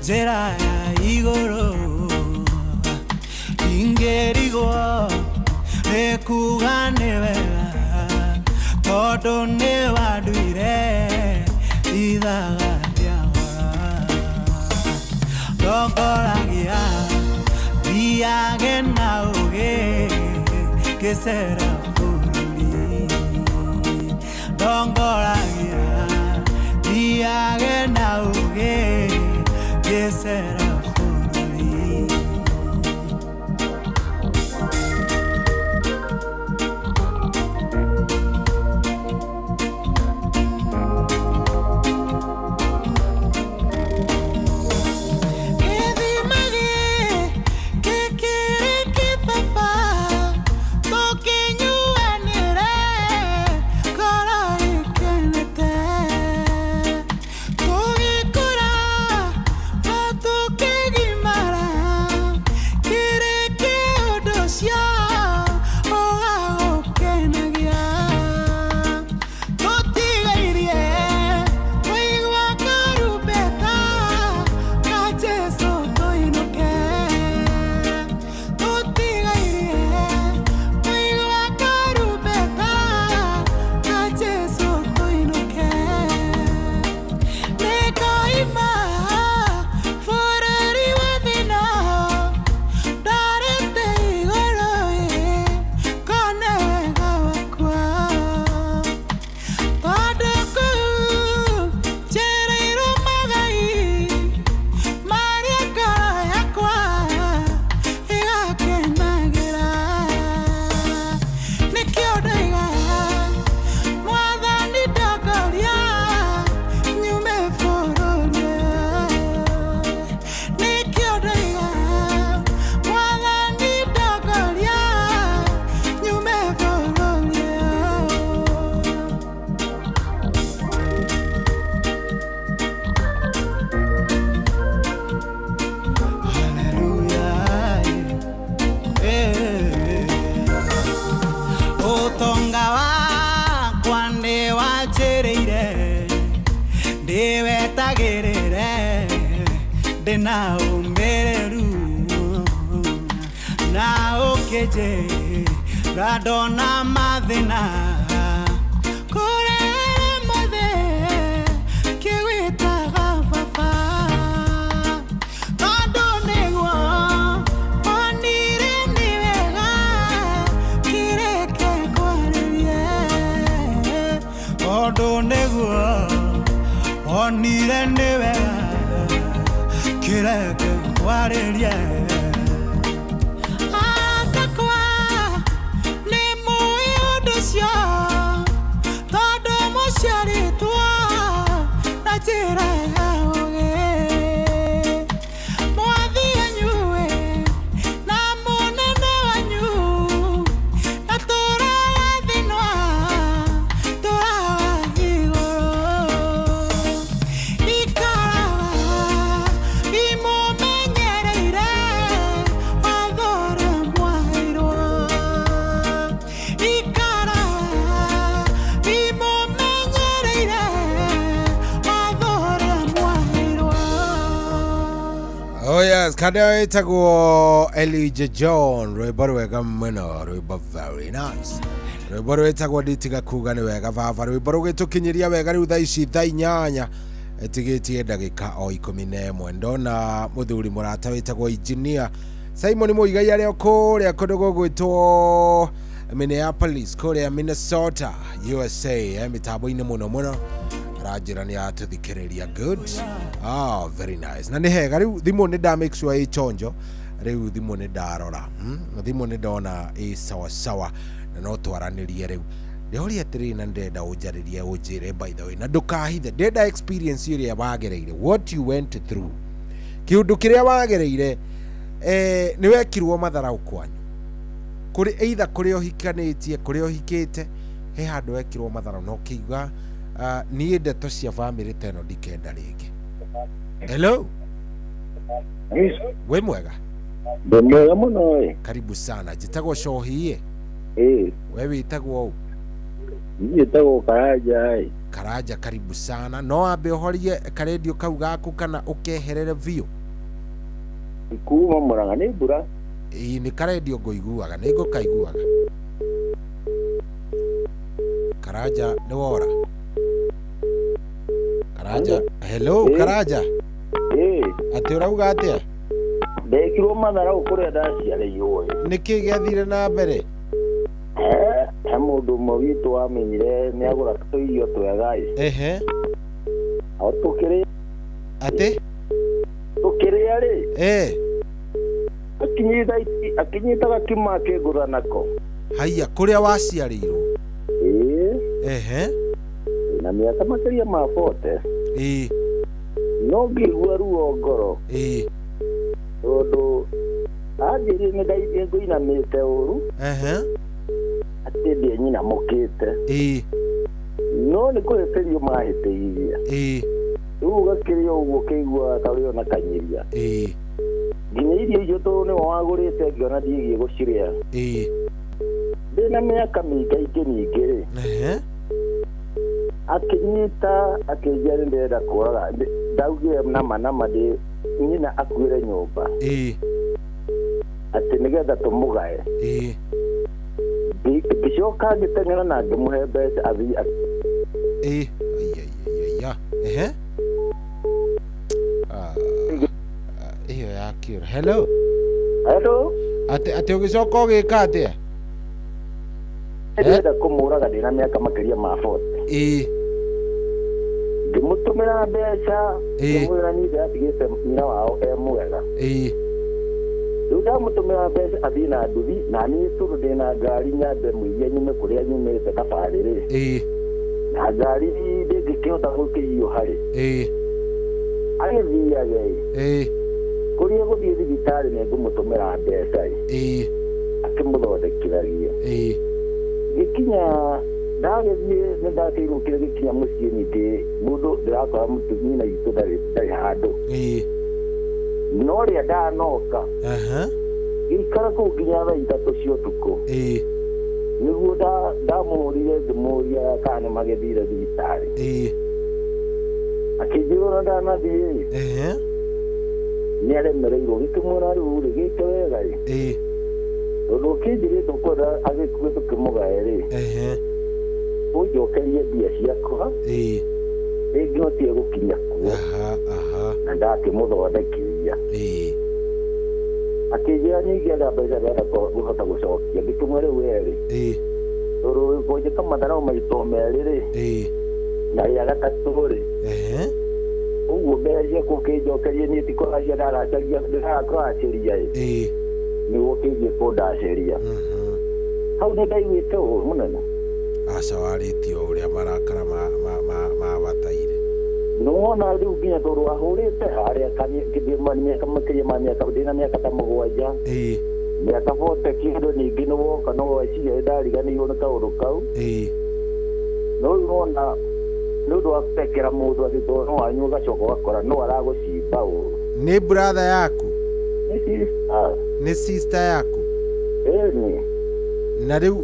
njĩra ya igũrũ ingĩrigwo nĩ kuga nĩ wega tondũ nĩ wanduire ithaga rĩa ndongoragia thiage na ũgĩ ngĩcera bũrũri ndongoragia thiage na ũgĩ ngĩcera bũrũri. Ndĩna ũmĩrĩru na ũkĩnjĩra ndona mathĩna kũrĩa mothe kĩwĩtaga baba tondũ nĩguo onire nĩ wega kĩreke kwarĩrie tondũ nĩguo onire nĩ wega kĩreke kwarĩrie akakwa nĩ mũĩ ũndũ ũcio tondũ mũciarĩtwo na njĩra ya ũũgĩ mwathi wanyu-ĩ na mũnene wanyu na tũragathinwa tũragathiĩ igũrũ ikaraga imũmenyereire watho ũrĩa mwaheirwo ikaraga imũmenyereire watho ũrĩa mwaheirwo. Oh yes, kada ĩtagwo Elijah John, rwĩmbo rwega mũno, rwĩmbo very nice. Rwĩmbo rwĩtagwo nditiga kuga nĩ wega baba, rwĩmbo rũgĩtũkinyĩria wega rĩu thaa ici thaa 8 ĩtigĩtie ndagĩka o 11. Ndona mũthuri mũrata wĩtagwo engineer Simon Muigai arĩ o kũrĩa kũndũ gũgwĩtwo Minneapolis kũrĩa Minnesota USA, mĩtambo-inĩ mũno mũno aranjĩra nĩ atũthikĩrĩria. Good, ah, very nice. Na nĩ hega rĩu thimũ nĩ nda make sure ĩ chonjo, rĩu thimũ nĩ ndarora, Thimũ nĩ ndona ĩ sawa sawa na no twaranĩrie. Rĩu ndĩroria atĩrĩrĩ, na ndĩrenda ũnjarĩrie, ũnjĩre, by the way, na ndũkahithe, ndĩrenda experience ĩrĩa wagereire, what you went through, kĩũndũ kĩrĩa wagereire, nĩ wekirwo matharau kwanyu kũrĩ either kũrĩa ũhikanĩtie, kũrĩa ũhikĩte, he handũ wekirwo matharau na ũkĩiga, niĩ ndeto cia bamĩrĩ ta ĩno ndikenda rĩngĩ. Hello, wĩ mwega? Ndĩ mwega mũno ĩ. Karibu sana, njĩtagwo Cohiĩ. Ĩ. We wĩtagwo ũ? Niĩ njĩtagwo Karanja ĩ. Karanja, karibu sana. No wambe ũhorie karendio kau gaku kana ũkeherere biũ. Kuma Murang'a nĩ mbura. Ĩĩ, nĩ karendio ngũiguaga, nĩ ngũkaiguaga. Karanja, nĩ wora Karanja? Hello? Ĩ. Karanja. Ĩ. Atĩ ũrauga atĩa? Ndekirwo matharau kũrĩa ndaciarĩirwo ĩ. Nĩkĩ gĩathire na mbere? He mũndũ ũmwe witũ wamenyire nĩ agũra tũirio twega ĩ. Ehe. O tũkĩrĩa. Atĩ? Tũkĩrĩa rĩ. Akinyita akinyita gakima akĩngũtha nako. Haiya, kũrĩa waciarĩirwo? Ĩ. Ehe. Na mĩaka makĩria ma 40. Ĩ. No ngĩigua ruo ngoro. Ĩ. Tondũ anjĩrire nĩ ndaithie ngũinamĩte ũru. Ehe. Atĩ ndianyinamũkĩte. Ĩ. No nĩ kũhĩtĩrio mahĩtĩirie. Ĩ. Rĩu ũgakĩrĩa ũguo ũkĩiguaga ta ũrĩ ona kanyiria. Ĩ. Nginya irio icio tondũ nĩwe wagũrĩte ngĩona ndiĩgiĩ gũcirĩa. Ĩ. Ndĩna mĩaka mĩingaingĩ ningĩ rĩ. Ehe. Akĩnyita akĩnjĩra nĩ ndĩrenda kũraga, ndaugire nama nama ndĩ nyina akuĩre nyũmba. Ĩ. Atĩ nĩgetha tũmũgae. Ĩ. Ngĩcoka ngĩteng'era na ngĩmũhe mbeca athiĩ Ĩ. Aiya. Ehe. Ah, ĩyo yakĩũra. Hello. Hello. Atĩ ũgĩcoka ũgĩka atĩa? Ndĩrenda kũmũraga ndĩna mĩaka makĩria ma 40. Ĩ. Ngĩmũtũmĩra mbeca. Ĩ. Ngĩmwĩra niĩ ndĩratigĩte nyina wao e mwega. Ĩ. Rĩu ndamũtũmĩra mbeca athiĩ na nduthi na niĩ tondũ ndĩna ngari nyambe mũiye nyume kũrĩa nyumĩte thabarĩ rĩ. Ĩ. Na ngari ndĩngĩkĩhota gũkĩhiũha rĩ. Ĩ. Agĩthiage ĩ. Ĩ. Kũrĩa gũthiĩ thibitarĩ nĩ ngũmũtũmĩra mbeca ĩ. Ĩ. Akĩmũthondekithagia. Ĩ. Gĩkinya ndagĩthiĩ nĩ ndakĩinũkire gĩkinya mũciĩ ningĩ mũndũ ndĩrakora nyina itũ ndarĩ handũ. Ĩ. No rĩa ndanoka. Aha. Gĩikara kũu nginya thaa 3 cia ũtukũ. Ĩ. Nĩguo ndamũhũrire ngĩmũria kana nĩ magĩthire thibitarĩ. Ĩ. Akĩnjĩra ona ndanathiĩ. Ehe. Nĩ aremereirwo gĩkĩmwĩra rĩu rĩ gĩke wega rĩ. Ĩĩ. Tondũ ũkĩnjĩrĩte ũkwenda agĩkue tũkĩmũgae rĩ. Ehe. Ũnjokerie mbia ciakwa. Ĩĩ. Nĩngĩhotire gũkinya kuo. Aha, aha. Na ndakĩmũthondekeria. Ĩĩ. Akĩnjĩra ningĩenda mbeca ndĩrenda kũhota gũcokia ngĩkĩmwĩra rĩu we rĩ. Ĩĩ. Tondũ kũnjĩka matharau maita merĩ rĩ. Ĩĩ. Na rĩa gatatũ rĩ. Ehe. Ũguo mbeca ciakwa ũkĩnjokerie niĩ ti kũracia ndaracaria ndĩrakũracĩria ĩ. Ĩĩ. Nĩguo ũkĩnjie kũndacĩria. Hau nĩ ndaiguĩte ũru mũnene. Aca warĩtie o ũrĩa marakara mabataire. Nĩwona rĩu nginya tondũ ahũrĩte harĩa mĩaka makĩria ma mĩaka ndĩna mĩaka ta 7. Ĩĩ. Mĩaka 40 kĩndũ ningĩ nĩwoka no weciria nĩndariganĩirwo nĩ kaũndũ kau. Ĩĩ. No rĩu nĩwona nĩ ũndũ wa kũrekera mũndũ atĩ tondũ no wanyua ũgacoka ũgakora no aragũcimba ũru. Nĩ brother yaku? Nĩ sister. Nĩ sister yaku? Ĩni. Na rĩu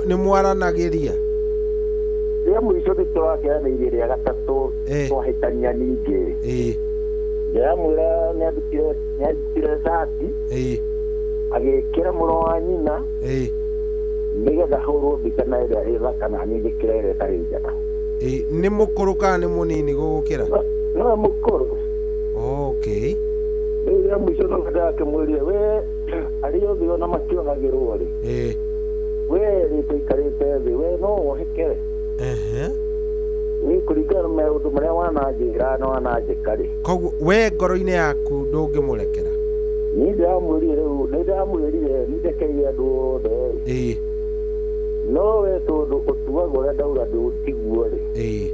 nĩ mwaranagĩria? Rĩa mũico nĩ tũrakĩranĩirie rĩa gatatũ twahĩtania ningĩ. Ĩĩ. Ndĩramwĩra nĩandutire cati. Ĩĩ. Agĩkĩra mũrũ wa nyina. Ĩĩ. Nĩgetha hũrwo mbica na ĩrĩa ĩ thaka na niĩ njĩkĩre ĩrĩa ĩtarĩ njega. Ĩĩ, nĩ mũkũrũ kana nĩ mũnini gũgũkĩra? No mũkũrũ. Okay. Rĩu rĩa mũico no ndĩrakĩmwĩrire we arĩa othe ona makĩohagĩrwo rĩ. Ĩĩ. We rĩ tũikarĩte thĩ we no wohekere. Ehe. Nĩ kũringana na maũndũ marĩa wananjĩra na wananjĩka rĩ. Koguo we ngoro-inĩ yaku ndũngĩmũrekera? Niĩ ndĩramwĩrire rĩu nĩ ndĩramwĩrire nĩ ndekeire andũ othe rĩ. Ĩĩ. No we tondũ ũtuaga ũrĩa ndauga tiguo rĩ. Ĩĩ.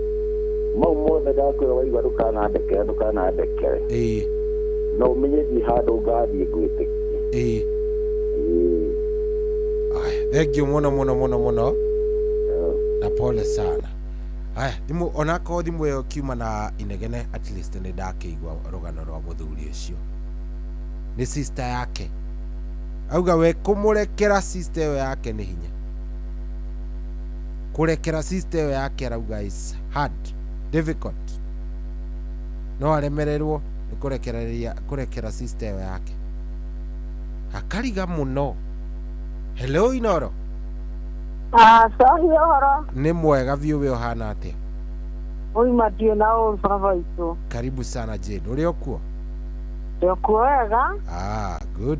Mau mothe ndakwĩra waigua ndũkanandekere ndũkanandekere. Ĩĩ. No ũmenye thiĩ handũ ngathiĩ ngwĩtĩkie. Ĩĩ. Ĩĩ. Aya, thank you mũno mũno mũno mũno. Na pole sana. Aya, thimũ onakorwo thimũ ĩyo kiuma na inegene at least nĩ ndakĩigua rũgano rwa mũthuri ũcio. Nĩ sister yake. Auga we kũmũrekera sister ĩyo yake nĩ hinya. Kũrekera sister ĩyo yake arauga is hard, difficult. No aremererwo nĩ kũrekereria kũrekera sister ĩyo yake. Akariga mũno. Hello Inoro. Cohi ũhoro. Nĩ mwega biũ we ũhana atĩa? Ũima ndiũ na ũru baba witũ. Karibu sana Jane. Ũrĩ o kuo? Ndĩ kuo wega. Ah, good.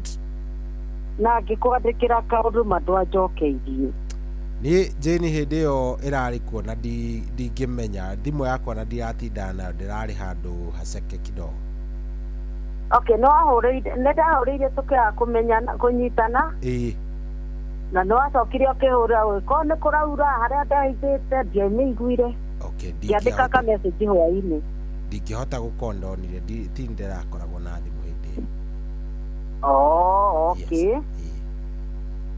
Na ngĩkwandĩkĩra kaũndũ ma ndwanjokeirie. Niĩ Jane hĩndĩ ĩyo ĩrarĩ kuo na ndingĩmenya thimũ yakwa na ndiratindaga nayo ndĩrarĩ handũ haceke kidogo. Okay, nĩ wahũrĩire nĩ ndahũrĩire tũkĩaga kũmenyana kũnyitana. Ĩĩ. Na nĩ wacokire ũkĩhũra ũgĩkorwo nĩ kũraura harĩa ndahithĩte ndiamĩiguire. Okay, Ngĩandĩka ka message hwaĩ-inĩ. Ndingĩhota gũkorwo ndonire ti ndĩrakoragwo na thimũ hĩndĩ ĩyo. Oh, okay. Yes.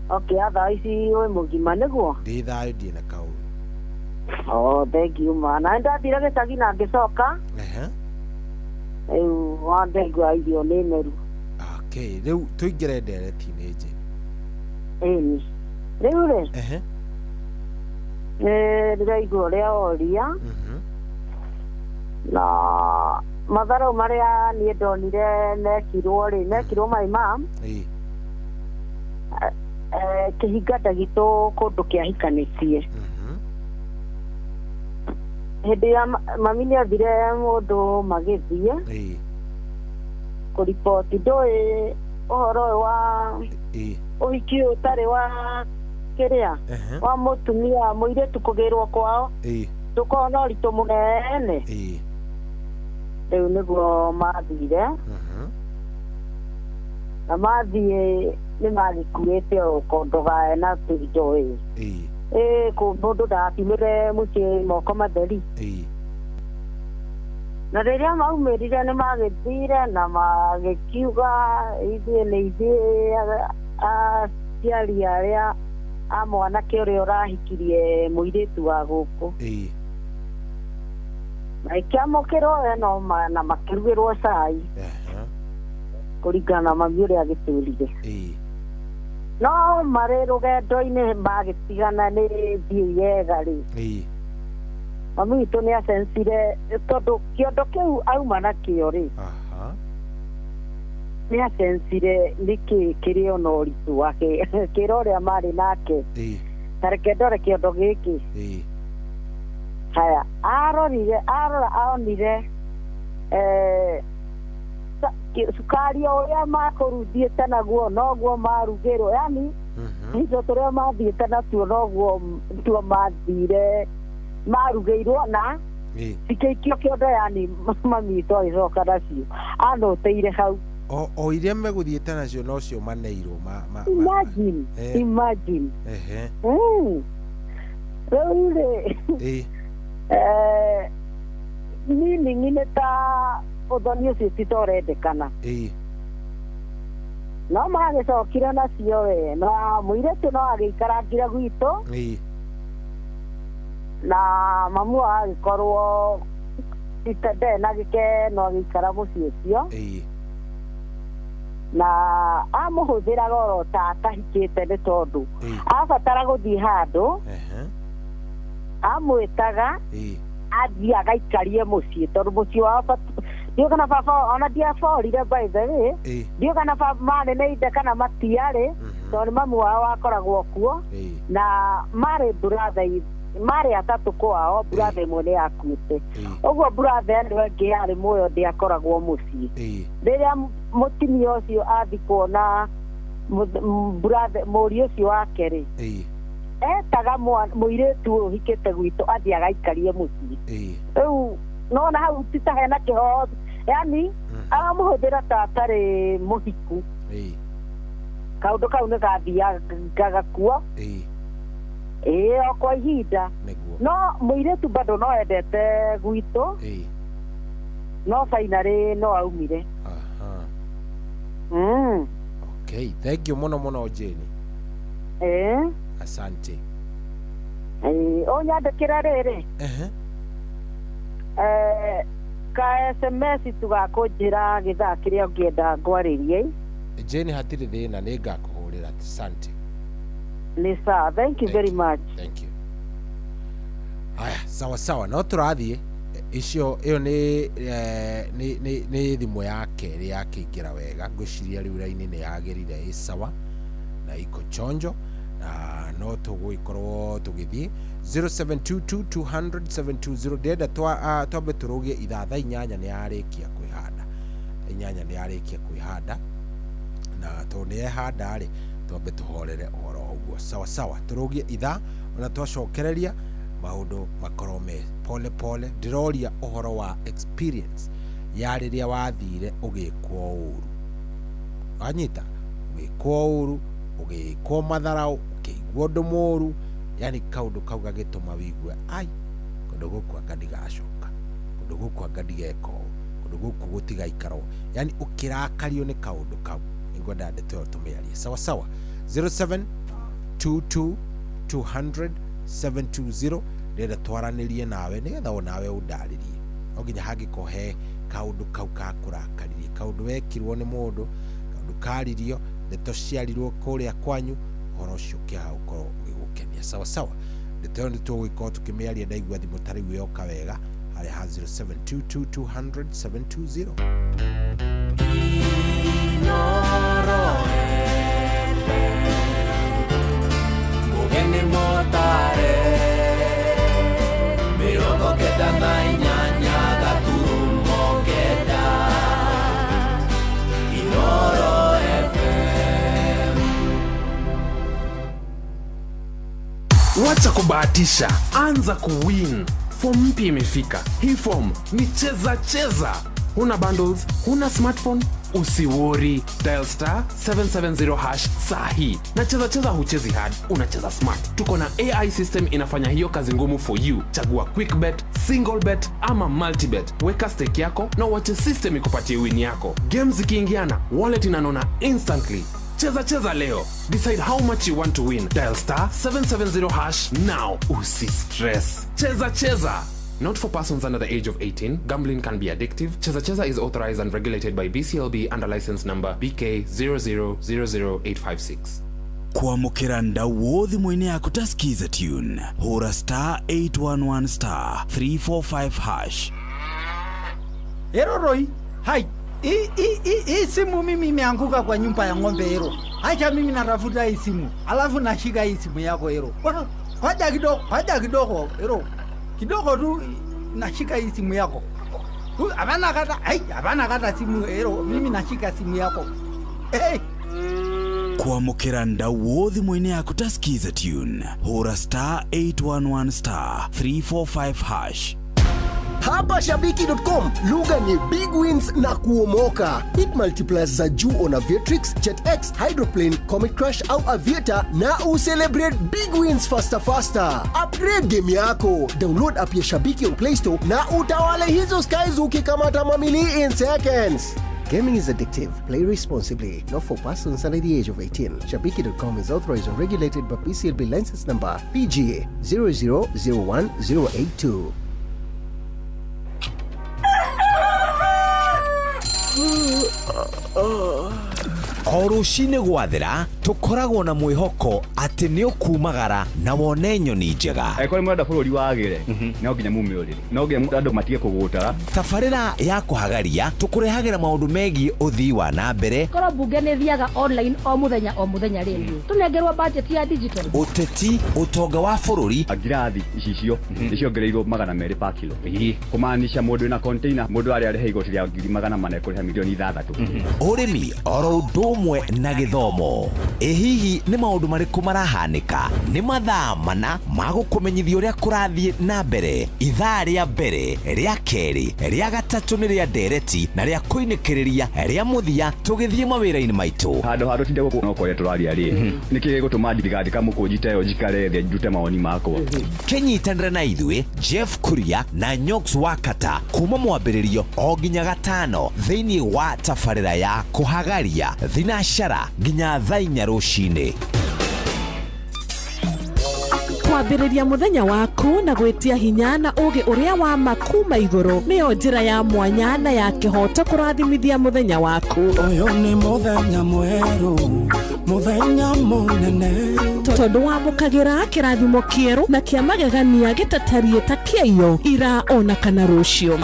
Okay, thaa ici wĩ mũgima nĩguo? Ndĩ thayũ ndirĩ na kaũru. Oh, thank you ma. Na nĩndathire gĩcagi na ngĩcoka. Ehe. Rĩu wandaigua irio nĩ meru. Okay, rĩu tũingĩre ndereti-inĩ Jane. Ĩni. Rĩu rĩ. Ehe. Nĩ ndĩraigua ũrĩa woria. Na matharau marĩa niĩ ndonire mekirwo rĩ, mekirwo my mom. Ĩĩ. Kĩhinga gitũ kũndũ kĩahikanĩtie. Hĩndĩ ya mami nĩ athire mũndũ magĩthiĩ. Ĩĩ. Kũriboti ndũĩ ũhoro ũyũ wa Ĩĩ. ũhiki ũyũ ũtarĩ wa kĩrĩa wa mũtumia mũirĩtu kũgĩrwo kwao. Ĩĩ. Ndũkoragwo na ũritũ mũnene. Ĩĩ. Rĩu nĩguo mathire. Na mathiĩ nĩ magĩkuĩte o kondogae na tũindo ĩ. Ĩĩ. Ĩ mũndũ ndagakiumĩre mũciĩ moko matheri. Ĩĩ. Na rĩrĩa maumĩrire nĩ magĩthire na magĩkiuga ithuĩ nĩ ithuĩ aciari arĩa a mwanake ũrĩa ũrahikirie mũirĩtu wa gũkũ. Ĩĩ. Magĩkĩamũkĩrwo we no na makĩrugĩrwo cai. Kũringana na mami ũrĩa agĩtũrire. Ĩĩ. No marĩ rũgendo-inĩ magĩtigana nĩ thiĩ yega rĩ. Ĩĩ. Mami witũ nĩ acensire tondũ kĩondo kĩu auma nakĩo rĩ. Aha. Nĩ acensire nĩkĩ kĩrĩ ona ũritũ wake kĩra ũrĩa marĩ nake. Ta reke ndore kĩondo gĩkĩ. Haya, arorire, arora aonire cukari o ũrĩa makũruthiĩte naguo noguo marugĩrwo, yani indo tũrĩa mathiĩte natuo noguo tuo mathire marugĩirwo na cikĩikio kĩondo, yani mami witũ agĩcoka nacio anũtĩire hau. O iria megũthiĩte nacio nocio maneirwo ma Imagine. Imagine. Rĩu rĩ, meaning nĩ ta ũthoni ũcio ti ta ũrendekana. No magĩcokire nacio we na mũirĩtu no agĩikarangire gwitũ. Na mamu wao agĩkorwo ndarĩ na gĩkeno agĩikara mũciĩ ũcio. Na amũhũthĩraga oro ta atahikĩte nĩ tondũ abatara gũthiĩ handũ amwĩtaga athiĩ agaikarie mũciĩ tondũ mũciĩ wao ndiũĩ kana baba ona ndiaborire by the way, ndiũĩ kana baba marĩ na ithe kana matiarĩ tondũ nĩ mamu wao wakoragwo kuo na marĩ brother marĩ atatũ kwao, brother ĩmwe nĩ yakuĩte, ũguo brother ĩno ĩngĩ yarĩ muoyo ndĩakoragwo mũciĩ. Rĩrĩa mũtumia ũcio athikwo na brother mũriũ ũcio wake rĩ, etaga mũirĩtu ũyũ ũhikĩte gwitũ athiĩ agaikarie mũciĩ. Rĩu nona hau ti ta hena kĩhooto, yani aramũhũthĩra ta atarĩ mũhiku. Kaũndũ kau nĩ gathiangaga kuo ĩĩ o kwa ihinda. No mũirĩtu bado no endete gwitũ, no finally no aumire. Okay, thank you mũno mũno Jane. Asante. Ũnyandĩkĩre rĩrĩ ka SMS tugakũnjĩra gĩthaa kĩrĩa ũngĩenda ngwarĩrie. Jane, hatirĩ thĩna, nĩ ngakũhũrĩra. Asante. Nĩ sawa, thank you very much. Thank you. Aya, sawa sawa, no tũrathiĩ icio ĩyo nĩ nĩ thimũ ya kerĩ yakĩingĩra wega, ngwĩciria rĩu raini nĩ yagĩrire ĩ sawa na iko chonjo na no tũgũgĩkorwo tũgĩthiĩ 0722 200 720. Ndĩrenda twambe tũrũgie ithaa thaa inyanya nĩ yarĩkia kwĩhanda, inyanya nĩ yarĩkia kwĩhanda, na tondũ nĩ yehanda rĩ twambe tũhorere ũhoro ũguo sawa sawa, tũrũgie ithaa ona twacokereria maũndũ makorwo me pole pole. Ndĩroria ũhoro wa experience ya rĩrĩa wathire ũgĩkwo ũru, wanyita ũgĩkwo ũru, ũgĩkwo matharaũ, ũkĩigua ũndũ mũru, yani kaũndũ kau gagĩtũma wĩigue ai kũndũ gũkũ anga ndigacoka, kũndũ gũkũ anga ndigeka ũũ, kũndũ gũkũ gũtigaikarwo, yani ũkĩrakario nĩ kaũndũ kau. Nĩngwenda ndeto ĩyo tũmĩarie sawa sawa. 0722 200 720 ndĩrenda twaranĩrie nawe nĩgetha o nawe ũndarĩrie, no nginya hangĩkorwo he kaũndũ kau kakũrakaririe, kaũndũ wekirwo nĩ mũndũ, kaũndũ karirio, ndeto ciarirwo kũrĩa kwanyu, ũhoro ũcio ũkĩaga gũkorwo ũgĩgũkenia sawa sawa. Ndeto ĩyo nĩ tũgũgĩkorwo tũkĩmĩaria, ndaigua thimũ ta rĩu yoka wega harĩa ha 0722 200 720. Mugeni motare 98 gaturumo kenda Inoro FM. Wacha kubahatisha, anza kuwin. Form mpya imefika. Hii form ni cheza cheza. Huna bundles, huna smartphone, usiwori. Dial star 770 hash sahi. Na cheza cheza huchezi hard, unacheza smart. Tuko na AI system inafanya hiyo kazi ngumu for you. Chagua quick bet, single bet ama multi bet. Weka stake yako na uache system ikupatie win yako. Games zikiingiana, wallet inanona instantly. Cheza cheza leo. Decide how much you want to win. Dial star 770 hash now. Usi stress. Cheza cheza. Not for persons under the age of 18. Gambling can be addictive. Cheza Cheza is authorized and regulated by BCLB under license number BK 0000856. Kwamũkĩra ndauo thimũ-inĩ yaku ta Skiza tune, hũra star 811 star 345 hash. Eroroi, hai, Hii simu mimi imeanguka kwa nyumba ya ng'ombe hilo. Acha mimi natafuta hii simu, alafu nashika hii simu yako hilo. Ngoja kidogo, ngoja kidogo hilo, kidogo tu nashika hii simu yako. Hapana kata, ai, hapana kata simu hilo, mimi nashika simu yako. Hey. Kwamũkĩra ndauo thimũ-inĩ yaku ta Skiza tune, hũra star 811 star 345 hash. Hapa Shabiki.com lugha ni big wins na kuomoka. Hit multipliers za juu on Aviatrix, JetX, Hydroplane, Comet Crash au Aviator na ucelebrate big wins faster faster. Upgrade game yako. Download app ya Shabiki on Play Store na utawale hizo skies ukikamata mamili in seconds. Gaming is addictive. Play responsibly. Not for persons under the age of 18. Shabiki.com is authorized and regulated by PCLB license number PGA 0001082. O rũcinĩ gwathera tũkoragwo na mwĩhoko atĩ nĩ ũkumagara na wone nyoni njega. Angĩkorwo nĩ mũrenda bũrũri wagĩre, no nginya mume ũrĩrĩ, no nginya andũ matige kũgũtara. Tabarĩra ya kũhagaria tũkũrehagĩra maũndũ megiĩ ũthii wa na mbere, korwo mbunge nĩ thiaga online o mũthenya o mũthenya rĩ, tũnengerwo budget ya digital, ũteti, ũtonga wa bũrũri. Ngirathi icicio nĩ ciongereirwo 200 per kilo, kũmaanisha mũndũ wĩna container, mũndũ arĩa arĩha igoti rĩa 400,000 ekũrĩha 6 million. Ũrĩmi oro ũndũ ũmwe na gĩthomo. Ĩ hihi nĩ maũndũ marĩkũ marahanĩka? Nĩ mathaa mana ma gũkũmenyithia ũrĩa kũrathiĩ na mbere. Ithaa rĩa mbere, rĩa kerĩ, rĩa gatatũ nĩ rĩa ndereti na rĩa kũinĩkĩrĩria rĩa mũthia tũgĩthiĩ mawĩra-inĩ maitũ. Handũ ha tũtinde gũkũ no kũrĩa tũraria rĩ, nĩkĩ gĩgũtũma ndigandĩka mũkũnji ta ĩyo njikare thĩ ndute mawoni makwa? Kĩnyitanĩre na ithuĩ Jeff Kuria na Nyox Wakata kuma mwambĩrĩrio o nginya gatano thĩinĩ wa tabarĩra ya kũhagaria thinacara nginya thaa 4 rũcinĩ. Kwambĩrĩria mũthenya waku na gwĩtia hinya na ũgĩ ũrĩa wa ma kuma igũrũ nĩyo njĩra ya mwanya na ya kĩhoto kũrathimithia mũthenya waku. Ũyũ nĩ mũthenya mwerũ, mũthenya mũnene, tondũ wamũkagĩra kĩrathimo kĩerũ na kĩa magegania gĩtatariĩ ta kĩaiyo ira ona kana rũciũ.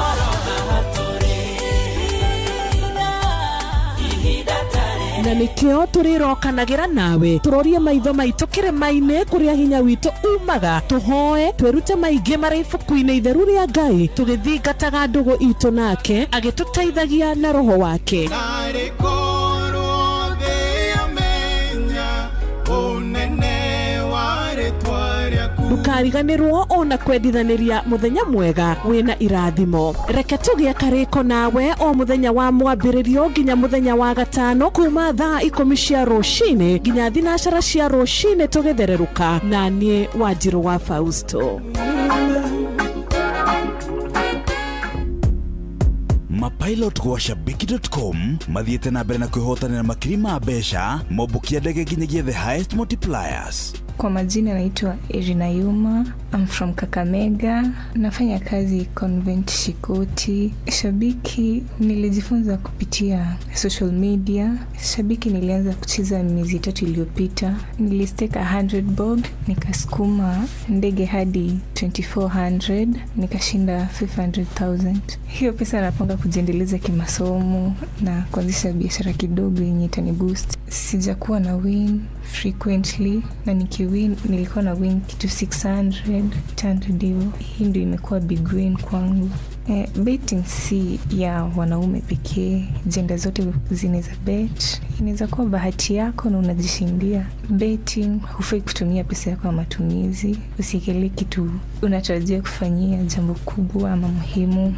Na nĩkĩo tũrĩrokanagĩra nawe tũrorie maitho maitũ kĩrĩma-inĩ kũrĩa hinya witũ umaga, tũhoe twĩrute maingĩ marĩ ibuku-inĩ itheru rĩa Ngai tũgĩthingataga ndũgũ itũ nake agĩtũteithagia na roho wake. Ndũkariganĩrwo ona kwendithanĩria mũthenya mwega wĩna irathimo. Reke tũgĩe karĩko nawe o mũthenya wa mwambĩrĩrio nginya mũthenya wa gatano kuma thaa 10 cia rũcinĩ nginya 12 cia rũcinĩ tũgĩthererũka na niĩ Wanjirũ wa Fausto. Mapilot gwa Shabiki.com mathiĩte na mbere na kwĩhotanĩra makiri ma mbeca mombũkia ndege nginyagia the highest multipliers. Kwa majina naitwa Irina Yuma. I'm from Kakamega. Nafanya kazi Convent Shikoti. Shabiki nilijifunza kupitia social media. Shabiki nilianza kucheza miezi 3 iliyopita. Nilistake 100 bob, nikasukuma ndege hadi 2400, nikashinda 500,000. Hiyo pesa napanga kujiendeleza kimasomo na kuanzisha biashara kidogo yenye itaniboost. Sijakuwa na win frequently, na nikiwin nilikuwa na win kitu 600, 800 hivyo. Hii ndio imekuwa big win kwangu. Betting si ya wanaume pekee, jenda zote zinaweza bet. Inaweza kuwa bahati yako na unajishindia. Betting hufai kutumia pesa yako ya matumizi. Usiekelee kitu unatarajia kufanyia jambo kubwa ama muhimu.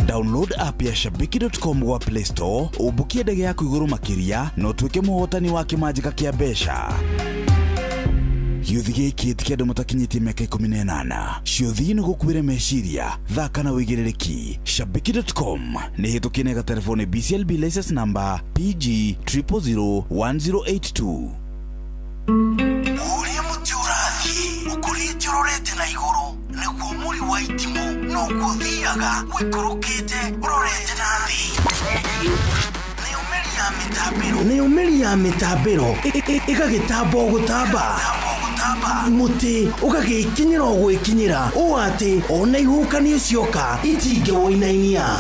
Download app ya Shabiki.com gwa Play Store ũmbũkie ndege yaku igũrũ makĩria na ũtuĩke mũhotani wa kĩmanjĩka kĩa mbeca. Gĩũthi gĩkĩ ti kĩa andũ matakinyĩtie mĩaka 18. Ciũthi nĩ gũkuĩre meciria, thaka na wĩigĩrĩrĩki. Shabiki.com nĩ hĩtũkie na ĩgaterefo nĩ BCLB license number PG 0001082. Ũrĩa mũtĩ ũrathiĩ ũkũrĩte ũrorete na igũrũ nĩguo mũri wa itimũ noguo ũthiaga ũikũrũkĩte ũrorete na thĩ. Nayo mĩri ya mĩtambĩro ĩgagĩtamba o gũtamba, mũtĩ ũgagĩkinyĩra o gwĩkinyĩra ũũ atĩ ona ihuhũkanio cioka itingĩwũinainia.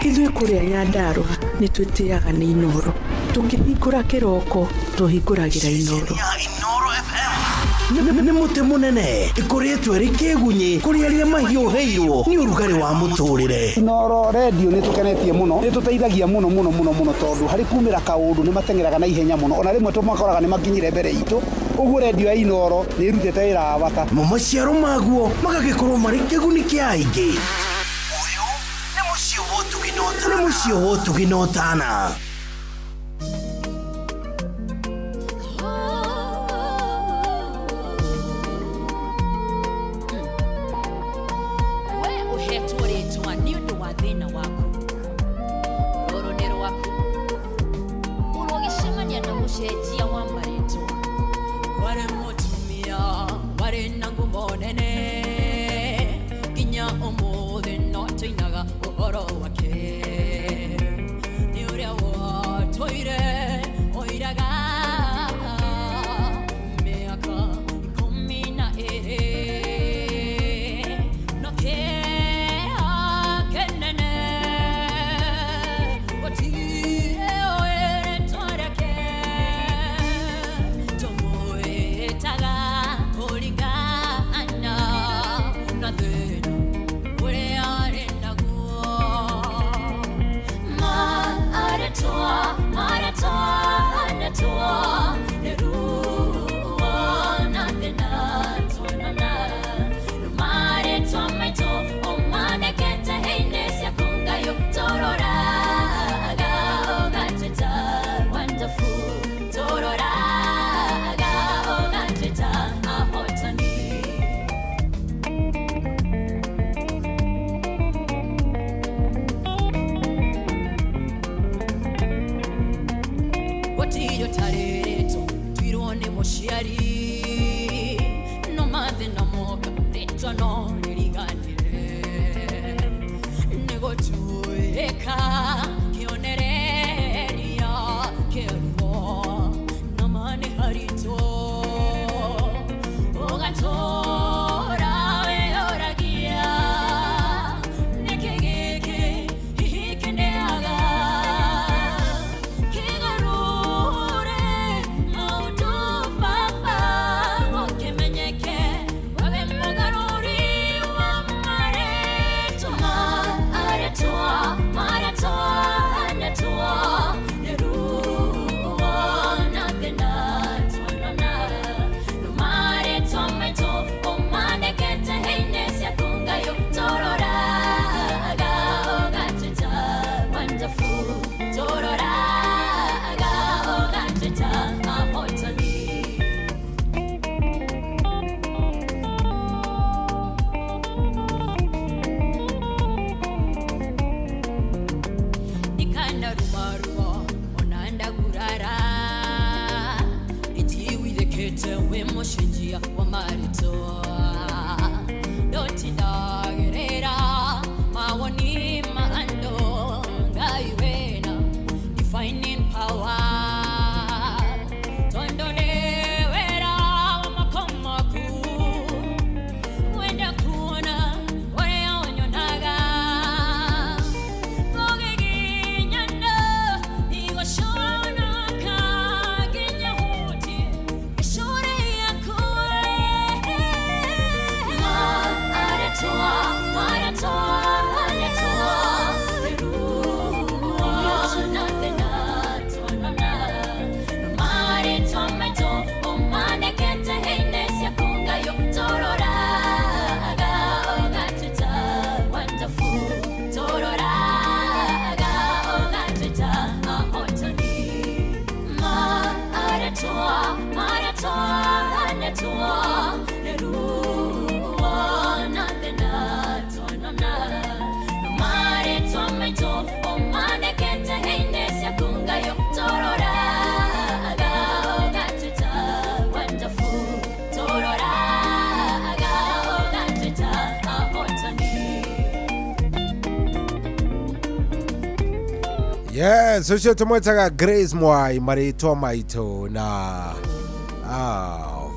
Ithuĩ kũrĩa Nyandarũa nĩ twĩtĩaga nĩ Inoro. Tũkĩhingũra kĩroko tũhingũragĩra Inoro. Nĩ mũtĩ mũnene ĩkoretwo ĩrĩ kĩgunyĩ kũrĩ arĩa mahiũhĩirwo nĩ ũrugarĩ wa mũtũrĩre. Inoro redio nĩ tũkenetie mũno, nĩ tũteithagia mũno mũno mũno mũno, tondũ harĩ kumĩra kaũndũ nĩ mateng'eraga na ihenya mũno, ona rĩmwe tũmakoraga nĩ makinyire mbere itũ. Ũguo redio ya Inoro nĩ ĩrutĩte wĩra wa bata. Mo maciaro maguo magagĩkorwo marĩ kĩguni kĩa aingĩ. Ũyũ nĩ mũciĩ wa ũtugi na ũtana. We ũhetwo rĩtwa nĩ ũndũ wa thĩna waku, rũrũ nĩ rwaku ũrũgĩcemania na mũcenjia wa marĩtwa. Warĩ mũtumia warĩ na ngumo nene, nginya ũmũthĩ no tũinaga ũhoro wake, nĩ ũrĩa watũire oiraga mĩaka 12 no kĩeha kĩnene gũtirĩ ũĩ rĩtwa rĩake, tũmwĩtaga kũringana na thĩna ũrĩa arĩ naguo. Marĩtwa, marĩtwa, nĩtwa nĩ ruo na thĩna tuonana, marĩtwa maitũ ũmanĩkĩte hĩndĩ ciaku Ngai ũtũroraga ũgatwĩta wonderful, tũroraga ũgatwĩta ahotani. Gũtirĩ ũtarĩrĩtwo twirwo nĩ mũciari, no mathĩna moka rĩtwa no rĩriganĩre, nĩ gũtuĩka kĩonereria kĩruo na ma nĩ haritũ, ũgatũra wĩyũragia nĩkĩ gĩkĩ hihi kĩndĩaga kĩgarũre maũndũ baba ũkĩmenyeke wawe mũgarũri wa marĩtwa. Marĩtwa, marĩtwa, nĩtwa nĩ ruo na thĩna tuonana, no marĩtwa maitũ ũmandĩkĩte hĩndĩ ciaku Ngai ũtũroraga ũgatwĩta wonderful, tũroraga ũgatwĩta ahotani. Ndikanarumaruma ona ndagurara itiwithĩkĩte wĩ mũcenjia wa marĩtwa, ndotindagĩrĩra mawoni ma andũ, Ngai wĩna defining power, tondũ nĩ wĩra wa moko maku wenda kuona ũrĩa ũnyonaga. Kũgiginyana nĩgũconoka nginya hutie gĩcũrĩ gĩaku. Marĩtwa, marĩtwa, nĩtwa nĩ ruo na thĩna tuonana, no marĩtwa maitũ ũmandĩkĩte hĩndĩ ciaku Ngai ũtũroraga ũgatwĩta wonderful, tũroraga ũgatwĩta ahotani. Marĩtwa, marĩtwa, nĩtwa nĩ ruo na thĩna tuonana, no marĩtwa maitũ ũmandĩkĩte hĩndĩ ciaku Ngai ũtũroraga ũgatwĩta wonderful, tũroraga ũgatwĩta ahotani. Yes, ũcio tũmwĩtaga Grace Mwai, marĩtwa maitũ na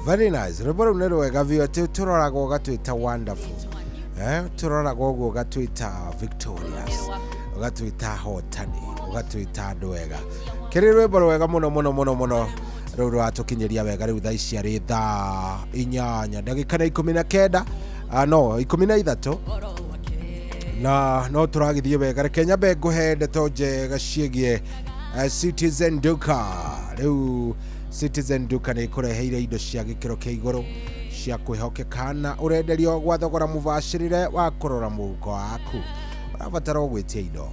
very nice. Rwĩmbo rũu nĩ rwega biũ, atĩ tũroraga ũgatwĩta wonderful, tũroraga ũguo ũgatwĩta victorious. Ũgatwĩta ahotani, ũgatwĩta andũ ega. Kĩrĩ rwĩmbo rwega mũno mũno mũno mũno rũu rũratũkinyĩria wega rĩu thaa ici arĩ thaa 8 ndagĩka na 19, no 13, na no tũragĩthiĩ wega. Reke nyambe ngũhe ndeto njega ciĩgiĩ Citizen Duka. Rĩu Citizen Duka nĩ ĩkũreheire indo cia gĩkĩro kĩa igũrũ cia kwĩhokeka na ũrenderio gwa thogora mũbacĩrĩre wa kũrora mũhuko waku. Ũrabatara ũgwĩtia indo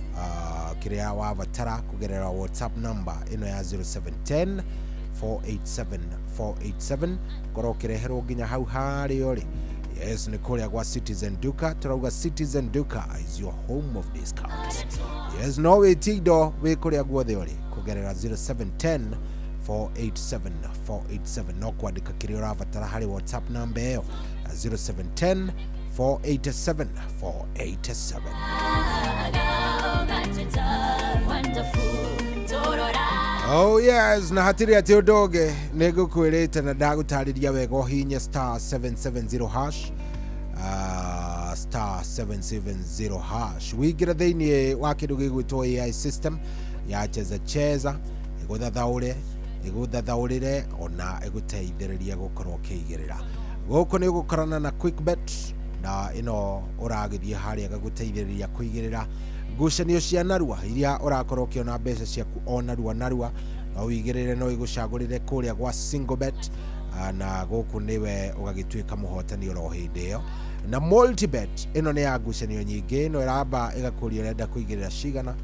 kĩrĩa wabatara kũgerera WhatsApp number ĩno ya 0710 487 487, korwo ũkĩreherwo nginya hau harĩa ũrĩ. Yes, nĩ kũrĩa gwa Citizen Duka. Tũrauga Citizen Duka is your home of discounts. Yes, no wĩtie indo wĩ kũrĩa guothe ũrĩ kũgerera 0710 487 487, no kwandĩka kĩrĩa ũrabatara harĩ WhatsApp namba ĩyo 0710 487 487. Oh yes, na hatirĩ atĩ ũndũ ũngĩ nĩ ngũkwĩrĩte na ndagũtarĩria wega ũhinye star 770 hash, star 770 hash, wĩingĩre thĩinĩ wa kĩndũ gĩgwĩtwo AI system ya cheza cheza, ĩgũthathaũre ĩgũthathaũrĩre ona ĩgũteithĩrĩrie gũkorwo ũkĩigĩrĩra. Gũkũ nĩ ũgũkorana na Quickbet, na ĩno ũragĩthiĩ harĩa gagũteithĩrĩria kũigĩrĩra ngucanio cia narua iria ũrakorwo ũkĩona mbeca ciaku o narua narua. No wĩigĩrĩre, no ĩgũcagũrĩre kũrĩa gwa single bet, na gũkũ nĩwe ũgagĩtuĩka mũhotani oro hĩndĩ ĩyo. Na multibet ĩno nĩ ya ngucanio nyingĩ, ĩno ĩramba ĩgakũria ũrenda kũigĩrĩra cigana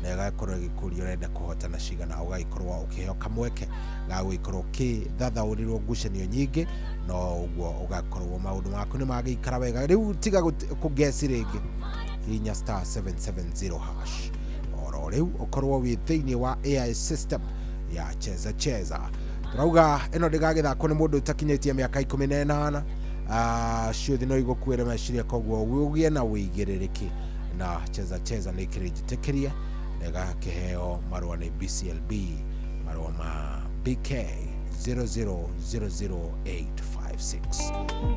na ĩgakorwo ĩgĩkũria ũrenda kũhotana cigana, ũgagĩkorwo ũkĩheo kamweke ga gũgĩkorwo ũkĩthathaũrĩrwo ngucanio nyingĩ, no ũguo ũgakorwo maũndũ maku nĩ magĩikara wega. Rĩu tiga kũgeci rĩngĩ, hinya star 770 hash oro rĩu ũkorwo wĩ thĩinĩ wa AI system ya cheza cheza. Tũrauga ĩno ndĩgagĩthakwo nĩ mũndũ ũtakinyĩtie mĩaka 18. Ciũthi no igũkuĩre meciria, koguo ũgĩe na wĩigĩrĩrĩki na cheza cheza nĩ ĩkĩrĩ njĩtĩkĩrie na ĩgakĩheo marũa nĩ BCLB, marũa ma BK 0000856.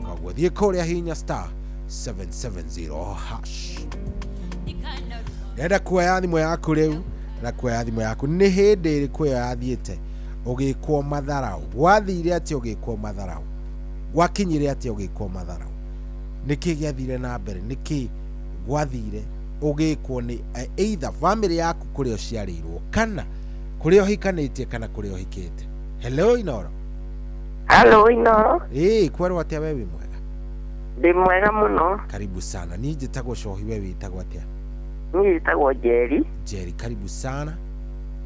Koguo thiĩ kũrĩa hinya star 770 hash. Ndĩrenda kuoya thimũ yaku rĩu, ndĩrenda kuoya thimũ yaku. Nĩ hĩndĩ ĩrĩkũ ĩyo yathiĩte ũgĩkwo matharau? Gwathire atĩa ũgĩkwo matharau? Gwakinyire atĩa ũgĩkwo matharau? Nĩkĩ gĩathire na mbere? Nĩkĩ gwathire ũgĩkwo nĩ either family yaku kũrĩa ũciarĩirwo, kana kũrĩa ũhikanĩtie, kana kũrĩa ũhikĩte? Hello Inoro. Hello Inoro. Ĩĩ, kwerwo atĩa we wĩ mwega? Ndĩ mwega mũno. Karibu sana. Niĩ njĩtagwo Cohi, we wĩtagwo atĩa? Niĩ njĩtagwo Njeri. Njeri, karibu sana.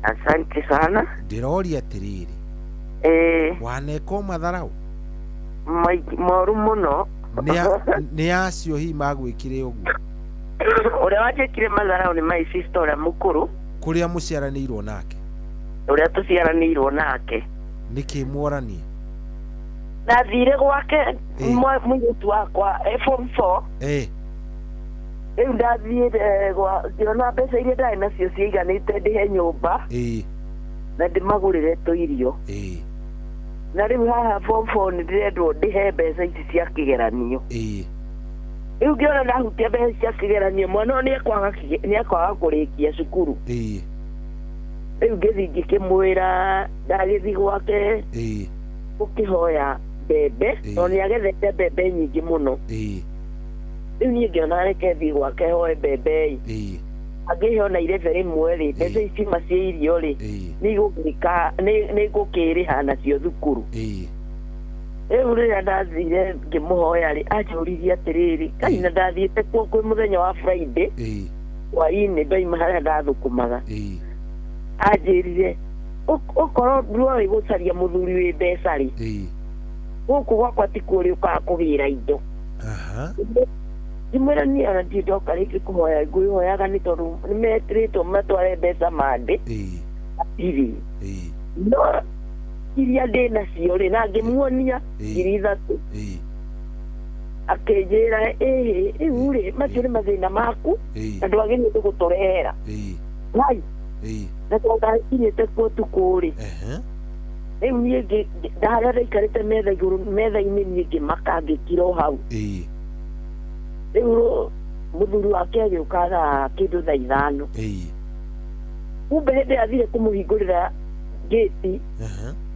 Asante sana. Ndĩroria atĩrĩrĩ, wanekwo matharau moru mũno? Nĩ acio hihi magwĩkire ũguo? Ũrĩa wanjĩkire matharau nĩ my sister ũrĩa mũkũrũ. Kũrĩa mũciaranĩirwo nake? Ũrĩa tũciaranĩirwo nake. Nĩkĩ mworanie? Ndathire gwake mũirĩtu wakwa form 4. Rĩu ndathiire ngĩona mbeca iria ndarĩ nacio ciaiganĩte ndĩhe nyũmba na ndĩmagũrĩre tũirio. Na rĩu haha form 4 nĩ ndĩrendwo ndĩhe mbeca ici cia kĩgeranio. Rĩu ngĩona ndahutia mbeca cia kĩgeranio, mwana ũyũ nĩekwaga kũrĩkia cukuru. Rĩu ngĩthiĩ ngĩkĩmwĩra, ndagĩthiĩ gwake gũkĩhoya mbembe, tondũ nĩagethete mbembe nyingĩ mũno. Rĩu niĩ ngĩona reke thiĩ gwake hoe mbembe ĩ, angĩhe ona irebe rĩmwe rĩ, mbeca ici ma cia irio rĩ, nĩngũkĩrĩha nacio thukuru. Rĩu rĩrĩa ndathire ngĩmũhoya rĩ, anjũririe atĩrĩrĩ, kai na ndathiĩte kuo kwĩ mũthenya wa Friday hwainĩ, ndoima harĩa ndathũkũmaga. Anjĩrire ũkorwo ndwoĩ gũcaria mũthuri wĩ mbeca rĩ, gũkũ gwakwa tikuo ũrĩũkaga kũgĩra indo. Ngĩmwĩra niĩ ona ndirĩ ndoka rĩngĩ kũhoya, ngwĩhoyaga nĩ tondũ nĩmetĩrĩtwo matware mbeca mandĩ hatirĩ, no iria ndĩ nacio rĩ, na ngĩmuonia 3,000. Akĩnjĩra ĩhĩ, rĩu rĩ macio nĩ mathĩna maku na ndwagĩrĩirwo nĩ gũtũrehera. Ngai, na tondũ ndakinyĩte kuo ũtukũ rĩ, rĩu niĩ ndarĩa ndaikarĩte metha igũrũ metha-inĩ, niĩ ngĩmaka ngĩkira o hau. Rĩu Mũthuri wake agĩũka thaa kĩndũ thaa 5. Kumbe hĩndĩ athire kũmũhingũrĩra gĩti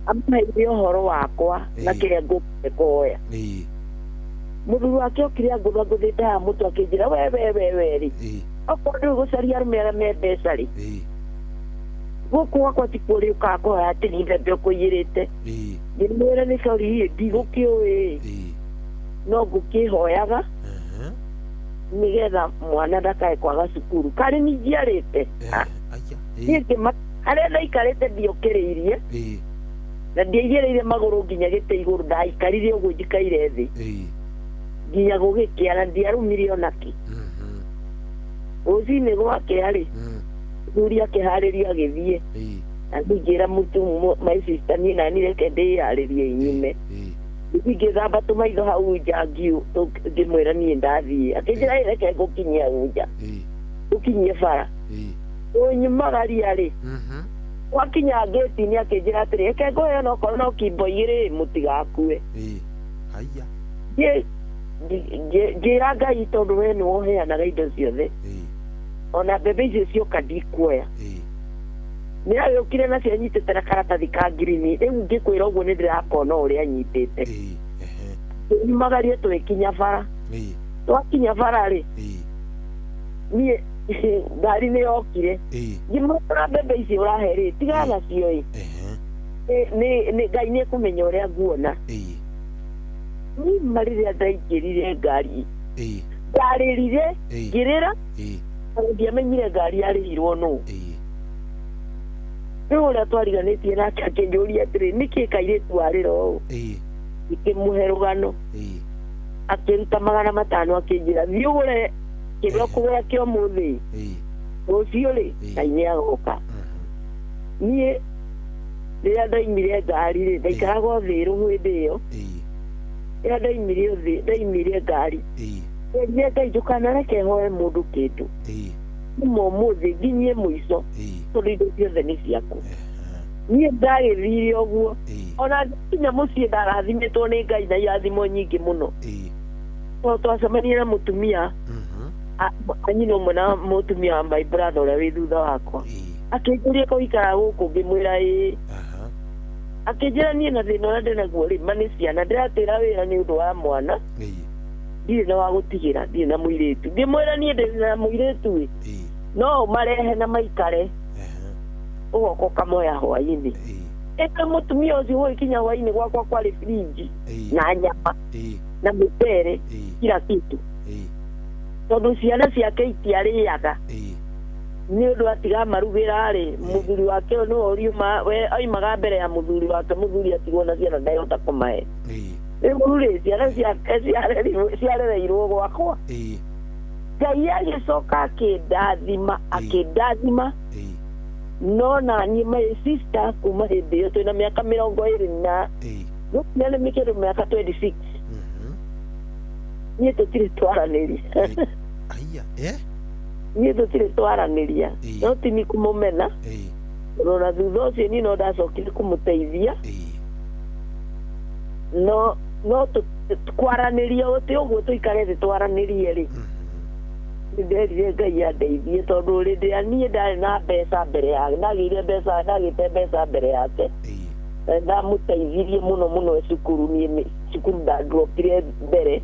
amũheire ũhoro wakwa na kĩrĩa ngũkĩte kuoya. Mũthuri wake okire angũthangũthĩte haha mũtwe akĩnjĩra we we we we rĩ okorwo ndũĩ gũcaria arũme arĩa me mbeca rĩ gũkũ gwakwa tikuo ũrĩũkaga kũhoya atĩ nĩ mbembe ũkũiyĩrĩte. Ngĩmwĩra nĩ sorry ndigũkĩũĩ no ngũkĩhoyaga nĩgetha mwana ndakae kwaga cukuru karĩ ninjiarĩte. Niĩ harĩa ndaikarĩte ndiokĩrĩirie na ndiaigĩrĩire magũrũ nginya gĩtĩ igũrũ ndaikarire ũguo njikaire thĩ nginya gũgĩkĩa na ndiarũmire onakĩ. Rũcinĩ gwakĩa rĩ mũthuri akĩharĩria agĩthiĩ na ngĩra mũtu my sister niĩ nani reke ndĩyarĩrie nyume. Ngĩthamba tũmaitho hau nja ngĩmwĩra niĩ ndathiĩ akĩnjĩra reke ngũkinyie hau nja ngũkinyie bara ũnyumagaria rĩ gwakinya ngĩti-inĩ akĩnjĩra atĩrĩ reke ngũhe onokorwo no kimbo 2 mũtigakue. Ngĩra Ngai tondũ we nĩwe ũheanaga indo ciothe ona mbembe icio cioka ndikuoya. Nĩ agĩũkire nacio anyitĩte na karatathi ka ngirini rĩu ngĩkwĩra ũguo nĩ ndĩrakona ũrĩa anyitĩte. Tũnyumagarie tũgĩkinya bara twakinya bara rĩ niĩ ngari nĩ yokire ngĩmwĩra mbembe ici ũrahe rĩ tigana nacio ĩ Ngai nĩ ekũmenya ũrĩa nguona. Nima rĩrĩa ndaingĩrire ngari ndarĩrire ngĩrĩra ndiamenyire ngari yarĩhirwo nũ. Rĩu ũrĩa twariganĩtie nake akĩnjũria atĩrĩ nĩkĩ kairĩtu warĩra ũũ ngĩkĩmũhe rũgano akĩruta 500 akĩnjĩra thiĩ ũgũre kĩrĩa ũkũgũra kĩa ũmũthĩ rũciũ rĩ Ngai nĩ agoka. Niĩ rĩrĩa ndaimire ngari rĩ ndaikaraga Ũthĩrũ hĩndĩ ĩyo rĩrĩa ndaimire ngari nderire Ngai ndũkanareke hoe mũndũ kĩndũ kuma ũmũthĩ nginyie mũico tondũ indo ciothe nĩ ciaku. Niĩ ndagĩthire ũguo ona nginya mũciĩ ndarathimĩtwo nĩ Ngai na irathimo nyingĩ mũno. Tondũ twacemanirie na mũtumia anyina ũmwe na mũtumia wa my brother ũrĩa wĩ thutha wakwa akĩnjũria kũikara gũkũ ngĩmwĩra ĩĩ. Akĩnjĩra niĩ na thĩna ũrĩa ndĩnaguo rĩ ma nĩ ciana ndĩratĩra wĩra nĩ ũndũ wa mwana ndirĩ na wa gũtigĩra ndirĩ na mũirĩtu. Ngĩmwĩra niĩ ndĩ na mũirĩtu ĩ no ũmarehe na maikare ũgoka ũkamoya hwaĩ-inĩ. Ĩndĩ mũtumia ũcio gũgĩkinya hwaĩ-inĩ gwakwa kwarĩ firinji na nyama na mũcere kila kitu tondũ ciana ciake itiarĩaga nĩ ũndũ atiga marugĩra rĩ mũthuri wake nĩwe oimaga mbere ya mũthuri wake mũthuri atigwo na ciana ndahota kũmahe. Rĩu rĩ ciana ciake ciarereirwo gwakwa. Ngai agĩcoka akĩndathima no naniĩ my sister kuma hĩndĩ ĩyo twĩna mĩaka 20 na nĩ mĩkĩndũ mĩaka 26 niĩ tũtirĩ twaranĩria. Niĩ tũtirĩ twaranĩria no ti nĩ kũmũmena tondũ ona thutha ũcio niĩ no ndacokire kũmũteithia no kwaranĩria ũtĩ ũguo tũikare thĩ twaranĩrie rĩ nderire Ngai andeithie tondũ hĩndĩ ĩrĩa niĩ ndarĩ na mbeca mbere yake ndagĩire mbeca ndagĩte mbeca mbere yake ndamũteithirie mũno mũno cukuru niĩ cukuru ndandropire mbere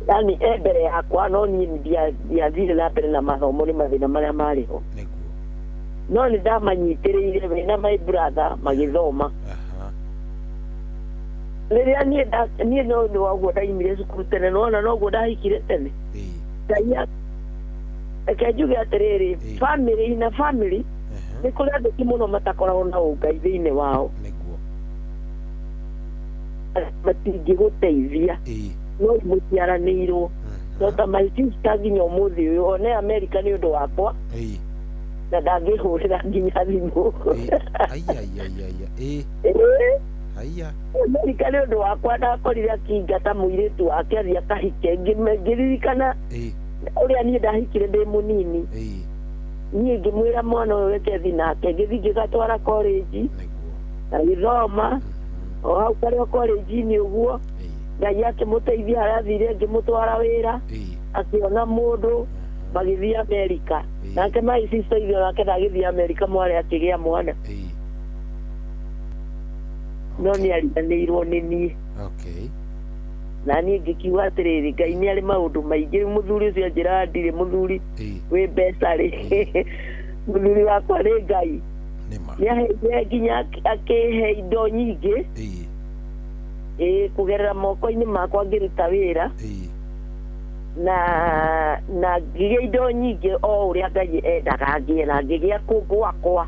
yani e mbere yakwa no niĩ ndiathire na mbere na mathomo nĩ mathĩna marĩa marĩ ho no nĩ ndamanyitĩrĩire we na my brother magĩthoma. Rĩrĩa niĩ no nĩ waguo ndaimire cukuru tene nona noguo ndahikire tene Ngai reke njuge atĩrĩrĩ family na family nĩ kũrĩ andũ aingĩ mũno matakoragwo na ũngai thĩinĩ wao matingĩgũteithia no mũciaranĩirwo no ta my sister nginya ũmũthĩ ũyũ one America nĩ ũndũ wakwa na ndangĩhũrĩra nginya thimũ. America nĩ ũndũ wakwa ndakorire akĩingata mũirĩtu wake athiĩ akahike ngĩririkana ũrĩa niĩ ndahikire ndĩ mũnini niĩ ngĩmwĩra mwana ũyũ reke thiĩ nake ngĩthiĩ ngĩgatwara college agĩthoma o hau karĩ o college-inĩ ũguo Ngai akĩmũteithia harĩa athire ngĩmũtwara wĩra Akĩona mũndũ magĩthiĩ Amerika. Nake my sister ithe nake ndagĩthiĩ Amerika mwarĩ akĩgĩa mwana. No nĩ ariganĩirwo nĩ niĩ. Okay. Na niĩ ngĩkiuga atĩrĩrĩ, Ngai nĩ arĩ maũndũ maingĩ. Rĩu mũthuri ũcio anjĩraga ndirĩ mũthuri wĩ mbeca rĩ, mũthuri wakwa nĩ Ngai. Nĩ aheire nginya akĩhe indo nyingĩ. Ĩĩ, kũgerera moko-inĩ makwa ngĩruta wĩra. Na ngĩgĩa indo nyingĩ o ũrĩa Ngai endaga ngĩe, na ngĩgĩa kũ gwakwa.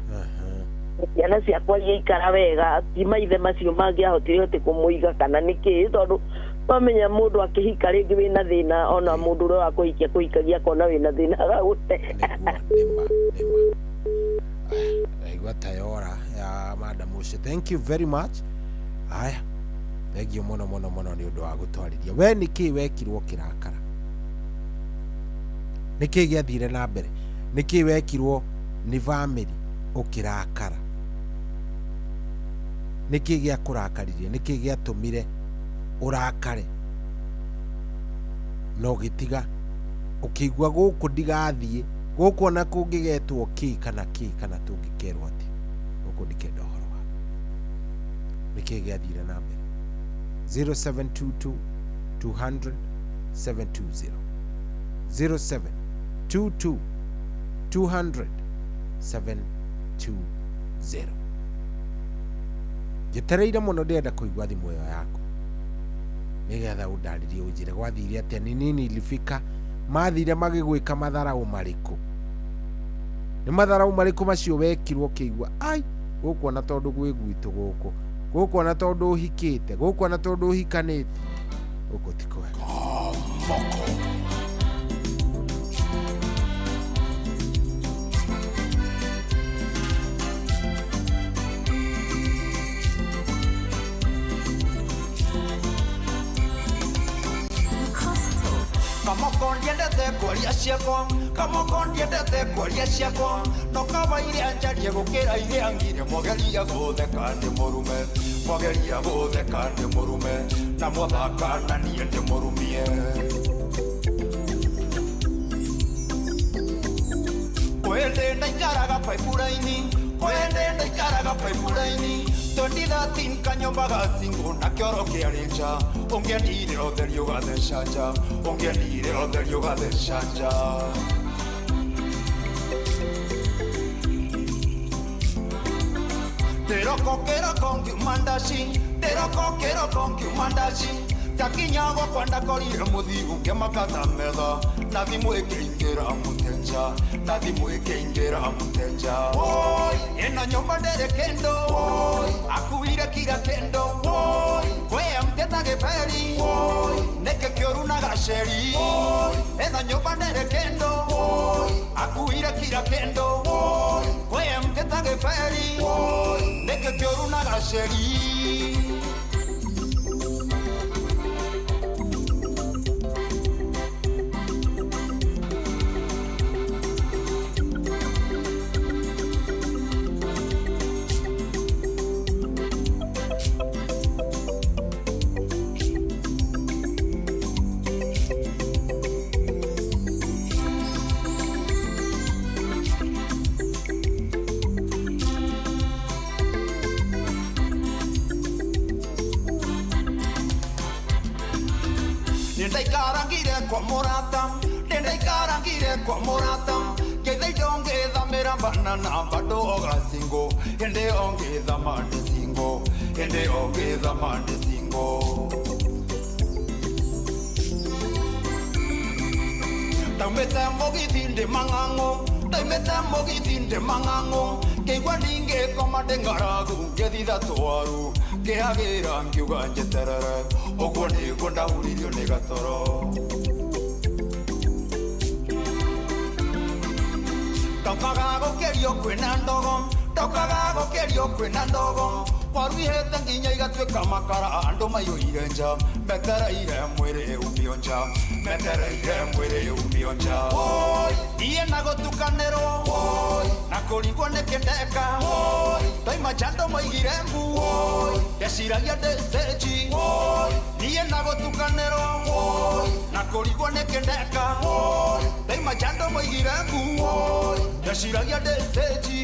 Ciana ciakwa igĩikara wega, ti maithe macio mangĩahotire atĩ kũmũiga kana nĩkĩ, tondũ wamenya mũndũ akĩhika rĩngĩ wĩna thĩna, ona mũndũ ũrĩa wakũhikia kũhikagia akona wĩna thĩna agagũte. Ndaigua tayora ya madam ũcio. Thank you very much. Aya, thank you mũno mũno mũno nĩ ũndũ wa gũtwarĩria. We nĩkĩ wekirwo kĩrakara? Nĩkĩ gĩathire na mbere? Nĩkĩ wekirwo nĩ family ũkĩrakara? Nĩkĩ gĩakũrakaririe? Nĩkĩ gĩatũmire ũrakare na ũgĩtiga ũkĩigua gũkũ ndigathiĩ, gũkũ ona kũngĩgetwo kĩ kana kĩ kana tũngĩkerwo atĩ gũkũ ndikenda ũhoro wa nĩkĩ gĩathire na mbere? 0722 200 720, 0722 200 720. Njetereire mũno, ndĩrenda kũigua thimũ ĩyo yaku nĩgetha ũndarĩrie ũnjĩre gwathire atĩa, nĩ nini ilifika, mathire magĩgwĩka matharaũ marĩkũ, nĩ matharaũ marĩkũ macio wekirwo ũkĩigua ai gũkũ ona tondũ gwĩ gwitũ gũkũ, gũkũ ona tondũ ũhikĩte, gũkũ ona tondũ ũhikanĩte, gũkũ ti kwega. Kamoko ndiendete kwaria ciakwa, kamoko ndiendete kwaria ciakwa, no kaba iria njarie gũkĩra iria ngire. Mwageria gũtheka ndĩ mũrume, mwageria gũtheka ndĩ mũrume, na mwathaka na niĩ ndĩ mũrumie. Kwende ndaikaraga paipuraini, kwende ndaikaraga paipuraini, 2013 kanyomba ga single na kĩoro kĩarĩ nja, ũngĩendire ũtheri ũgatheca nja, ũngĩendire ũtheri ũgatheca nja. Ndĩroko kĩroko ngiuma ndaci, ndĩroko kĩroko ngiuma ndaci, takinya gwakwa ndakorire mũthiu ngĩmaka ta metha, na thimũ ĩkĩingĩra mũtenja, na thimũ ĩkĩingĩra mũtenja. Woi, ĩno nyũmba ndĩrĩ kĩndũ, woi, akuire kira kĩndũ, woi, kwĩ mteta gĩberi, woi, nĩkĩ kĩũru na gaceri, woi, ĩno nyũmba ndĩrĩ kĩndũ, woi, akuire kira kĩndũ, woi, kwĩ mteta gĩberi, woi, nĩkĩ kĩũru na gaceri. Nĩndaikarangire kwa mũrata, nĩndaikarangire kwa mũrata, ngeitha indo ngĩthamĩra banana bado ogacingo, hĩndĩ ĩyo ngĩthama ndĩ single, hĩndĩ ĩyo ngĩthama ndĩ single. Ndaumĩte mũgithi ndĩ mang'ang'ũ, ndaumĩte mũgithi ndĩ mang'ang'ũ, ngĩigua ningĩkoma ndĩ ng'aragu, ngĩthitha twaru, ngĩhagĩra ngiuga njeterere, ũguo nĩguo ndahuririo nĩ gatoro. Ndokaga gũkĩrio kwĩna ndogo, ndokaga gũkĩrio kwĩna ndogo, waru ihĩte nginya igatuĩka makara, andũ maiyũire nja, metereire mwĩrĩ umio nja, metereire mwĩrĩ umio nja. Woi, niĩ na gũtukanĩrwo, woi, na kũrigwo nĩkĩ ndeka, woi, ndoima nja andũ maigire mbu, woi, ndeciragia ndĩ stage, woi, Niĩ na gũtukanĩrwo na kũrigwo nĩ kĩndeka ndaima jando moigire mbu ndeciragia ndĩ stage.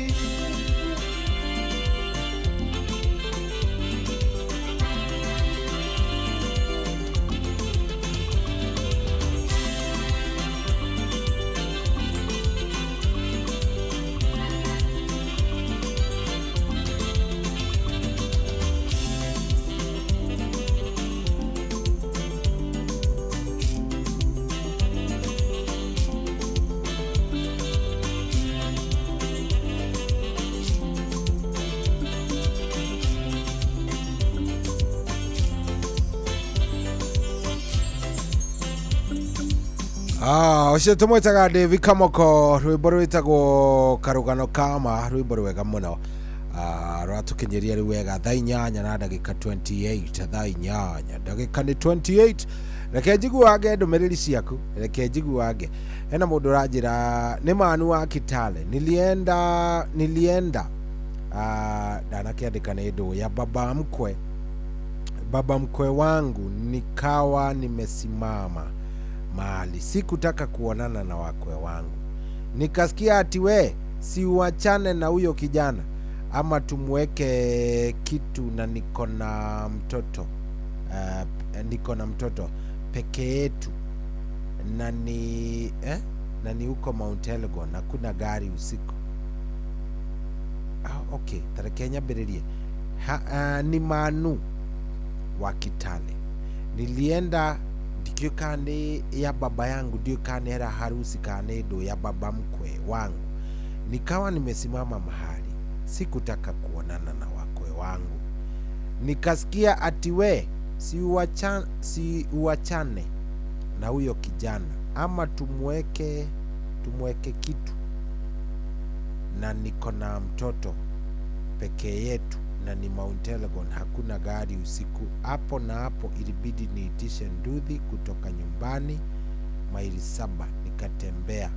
Ũcio tũmwĩtaga David Kamoko, rwĩmbo rwĩtagwo karũgano kama, rwĩmbo rwega mũno. Rwatũkinyĩria rĩu wega thaa 8 na ndagĩka 28, thaa 8 ndagĩka nĩ 28. Reke njiguange ndũmĩrĩri ciaku, reke njiguange. Hena mũndũ ũranjĩra nĩ Manu wa Kitale, nilienda ndanakĩandĩka nĩ ndũ ya baba mkwe wangu, nikawa nimesimama mahali, sikutaka kuonana na wakwe wangu, nikasikia ati we si uachane na huyo kijana ama tumweke kitu, na niko na mtoto niko na mtoto peke yetu, na ni huko Mount Elgon hakuna gari usiku. Okay, tareke nyambĩrĩrie. Ni Manu wa Kitale, nilienda ndikiũ kana nĩ ya baba yangu, ndiũ kana nĩ hera harusi kana nĩ ndũ ya baba mkwe wangu, nikawa nimesimama mahali, sikutaka kuonana na wakwe wangu, nikasikia ati we si uachane na huyo kijana ama tumweke kitu, na niko na mtoto peke yetu, na ni Mount Elgon hakuna gari usiku. Hapo na hapo ilibidi niitishe nduthi kutoka nyumbani maili 7, nikatembea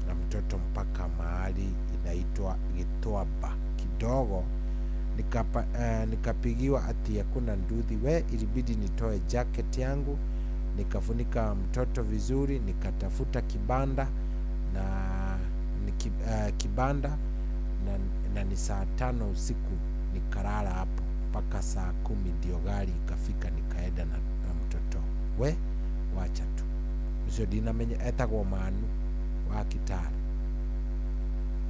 na mtoto mpaka mahali inaitwa Gitwaba kidogo, nikapigiwa ati hakuna nduthi. We ilibidi nitoe jacket yangu nikafunika mtoto vizuri, nikatafuta kibanda na kibanda na ni saa 5 usiku nikalala hapo mpaka saa 10 ndio gari ikafika, nikaenda na mtoto. We wacha tu ucio ndinamenya etagwo Manu wa Kitale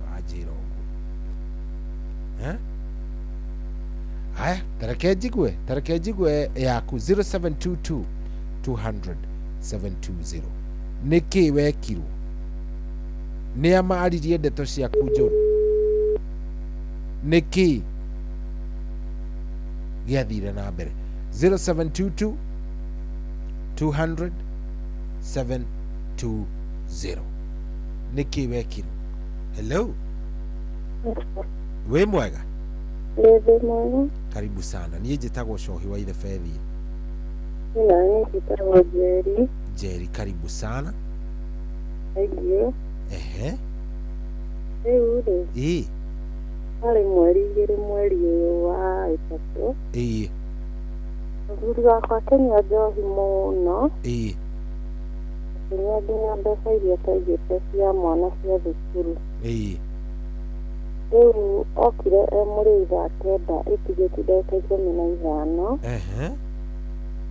wanjĩra ũguo. Haya, tareke njigue yaku 0722 200 720. Nĩkĩ wekirwo? Nĩa maaririe ndeto ciaku njũru? Nĩkĩ gĩathire na mbere? 0722 200 720. Nĩkĩ wekirwo? Hello, wĩ mwega? Ndĩ mwega. Karibu sana. Niĩ njĩtagwo Cohi wa Ithebethi. Na niĩ njĩtagwo Njeri. Njeri, karibu sana. Thank you. Ehe. Rĩu rĩ, ĩĩ, harĩ mweri 2 mweri ũyũ wa 3. Ĩĩ. Mũthuri wakwa akĩnyua njohi mũno. Ĩĩ. Akĩnyua nginya mbeca iria twaigĩte cia mwana cia thukuru. Ĩĩ. Rĩu okire e mũrĩu thaa 9 ĩtigĩtie ndagĩka 15. Ehe.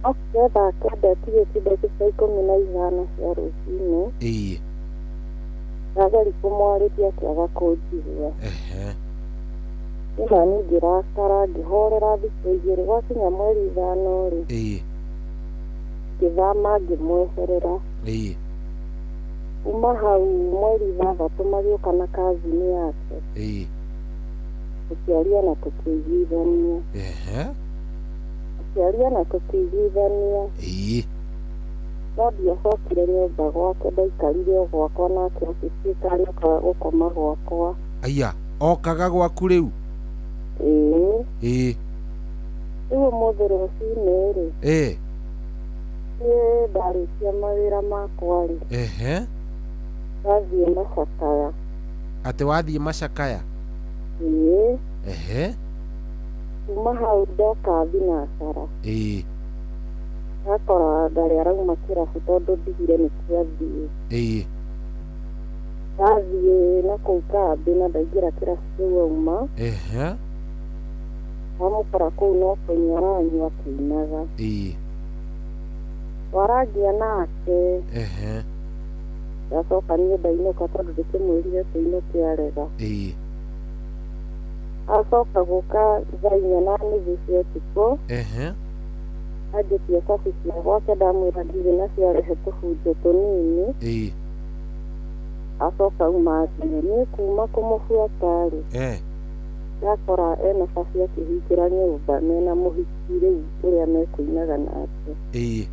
Okire thaa 9 ĩtigĩtie ndagĩka 15 cia rũcinĩ. Ĩĩ. Ndageri kũmwarĩria akĩaga kũnjigua. Ehe. Nĩ niĩ ngĩrakara ngĩhorera thikũ 2, gwakinya mweri 5 rĩ, Ĩĩ. ngĩthama ngĩmweherera. Ĩĩ. Kuma hau mweri 6 magĩũka na kazini yake. Ĩĩ. Tũkĩaria na tũkĩiguithania. Ehe. Tũkĩaria na tũkĩiguithania. Ĩĩ. No ndiacokire nyũmba gwake, ndaikarire o gwakwa nake agĩtuĩka arĩũkaga gũkoma gwakwa. Aya, okaga gwaku rĩu? Ĩĩ. Ĩĩ. Rĩu ũmũthĩ rũcinĩ rĩ, Ĩĩ. niĩ ndarĩkia mawĩra makwa rĩ, Ehe. ndathiĩ macakaya. Atĩ wathiĩ macakaya? Ĩĩ. Ehe. Kuma hau ndoka thinacara. Ĩĩ. Ndakora ndarĩ arauma kĩrabu tondũ ndigire nĩkuo athiĩ. Ĩĩ. Ndathiĩ na kũu kambĩ na ndaingĩra kĩrabu kĩu auma. Ehe. Ndamũkora kũu no kũnyua aranyua akĩinaga. Ĩĩ. Twarangia nake. Ehe. Ndacoka niĩ ndainũka tondũ ndĩkĩmwĩrire tũinũke arega. Ĩĩ. Acoka gũka thaa 4:30 cia ũtukũ. Ehe. Anjĩtie cabi cia gwake ndamwĩra ndirĩ nacio arehe tũbunjo tũnini. Ĩĩ. Acoka auma athiĩ. Niĩ kuma kũmũbuata rĩ. Eh. Ndakora ena cabi akĩhingũra nyũmba mena mũhiki rĩu ũrĩa mekũinaga nake. Ĩĩ.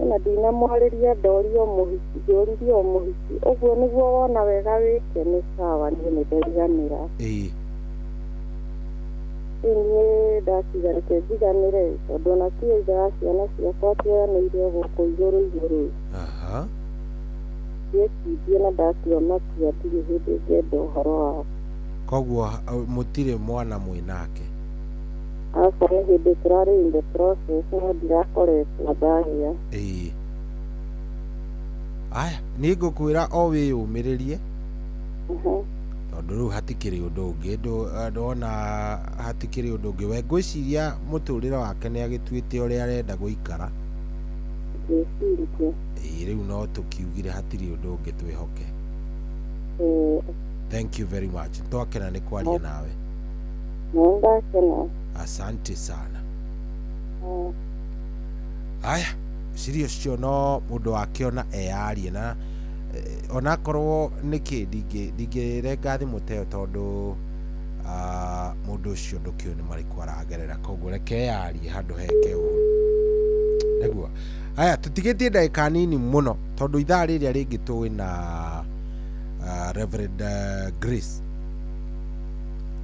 Na ndinamwarĩria ndorio mũhiki njũririe o mũhiki ũguo nĩguo wona wega wĩke nĩ sawa niĩ nĩndariganĩra. Ĩĩ. Rĩu niĩ ndakiuga reke njiganĩre tondũ ona ti ithe wa ciana ciakwa tuoyanĩire o gũkũ igũrũ igũrũ. Aha. Ndiĩkindie na ndatua matua ndirĩ hĩndĩ ngenda ũhoro wake. Koguo mũtirĩ mwana mwĩ nake? Aca nĩ hĩndĩ tũrarĩ in the process no ndirakoretwo ndagĩa. Ĩĩ. Aya, niĩ ngũkwĩra o wĩyũmĩrĩrie. Tondũ rĩu hatikĩrĩ ũndũ ũngĩ ndona hatikĩrĩ ũndũ ũngĩ. We ngwĩciria mũtũrĩre wake nĩ agĩtuĩte ũrĩa arenda gũikara. Ngwĩciria. Ĩĩ rĩu no tũkiugire hatirĩ ũndũ ũngĩ twĩhoke. Thank you very much. Twakena nĩ kwaria nawe. Nĩndakena. Asante sana. Aya, cirio cio no mũndũ wakĩona eyarie na onakorwo nĩkĩ ndingĩrenga thimũ ta ĩyo tondũ mũndũ ũcio ndũkĩũĩ nĩ marĩkũ aragerera koguo reke eyarie handũ heke ũru. Nĩguo. Aya, tũtigĩtie ndagĩka nini mũno tondũ ithaa rĩrĩa rĩngĩ tũĩ na Reverend Grace.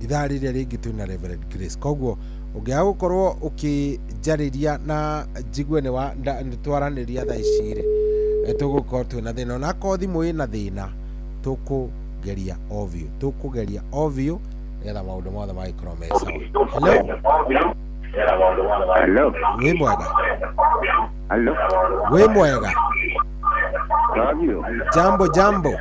Ithaa rĩrĩa rĩngĩ twĩ na Reverend Grace. Koguo ũngĩaga gũkorwo ũkĩnjarĩria na njigue nĩ twaranĩria thaa ici rĩ, tũgũkorwo twĩna thĩna. Onakorwo thimũ ĩna thĩna, tũkũgeria o biũ. Tũkũgeria o biũ nĩgetha maũndũ mothe magĩkorwo me sawa. Hello? Hello. Wĩ mwega? Hello. Wĩ mwega? Jambo jambo.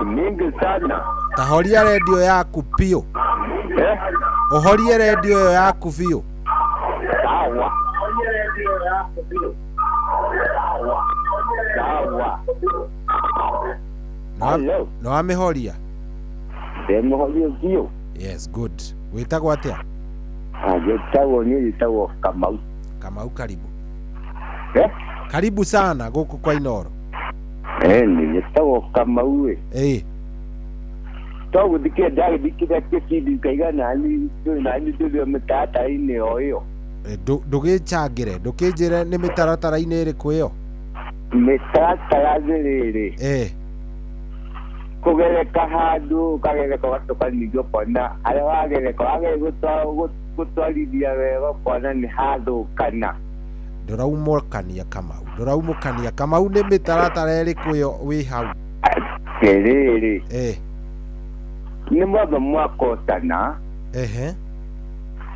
Mingi sana. Tahoria redio yaku biũ. Ũhorie redio ĩyo yaku biũ. Sawa. Sawa. No wamĩhoria? Ndĩmĩhorie biũ. Yes, good. Wĩtagwo atĩa? Njĩtagwo niĩ njĩtagwo Kamau. Kamau karibu. Karibu sana gũkũ kwa Inooro. Njĩtagwo Kamau ĩ. Ĩĩ. Togũthikia ndagĩthikĩria kĩbindi ngaiga nani nani tũrĩ mĩtaratara-inĩ o ĩyo. Ndũgĩnjangĩre, ndũkĩnjĩre nĩ mĩtaratara-inĩ ĩrĩkũ ĩyo? Mĩtaratara nĩ rĩrĩ. Kũgereka handũ ũkagereka ũgacoka ningĩ ũkona harĩa wagereka wageria gũtwarithia wega ũkona nĩ hathũkana. Ndũraumũkania Kamau, ndũraumũkania Kamau nĩ mĩtaratara ĩrĩkũ ĩyo wĩ hau? Atĩrĩrĩ. Nĩ mwamba mwakosana. Ehe.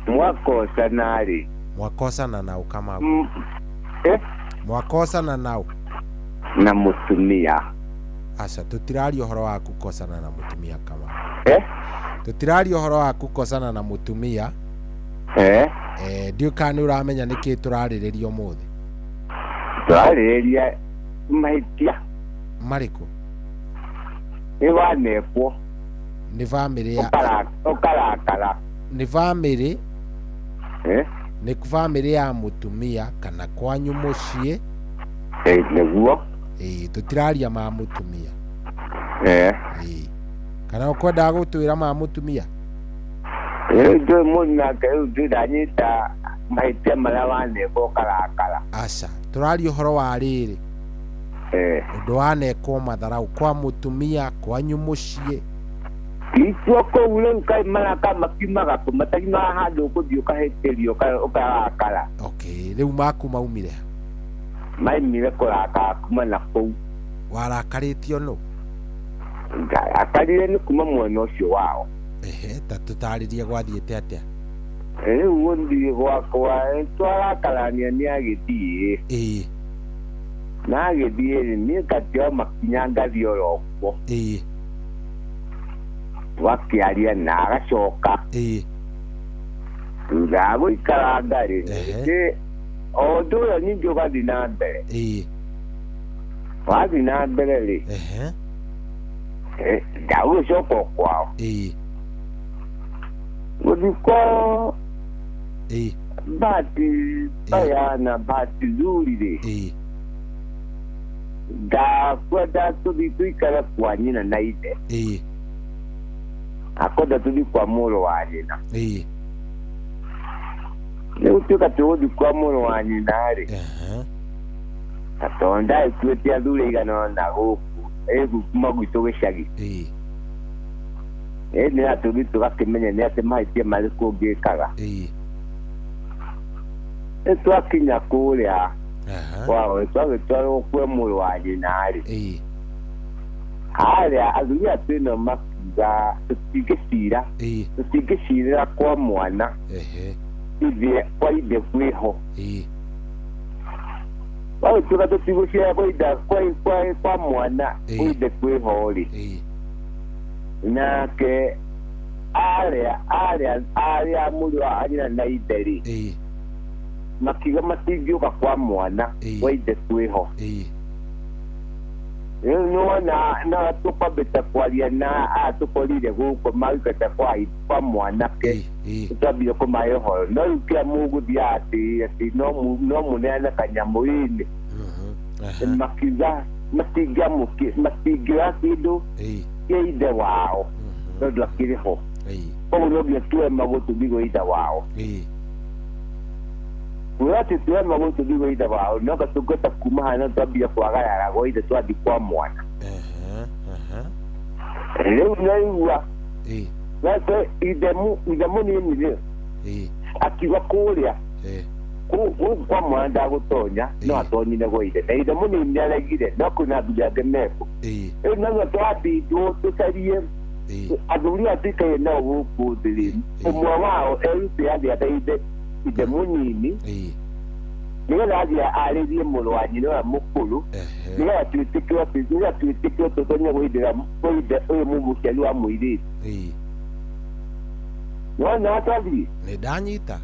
Mwakosana rĩ. Mwakosana nau Kamau? Mwakosana nau? Na mũtumia. Aca, tũtiraria ũhoro wa kũkosana na mũtumia Kamau. Tũtiraria ũhoro wa kũkosana na mũtumia. Ndiũĩ kana nĩ ũramenya nĩkĩ tũrarĩrĩria ũmũthĩ. Tũrarĩrĩria mahĩtia. Marĩkũ? Nĩ wanekwo. Nĩ bamĩrĩ ya ũkarakara. Nĩ bamĩrĩ. Nĩ bamĩrĩ ya mũtumia kana kwanyu mũciĩ. Nĩguo. Ĩĩ, tũtiraria ma mũtumia. Ĩĩ. Kana ũkwendaga gũtwĩra ma mũtumia? Rĩu ndũĩ mũndũ nake rĩu ndĩranyita mahĩtia marĩa wanekwo ũkarakara. Aca, tũraria ũhoro wa rĩrĩ. Ũndũ wanekwo matharau kwa mũtumia kwanyu mũciĩ. Itua kũu rĩu kaĩ maraka makiumaga kũ matakiumaga handũ ũkũthiĩ ũkahĩtĩrio ũkarakara. Okay, rĩu maku maumire ha? Maimire kũrakara kuma na kũu. Warakarĩtio nũ? Ndarakarire nĩ kuma mwena ũcio wao. Ehe, ta tũtarĩrie gwathiĩte atĩa? Rĩu gũthiĩ gwakwa twarakarania nĩ agĩthiĩ. Ĩĩ. Na agĩthiĩ rĩ, niĩ ngatio makinya ngathiĩ oro kuo. Ĩĩ. Twakĩaria na agacoka. Ĩĩ. Thutha wa gũikaranga rĩ, ningĩ o ũndũ ũyũ ningĩ ũgathiĩ na mbere. Ĩĩ. Wathiĩ na mbere rĩ, ndagũgĩcoka o kwao. Ĩĩ. Gũthiĩ kwao Ĩĩ. bahati mbaya na bahati nzuri rĩ, Ĩĩ. ndakwenda tũthiĩ tũikare kwa nyina na ithe. Ĩĩ. Akwenda tũthiĩ kwa mũrũ wa nyina. Ĩĩ. Nĩ gũtuĩka tũgũthiĩ kwa mũrũ wa nyina rĩ, na tondũ ndagĩtuĩte athuri aigana ũna gũkũ ĩgu kuma gwitũ gĩcagi. Ĩĩ. Ĩĩ nĩ atũthiĩ tũgakĩmenya nĩ atĩ mahĩtia marĩkũ ngĩkaga. Ĩĩ. Nĩ twakinya kũrĩa kwao twagĩtwarwo kwĩ mũrũ wa nyina rĩ, Ĩĩ. harĩa athuri aya twĩnao makiuga tũtingĩcira, Ĩĩ. tũtingĩcirĩra kwa mwana Ehe. ithe kwa ithe kwĩho. Ĩĩ. Wagĩtuĩka tũtigũcira kwa ithe kwa mwana Ĩĩ. ithe kwĩho rĩ, Ĩĩ. nake arĩa arĩa arĩa mũrũ wa nyina na ithe rĩ, Ĩĩ. makiuga matingĩũka kwa mwana Ĩĩ. kwa ithe kwĩho. Ĩĩ. Rĩu nĩwona no tũkwambĩte kwaria na aya tũkorire gũkũ maikĩte kwa mwanake, Ĩĩ. tũtwambire kũmahe ũhoro no rĩu kĩrĩa mũgũthiaga atĩ atĩ no mũneane kanyamũ-inĩ, makiuga matingĩoya kĩndũ Ĩĩ. kĩa ithe wao tondũ akĩrĩ ho. Ĩĩ. Koguo no nginya tuoe magũtũ gwa ithe wao. Ĩĩ. Kuga atĩ tuoe magũtũ gwa ithe wao no nga tũngĩhota kuma haha no twambire kwagayara gwa ithe twathiĩ kwa mwana. Rĩu naigua Ĩĩ. nake ithe mũnini rĩ, Ĩĩ. akiuga kũrĩa Ĩĩ. gũkũ kwa mwana ndagũtonya no atonyire gwa ithe, na ithe mũnini nĩaregire no kwĩna athuri angĩ mekũ. Ĩĩ. Rĩu naguo twambindwo tũcarie athuri aya tuikaire nao gũkũ thĩ rĩ, ũmwe wao erute athiĩ athaithe ithe mũnini Ĩĩ. nĩgetha athiĩ arĩrie mũrũ wa nyina ũrĩa mũkũrũ, nĩgetha twĩtĩkĩrwo nĩgetha twĩtĩkĩrwo tũtonye gwa ithe ũyũ mũciari wa mũirĩtu. Ĩĩ. Nĩwona twathiĩ? Nĩ ndanyita.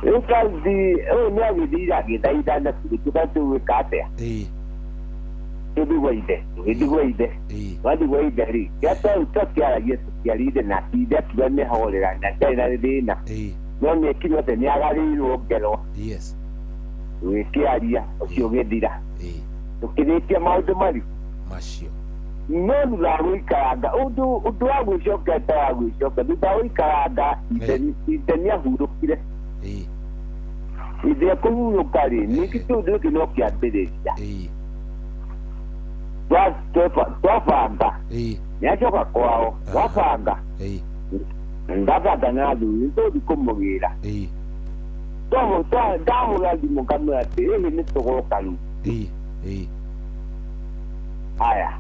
Rĩu twathiĩ ũyũ nĩ agĩthire agĩthaitha na tũgĩtuĩka tũgwĩka atĩa? Ĩĩ. Tũthiĩ gwa ithe, tũgĩthiĩ gwa ithe. Ĩĩ. Twathiĩ gwa ithe rĩ, kĩrĩa twakĩaragia tũkĩaria na ithe akiuga nĩahorera na ndarĩ na thĩna. Ĩĩ. No nĩekirwo atĩ nĩagarĩirwo ngero. Yes. Tũgĩkĩaria ũcio ũgĩthira. Ĩĩ. Tũkĩrĩkia maũndũ marĩkũ? Macio. No thutha wa gũikaranga ũndũ wa gwĩcokia ta wa gwĩcokia, thutha wa gũikaranga ithe nĩahurũkire. Ĩĩ. Ithe kũhurũka rĩ, ningĩ kĩũndũ gĩkĩ no kĩambĩrĩria. Ĩĩ. Twabanga. Ĩĩ. Nĩacoka kwao, twabanga. Ĩĩ. Ndabanga na athuri nĩtũgũthiĩ kũmũgĩra. Ĩĩ. Ndahũra thimũ ngamwĩra atĩ ĩhĩ nĩ tũgoka rĩu. Ĩĩ. Ĩĩ. Aya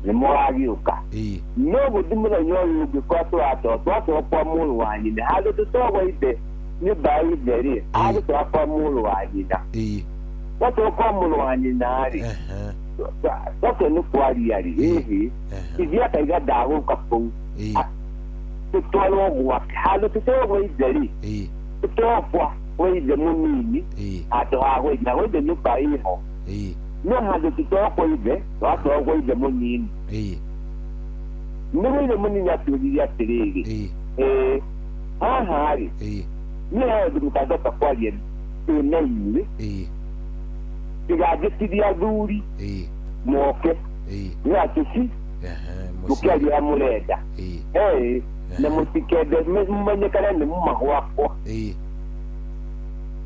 nĩ mũragĩũka. Ĩĩ. No gũthiĩ mũthenya ũyũ ũngĩ kwa tũratwarwo twatwarwo kwa mũrũ wa nyina handũ tũtwarwo ithe nyũmba ya ithe rĩ, agũtwara kwa mũrũ wa nyina. Ĩĩ. Twatwarwo kwa mũrũ wa nyina rĩ, twatwarwo nĩ kwaria rĩ, ĩhĩ ithe akaiga ndagũka kũu. Tũtwarwo gwake handũ tũtwarwo gwa ithe rĩ, Ĩĩ. tũtwarwo kwa ithe mũnini Ĩĩ. handũ ha gwa ithe, na gwa ithe nyũmba ĩho. Ĩĩ. No handũ tũtwarwo kwa ithe, twatwarwo kwa ithe mũnini. Ĩĩ. Nĩ gwa ithe mũnini atwĩrire atĩrĩrĩ, Ĩĩ. haha rĩ, Ĩĩ. niĩ he ũndũ mũtangĩhota kwaria twĩ na inyuĩ, Ĩĩ. tiganjĩtirie athuri Ĩĩ. moke Ĩĩ. nĩgetha tũci mũkĩaria mũrenda. Ĩĩ. Ĩĩ. Na mũtikende mũmenyekane nĩ muma gwakwa. Ĩĩ.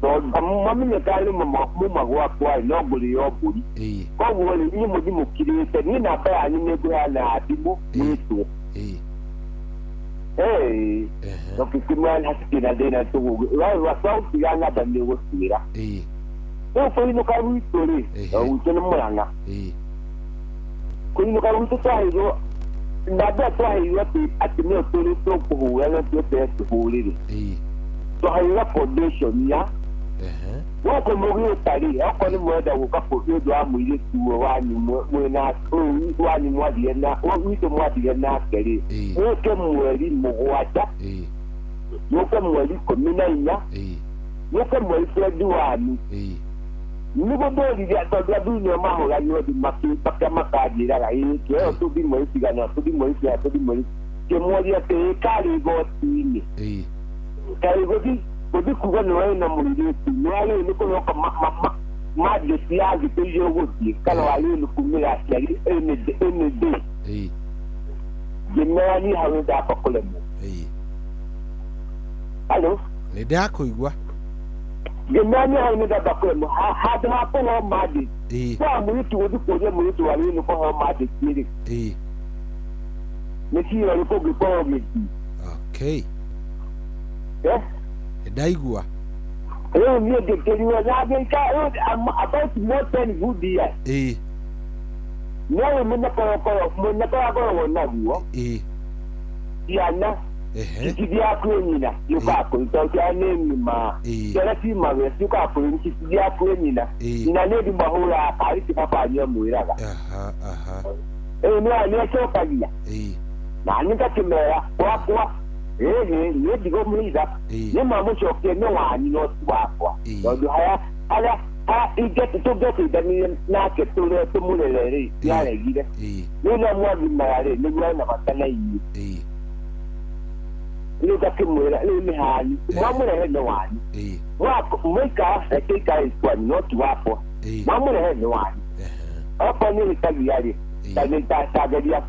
Tondũ mamenyekane nĩ muma gwakwa rĩ, no ngũrĩo mbũri. Ĩĩ. Koguo rĩ, inyuĩ mũthiĩ mũkirĩte, niĩ namba yanyu nĩngũheana thimũ mwĩtwo. Ĩĩ. Ĩĩ. Tũkĩmwĩra hatikĩrĩ na thĩna twagũtiga namba nĩũgũtwĩra. Ĩĩ. Rĩu kũinũka gwitũ rĩ, gwitũ nĩ Mũrang'a. Ĩĩ. Kũinũka gwitũ twaheirwo namba ĩyo twaheirwo atĩ atĩ nĩyo tũrĩ tũkũhũra na tweterere tũhũrĩrwo. Ĩĩ. Twahaira foundation ya gũkũ mũgĩũka-rĩ, okorwo nĩ mwenda gũka nĩ ũndũ wa mũirĩtu wanyu mwĩna wanyu mwathire na witũ mwathire nake-rĩ, mũke mweri 7, mũke mweri 14, mũke mweri 21. Nĩguo ndorire tondũ athuri nĩo mahũragĩrwo thimũ makanjĩraga ĩĩ kĩheo tũthiĩ mweri cigana, tũthiĩ mweri cigana, tũthiĩ mweri kĩmworia atĩ ĩ karĩ igoti-inĩ kaĩ gũthiĩ kuga nĩ wena mũirĩtu nĩ wagĩrĩirwo nĩ kũrĩoka mandĩki ya thikũ iria ũgũthiĩ kana wagĩrĩirwo nĩ kumĩra aciari any day. Ngĩmera niĩ hau nĩndamba kũremwo. Halo? Nĩ ndakũigua. Ngĩmera niĩ hau nĩndamba kũremwo handũ ha kũheo mandĩki kwa mũirĩtu gũthiĩ kũria mũirĩtu wagĩrĩirwo nĩ kũheo mandĩki rĩ, nĩ cira ũrĩkũ ũngĩkorwo ũgĩthiĩ. Okay. Ndaigua. Rĩu niĩ ngĩkĩrigwo na ngĩikara about more 10 good years. No rĩu mũnekoro akoragwo naguo ciana citithiaga kwĩ nyina ciũkaga kũrĩ tondũ ciana nĩ ng'ima, ciana ciuma wĩra ciũkaga kũrĩ citithiaga kwĩ nyina, nyina nĩ thimũ ahũraga karĩ ti baba wanyu amwĩraga. Rĩu nĩacokagia na niĩ ngakĩmera gwakwa ĩhĩ niĩ ndigũmũitha nĩ mamũcokie nĩ wanyu no ti wakwa tondũ haya harĩa tũngĩateithanirie nake tũrĩa tũmũrere rĩ nĩaregire. Rĩu no mwagimaga rĩ nĩguo ena bata na inyuĩ. Rĩu ngakĩmwĩra rĩu nĩ hanyu mwamũrehe nĩ wanyu, mwaikara reke ikare kwanyu no ti wakwa, mwamũrehe nĩ wanyu. Okorwo nĩ hĩtagia rĩ tangeria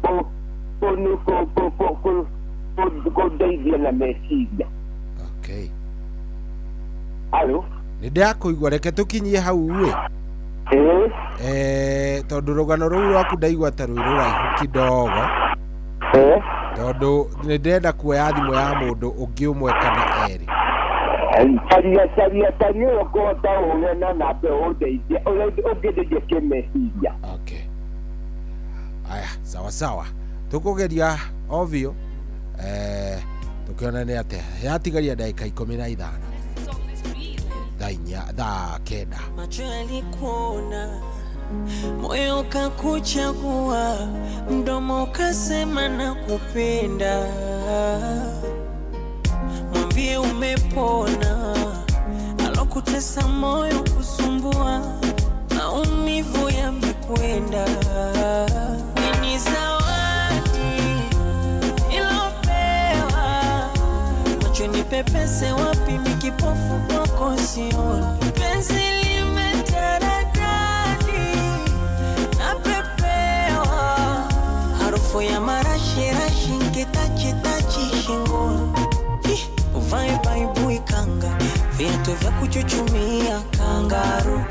kũndeithia na meciria. Okay. Alo? Nĩ ndakũigua, reke tũkinyie hau ĩ. Tondũ rũgano rũu rwaku ndaigua ta rwĩ rũraihu kidogo. Tondũ nĩ ndĩrenda kuoya thimũ ya mũndũ ũngĩ ũmwe kana erĩ. Caria caria caria ũrĩa ũkũhota ũhũre na namba ĩyo ũndeithie ũrĩa ũngĩndeithia kĩmeciria. Okay. Aya, sawa sawa. Tũkũgeria ovio tukiona nĩ atĩa yatigaria ndagĩka 15 thaa 4 thaa 9. Macho yalikuona, moyo ukakuchagua, mdomo ukasema nakupenda. Mwambie umepona, alokutesa moyo kusumbua, maumivu yamekwenda. Ni zawadi ilopewa, macho nipepese wapi mikipofu kwako sioni. Penzi limetaradadi napepewa, harufu ya marashi rashi nkitachi tachi shingoni. Uvae baibui kanga, viatu vya kuchuchumia kangaru,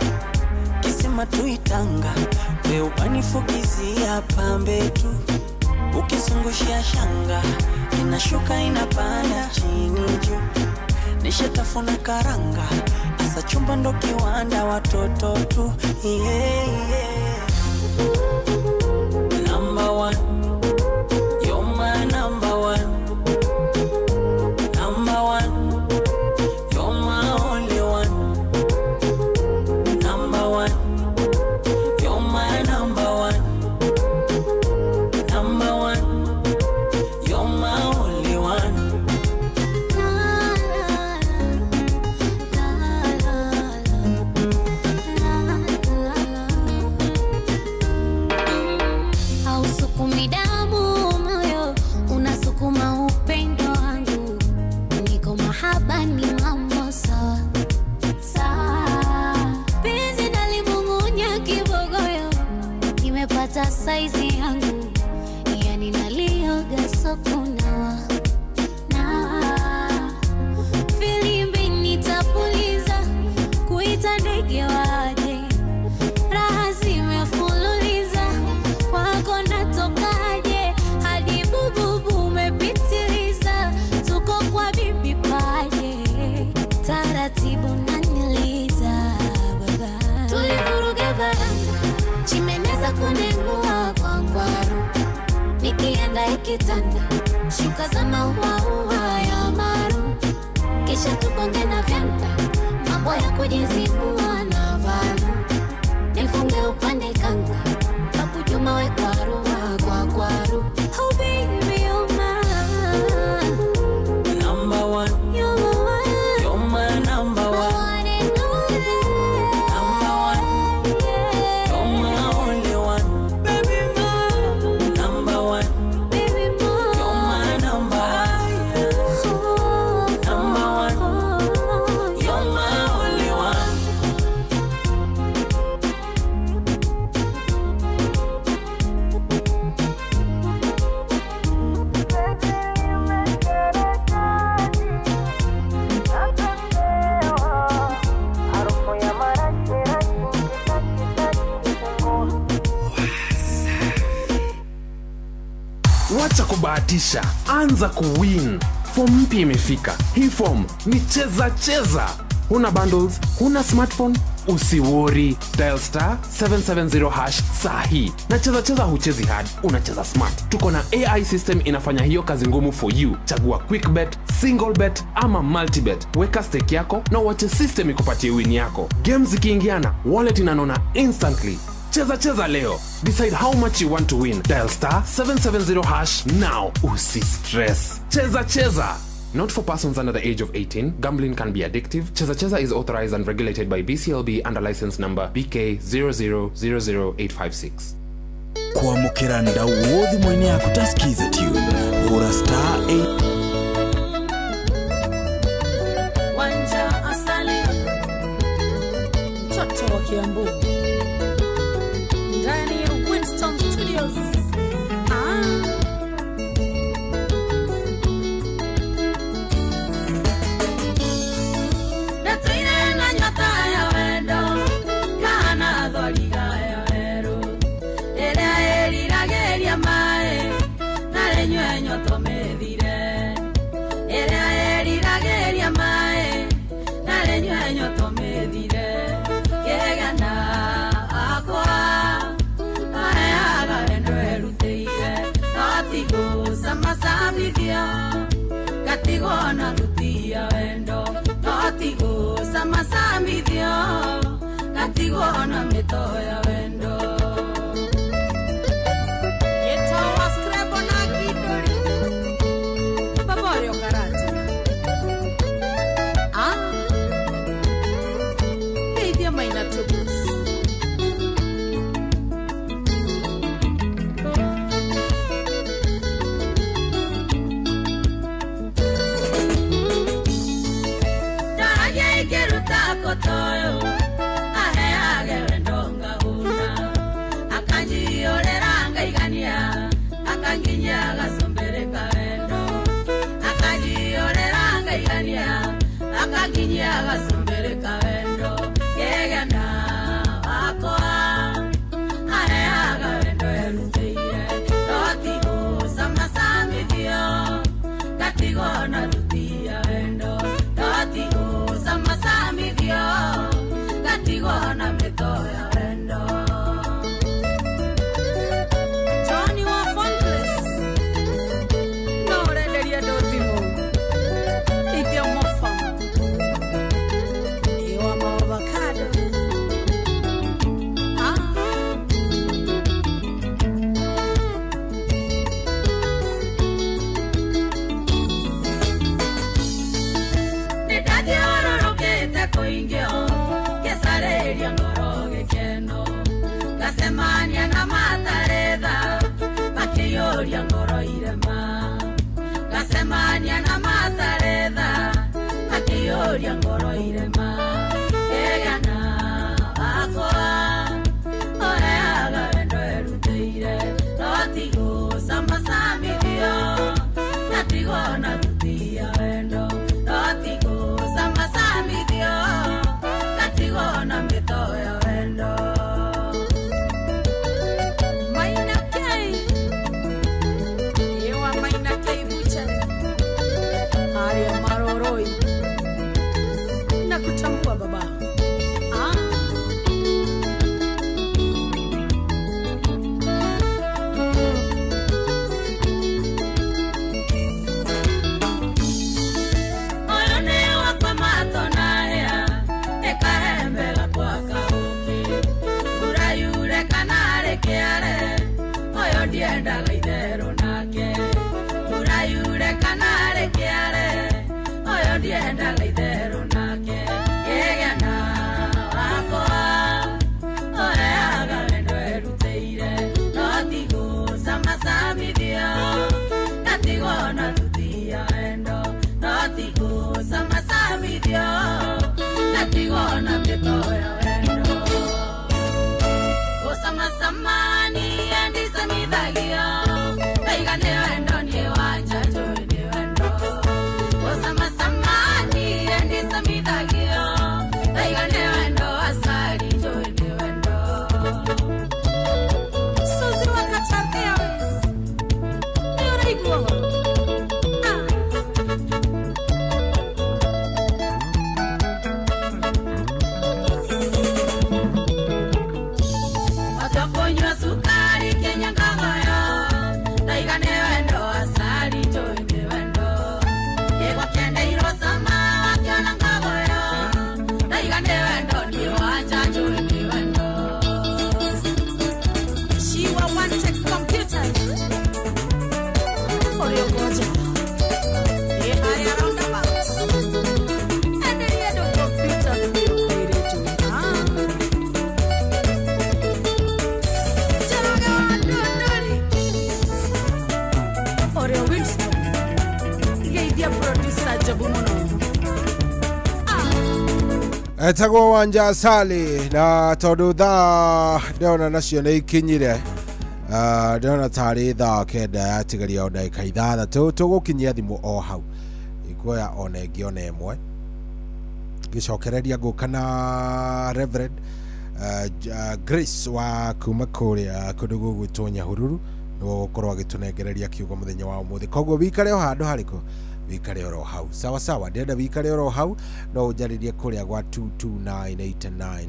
kisima tuitanga, we upanifukizia pambe tu, ukizungushia shanga inashuka inapanda chini juu, nishatafuna karanga asa chumba ndo kiwanda watoto tu. Yeah, yeah. Number one, you're my number one. Number one, you're my only one. Number one, you're my number one. Number one, you're my only one. La la la la la la. Hausukumi damu moyo, unasukuma upendo wangu. Niko mahaba ni mambo sawa sawa. Penzi nalimung'unya kibogoyo, nimepata saizi yangu, yani nalioga sokunawa na filimbi nitapuliza, kuita ndege waje, raha zimefululiza, kwako natokaje, hadi bububu umepitiliza, tuko kwa bibi paje, taratibu naniliza baba. Tulivuruga baranga, chimeneza kunengua kwa ngwaru, nikienda ikitanda, shuka za maua ua ya maru, kisha tukonge Kujizibua na valu. Nifunge upande kanga. Bakujuma we kwaru kwa kwaru. Oh baby you're my number one. You're my one. You're my number My one. one and only. Number one. You're my only one. Baby, my number one. Baby, my You're my number. Number one. You're my only one. Wacha kubahatisha, anza kuwin. Form mpya imefika. Hii form ni cheza cheza. Huna bundles, huna smartphone, usiwori. Dial star 770 hash sahi. Na cheza cheza huchezi hard, unacheza smart. Tuko na AI system inafanya hiyo kazi ngumu for you. Chagua quick bet, single bet ama multibet. Weka stake yako na uache system ikupatie win yako. Games zikiingiana, wallet inanona instantly. Cheza cheza leo. Decide how much you want to win. Dial star 770 hash now. Usi stress. Cheza cheza. Not for persons under the age of 18. Gambling can be addictive. Cheza Cheza is authorized and regulated by BCLB under license number BK 0000856. Kwamũkĩra ndau thimũ-inĩ yaku ta Skiza tune hũra star 8 Wanja Asali, mtoto wa Kiambu, ndani ya Winston Studios. Ndatũire na nyota ya wendo kana thoriga ya werũ ĩrĩa ĩriragĩria maĩ na rĩnyue nyoto mĩthire ĩrĩa ĩriragĩria maĩ na rĩnyue nyoto mĩthire kĩgana akwa aheaga wendo erutĩire no ti gũcamacamithia gatigwo na thuti ya wendo no ti gũcamacamithio gatigwo na mĩto ya wendo. Gĩtawa Scrabble na Kidori, Baborio Karatina. Geithia Maina Tubus. Ndaragia ingĩruta kotoyo aheage wendo ngahũna akanjiyũrĩra ngaigania akanginyia gacumbĩrĩ ka wendo akanjiyũrĩra ngaigania akanginyia gacumbĩrĩ ka wendo kĩgena wakwa aheaga wendo erutĩire no ti gũcamacamithio gatigwo na thuti ya wendo no ti gũcamacamithio gatigwo na mĩto ya wendo. Johnny wa Fontless, no ũrenderia andũ thimũ. Geithia Mofam. Ndiendaga itherũ nake ngĩgĩa na wakwa ũheaga wendo erutĩire no ti gũcamacamithio ngatigwo na thuti ya wendo no ti gũcamacamithio ngatigwo na mĩto ya wendo gũcamacama niĩ ndicamithagio ndaiga nĩ wendo niĩ wanja njũĩ nĩ wendo gũcamacama niĩ ndicamithagio ndaiga nĩ wendo acari njũĩ nĩ wendo. Suzy wa Qatar Airways nĩ ũraigua ũhoro? Watakunywa sukari Kenya ngagoyo ndaiga nĩ wendo acari njũĩ nĩ wendo ĩgwakendeirwo cama wakĩona ngagoyo ndaiga nĩ wendo niĩ wanja njũĩ nĩ wendo. Shiwa One Tech Computers Oriogoja ĩ harĩa roundabout enderia andũ computer biũ kairĩtu. Njoroge wa Ndondori Oreo Winston geithia producer Jabu mũno. Etagwo Wanja Sali na tondũ thaa ndĩrona nacio nĩ ikinyire. Ndĩrona tarĩ thaa 9 yatigaria o ndagĩka 6 tũgũkinyia thimũ o hau ikuoya ona ĩngĩ ona ĩmwe ngĩcokereria ngũka na Reverend Grace wa kuma kũrĩa kũndũ gũgwĩtwo Nyahururu nĩwe ũgũkorwo agĩtũnengereria kiugo mũthenya wa ũmũthĩ. Koguo wikare o handũ harĩkũ wikare oro hau sawa sawa ndĩrenda wikare oro hau no ũnjarĩrie kũrĩa gwa 22989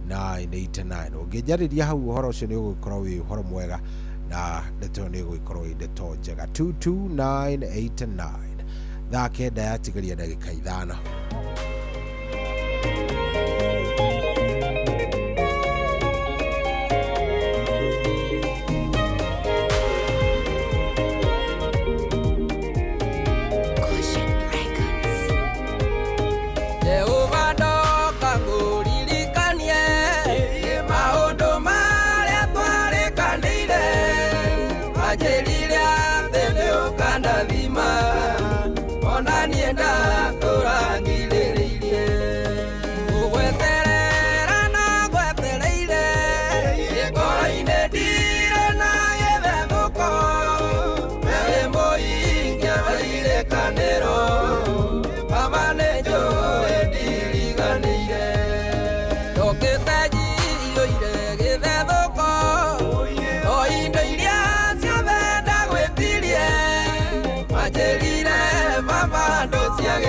22989 ũngĩnjarĩria hau ũhoro ũcio nĩ ũgũkorwo wĩ ũhoro mwega na ndeto ĩyo nĩ ĩgũgĩkorwo ĩ ndeto njega. 22989 thaa 9 yatigaria ndagĩka 5. Jehova ndoka ngũririkanie maũndũ marĩa twarĩkanĩire wanjĩrire atĩ nĩũkandathima ona niĩ ndatũra ngirĩrĩirie ngũgweterera na ngwetereire ngoro-inĩ ndirĩ na gĩthethũko we wĩ mũingi wa irĩkanĩro Baba nĩ njũĩ ndiriganĩire ndokĩte njiyũire gĩthethũko o indo iria ciothe ndagwĩtirie wanjĩrire baba ndũciagĩte.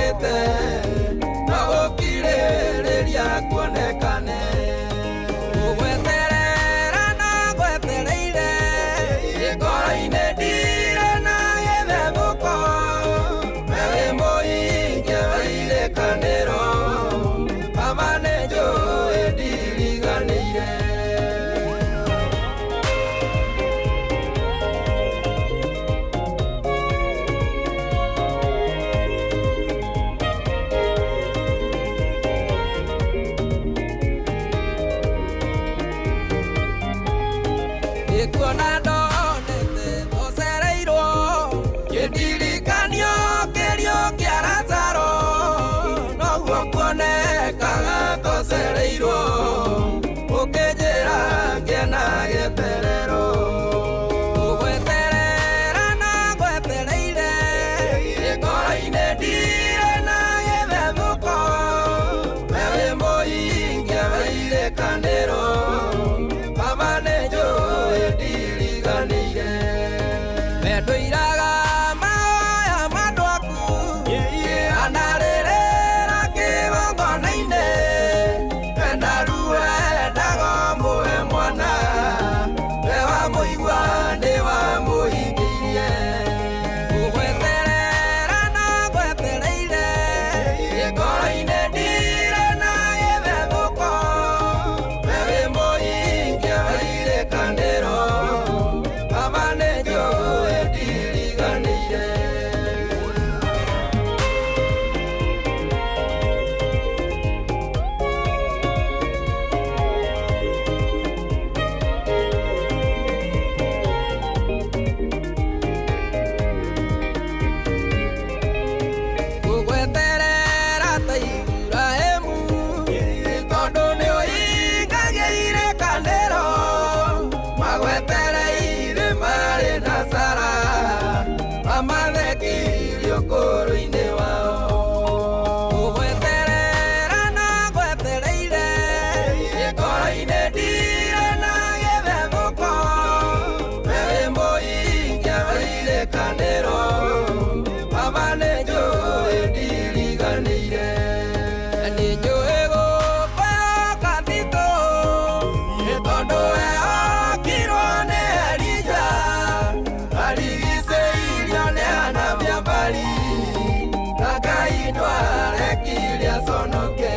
Ngai ndwarekire aconoke.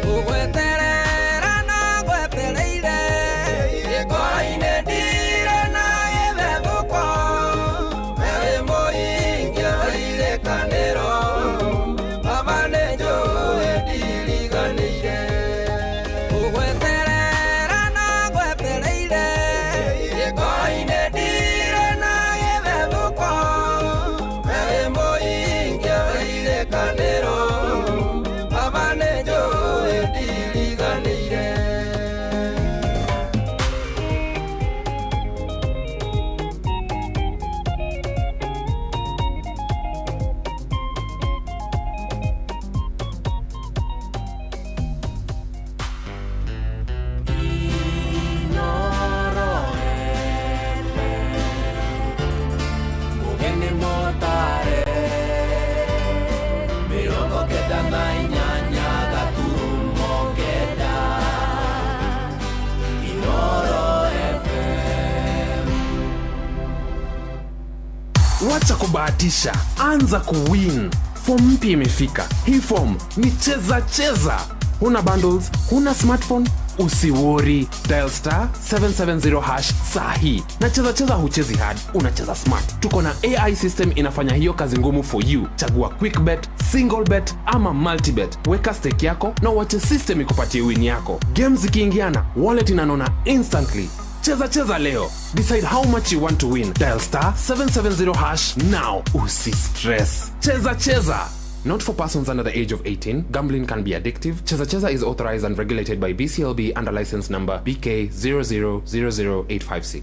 Gũgweterera na ngwetereire, ngoro-inĩ ndirĩ na gĩthethũko. We wĩ mũhingia wa irĩkanĩro, Baba nĩnjũĩ ndiriganĩire. Gũgweterera na ngwetereire, ngoro-inĩ ndirĩ na gĩthethũko. We wĩ mũhingia wa irĩkanĩro, Baba nĩnjũĩ ndiriganĩire. Mugeni motare 98 gaturumo kenda Inoro FM. Wacha kubahatisha, anza kuwin. Form mpya imefika. Hii form ni cheza cheza. Huna bundles, huna smartphone, usiwori. Dial star 770 hash sahi. Na cheza cheza huchezi hard, unacheza smart. Tuko na AI system inafanya hiyo kazi ngumu for you. Chagua quick bet, single bet ama multi bet. Weka stake yako na uache system ikupatie win yako. Games zikiingiana, wallet inanona instantly. Cheza cheza leo. Decide how much you want to win. Dial star 770 hash now. Usi stress. Cheza cheza. Not for persons under the age of 18. Gambling can be addictive. Cheza Cheza is authorized and regulated by BCLB under license number BK 0000856.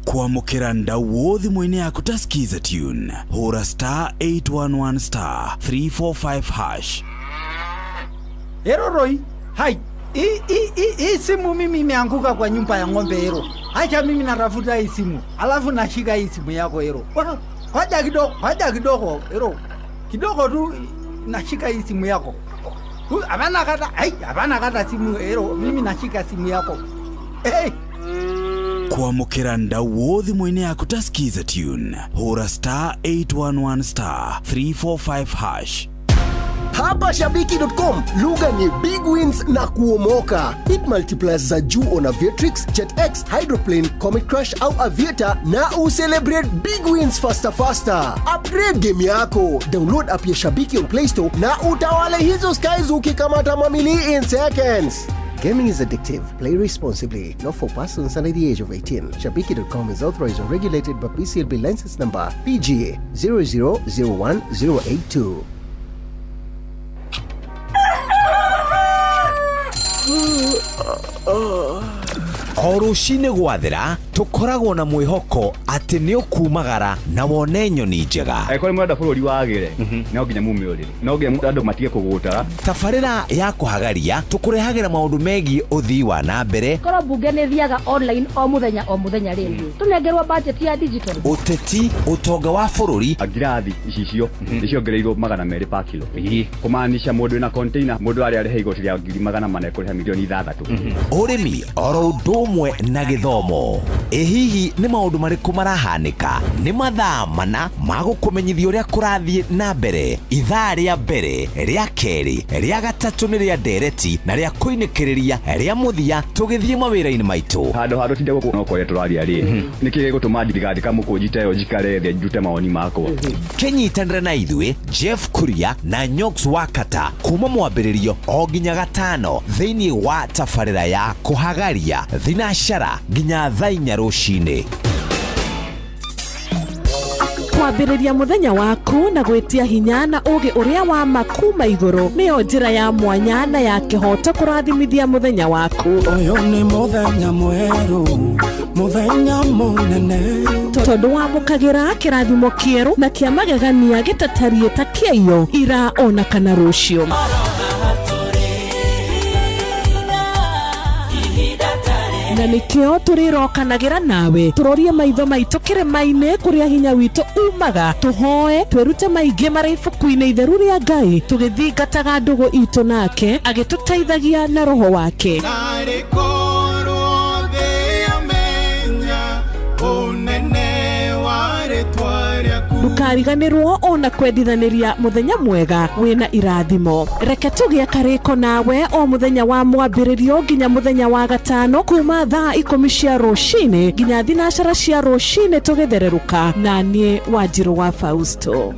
Kwamũkĩra ndauo thimũ-inĩ yaku ta skiza tune hũra star 811 star 345 hash. Ero Roy, hai. Hii simu mimi imeanguka kwa nyumba ya ng'ombe Ero. Acha mimi natafuta hii simu. Alafu nashika hii simu yako Ero. Ngoja kidogo, ngoja kidogo Ero. Kidogo tu nashika hii simu yako. Hapana kata, hai, hapana kata simu Ero. Mimi nashika simu yako. Hey. Kwamũkĩra ndauo thimũ-inĩ yaku ta skiza tune hũra star 811 star 345 hash. Hapa Shabiki.com lugha ni big wins na kuomoka. Hit multipliers za juu on Aviatrix, JetX, Hydroplane, Comet Crash au Aviator na ucelebrate big wins faster faster. Upgrade game yako. Download app ya Shabiki on Play Store na utawale hizo skies ukikamata mamili in seconds. Gaming is addictive. Play responsibly. Not for persons under the age of 18. Shabiki.com is authorized and regulated by PCLB license number PGA 0001082. O rũcinĩ gwathera tũkoragwo na mwĩhoko atĩ nĩ ũkumagara na wone nyoni njega. Angĩkorwo nĩ mũrenda bũrũri wagĩre, no nginya mume ũrĩrĩ, no nginya andũ matige kũgũta. Tabarĩra ya kũhagaria tũkũrehagĩra maũndũ megiĩ ũthii wa na mbere, Korwo mbunge nĩ thiaga online o mũthenya o mũthenya rĩ, tũnengerwo budget ya digital. Ũteti, ũtonga wa bũrũri. Ngirathi icicio nĩ ciongereirwo 200 pa kilo, kũmaanisha mũndũ wĩna container mũndũ arĩa arĩhe igoti rĩa 400,000 ekũrĩha 6 milioni. Ũrĩmi oro ũndũ ũmwe na gĩthomo. Ĩ hihi nĩ maũndũ marĩkũ marahanĩka? Nĩ mathaa mana ma gũkũmenyithia ũrĩa kũrathiĩ na mbere. Ithaa rĩa mbere, rĩa kerĩ, rĩa gatatũ nĩ rĩa ndereti na rĩa kũinĩkĩrĩria rĩa mũthia tũgĩthiĩ mawĩra-inĩ maitũ. Handũ ha tũtinde gũkũ no kwaria tũraria rĩ, nĩkĩ gĩgũtũma ndigandĩka mũkũnji ta ĩyo njikare thĩ njute mawoni makwa? Kĩnyitanĩre na ithuĩ Jeff Kuria na Nyox Wakata kuma mwambĩrĩrio o nginya gatano thĩinĩ wa tabarĩra ya kũhagaria thinacara nginya thaa 4 rũcinĩ. Kwambĩrĩria mũthenya waku na gwĩtia hinya na ũũgĩ ũrĩa wa ma kuma igũrũ nĩyo njĩra ya mwanya na ya kĩhooto kũrathimithia mũthenya waku. Ũyũ nĩ mũthenya mwerũ, mũthenya mũnene. Tondũ wamũkagĩra kĩrathimo kĩerũ na kĩa magegania gĩtatariĩ ta kĩaiyo ira ona kana rũciũ. Na nĩkĩo tũrĩrokanagĩra nawe tũrorie maitho maitũ kĩrĩma-inĩ kũrĩa hinya witũ umaga, tũhoe twĩrute maingĩ marĩ ibuku-inĩ itheru rĩa Ngai tũgĩthingataga ndũgũ itũ nake agĩtũteithagia na roho wake. Narĩ korwo thĩ yamenya ũnene wa rĩtwa rĩaku. Ndũkariganĩrwo ona kwendithanĩria mũthenya mwega wĩna irathimo. Reke tũgĩe karĩko nawe o mũthenya wa mwambĩrĩrio nginya mũthenya wa gatano kuma thaa 10 cia rũcinĩ nginya 9 cia rũcinĩ tũgĩthererũka na niĩ Wanjirũ wa Fausto.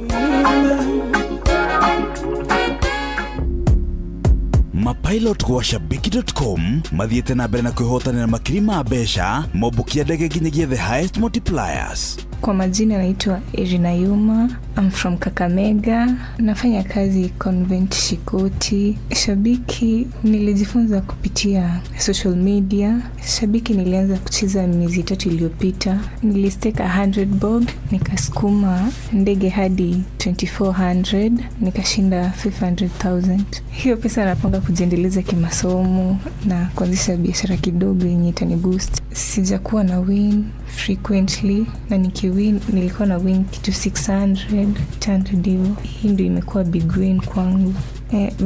Mapilot gwa shabiki.com mathiĩte na mbere na kwĩhotanĩra makiri ma mbeca mombũkia ndege nginyagia the highest multipliers. Kwa majina naitwa Irina Yuma. I'm from Kakamega. Nafanya kazi Convent Shikoti. Shabiki nilijifunza kupitia social media. Shabiki nilianza kucheza miezi 3 iliyopita. Nilistake 100 bob, nikasukuma ndege hadi 2400, nikashinda 500,000. Hiyo pesa napanga kujiendeleza kimasomo na kuanzisha biashara kidogo yenye itaniboost. Sijakuwa na win frequently, na nikiwin nilikuwa na win kitu 600, 800 hivyo. Hii ndio imekuwa big win kwangu.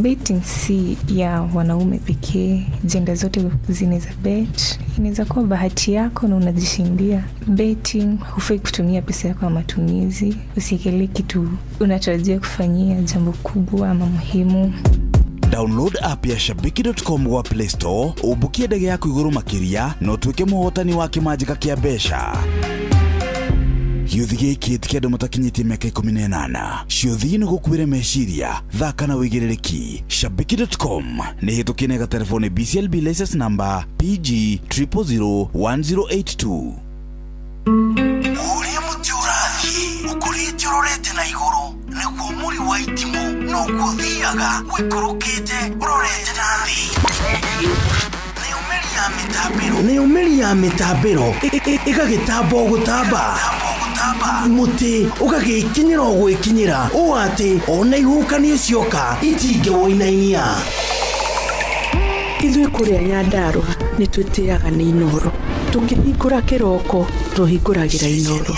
Betting si ya wanaume pekee, jenda zote zinaweza bet. Inaweza kuwa bahati yako na unajishindia. Betting hufai kutumia pesa yako ya matumizi, usiekelee kitu unatarajia kufanyia jambo kubwa ama muhimu. Download app ya shabiki.com gwa Play Store umbukie ndege yaku igũrũ makĩria na ũtuĩke mũhotani wa kĩmanjĩka kĩa mbeca. Gĩũthi gĩkĩ ti kĩa andũ matakinyĩtie mĩaka 18. Ciũthi nĩ gũkuĩre meciria, thaka na wĩigĩrĩrĩki. Shabiki.com nĩ hĩtũkie na ĩgaterefone BCLB license number PG 0001082. Ũrĩa mũtĩ ũrathiĩ ũkũrĩte ũrorete na igũrũ nĩguo mũri wa itimũ noguo ũthiaga ũikũrũkĩte ũrorete na thĩ. Nayo mĩri ya mĩtambĩro ĩgagĩtamba o gũtamba, mũtĩ ũgagĩkinyĩra o gwĩkinyĩra ũũ atĩ ona ihuhũkanio cioka itingĩwũinainia. Ithuĩ kũrĩa Nyandarũa nĩ twĩtĩaga nĩ Inooro. Tũkĩhingũra kĩroko tũhingũragĩra Inooro.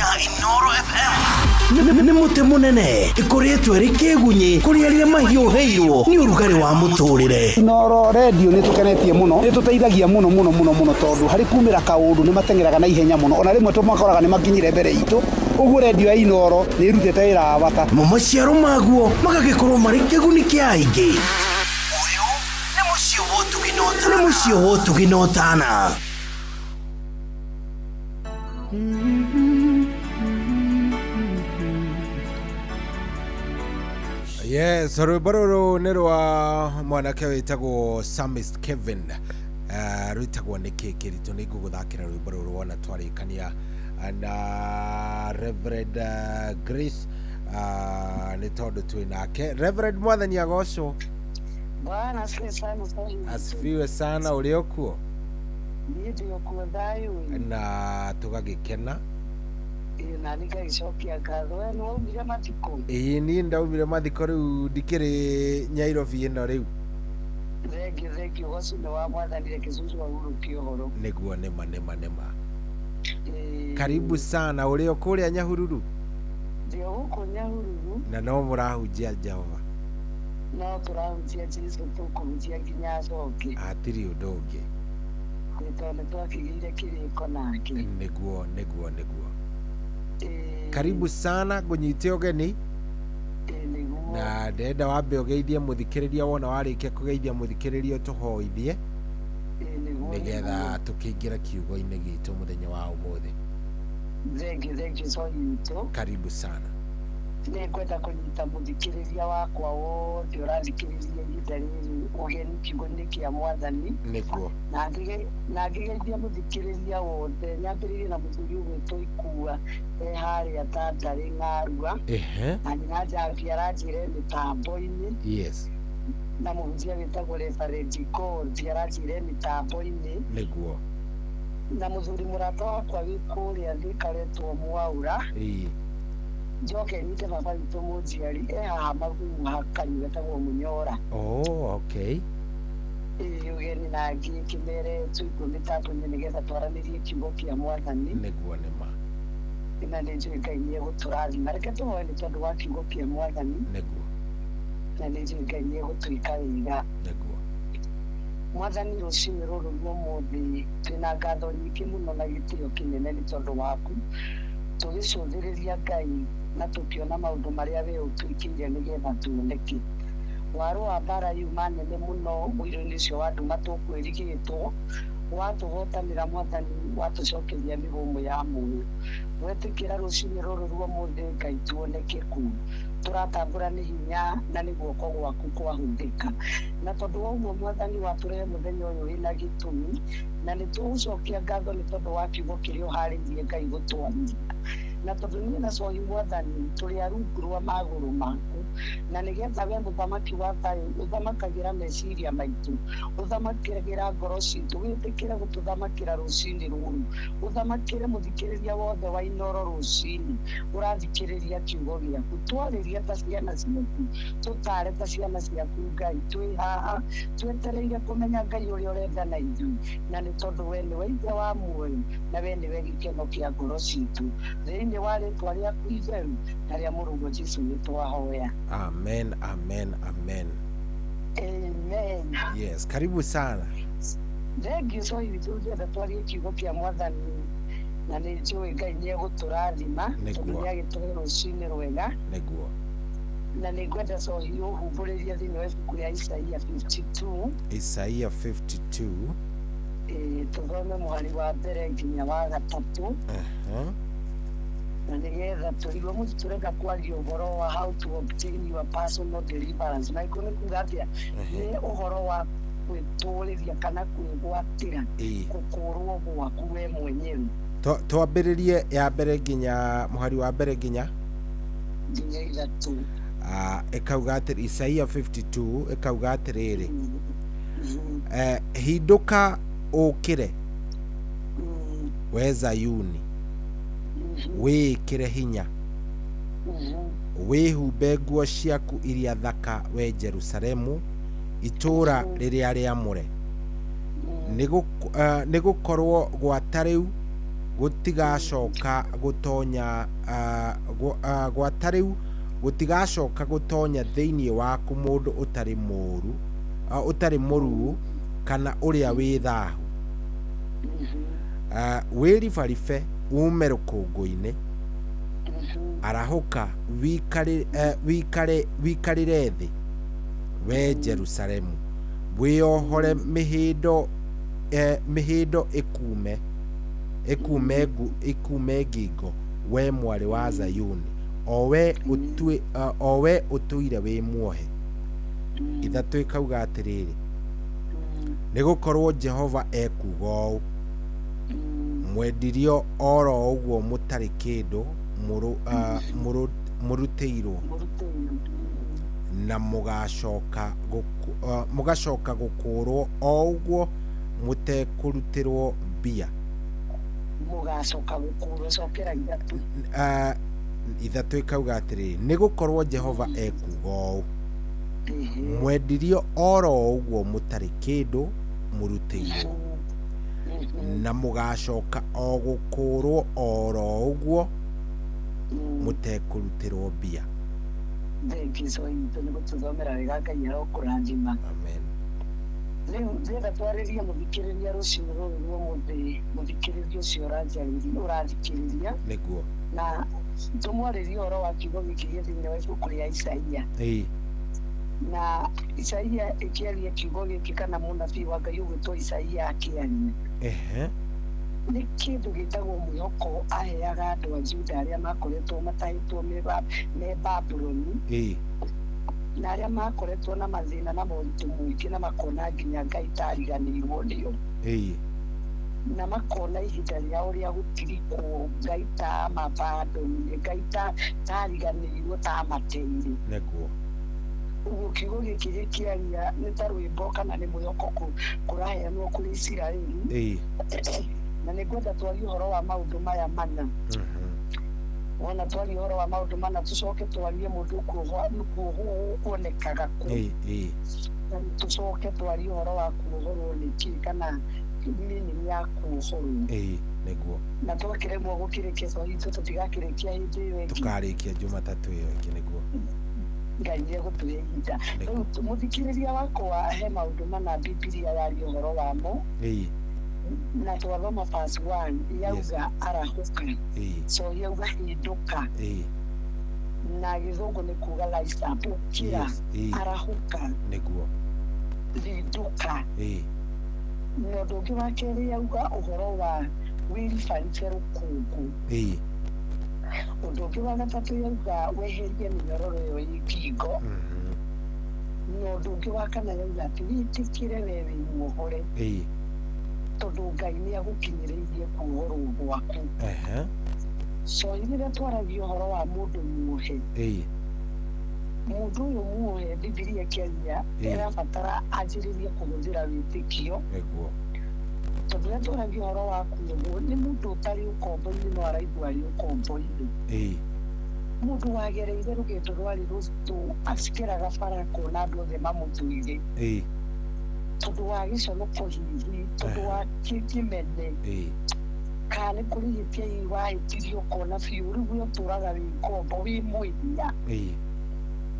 Nĩ mũtĩ mũnene ĩkũrĩtwo ĩrĩ kĩgunyĩ kũrĩ arĩa mahiũhĩirwo nĩ ũrugarĩ wa mũtũrĩre. Inooro redio nĩ tũkenetie mũno, nĩ tũteithagia mũno mũno mũno mũno tondũ harĩ kumĩra kaũndũ nĩ mateng'eraga na ihenya mũno, ona rĩmwe tũmakoraga nĩ makinyire mbere itũ. Ũguo redio ya Inooro nĩ ĩrutĩte wĩra wa bata. Mo maciaro maguo magagĩkorwo marĩ kĩguni kĩa aingĩ. Ũyũ nĩ mũciĩ wa ũtugi na ũtana. Yes, rwĩmbo rũrũ nĩ rwa mwanake wĩtagwo Samist Kevin. Rwĩtagwo nĩkĩ kĩritũ. Nĩ ngũgũthakĩra rwĩmbo rũrũ wona twarĩkania na Reverend Grace, nĩ tondũ twĩ nake. Reverend, mwathani agocwo. Bwana asifiwe sana sana. Asifiwe sana. Ũrĩ okuo? Niĩ ndĩ okuo thayũ. Na tũgagĩkena. Na nĩngagĩcokia ngatho. We nĩwaumire mathiko? Ĩĩ niĩ ndaumire mathiko rĩu ndikĩrĩ Nyairobi ĩno rĩu. Thengiũ thengiũ, ũgoci nĩ wa mwathani, reke cucu ahurũkie ũhoro. Nĩguo, nĩma nĩma nĩma. Karibu sana. Ũrĩ o kũrĩa Nyahururu? Ndĩ o gũkũ Nyahururu. Na no mũrahunjia Jehova? No tũrahunjia Jesũ, tũkũhunjia nginya acoke. Hatirĩ ũndũ ũngĩ. Nĩ tondũ nĩtwakĩgĩire kĩrĩko nake. Nĩguo nĩguo nĩguo. Karibu sana, ngũnyite ũgeni na ndĩrenda wambe ũgeithie mũthikĩrĩria. Wona warĩkia kũgeithia mũthikĩrĩria ũtũhoithie nĩgetha tũkĩingĩra kiugo-inĩ gitũ mũthenya wa ũmũthĩ. Thengiũ thengiũ cohi witũ. Karibu sana. Nĩngwenda kũnyita mũthikĩrĩria wakwa wothe ũrathikĩrĩria ihinda rĩrĩ ũgeni kiugo-inĩ kĩa mwathani. Nĩguo. Na ngĩgeithia mũthikĩrĩria wothe, nyambĩrĩrie na mũthuri ũgwĩtwo Ikua e harĩa Tandarĩ Ng'arua. Na nyina Njambi aranjĩre mĩtambo-inĩ. Yes. Na mũhunjia wĩtagwo Reverend Kothi aranjĩre mĩtambo-inĩ. Nĩguo. Na mũthuri mũrata wakwa wĩ kũrĩa Thika aretwo Mwaura. Njoke nyite baba witũ mũnjiari e haha Magumu hakanyua etagwo Mũnyora. Oh, okay. Ĩĩ ũgeni na ngĩkĩmere tũigue mĩtambo-inĩ nĩgetha twaranĩrie kiugo kĩa mwathani. Nĩguo nĩma. Na nĩ njũĩ Ngai nĩ egũtũrathima. Reke tũhoe nĩ tondũ wa kiugo kĩa mwathani. Nĩguo. Na nĩ njũĩ Ngai nĩ egũtwĩka wega. Nĩguo. Mwathani, rũcinĩ rũrũ rwa ũmũthĩ twĩna ngatho nyingĩ mũno na gĩtĩo kĩnene nĩ tondũ waku. Tũgĩcũthĩrĩria Ngai Na tũkĩona maũndũ marĩa we ũtwĩkĩire nĩgetha tuoneke. Warũa mbara yuma nene mũno mũiro-inĩ ũcio wa nduma tũkwĩrigĩtwo, watũhotanĩra Mwathani, watũcokeria mĩhũmũ ya muoyo. Wetĩkĩra rũcinĩ rũrũ rwa ũmũthĩ Ngai tuoneke kuu. Tũratambũra nĩ hinya na nĩ guoko gwaku kwahũthĩka. Na tondũ wa ũguo Mwathani watũrehe mũthenya ũyũ wĩna gĩtũmi, na nĩ tũgũcokia ngatho nĩ tondũ wa kiugo kĩrĩa ũharĩirie Ngai gũtwarithia. Na tondũ niĩ na cohi Mwathani tũrĩ a rungu rwa magũrũ maku, na nĩgetha we mũthamaki wa thayũ ũthamakagĩra meciria maitũ, ũthamakagĩra ngoro citũ, wĩtĩkĩre gũtũthamakĩra rũcinĩ rũrũ, ũthamakĩre mũthikĩrĩria wothe wa Inooro rũcinĩ ũrathikĩrĩria kiugo gĩaku. Twarĩrie ta ciana ciaku, tũtare ta ciana ciaku Ngai, twĩ haha twetereire kũmenya Ngai ũrĩa ũrenda na ithuĩ, na nĩ tondũ we nĩwe Ithe wa muoyo na we nĩwe gĩkeno kĩa ngoro citũ. Thĩinĩ wa rĩtwa rĩaku itheru na rĩa mũrũguo Jesũ nĩ twahoya. Amen, amen, amen. Amen. Yes, karibu sana. Thengiũ cohi witũ, ndĩrenda twarie kiugo kĩa Mwathani na nĩ njũĩ Ngai nĩ egũtũrathima tondũ nĩ agĩtũhe rũcinĩ rwega. Nĩguo. Na nĩ ngwenda cohi ũhumbũrĩrie thĩinĩ wa ibuku rĩa Isaia 52. Isaia 52. Tũthome mũhari wa mbere nginya wa gatatũ. Na nĩgetha tũigue mũtu tũrenda kwaria ũhoro wa how to obtain your personal deliverance. Na iko nĩ kuga atĩa? Nĩ ũhoro wa gwĩtũrĩria kana kwĩgwatĩra gũkũrwo gwaku we mwenyewe. Twambĩrĩrie ya mbere nginya mũhari wa mbere nginya ithatũ. Ĩkauga atĩrĩ, Isaia 52 ĩkauga atĩrĩrĩ, hindũka ũkĩre we Zayuni, wĩĩkĩre hinya, wĩhumbe nguo ciaku iria thaka we Jerusalemu, itũũra rĩrĩa rĩamũre. Nĩ gũkorwo gwata rĩu gũtigacoka gũtonya gwata rĩu gũtigacoka gũtonya thĩinĩ waku mũndũ ũtarĩ mũũru, ũtarĩ mũruu kana ũrĩa wĩ thahu. Wĩribaribe ume rũkũngũ-inĩ, arahũka wĩikarĩre thĩ we Jerusalemu, wĩyohore mĩhĩndo ĩkume ngingo we mwarĩ wa Zayuni, o we ũtũire wĩ muohe. Ithatũ ĩkauga atĩrĩrĩ, nĩ gũkorwo Jehova ekuuga ũũ, mwendirio oro ũguo mũtarĩ kĩndũ mũrutĩirwo, na mũgacoka gũkũrwo o ũguo mũtekũrutĩrwo mbia. Mũgacoka gũkũrwo, cokera ithatũ. Ithatũ ĩkauga atĩrĩrĩ, nĩ gũkorwo Jehova ekuuga ũũ, mwendirio oro ũguo mũtarĩ kĩndũ mũrutĩirwo, na mũgacoka o gũkũrwo oro ũguo mũtekũrutĩrwo mbia. Thengiũ cohi witũ nĩ gũtũthomera wega, Ngai arokũrathima. Amen. Rĩu ndĩrenda twarĩrie mũthikĩrĩria rũcinĩ rũrũ rwa ũmũthĩ, mũthikĩrĩria ũcio ũrathikĩrĩria. Nĩguo. Na tũmwarĩrie ũhoro wa kiugo gĩkĩ gĩ thĩinĩ wa ibuku rĩa Isaia. Na Isaia ĩkĩaria kiugo gĩkĩ kana mũnabii wa Ngai ũgwĩtwo Isaia akĩaria. Nĩ kĩndũ gĩtagwo mwĩhoko aheaga andũ a Juda arĩa makoretwo matahĩtwo me Babuloni, na arĩa makoretwo na mathĩna na moritũ mũingĩ, na makona nginya Ngai tariganĩirwo nĩo, na makona ihinda rĩao rĩa gũtirikwo Ngai ta mabandonire, Ngai tariganĩirwo ta mateire. Nĩguo. Ũguo kiugo gĩkĩ gĩkĩaria nĩ ta rwĩmbo kana nĩ mwĩhoko kũraheanwo kũrĩ Isiraeli. Na nĩ ngwenda twarie ũhoro wa maũndũ maya mana. Wona twarie ũhoro wa maũndũ mana, tũcoke twarie mũndũ kuohwo kuonekaga kũ, tũcoke twarie ũhoro wa kuohorwo nĩ kĩ kana meaning ya kuohorwo. Nĩguo. Na twakĩremwo gũkĩrĩkia cohi itũ tũtigakĩrĩkia hĩndĩ ĩyo ĩngĩ, tũkarĩkia Jumatatũ ĩyo ĩngĩ. Nĩguo. Ngai nĩ egũtũhe ihinda. Rĩu mũthikĩrĩria wakwa, he maũndũ mana Bibilia yaria ũhoro wamo. Na twathoma verse 1 yauga arahũka, so yauga hĩndũka, Na gĩthũngũ nĩ kuga rise up, ũkĩra, Yes, ĩĩ. arahũka, Nĩguo. rindũka. Ĩĩ. Na ũndũ ũngĩ wa kerĩ yauga ũhoro wa wĩribaribe rũkũngũ. Ĩĩ. Ũndũ ũngĩ wa gatatũ yauga weherie mĩnyororo ĩyo ĩ ngingo. Na ũndũ ũngĩ wa kana yauga atĩ wĩtĩkĩre we wĩ muohore, Ĩĩ. tondũ Ngai nĩ agũkinyĩrĩirie kuohorwo gwaku. Ehe. So rĩrĩa twaragia ũhoro wa mũndũ muohe, Ĩĩ. mũndũ ũyũ muohe, Bibilia ĩkĩaria, Ĩĩ. ĩrabatara anjĩrĩrie kũhũthĩra wĩtĩkio. Nĩguo. Tondũ rĩrĩa twaragia ũhoro wa kuohwo, nĩ mũndũ ũtarĩ ũkombo-inĩ no araigua arĩ ũkombo-inĩ. Ĩĩ. Mũndũ wagereire rũgendo rwarĩ rũritũ, acikĩraga bara akona andũ othe mamũthũire, Ĩĩ. tondũ wa gĩconoko hihi, tondũ wa kĩmene, Ĩĩ. kana nĩ kũrĩ ihĩtia hihi wahĩtirie ũkona biũ rĩu we ũtũraga wĩ ngombo, wĩ mwĩhia. Ĩĩ.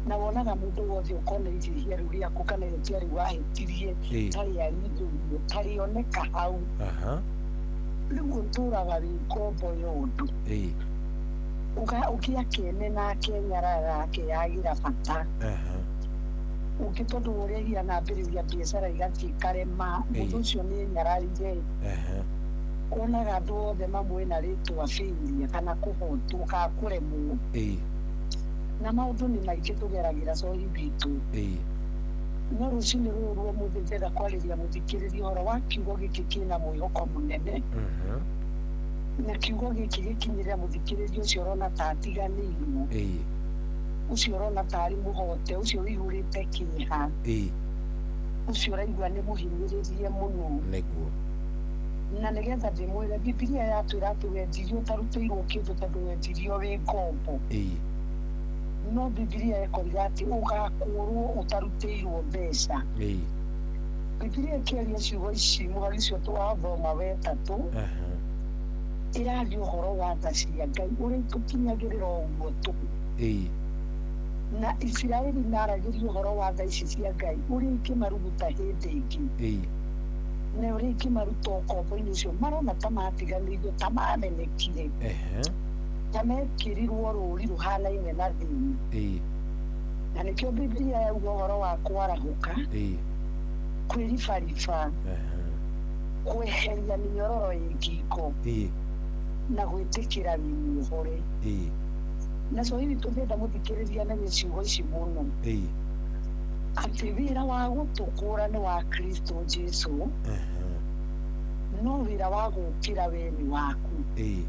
Na wonaga mũndũ wothe ũkona ihĩtia rĩu rĩaku kana ihĩtia rĩu wahĩtirie Ĩĩ. tarĩarindũrio, tarĩoneka hau. Aha. Rĩu ũtũraga wĩ ngombo ya ũndũ. Ĩĩ. Ũngĩ akene na akenyarara, akeyagĩra bata. Aha. Ũngĩ tondũ ũrĩa hihi anambĩrĩria biacara igathiĩ ikarema, Ĩĩ. mũndũ ũcio nĩ enyararire. Aha. Wonaga andũ othe mamwe na rĩtwa failure kana kũhotwo kana kũremwo. Ĩĩ. Na maũndũ nĩ maingĩ tũgeragĩra cohi witũ. Ĩĩ. No rũcinĩ rũrũ rwa ũmũthĩ ndĩrenda kwarĩria mũthikĩrĩria ũhoro wa kiugo gĩkĩ kĩna mwĩhoko mũnene. Na kiugo gĩkĩ gĩkinyĩre mũthikĩrĩria ũcio ũrona ta atiganĩirwo, Ĩĩ. ũcio ũrona ta arĩ mũhote, ũcio ũihũrĩte kĩeha, Ĩĩ. ũcio ũraigua nĩ mũhinyĩrĩrie mũno. Nĩguo. Na nĩgetha ndĩmwĩre, Bibilia yatwĩra atĩ wendirio ũtarutĩirwo kĩndũ tondũ wendirio wĩ ngombo. Ĩĩ. No Bibilia ĩkoiga atĩ ũgakũrwo ũtarutĩirwo mbeca. Ĩĩ. Bibilia ĩkĩaria ciugo ici mũhari ũcio twathoma wetatũ, Aha. ĩraria ũhoro wa tha cia Ngai ũrĩa itũkinyagĩrĩra o ũguo tũhũ. Ĩĩ. Na Isiraeli maragĩria ũhoro wa tha ici cia Ngai ũrĩa ikĩmaruguta hĩndĩ ĩngĩ, Ĩĩ. na ũrĩa ikĩmaruta ũkombo-inĩ ũcio marona ta matiganĩirio, ta mamenekire, Ehe. ta mekĩrirwo rũri rũhanaine na thĩna. Ĩĩ. Na nĩkĩo Bibilia yauga ũhoro wa kwarahũka, Ĩĩ. kwĩribariba, Aha. kweheria mĩnyororo ĩ ngingo, Ĩĩ. na gwĩtĩkĩra wĩ muohore. Ĩĩ. Na so hihi tũngĩenda mũthikĩrĩria na ciugo ici mũno, Ĩĩ. atĩ wĩra wa gũtũkũra nĩ wa Kristo Jesu, no wĩra wa gũkĩra we nĩ waku. Ĩĩ.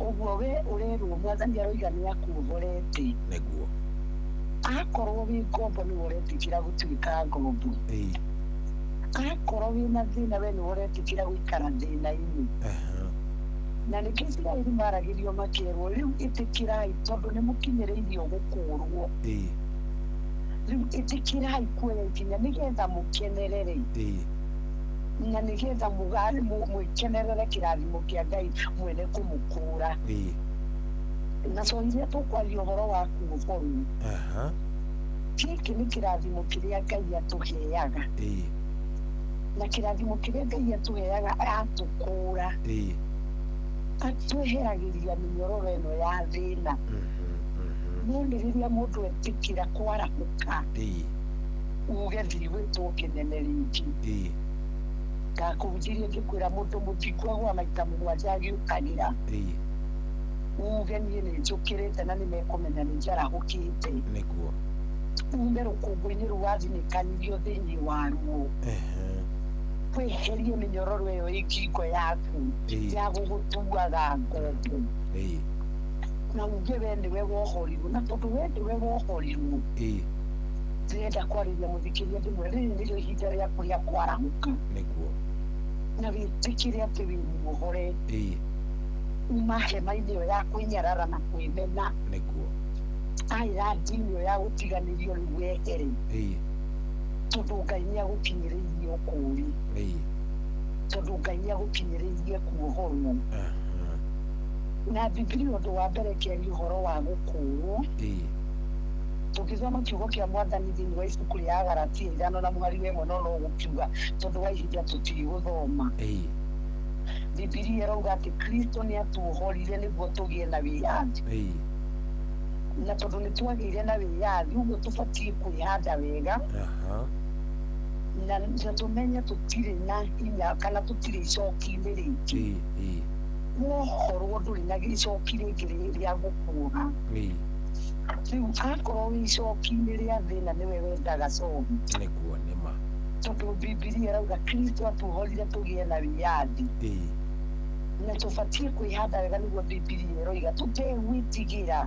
Ũguo we ũrerwo Mwathani aroiga nĩ akuohorete. Nĩguo. Akorwo wĩ ngombo nĩwe ũretĩkĩra gũtuĩka ngombo. Ĩĩ. Akorwo wĩna thĩna we nĩwe ũretĩkĩra gũikara thĩna-inĩ. Aha. Na nĩkĩo Isiraeli maragĩrio makerwo rĩu ĩtĩkĩrai tondũ nĩ mũkinyĩrĩirio gũkũrwo. Ĩĩ. Rĩu ĩtĩkĩrai kuoya ikinya nĩgetha mũkenerere. Ĩĩ. Na nĩgetha mwĩkenerere kĩrathimo kĩa Ngai mwene kũmũkũra. Ĩĩ. Na so iria tũkwaria ũhoro wa kuohorwo, Aha. gĩkĩ nĩ kĩrathimo kĩrĩa Ngai atũheaga. Ĩĩ. Na kĩrathimo kĩrĩa Ngai atũheaga atũkũra, Ĩĩ. atweheragĩria mĩnyororo ĩno ya thĩna. No nĩ rĩrĩa mũndũ etĩkĩra kwarahũka, Ĩĩ. uge ndigwĩtwo kĩnene rĩngĩ. Ĩĩ. Ngakũhunjĩria ngĩkwĩra mũndũ mũthingu agũa maita mũgwanja agĩũkagĩra, Ĩĩ. uge niĩ nĩ njũkĩrĩte na nĩ mekũmenya nĩ njarahũkĩte. Nĩguo. Ume rũkũngũ-inĩ rũu wathinĩkanirio thĩinĩ waruo, Ehe. weherie mĩnyororo ĩyo ĩ ngingo yaku Ĩĩ. ya gũgũtuaga ngombo, Ĩĩ. na uge we nĩwe wohorirwo. Na tondũ we nĩwe wohorirwo, Ĩĩ. ndĩrenda kwarĩria mũthikĩria ndĩmwe rĩrĩ nĩrĩo ihinda rĩaku rĩa kwarahũka, Nĩguo. na wĩtĩkĩre atĩ wĩ muohore. Ĩĩ. Uma hema-inĩ ĩyo ya kwĩnyarara na kwĩmena, Nĩguo. airandi-inĩ ĩyo ya gũtiganĩrio rĩu wehere, Ĩĩ. tondũ Ngai nĩ agũkinyĩrĩirie ũkũũri, Ĩĩ. tondũ Ngai nĩ agũkinyĩrĩirie kuohorwo. Aha. Na Bibilia ũndũ wa mbere ĩkĩaria ũhoro wa gũkũũrwo, Ĩĩ. tũngĩthoma kiugo kĩa Mwathani thĩinĩ wa ibuku rĩa Galatia 5 na mũhari wa 1, no gũkiuga tondũ wa ihinda tũtigũthoma. Ĩĩ. Bibilia ĩrauga atĩ Kristo nĩ atuohorire nĩguo tũgĩe na wĩyathi. Ĩĩ. Na tondũ nĩ twagĩire na wĩyathi ũguo tũbatiĩ kwĩhanda wega. Na tũmenye tũtirĩ na hinya kana tũtirĩ icoki-inĩ rĩngĩ. Wohorwo ndũrĩ na icoki rĩngĩ rĩa gũkuoha. Rĩu akorwo wĩ icoki-inĩ rĩa thĩna nĩwe wendaga cohi. Nĩguo nĩma. Tondũ Bibilia ĩrauga Kristo atuohorire tũgĩe na wĩyathi. Na tũbatiĩ kwĩhanda wega nĩguo Bibilia ĩroiga tũtegwĩtigĩra.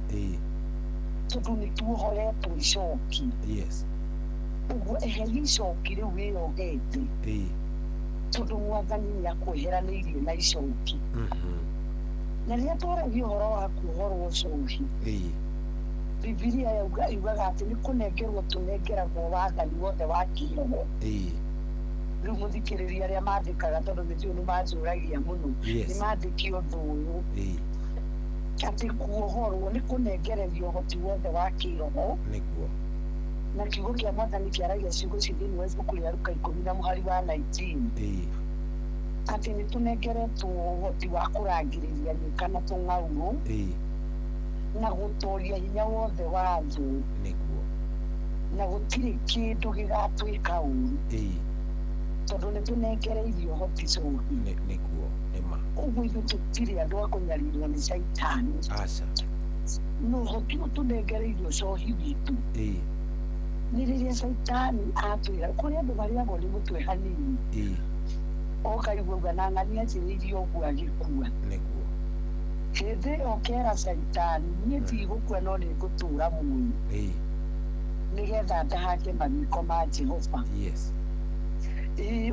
Tondũ nĩ tuohoretwo icoki. Yes. Ũguo eheria icoki rĩu wĩyohete. Tondũ mwathani nĩ akweheranĩirie na icoki. Na rĩrĩa twaragia ũhoro wa kuohorwo cohi, Bibilia yugaga atĩ nĩ kũnengerwo tũnengeragwo wathani wothe wa kĩroho. Rĩu mũthikĩrĩria arĩa mandĩkaga tondũ nĩ njũĩ nĩ manjũragia mũno. Yes. Nĩ mandĩke ũndũ ũyũ. Atĩ kuohorwo nĩ kũnengererio ũhoti wothe wa kĩroho. Nĩguo. Na kiugo kĩa mwathani kĩaragia ciugo ci thĩinĩ wa ibuku rĩa Luka 10 na mũhari wa 19. Atĩ nĩ tũnengeretwo ũhoti wa kũrangĩrĩria nyoka na tũng'aurũ. Na gũtoria hinya wothe wa thũ. Nĩguo. Na gũtirĩ kĩndũ gĩgatwĩka ũru. Tondũ nĩ tũnengereirio ũhoti cohi. Nĩguo nĩma. Ũguo ithuĩ tũtirĩ andũ a kũnyarirwo nĩ caitani. Aca. No ũhoti ũyũ tũnengereirio cohi witũ. Nĩ rĩrĩa caitani atwĩra kũrĩ andũ marĩagwo nĩ mũtwe hanini. Ũkaigua uga na ng'ania anjĩrĩirie ũguo agĩkua. Nĩguo. Hĩndĩ ĩyo ũkera caitani niĩ ndigũkua no nĩ ngũtũra muoyo. Nĩgetha ndahake mawĩko ma Jehova. Yes.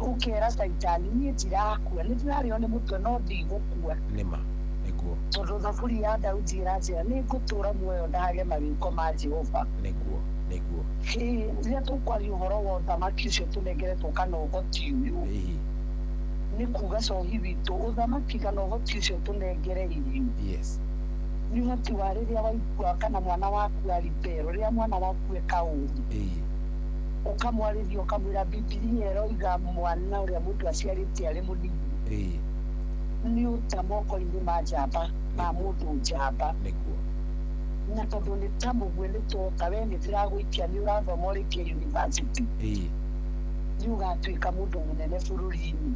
Ũkera caitani niĩ ndirakua nĩ ndĩrarĩo nĩ mũtwe no ndigũkua. Nĩma. Nĩguo. Tondũ thaburi ya Daudi ĩranjĩra nĩ ngũtũra muoyo ndahage mawĩko ma Jehova. Nĩguo. Nĩguo. Rĩrĩa tũkwaria ũhoro wa ũthamaki ũcio tũnengeretwo kana ũhoti ũyũ. Nĩ kuga cohi witũ ũthamaki kana ũhoti ũcio tũnengereirio. Yes. Nĩ ũhoti wa rĩrĩa waigua kana mwana waku aribero rĩrĩa mwana waku eka ũru. Ũkamwarĩria ũkamwĩra Bibilia ĩroiga mwana ũrĩa mũndũ aciarĩte arĩ mũnini. Nĩ ũta moko-inĩ ma njamba ma mũndũ njamba. Nĩguo. Na tondũ nĩ ta mũguĩ nĩ tuoka we nĩ ndĩragũikia nĩ ũrathoma ũrĩkie university. Nĩ ũgatuĩka mũndũ mũnene bũrũri-inĩ.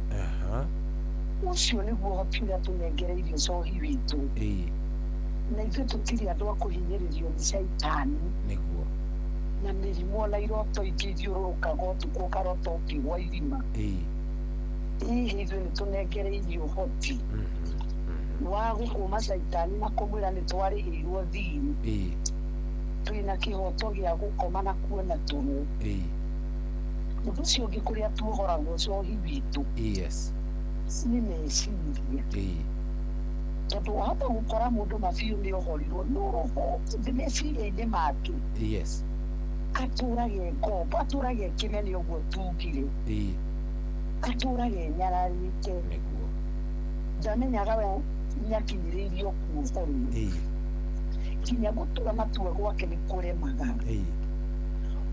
Ũcio nĩguo ũhoti ũrĩa tũnengereirio cohi witũ. Na ithuĩ tũtirĩ andũ a kũhinyĩrĩrio nĩ caitani. Nĩguo. Na mĩrimũ ona iroto ingĩ ithiũrũrũkaga ũtukũ ũkarota ũkĩgwa irima. Hihi ithuĩ nĩ tũnengereirio ũhoti wa gũkũma caitani na kũmwĩra nĩ twarĩhĩirwo thirĩ. Twĩna kĩhoto gĩa gũkoma na kuona toro. Ũndũ ũcio ũngĩ kũrĩa tuohoragwo cohi witũ. Yes. Nĩ meciria. Tondũ wahota gũkora mũndũ mabiũ nĩ ohorirwo no roho meciria-inĩ make. Yes. Atũrage ngombo atũrage kĩmene ũguo tugire. Atũrage nyararĩte. Nĩguo. Ndamenyaga we nĩakinyĩrĩirio kuohorwo. Nginya gũtua matua gwake nĩ kũremaga.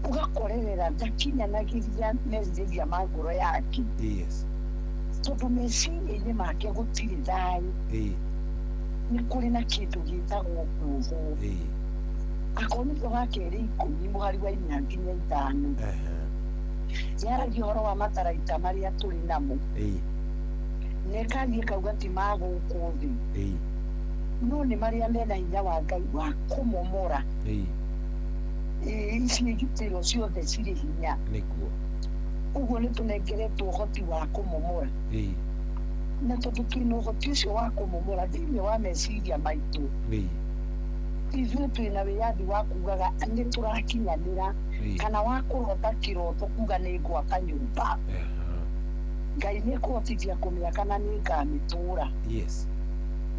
Ũgakorerera ndakinyanagĩria merirĩria ma ngoro yake. Yes. Tondũ meciria-inĩ make gũtirĩ thayũ. Nĩ kũrĩ na kĩndũ gĩtagwo kuohwo. Akorintho wa kerĩ 10 mũhari wa 4 nginya 5. Yaragia ũhoro wa mataraita marĩa tũrĩ namo. Na ĩkathiĩ ĩkauga ti ma gũkũ thĩ. No nĩ marĩa mena hinya wa Ngai wa kũmomora. Ici igitĩro ciothe cirĩ hinya. Nĩguo. Ũguo nĩ tũnengeretwo ũhoti wa kũmomora. Na tondũ twĩna ũhoti ũcio wa kũmomora thĩinĩ wa meciria maitũ. Ithuĩ twĩna wĩyathi wa kugaga nĩ tũrakinyanĩra kana wa kũrota kĩroto kuga nĩ ngwaka nyũmba. Ngai nĩ ekũhotithia kũmĩaka na nĩ ngamĩtũra. Yes.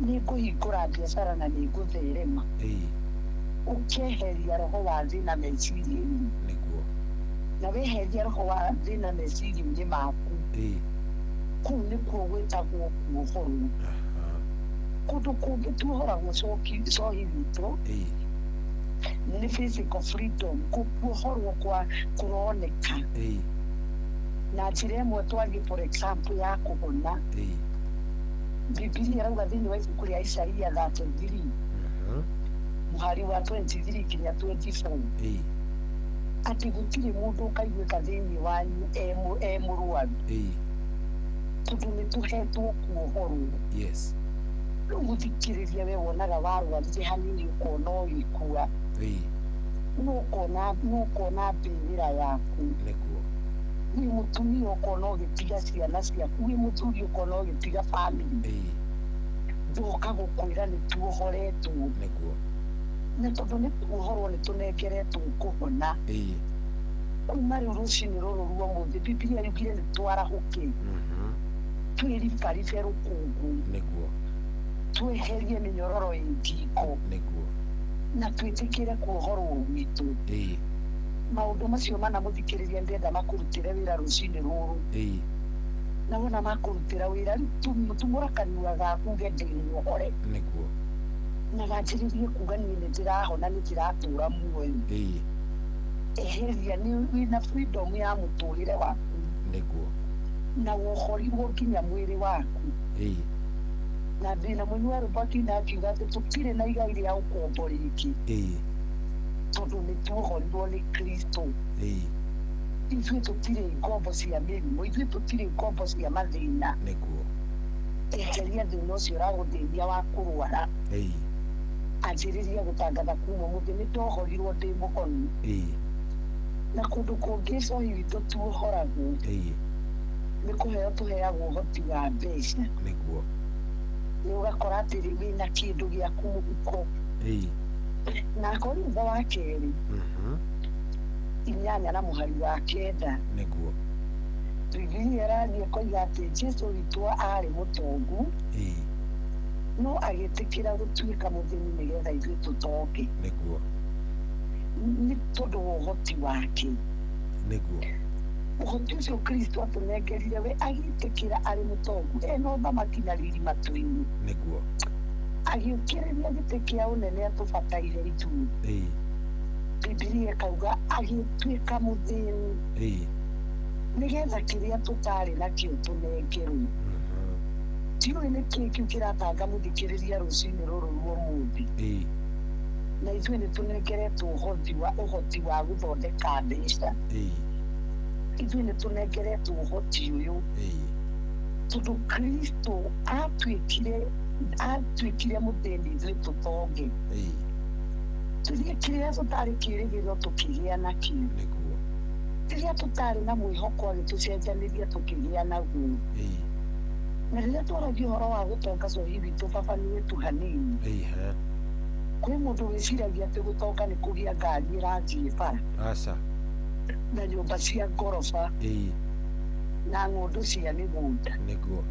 Nĩ ngũhingũra biacara na nĩ ngũtherema. Ũkeheria roho wa thĩna meciria-inĩ. Nĩguo. Na weheria roho wa thĩna meciria-inĩ maku. Kũu nĩkuo gwĩtagwo kuohorwo. Kũndũ kũngĩ tuohoragwo cohi witũ nĩ physical freedom, kuohorwo kwa kũroneka. Na njĩra ĩmwe twarie for example ya kũhona. Bibilia ĩrauga thĩinĩ wa ibuku rĩa Isaia 33 Mũhari wa 23 nginya 24. Atĩ gũtirĩ mũndũ ũkaiguĩka thĩinĩ wanyu e mũrwaru. Tondũ nĩ tũhetwo kuohorwo. Yes. Rĩu gũthikĩrĩria we wonaga warwarire hanini ũkona ũgĩkua. No ũkona mbĩrĩra yaku. Nĩguo. Wĩ mũtumia ũkona ũgĩtiga ciana ciaku, wĩ mũthuri ũkona ũgĩtiga bamĩrĩ. Ndoka gũkwĩra nĩ tuohoretwo. Nĩguo. Na tondũ nĩ kuohorwo nĩ tũnengeretwo kũhona. Kuma rĩu rũcinĩ rũrũ rwa ũmũthĩ Bibilia yugire nĩ twarahũke. Twĩribaribe rũkũngũ. Nĩguo. Tweherie mĩnyororo ĩ ngingo. Nĩguo. Na twĩtĩkĩre kuohorwo gwitũ. Maũndũ macio mana mũthikĩrĩria ndĩrenda makũrutĩre wĩra rũcinĩ rũrũ. Na wona makũrutĩra wĩra tumũra kanua gaku uge ndĩ muohore. Nĩguo. Na wanjĩrĩrie kuga niĩ nĩ ndĩrahona nĩ ndĩratũra muoyo. Eheria nĩ wĩna freedom ya mũtũrĩre waku. Nĩguo. Na wohorirwo nginya mwĩrĩ waku. Na ndĩna mũini wa rwĩmbo akiuna akiuga atĩ tũtirĩ na igai rĩa ũkombo rĩngĩ. Tondũ nĩ tuohorirwo nĩ Kristo. Ithuĩ tũtirĩ ngombo cia mĩrimũ, ithuĩ tũtirĩ ngombo cia mathĩna. Nĩguo. Eheria thĩna ũcio ũragũthĩnia wa kũrwara. Anjĩrĩria gũtangatha kuma ũmũthĩ nĩ ndohorirwo ndĩ mũhonu. Na kũndũ kũngĩ cohi witũ tuohoragwo. Nĩ kũheo tũheagwo ũhoti wa mbeca. Nĩguo. Nĩ ũgakora atĩ wĩna kĩndũ gĩaku mũhuko. Na Korintho wa kerĩ 8 na mũhari wa 9. Nĩguo. Bibilia ĩrathiĩ ĩkoiga atĩ Jesũ witũ aarĩ mũtongu. No agĩtĩkĩra gũtuĩka mũthĩni nĩgetha ithuĩ tũtonge. Nĩguo. Nĩ tondũ wa ũhoti wake. Nĩguo. Ũhoti ũcio Kristo atũnengerire we agĩtĩkĩra arĩ mũtongu ena ũthamaki na riri matu-inĩ. Nĩguo. Agĩũkĩrĩria gĩtĩ kĩa ũnene atũbataire ithuĩ. Bibilia ĩkauga agĩtuĩka mũthĩni. Nĩgetha kĩrĩa tũtarĩ nakĩo tũnengerwo. Ndiũĩ nĩ kĩĩ kĩu kĩratanga mũthikĩrĩria rũcinĩ rũrũ rwa ũmũthĩ. Na ithuĩ nĩ tũnengeretwo ũhoti wa gũthondeka mbeca. Ithuĩ nĩ tũnengeretwo ũhoti ũyũ. Tondũ Kristo atuĩkire mũthĩni ithuĩ tũtonge. Tũthiĩ kĩrĩa tũtarĩ kĩĩrĩgĩrĩro tũkĩgĩa nakĩo. Rĩrĩa tũtarĩ na mwĩhoko agĩtũcenjanĩria tũkĩgĩa naguo. Na rĩrĩa twaragia ũhoro wa gũtonga cohi witũ baba nĩ wĩtu hanini. Kwĩ mũndũ wĩciragia atĩ gũtonga nĩ kũgĩa ngari ĩrathiĩ bara. Aca. Na nyũmba cia ngoroba. Na ng'ũndũ cia mĩgũnda. Nĩguo.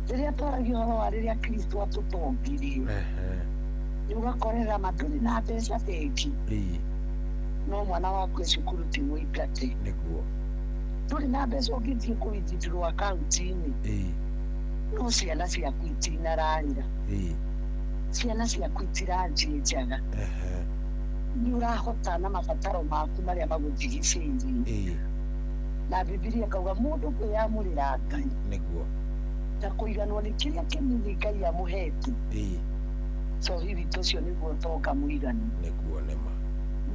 Rĩrĩa twaragia ũhoro wa rĩrĩa Kristo atũtongirie. Nĩ ũgakorera ma ndũrĩ na mbeca bengi. No mwana waku e cukuru ti mũingate. Nĩguo. Ndũrĩ na mbeca ũngĩthiĩ kũwithdraw akaunti-inĩ. No ciana ciaku itinararĩra. Ciana ciaku itirathiĩ njaga. Nĩ ũrahota na mabataro maku marĩa magũthigicĩirie. Na Bibilia ĩkauga mũndũ kwĩyamũrĩra Ngai. Nĩguo. Na kũiganwo nĩ kĩrĩa kĩnini Ngai amũhete. Cohi witũ ũcio nĩguo ũtonga mũiganu. Nĩguo nĩma.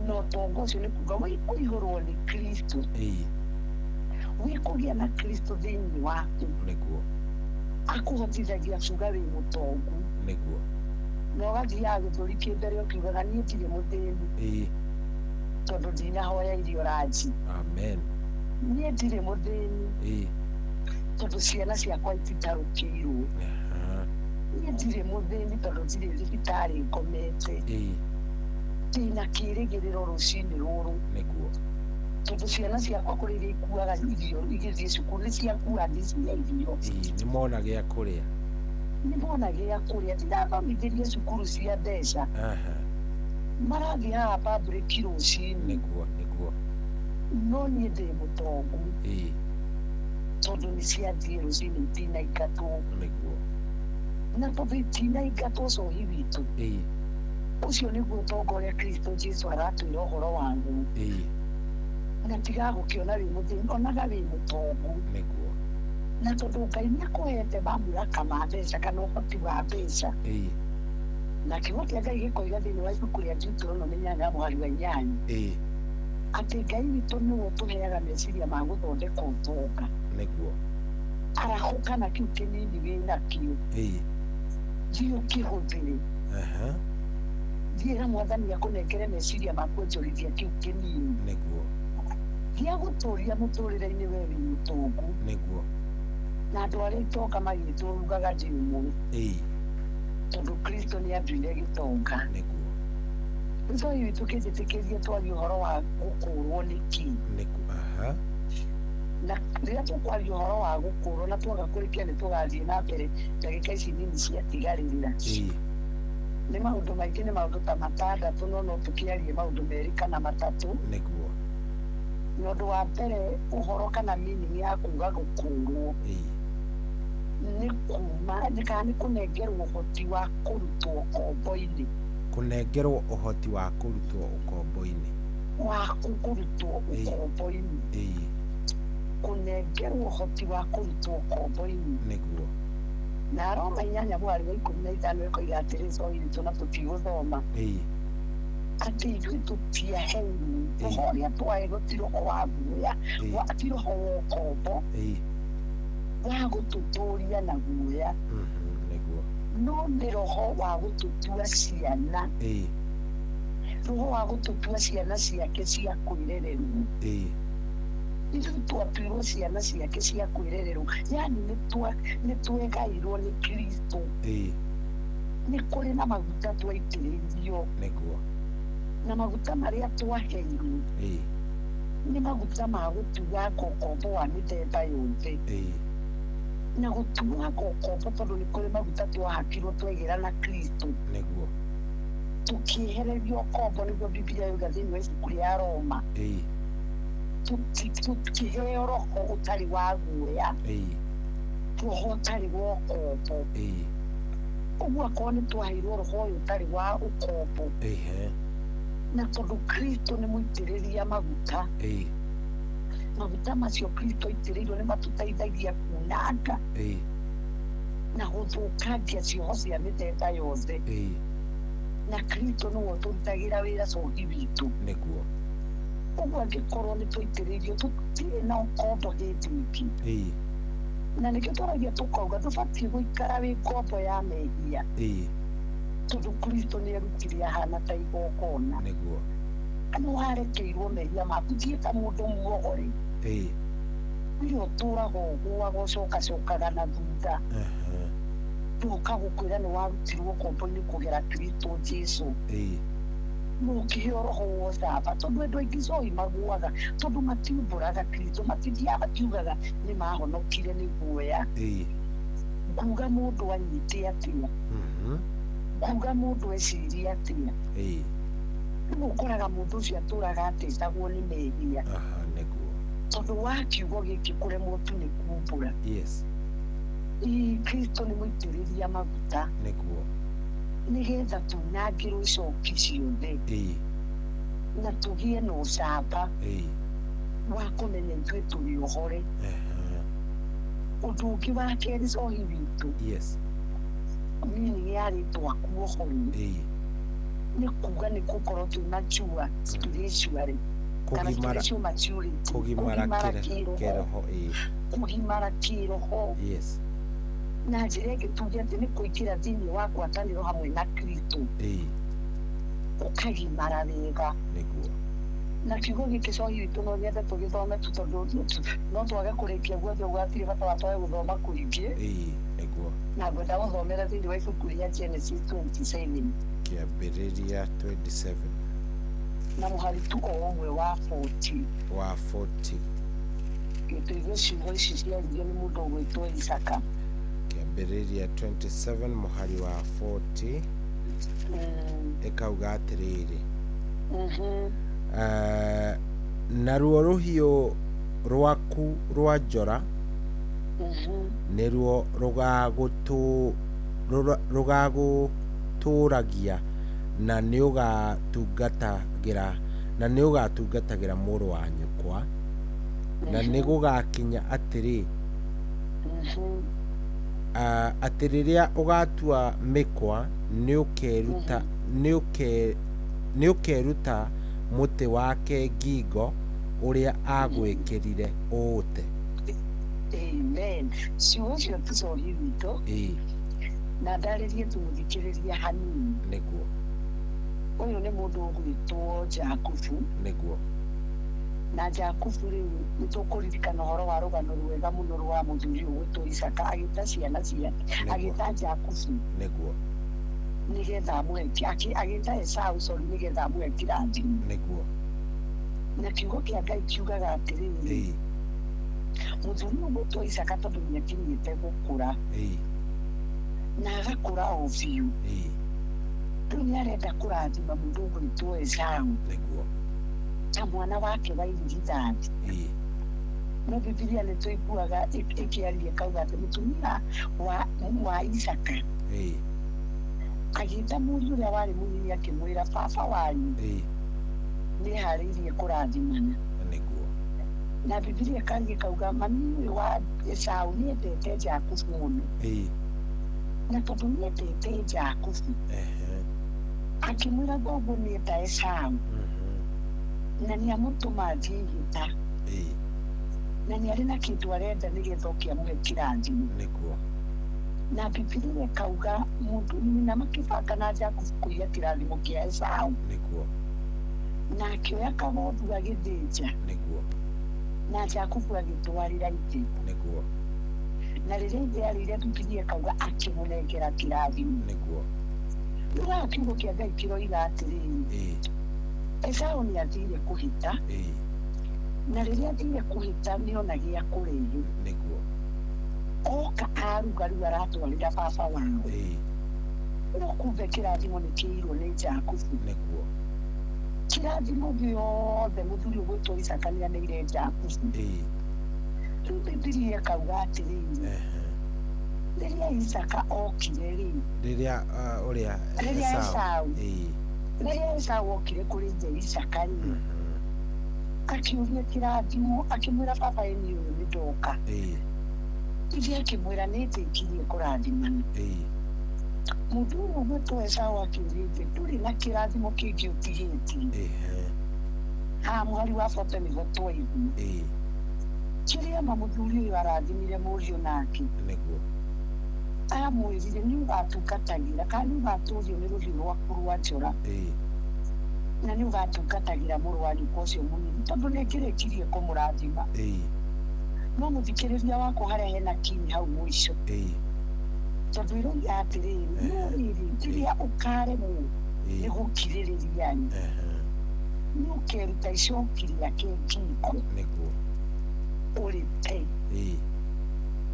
Na ũtonga ũcio nĩ kuga wĩkũihũrwo nĩ Kristo. Wĩkũgĩa na Kristo thĩinĩ waku. Nĩguo. Akũhotithagia kuga wĩ mũtongu. Nĩguo. Na ũgathiaga gĩthũri kĩ mbere ũkiugaga niĩ ndirĩ mũthĩni. Tondũ ndinahoya irio ranji. Amen. Niĩ ndirĩ mũthĩni. Tondũ ciana ciakwa ititarũkĩirwo. Niĩ ndirĩ mũthĩni tondũ ndirĩ thibitarĩ ngomete. Ndĩna kĩĩrĩgĩrĩro rũcinĩ rũrũ. Nĩguo. Tondũ ciana ciakwa kũrĩ iria ikuaga irio igĩthiĩ cukuru nĩ ciakua ndici ya irio. Nĩ mona gĩa kũrĩa. Nĩ mona gĩa kũrĩa. Ndirathomithĩrie cukuru cia mbeca. Marathiĩ haha public rũcinĩ. Nĩguo, nĩguo. No niĩ ndĩ mũtongu. Tondũ nĩ ciathiĩ rũcinĩ itinaingatwo. Nĩguo. Na tondũ itinaingatwo cohi witũ. Ũcio nĩguo ũtonga ũrĩa Kristo Jesu aratwĩra ũhoro waguo. Na tiga gũkĩona wĩ mũthĩni, onaga wĩ mũtongu. Nĩguo. Na tondũ Ngai nĩ akũhete mamlaka ma mbeca kana ũhoti wa mbeca. Na kiugo kĩa Ngai gĩkoiga thĩinĩ wa ibuku rĩa Deuteronomy 8 mũhari wa 8 atĩ Ngai witũ nĩwe ũtũheaga meciria ma gũthondeka ũtonga. Nĩguo. Arahũka na kĩu kĩnini wĩnakĩo, thiĩ ũkĩhũthĩre. Aha. Thiĩ na Mwathani akũnengere meciria ma kuonjorithia kĩu kĩnini. Nĩguo. Gĩa gũtũria mũtũrĩre-inĩ we wĩ mũtongu. Nĩguo. Na andũ arĩa itonga magĩtwo ugaga ndĩ ũmwe, tondũ Kristo nĩ anduire gĩtonga. Nĩguo. Rĩu witũ kĩnjĩtĩkĩrie twarie ũhoro wa gũkũrwo nĩ kĩ. Nĩguo. Aha. Na rĩrĩa tũkwaria ũhoro wa gũkũrwo na twaga kũrĩkia nĩ tũgathiĩ na mbere ndagĩka ici nini ciatigarĩrĩra. Nĩ maũndũ maingĩ, nĩ maũndũ ta 6, no tũkĩarie maũndũ 2 kana 3. Nĩguo. Nĩ ũndũ wa mbere ũhoro kana meaning ya kuga gũkũrwo nĩ kuma nĩ kana nĩ kũnengerwo ũhoti wa kũrutwo ũkombo-inĩ. Kũnengerwo ũhoti wa kũrutwo ũkombo-inĩ. Wa kũrutwo ũkombo-inĩ. Kũnengerwo ũhoti wa kũrutwo ũkombo-inĩ. Nĩguo. Na Roma 8 mũhari wa 15 ĩkoiga atĩrĩ, sorry witũ na tũtigũthoma, atĩ ithuĩ tũtiaheirwo roho ũrĩa twaheirwo ti roho wa guoya, ti roho wa ũkombo wa gũtũtũria na guoya. Nĩguo. No nĩ roho wa gũtũtua ciana, roho wa gũtũtua ciana ciake cia kwĩrererwo. Ithuĩ twatuirwo ciana ciake cia kwĩrererwo, yaani nĩ twegairwo nĩ Kristo. Nĩ kũrĩ na maguta twaitĩrĩirio. Nĩguo. Na maguta marĩa twaheirwo nĩ maguta ma gũtuanga ũkombo wa mĩthemba yothe. Na gũtuanga ũkombo tondũ nĩ kũrĩ maguta twahakirwo twegĩra na Kristo. Nĩguo. Tũkĩehererio ũkombo, nĩguo Biblia yuga thĩinĩ wa ibuku rĩa Roma. Tũkĩheo roho ũtarĩ wa guoya, roho ũtarĩ wa ũkombo. Ũguo akorwo nĩ twaheirwo roho ũyũ ũtarĩ wa ũkombo, na tondũ Kristo nĩ mũitĩrĩria maguta, maguta macio Kristo aitĩrĩirio nĩ matũteithagia kunanga na gũthũkangia cioho cia mĩthemba yothe. Na Kristo nĩwe ũtũrutagĩra wĩra cogi witũ. Nĩguo. Ũguo angĩkorwo nĩ twaitĩrĩirio tũtirĩ na ũkombo hĩndĩ ĩngĩ. Na nĩkĩo twaragia tũkauga ndũbatiĩ gũikara wĩ ngombo ya mehia, tondũ Kristo nĩ erutire ahana ta igongona. Nĩguo. Nĩ warekeirwo mehia maku, thiĩ ta mũndũ muohore. Ũrĩa ũtũraga ũgũaga ũcokacokaga na thutha. Tũka gũkwĩra nĩ warutirwo ũkombo-inĩ kũgera Kristo Jesu. Mũkĩheo roho wa ũcamba, tondũ andũ aingĩ cohi maguaga tondũ matiumbũraga Kristo, matithiaga matiugaga nĩ mahonokire nĩ guoya. Nguga mũndũ anyite atĩa, nguga mũndũ ecirie atĩa. Rĩu ũkoraga mũndũ ũcio atũraga atecagwo nĩ mehia. Nĩguo. Tondũ wa kiugo gĩkĩ kũremwo tu nĩ kumbũra. Yes. Kristo nĩ mũitĩrĩria maguta. Nĩguo. Nĩgetha tunangĩrwo icoki ciothe na tũgĩe na ũcamba wa kũmenya ithuĩ tũrĩ ohore. Ũndũ ũngĩ wa kerĩ cohi witũ, Yes. meaning ya rĩtwa kuohorwo nĩ kuga nĩ gũkorwo twĩ mature spiritually kana spiritual maturity, kũgimara kĩroho. Kũgimara kĩroho. Yes. Na njĩra ĩngĩ tuge atĩ nĩ kũingĩra thĩinĩ wa ngwatanĩro hamwe na Kristo, ũkagimara wega. Nĩguo. Na kiugo gĩkĩ cohi witũ no nyende tũgĩthome tu, tondũ no twage kũrĩkia guothe ũguo hatirĩ bata wa twage gũthoma kũingĩ. Nĩguo. Na ngwenda gũthomera thĩinĩ wa ibuku rĩa Genesis 27, Kĩambĩrĩria 27 na mũhari tu o ũmwe wa 40. Wa 40. Tũigue ciugo ici ciaririo nĩ mũndũ ũgwĩtwo Isaka. Kĩambĩrĩria 27 mũhari wa 40 ĩkauga atĩrĩrĩ, naruo rũhiũ rwaku rwa njora nĩruo rũgagũtũũragia na nĩũgatungatagĩra mũrũ wa nyũkwa, na nĩgũgakinya atĩrĩ, atĩ rĩrĩa ũgatua mĩkwa Nĩ ũkeruta nĩ ũkeruta mũtĩ wake ngingo ũrĩa agwĩkĩrire ũũte. Amen. Ciugo icio tũcohi witũ na ndarĩrie tũmũthikĩrĩria hanini. Nĩguo. Ũyũ nĩ mũndũ ũgwĩtwo Jakubu. Nĩguo. Na Jakubu rĩu nĩ tũkũririkana ũhoro wa rũgano rwega mũno rwa mũthuri ũgwĩtwo Isaka agĩta ciana ciake, agĩta Jakubu Nĩguo. nĩgetha amũhe, agĩta Esau, sorry, nĩgetha amũhe kĩrathimo. Nĩguo. Na kiugo kĩa Ngai kiugaga atĩrĩrĩ, mũthuri ũgwĩtwo Isaka tondũ nĩakinyĩte gũkũra na agakũra o biũ, rĩu nĩ arenda kũrathima mũndũ ũgwĩtwo Esau Nĩguo. ta mwana wake wa irigithathi. No Bibilia nĩ tũiguaga ĩkĩaria ĩkauga atĩ mũtumia wa Isaka agĩta mũriũ ũrĩa warĩ mũnini akĩmwĩra, baba wanyu nĩ harĩirie kũrathimana. Nĩguo. Na Bibilia ĩkaria ĩkauga mami ũyũ wa Esau nĩ endete Jakubu mũno, na tondũ nĩ endete Jakubu akĩmwĩra gogo nĩ enda Esau na nĩ amũtũma athiĩ ihĩta na nĩ arĩ na kĩndũ arenda nĩgetha oke amũhe kĩrathimo. Nĩguo. Na Bibilia ĩkauga mũndũ nyina makĩbanga na Jakubu kũiya kĩrathimo kĩa Esau. Nĩguo. Na akĩoya kagondu agĩthĩnja. Nĩguo. Na Jakubu agĩtwarĩra ithe. Nĩguo. Na rĩrĩa ithe arĩire, Bibilia ĩkauga akĩmũnengera kĩrathimo. Nĩguo. Rĩu haha kiugo kĩa Ngai kĩroiga atĩrĩrĩ, Esau nĩ athire kũhĩta, na rĩrĩa athire kũhĩta nĩona gĩa kũrĩo. Nĩguo. Oka aruga, rĩu aratwarĩra baba wao, no kumbe kĩrathimo nĩ kĩirwo nĩ Jakubu. Nĩguo. Kĩrathimo gĩothe mũthuri ũgwĩtwo Isaka nĩ aneire Jakubu. Rĩu Bibilia ĩkauga atĩrĩrĩ, rĩrĩa Isaka okire rĩ, Rĩrĩa ũrĩa rĩrĩa Esau, rĩrĩa Esau okire kũrĩ ithe Isaka rĩ, akĩũria kĩrathimo, akĩmwĩra, baba ĩni ũyũ nĩ ndoka. Ithe akĩmwĩra, nĩ ndĩkirie kũrathimana. Mũndũ ũyũ ũgwĩtwo Esau akĩũria ithe, ndũrĩ na kĩrathimo kĩngĩ ũtigĩtie? Haha mũhari wa bote nĩho twaigua kĩrĩa ma mũthuri ũyũ arathimire mũriũ nake. Nĩguo. Amwĩrire, nĩ ũgatungatagĩra kana nĩ ũgatũrio nĩ rũhiũ rwaku rwa njora, na nĩ ũgatungatagĩra mũrũ wa nyũkwa ũcio mũnini tondũ nĩ ngĩrĩkirie kũmũrathima. No mũthikĩrĩria wakwa, harĩa hena kini hau mũico, tondũ ĩroiga atĩrĩrĩ, no rĩrĩ, rĩrĩa ũkaremwo nĩ gũkirĩrĩria rĩ, nĩ ũkeruta icoki rĩake ngingo Nĩguo. ũrĩte.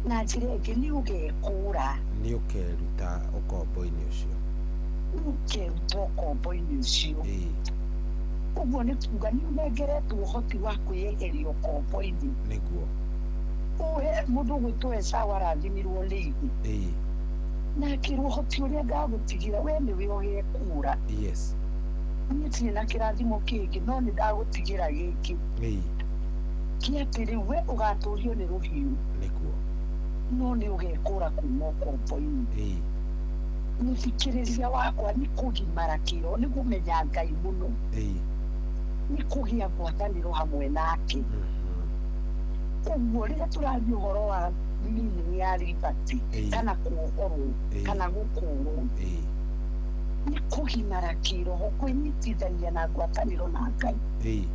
Na njĩra ĩngĩ, nĩ ũgekũra. Nĩ ũkeruta ũkombo-inĩ ũcio. Nĩ ũkeruta ũkombo-inĩ ũcio. Ũguo nĩ kuga nĩ ũnengeretwo ũhoti wa kwĩyeheria ũkombo-inĩ. Nĩguo. Ũhe mũndũ ũgwĩtwo Esau arathimirwo nĩ ithe na akĩrwo, ũhoti ũrĩa ndagũtigĩra we nĩwe ũgekũra. Niĩ ndirĩ na kĩrathimo kĩngĩ, no nĩ ndagũtigĩra gĩkĩ kĩa atĩ rĩu we ũgatũrio nĩ rũhiũ, Nĩguo. no nĩ ũgekũra kuma ũkombo-inĩ. Mũthikĩrĩria wakwa, nĩ kũgimara kĩro, nĩ kũmenya Ngai mũno, nĩ kũgĩa ngwatanĩro hamwe nake. Ũguo rĩrĩa tũraria ũhoro wa meaning ya liberty kana kuohorwo kana gũkũrwo, nĩ kũgimara kĩroho, kwĩnyitithania na ngwatanĩro na Ngai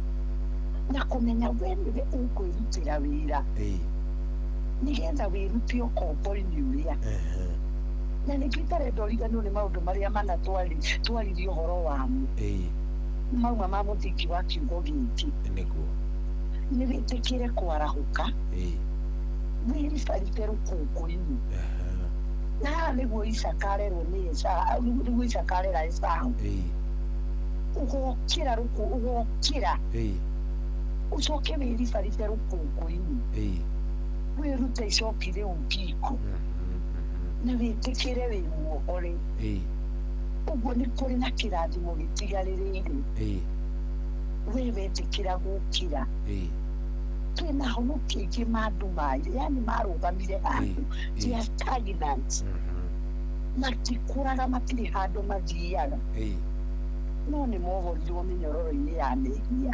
na kũmenya we nĩwe ũkwĩrutĩra wĩra nĩgetha wĩrute ũkombo-inĩ ũrĩa. Na nĩkĩo itarenda ũriganĩrwo nĩ maũndũ marĩa mana twaririe ũhoro wamo mauma ma mũthingi wa kiugo gĩkĩ. Nĩguo. Nĩ wĩtĩkĩre kwarahũka, wĩribarite rũkũngũ-inĩ, na haha nĩguo Isaka arerwo nĩ Esau, nĩguo Isaka arera Esau, ũgokĩra rũkũ, ũgokĩra ũcoke wĩribarite rũkũngũ-inĩ, wĩrute icoki rĩu ngingo na wĩtĩkĩre wĩ muohore. Ũguo nĩ kũrĩ na kĩrathimo gĩtigarĩrĩire we wetĩkĩra gũkĩra. Twĩna honoki aingĩ mandu maĩ, yani marũgamire handũ, they are stagnant. Matikũraga matirĩ handũ mathiaga. No nĩ mohorirwo mĩnyororo-inĩ ya mehia.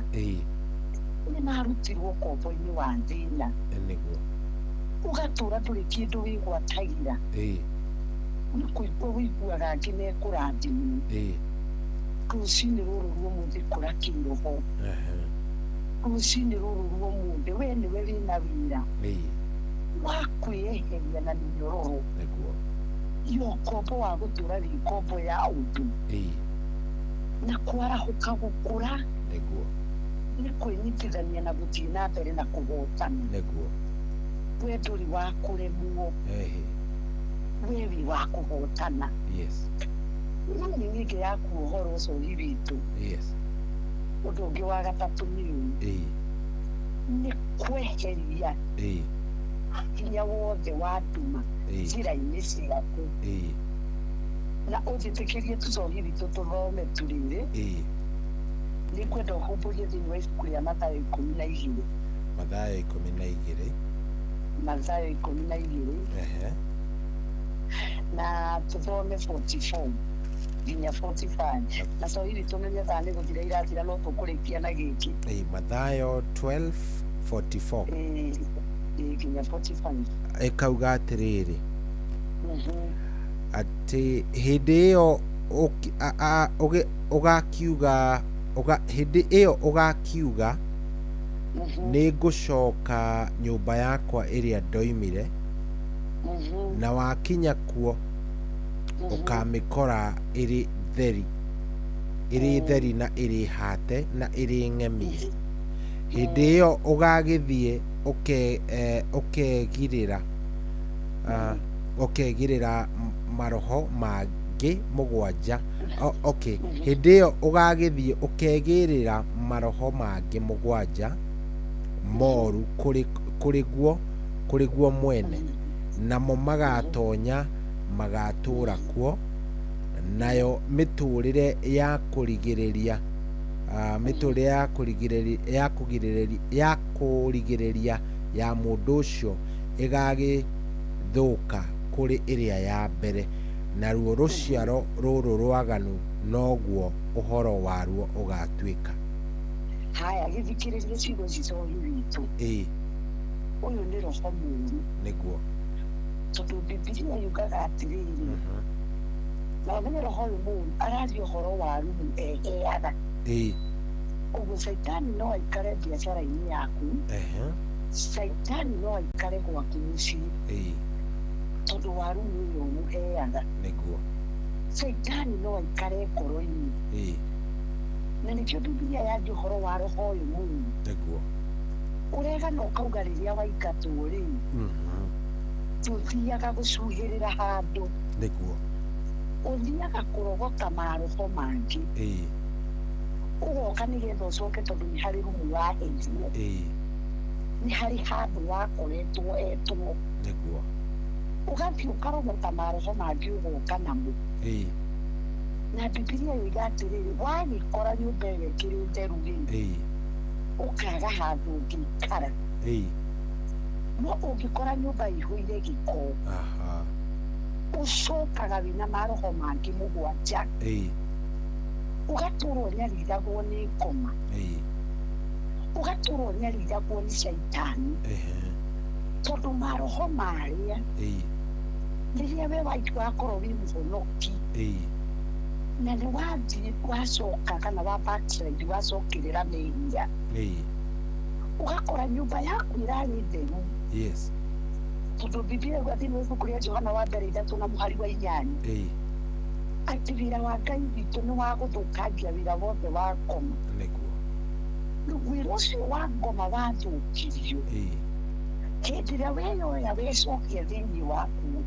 Nĩ marutirwo ũkombo-inĩ wa thĩna. Nĩguo. Ũgatũra ndũrĩ kĩndũ wĩgwatagĩra. Nĩ kũigua ũiguaga angĩ mekũrathimwo. Rũcinĩ rũrũ rwa ũmũthĩ kũra kĩroho. Rũcinĩ rũrũ rwa ũmũthĩ we nĩwe wĩna wĩra wa kwĩyeheria na mĩnyororo Nĩguo. ya ũkombo wa gũtũra wĩ ngombo ya ũndũ. Na kwarahũka gũkũra. Nĩguo. Nĩ kwĩnyitithania na gũthiĩ na mbere na kũhotana. Nĩguo. We ndũrĩ wa kũremwo. We wĩ wa kũhotana. Yes. No nĩ nyingĩ ya kuohorwo ũcohi witũ. Yes. Ũndũ ũngĩ wa gatatũ nĩ ũyũ. Nĩ kweheria hinya wothe wa nduma njĩra-inĩ ciaku. Na ũnjĩtĩkĩrie tũcohi witũ tũthome tũrĩrĩ. Nĩ ngwenda ũhumbũrie thĩinĩ wa ibuku rĩa Mathayo 12. Mathayo 12. Mathayo 12. Na tũthome 44 nginya 45. Na cohi witũ menye thaa nĩ gũthira irathira no tũkũrĩkia na gĩkĩ. Mathayo 12:44. Nginya 45. Ĩkauga atĩrĩrĩ. Atĩ hĩndĩ ĩyo ũgakiuga hĩndĩ ĩyo ũgakiuga nĩ ngũcoka nyũmba yakwa ĩrĩa ndoimire, na wakinya kuo ũkamĩkora ĩrĩ theri, ĩrĩ theri na ĩrĩ hate na ĩrĩ ng'emie. Hĩndĩ ĩyo ũgagĩthiĩ ũkegirĩra ũkegirĩra maroho mangĩ mũgwanja. Okay. Hĩndĩ ĩyo ũgagĩthiĩ ũkegĩrĩra maroho mangĩ mũgwanja moru kũrĩ guo mwene, namo magatonya magatũra kuo, nayo mĩtũrĩre ya kũrigĩrĩria mĩtũrĩre ya kũrigĩrĩria ya mũndũ ũcio ĩgagĩthũka kũrĩ ĩrĩa ya mbere, naruo rũciaro rũrũ rwaganu noguo ũhoro waruo ũgatuĩka. Haya, gĩthikĩrĩrie ciugo ici cohi witũ. Ũyũ nĩ roho mũũru. Nĩguo. Tondũ Bibilia yugaga atĩrĩrĩ, na ũmenye roho ũyũ mũũru araria ũhoro wa rumu eheaga. Ũguo caitani no aikare biacara-inĩ yaku, caitani no aikare gwaku mũciĩ, tondũ wa rumu ĩyo ũmũheaga. Nĩguo. Caitani no aikare ngoro-inĩ. Na nĩkĩo Bibilia yaria ũhoro wa roho ũyũ mũũru. Nĩguo. Ũregana ũkauga rĩrĩa waingatwo rĩ, ndũthiaga gũcuhĩrĩra handũ. Nĩguo. Ũthiaga kũrogota maroho mangĩ. Ũgoka nĩgetha ũcoke tondũ nĩ harĩ rumu waheirwo. Nĩ harĩ handũ wakoretwo etwo. Nĩguo. Ũgathiĩ ũkarogota maroho mangĩ ũgoka namo. Na Bibilia yoiga atĩrĩrĩ, wagĩkora nyũmba ĩyo ĩkĩrĩ theru rĩ, ũkaga handũ ũngĩikara. No ũngĩkora nyũmba ĩihũire gĩko, ũcokaga wĩna maroho mangĩ mũgwanja. Ũgatũra ũnyariragwo nĩ ngoma. Ũgatũra ũnyariragwo nĩ caitani. Tondũ maroho marĩa rĩrĩa we wakorwo wĩ mũhonoki, na nĩ wathiĩ wacoka kana wa backslide wacokerera mehia, ũgakora nyũmba yaku ĩrarĩ theru. Yes. Tondũ Bibilia ĩuga thĩinĩ wa ibuku rĩa Johana wa mbere 3:8 atĩ wĩra wa Ngai witũ nĩ wa gũthũkangia wĩra wothe wa ngoma. Nĩguo. Rĩu wĩra ũcio wa ngoma wathũkirio, hĩndĩ ĩrĩa weyoya wecokia thĩinĩ waku,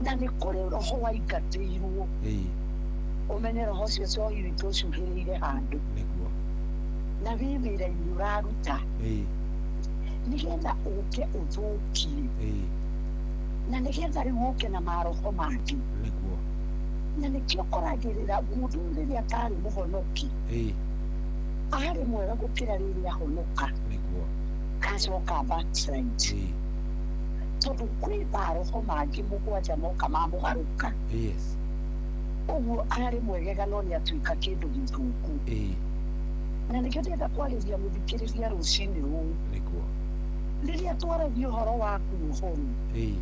na nĩ kũrĩ roho waingatĩirwo, ũmenye roho ũcio cohi witũ ũcuhĩrĩire handũ. Nĩguo. Na wĩ wĩra-inĩ ũraruta, nĩgetha ũke ũthũkie, na nĩgetha rĩu ũke na maroho mangĩ. Nĩguo. Na nĩkĩo ũkoragĩrĩra mũndũ rĩrĩa atarĩ mũhonoki, arĩ mwega gũkĩra rĩrĩa ahonoka. Nĩguo. Acoka backslide. Tondũ kwĩ maroho mangĩ mũgwanja moka mamũgarũka. Yes. Ũguo arĩ mwegega no nĩ atuĩka kĩndũ gĩthũku. Ĩĩ. Na nĩkĩo ndĩrenda kwarĩria mũthikĩrĩria rũcinĩ rũu. Nĩguo. Rĩrĩa twaragia ũhoro wa kuohorwo, Ĩĩ.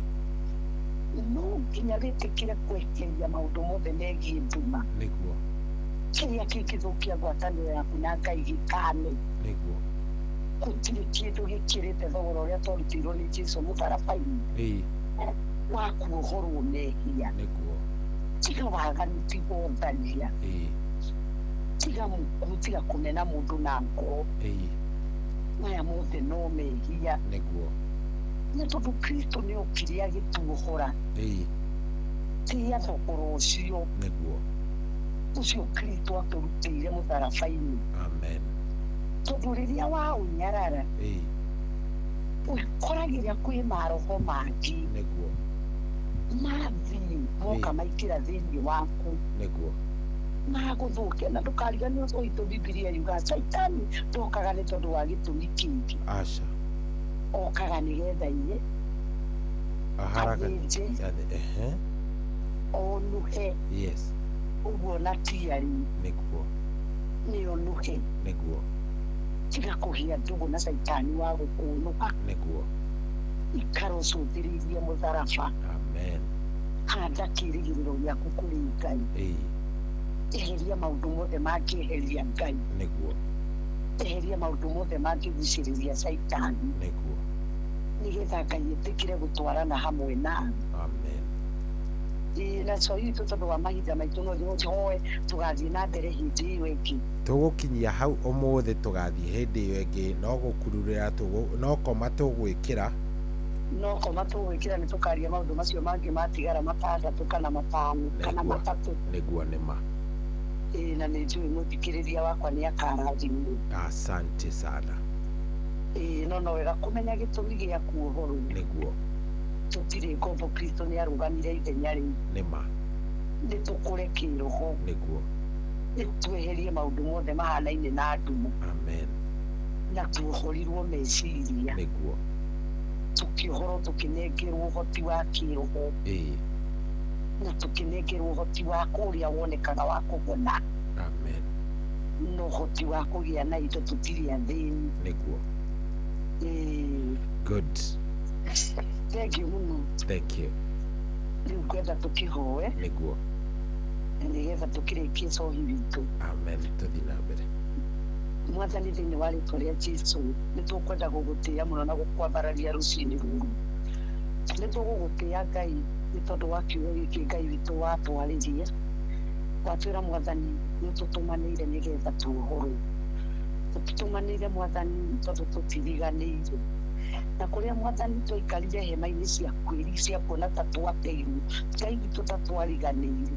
no nginya wĩtĩkĩre kweheria maũndũ mothe megiĩ nduma. Nĩguo. Kĩrĩa kĩngĩthũkia ngwatanĩro yaku na Ngai gĩkane. Nĩguo. Gũtirĩ kĩndũ gĩkĩrĩte thogora ũrĩa twarutĩirwo nĩ Jesũ mũtharaba-inĩ Ĩĩ. wa kuohorwo mehia. Nĩguo. Tiga waganu, tiga ũtharia. Ĩĩ. Tiga mũkuũ, tiga kũmena mũndũ na ngoro. Ĩĩ. Maya mothe no mehia. Nĩguo. Nĩ tondũ Kristo nĩ okire agĩtuohora. Ĩĩ. Tĩa thogora ũcio. Nĩguo. Ũcio Kristo atũrutĩire mũtharaba-inĩ. Amen. Tondũ rĩrĩa waũnyarara, Ĩĩ. ũkoragĩra kwĩ maroho mangĩ. Nĩguo. Mathiĩ moka maingĩra thĩinĩ waku. Nĩguo. Magũthũkia na ndũkariganĩrwo witũ Bibilia yugaga Caitani ndokaga nĩ tondũ wa gĩtũmi kĩngĩ. Aca. Okaga nĩgetha iye, Aharaga. athĩnje, Ehe. onuhe. Yes. Ũguo na tiarĩ Nĩguo. nĩ onuhe. Nĩguo. Tiga kũgĩa ndũgũ na Caitani wa gũkũnũha. Nĩguo. Ikara ũcũthĩrĩirie mũtharaba. Amen. Handa kĩĩrĩgĩrĩro gĩaku kũrĩ Ngai. Ĩĩ. Eheria maũndũ mothe mangĩeheria Ngai. Nĩguo. Eheria maũndũ mothe mangĩgucĩrĩria Caitani. Nĩguo. Nĩgetha Ngai ĩtĩkĩre gũtwarana hamwe nawe. Amen. Ĩĩ, na so itũ tondũ wa mahinda maitũ no njoe tũgathiĩ na mbere hĩndĩ ĩyo ĩngĩ. Tũgũkinyia hau ũmũthĩ tũgathiĩ hĩndĩ ĩyo ĩngĩ no gũkururĩra no koma tũgwĩkĩra. No koma tũgwĩkĩra nĩ tũkaria maũndũ macio mangĩ matigara matandatũ kana matano kana matatũ. Nĩguo nĩ ma. Ĩĩ, na nĩ njũĩ mũthikĩrĩria wakwa nĩ akarathimwo. Asante sana. Ĩĩ, no wega kũmenya gĩtũmi gĩa kuohorwo. Nĩguo. Tũtirĩ ngombo, Kristo nĩ arũgamire ithenya rĩu. Nĩ ma. Nĩ tũkũre kĩroho. Nĩguo. Nĩ tweherie maũndũ mothe mahanaine na nduma. Amen. Na tuohorirwo meciria. Nĩguo. Tũkĩohorwo tũkĩnengerwo ũhoti wa kĩroho. Ĩĩ. Na tũkĩnengerwo ũhoti wa kũrĩa wonekaga wa kũhona. Amen. Na ũhoti wa kũgĩa na indo tũtirĩ athĩni. Nĩguo. Ĩĩ. Good. Thank you mũno. Thank you. Rĩu ngwenda tũkĩhoe. Nĩguo. Nĩgetha tũkĩrĩkie cohi witũ. Amen. Tũthiĩ na mbere. Mwathani, thĩinĩ wa rĩtwa rĩa Jesũ, nĩ tũkwenda gũgũtĩĩa mũno na gũkwambararia rũcinĩ rũrũ. Nĩ tũgũgũtĩĩa Ngai nĩ tondũ wa kiugo gĩkĩ Ngai witũ watwarĩria. Watwĩra Mwathani nĩ ũtũtũmanĩire nĩgetha tuohorwo. Ũtũtũmanĩire Mwathani tondũ tũtiriganĩire. Na kũrĩa Mwathani twaikarire hema-inĩ cia kwĩri cia kuona ta twateirwo, Ngai witũ ta twariganĩire.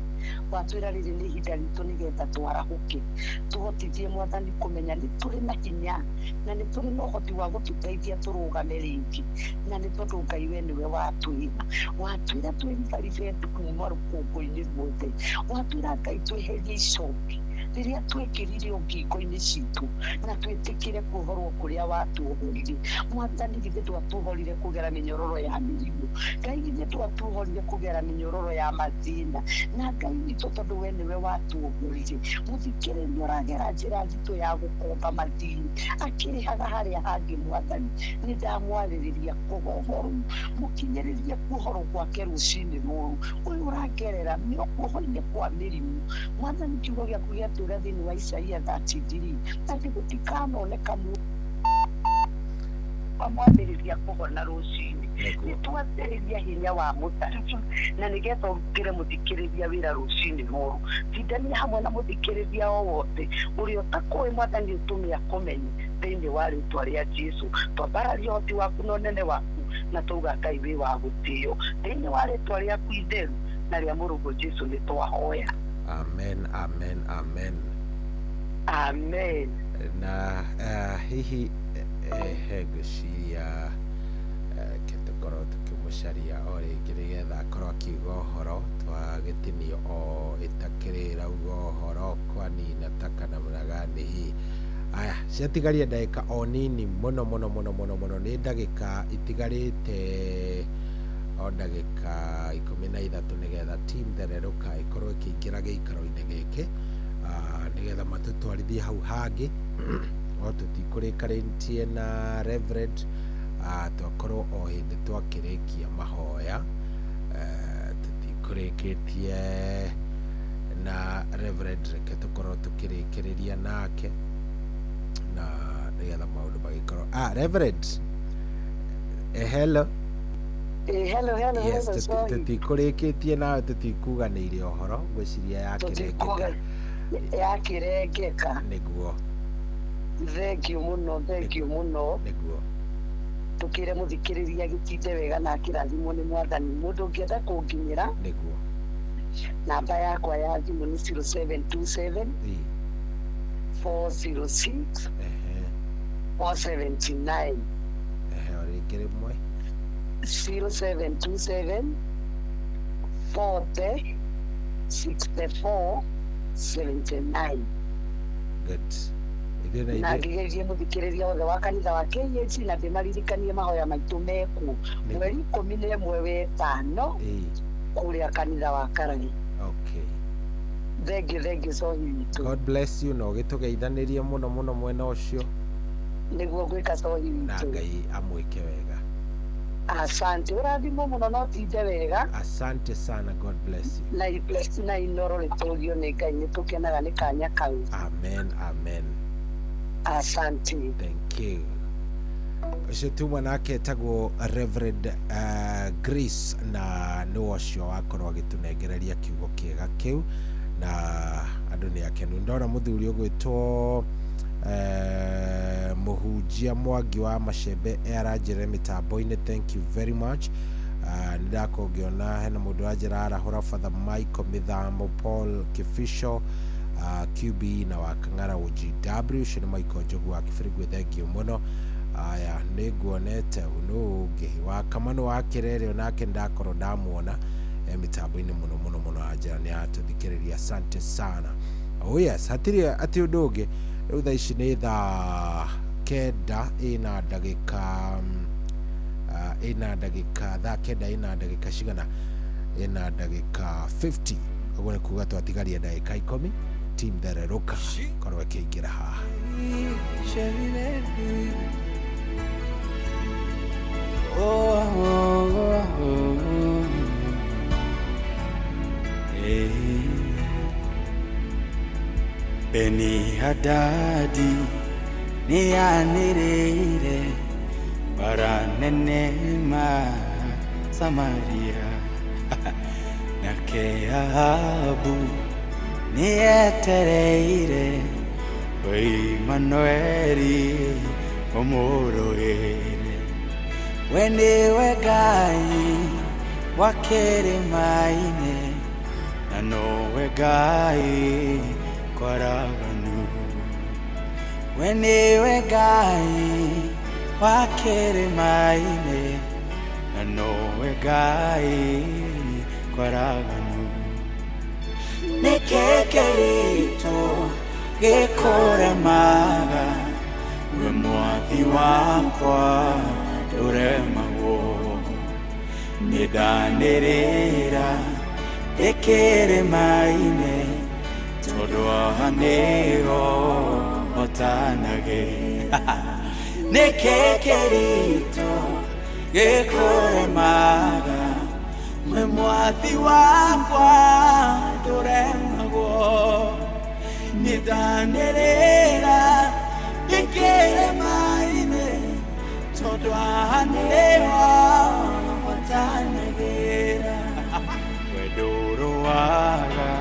Watwĩra rĩrĩ nĩ ihinda ritũ nĩgetha twarahũke. Tũhotithie Mwathani kũmenya nĩ tũrĩ na hinya na nĩ tũrĩ na ũhoti wa gũtũteithia tũrũgame rĩngĩ. Na nĩ tondũ Ngai we nĩwe watwĩra. Watwĩra twĩribaribe kuma rũkũngũ-inĩ ruothe. Watwĩra Ngai tweherie icoki rĩrĩa twekĩrire ngingo-inĩ citũ na twĩtĩkĩre kuohorwo kũrĩa watuohorire. Mwathani, githĩ ndwatuohorire kũgera mĩnyororo ya mĩrimũ. Ngai githĩ ndwatuohorire kũgera mĩnyororo ya mathĩna. Na Ngai witũ tondũ we nĩwe watuohorire. Mũthikĩrĩria ũragera njĩra nditũ ya gũkomba mathirĩ akĩrĩhaga harĩa hangĩ. Mwathani, nĩ ndamwarĩrĩria kũhohorwo, mũkinyĩrĩrie kuohorwo gwake rũcinĩ rũrũ. Ũyũ ũragerera mĩokuoho-inĩ kwa mĩrimũ. Mwathani, kiugo gĩaku gĩatwĩra thĩinĩ wa Isaia 33 atĩ gũtikanoneka mũndũ mwambĩrĩria kũhona rũcinĩ. Nĩ twambĩrĩria hinya wa mũtharaba na nĩgetha ũrutĩre mũthikĩrĩria wĩra rũcinĩ rũrũ. Tindania hamwe na mũthikĩrĩria o wothe ũrĩa ũtakũĩ Mwathani ũtũme akũmenye thĩinĩ wa rĩtwa rĩa Jesũ. Twambararia ũhoti waku na ũnene waku na tauga Ngai wĩ wa gũtĩo thĩinĩ wa rĩtwa rĩaku itheru na rĩa mũrũguo Jesũ nĩ twahoya. Amen, amen, amen. Amen. Na hihi ngwĩciria ke tũkorwo tũkĩmũcaria o rĩngĩ nĩgetha akorwo akiuga ũhoro twagĩtinio o ĩtakĩrĩ rauga ũhoro kwani nataka namna gani hii. Aya, ciatigaria ndagĩka o nini mũno mũno mũno mũno mũno, nĩ ndagĩka itigarĩte O ndagĩka 13 nĩgetha team Thererũka ĩkorwo ĩkĩingĩra gĩikaro-inĩ gĩkĩ, nĩgetha matũtwarithie hau hangĩ. O tũtikũrĩkarĩtie na Reverend, twakorwo o hĩndĩ twakĩrĩkia mahoya. Tũtikũrĩkĩtie na Reverend, reke tũkorwo tũkĩrĩkĩrĩria nake na nĩgetha maũndũ magĩkorwo. Reverend, hello. Hello, hello, yes, hello, sorry. Tũtikũrĩkĩtie nawe, tũtikuganĩire ũhoro, ngwĩciria yakĩrengeka. Yakĩrengeka. Nĩguo. Thank you mũno, thank you mũno. Nĩguo. Tũkĩre mũthikĩrĩria gĩtinde wega na akĩrathimwo nĩ Mwathani. Mũndũ ũngĩenda kũnginyĩra, nĩguo, namba yakwa ya thimũ nĩ 0727 406 479. Ehe, o rĩngĩ rĩmwe. 0727 40 64 79. Good. Ithuĩ na na ithuĩ ngĩgerie mũthikĩrĩria wothe wa kanitha wa KAG na ndĩmaririkanie mahoya maitũ mekuo mweri 11 wetano kũrĩa kanitha wa Karari. Okay. Thank you, thank you so witũ. God bless you, na ũgĩtũgeithanĩrie mũno mũno mwena ũcio. Nĩguo gwĩka sohi na witũ. Ngai amwĩke wega. Asante, ũrathimwo mũno no tinde wega. Asante sana, God bless you. Na na Inoro rĩtũgio nĩ Ngai, nĩ tũkenaga nĩ kanya kau. Amen, amen. Asante. Thank you. Ũcio tuma nake etagwo Reverend Grace, na nĩ ũcio wakorwo agĩtũnengereria kiugo kĩega kĩu na andũ nĩ akenu. Ndona mũthuri ũgwĩtwo mũhunjia Mwangi wa Macembe aranjĩre mĩtambo-inĩ, thank you very much. Nĩ ndakorwo ngĩona hena mũndũ wanjĩra arahũra Father Michael Mĩthamo, Paul Kĩbico, QB na wa Kang'ara OGW, ũcio nĩ Michael Njogu wa Kĩbĩrĩgwe, thank you mũno. Aya, nĩ nguonete nũ ũngĩ wa Kamanũ wa Kĩrere, onake ndakorwo ndamuona mĩtambo-inĩ mũno mũno mũno, anjĩra nĩ atũthikĩrĩria, asante sana. Oh yes, hatirĩ atĩ ũndũ ũngĩ. Rĩu thaa ici nĩ thaa 9 ĩna ndagĩka ĩna ndagĩka thaa 9 ĩna ndagĩka cigana, ĩna ndagĩka 50, ũguo nĩ kuga twatigaria ndagĩka 10 team Thererũka korwo ĩkĩingĩra haha. Oh, oh, oh, oh. Hey. Beni Hadadi nĩanĩrĩire bara nene ma Samaria, nake Ahabu nĩetereire Imanueli ũmũrũĩre. We nĩwe Ngai wa kĩrĩma-inĩ na nowe Ngai kwaraganu. We nĩwe Ngai wa kĩrĩma-inĩ na nowe Ngai kwaraganu. Nĩkĩ kĩritũ gĩkũremaga, we mwathi wakwa ndũremagwo. Nĩndanĩrĩra ndĩ kĩrĩma-inĩ tondũ haha nĩho hotanage. Nĩkĩ kĩritũ gĩkũremaga, we mwathi wakwa ndũremagwo. Nĩndanĩrĩra ndĩ kĩrĩma-inĩ tondũ haha nĩho hotanagĩra. We ndũrũaga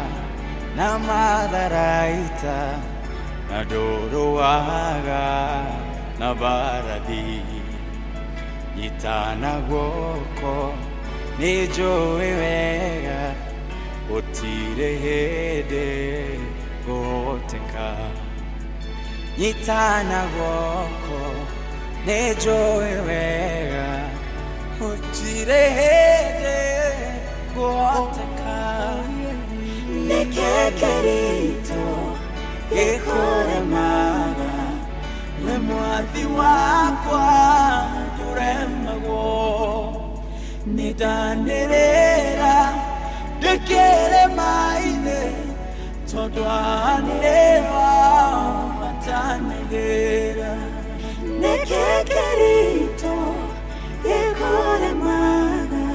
na matharaita, na ndũrũaga na mbarathi. Nyitana guoko nĩ njũĩ wega gũtirĩ hĩndĩ ngũhoteka. Nyitana guoko nĩ njũĩ wega gũtirĩ hĩndĩ ngũhoteka. Nĩkĩ kĩritũ gĩkũremaga, we mwathi wakwa ndũremagwo. Nĩ Nĩndanĩrĩra ndĩkĩrĩma-inĩ tondũ nĩo matanagĩra. Nĩkĩ kĩritũ gĩkũremaga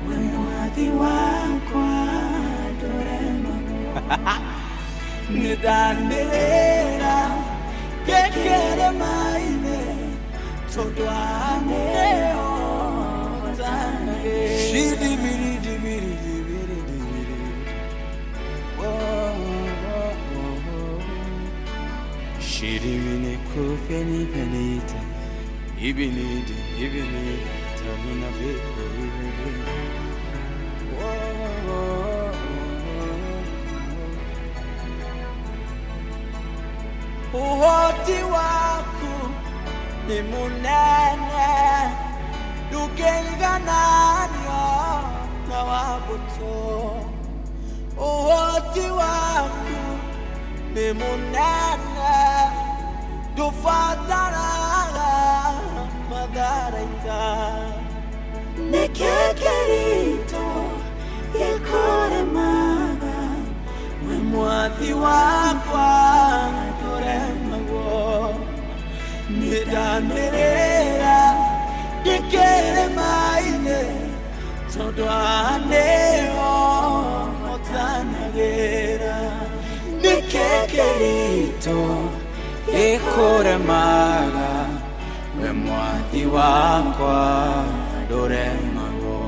we mwathi wakwa ndũremagwo. Nĩndanĩrĩra ndĩkĩrĩma-inĩ tondũ nĩo matanagĩra. Shidibiri-dibiri-dibiri-dibiri. Oh, oh, oh. Shirimine kupeni penita ibinidi ibinidi tanuna beko ibinidi. Oh, oh, oh, oh. Uhoti waku ni munene ndũngĩigananio na wa mbũtũ. Ũhoti waku nĩ mũnene ndũbataraga matharaita. Nĩkĩ kĩritũ gĩkũremaga we mwathi wakwa ndũremagwo. Nĩndanĩrĩra ndĩkĩrĩma-inĩ tondũ nĩo matanagĩra. Nĩkĩ kĩritũ gĩkũremaga we mwathi wakwa ndũremagwo.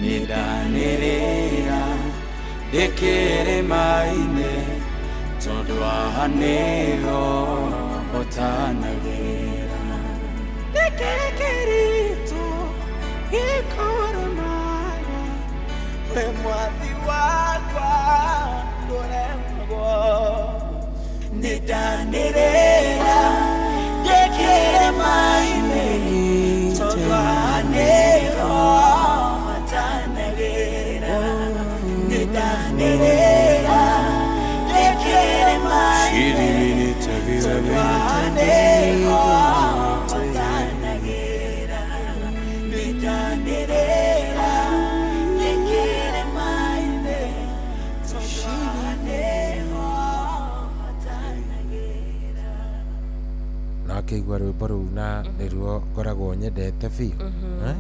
Nĩndanĩrĩra ndĩkĩrĩma-inĩ tondũ nĩo matanagĩra. Nĩkĩ kĩritũ gĩkũremaga we mwathi wakwa ndũremagwo. Nĩndanĩrĩra ndĩkĩrĩma-inĩ tondũ nĩo matanagĩra. Nĩndanĩrĩra ndĩkĩrĩma-inĩ tondũ nĩo matanagĩra. Nĩndanĩrĩra ndĩkĩrĩma-inĩ tondũ nĩo matanagĩra. Na akĩigua rwĩmbo rũu na nĩruo ngoragwo nyendete biũ.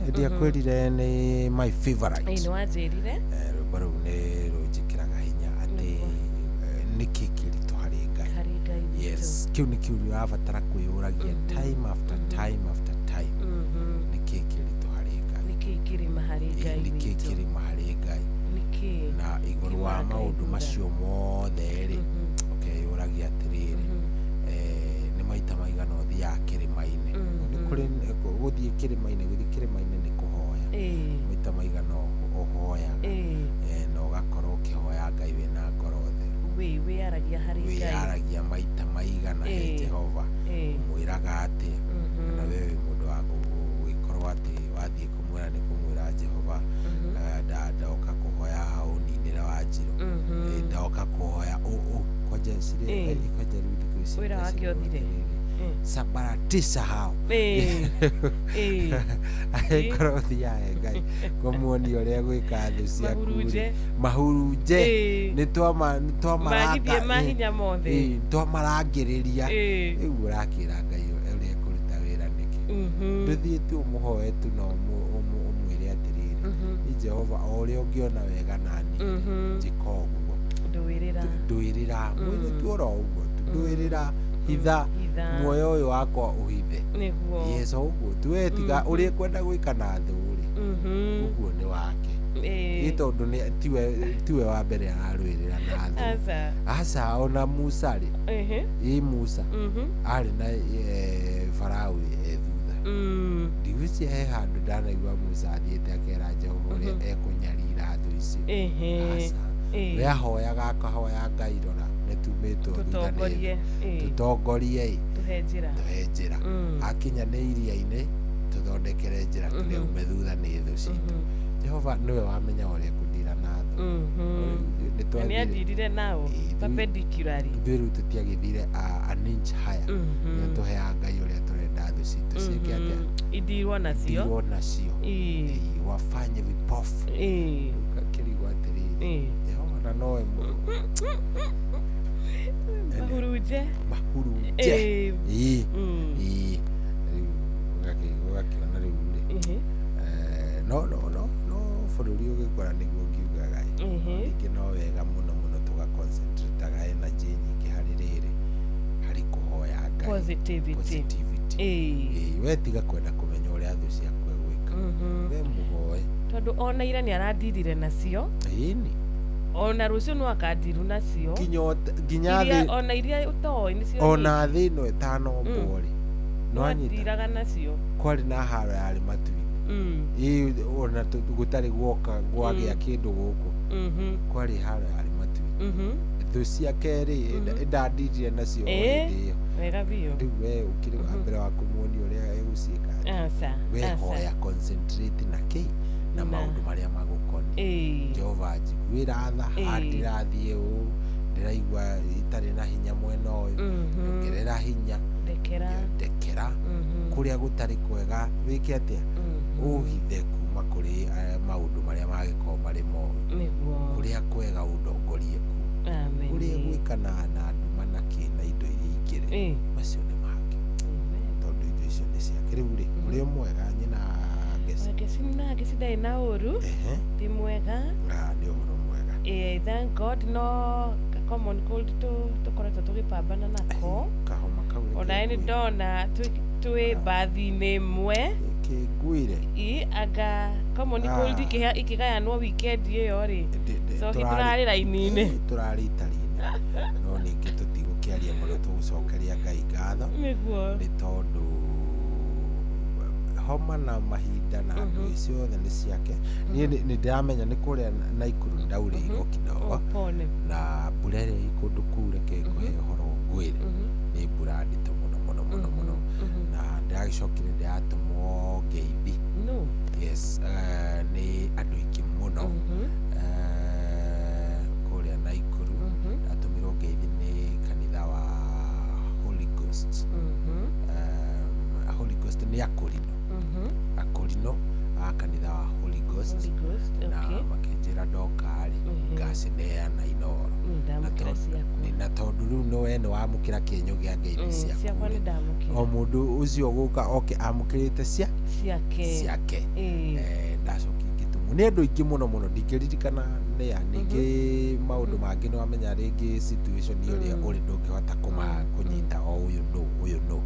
Ndiakwĩrire nĩ my favorite. Ĩĩ nĩwanjĩrire. Rwĩmbo rũu nĩ rũnjĩkĩraga hinya atĩ nĩkĩ kĩritũ harĩ Ngai. Harĩ Ngai witũ. Yes, kĩu nĩ kĩũria ũrabatara kwĩyũragia time after time after time. Nĩkĩ kĩritũ harĩ Ngai? Nĩkĩ kĩrĩma harĩ Ngai Nĩkĩ witũ? kĩrĩma harĩ Ngai? Nĩkĩ? Na igũrũ wa Kĩmaga Ngai maũndũ thutha. macio mothe rĩ, ũkeyũragia atĩrĩrĩ, nĩ maita maigana ũthiaga kĩrĩma-inĩ. Nĩ kũrĩ gũthiĩ kĩrĩma-inĩ, gũthiĩ kĩrĩma-inĩ nĩ kũhoya. Maita maigana ũhoyaga na ũgakorwo ũkĩhoya Ngai wĩna ngoro theru. Wĩyaragia harĩ Ngai. Wĩyaragia maita maigana he Jehova. Ũmwĩraga atĩa? Kana we wĩ mũndũ wa gũgĩkorwo atĩ wathiĩ kũmwĩra nĩ kũmwĩra Jehova, ndoka kũhoya haha ũninĩre Wanjirũ. Ndoka kũhoya kwanja cirĩ kwanja rĩu thikũ ici Wĩra wake ũthire. Sambaratisha hao. Angĩkorwo ũthiaga he Ngai kũmuonia ũrĩa gwĩka thũ ciaku rĩ, Mahurunje. mahurunje nĩ Magithie mahinya mothe. twamarangĩrĩria. Rĩu ũrakĩra Ngai ũrĩa ekũruta wĩra nĩkĩ? Ndũthiĩ tu ũmũhoe tu na ũmwĩre atĩrĩrĩ, "Niĩ Jehova o ũrĩa ũngĩona wega nani njĩka ũguo." Ndũĩrĩra. Ndũĩrĩra mwĩre tu oro ũguo tu, ndũĩrĩra, hitha muoyo ũyũ wakwa ũhithe. Nĩguo. Yes, o ũguo tu we tiga ũrĩa kwenda gwĩka na thũ rĩ, ũguo nĩ wake. Ĩ tondũ tiwe wa mbere ararũĩrĩra na thũ. Aca. Aca, ona Musa rĩ, ĩ Musa arĩ na Farao e thutha. Ndigwĩciria he handũ ndanaigua Musa athiĩte akera Jehova ũrĩa ekũnyarira thũ icio. Aca. We ahoyaga akahoya Ngai rora nĩtumĩtwo thutha nĩ Tũtongorie. thũ. Tũtongorie ĩ, Tũhe njĩra. tũhe njĩra. Akinya nĩ iria-inĩ tũthondekere njĩra tũrĩa ume thutha nĩ thũ citũ. Jehova nĩwe wamenya ũrĩa ekũndira na thũ. Na nĩandirire nao perpendicularly. Ithuĩ rĩu tũtiagĩthire an inch higher. Nĩ tũheaga Ngai ũrĩa tũrenda thũ citũ ciĩke atĩa? Idirwo nacio. Ndirwo nacio. Ĩĩ. Ĩĩ, wafanye vipofu. Ĩĩ. Ũgakĩrigwo atĩrĩrĩ, Jehova na nowe Mahurunje. Mahurunje. Ĩĩ. Ĩĩ. Ĩĩ. Rĩu ũgakĩona rĩu rĩ, no no no no bũrũri ũgĩkũra nĩguo ngiugaga ĩ. Ningĩ no wega mũno mũno tũgaconcentrataga energy nyingĩ harĩ rĩrĩ, harĩ kũhoya Ngai. Positivity. Positivity. Ĩĩ. Ĩĩ, we tiga kwenda kũmenya ũrĩa thũ ciaku egwĩka, we mũhoe. Tondũ ona ira nĩ arandirire nacio. Ĩni. Ona rũciũ no akandiru nacio. Nginya nginya Iria- thĩ ona iria ũtoĩ nĩcio. Ona thĩ ĩno ĩtanombwo rĩ, nĩwanyita? Ndiraga nacio. Kwarĩ na haro yarĩ matu-inĩ. Ĩĩ, ona gũtarĩ guoka gwagĩa kĩndũ gũkũ, kwarĩ haro yarĩ matu-inĩ. Thũ ciake rĩ, ĩndandirire nacio o Ĩĩ, hĩndĩ ĩyo. Wega biũ. Rĩu we ũkĩrĩ wa mbere wa kũmuonia ũrĩa egũciĩka atĩ. Aca. We Aca. hoya, concentrate na kĩ na Na. maũndũ marĩa magũkoniĩ. Ĩĩ. Jehova njiguĩra tha. Ĩĩ. Haha ndĩrathiĩ ũũ, ndĩraigua itarĩ na hinya mwena ũyũ, nyongerera hinya. Ndekera. Ndekera. Kũrĩa gũtarĩ kwega wĩke atĩa? Ũhithe kuma kũrĩ maũndũ marĩa mangĩkorwo marĩ moru. Nĩguo. Kũrĩa kwega ũndongorie kuo. Amen. Ũrĩa gwĩka na nduma na kĩ na indo iria ingĩ rĩ, Ĩĩ. macio nĩ make, tondũ indo icio nĩ ciake. Rĩu rĩ, ũrĩa mwega nyina Ngeci? Ngeci na ngeci ndarĩ na ũru. Ndĩ mwega. Ah, nĩ ũhoro mwega. Ĩĩ, thank God, no ka common cold tũkoretwo tũgĩpambana nako. Kahoma kau reke. Onawe nĩ ndona twĩ mbathi-inĩ ĩmwe. Kĩnguire. Ĩ anga common cold ikĩgayanwo weekend ĩyo rĩ, coki tũrarĩ raini-inĩ. Ĩĩ, tũrarĩ itari-inĩ, no ningĩ tũtigũkĩaria mũno, tũgũcokeria Ngai ngatho. Nĩguo. Nĩ tondũ homa na mahinda na ndũ ciothe nĩ ciake. Niĩ nĩ ndĩramenya nĩ kũrĩa Naikuru ndaurĩirwo kidogo. Pole. Na mbura ĩrĩa ĩ kũndũ kũu, reke ngũhe ũhoro ngwĩre, nĩ mbura nditũ mũno mũno mũno mũno, na ndĩragĩcokire ndĩratũmwo ngeithi. No. Yes, nĩ andũ aingĩ mũno kũrĩa Naikuru. Ndatũmirwo ngeithi nĩ kanitha wa Holy Ghost. Holy Ghost nĩ Akũrino. Akũrino a kanitha wa Holy Ghost. Holy Ghost, Na okay. makĩnjĩra ndoka rĩ, ngacineana Inooro. Ndamũkĩra ciakwa. Na tondũ rĩu nĩwe nĩ wamũkĩra kĩenyũ kĩa ngeithi ciaku Ciakwa rĩ, nĩ ndamũkĩra. O mũndũ ũcio gũka oke amũkĩrĩte cia Ciake. ciake. Ĩĩ. Ndacokia ngĩtũmwo nĩ andũ aingĩ mũno mũno, ndingĩririkana nĩa. Ningĩ maũndũ mangĩ nĩ wamenya rĩngĩ situation ũrĩa ũrĩ ndũngĩhota kũnyita o ũyũ nũ ũyũ nũ,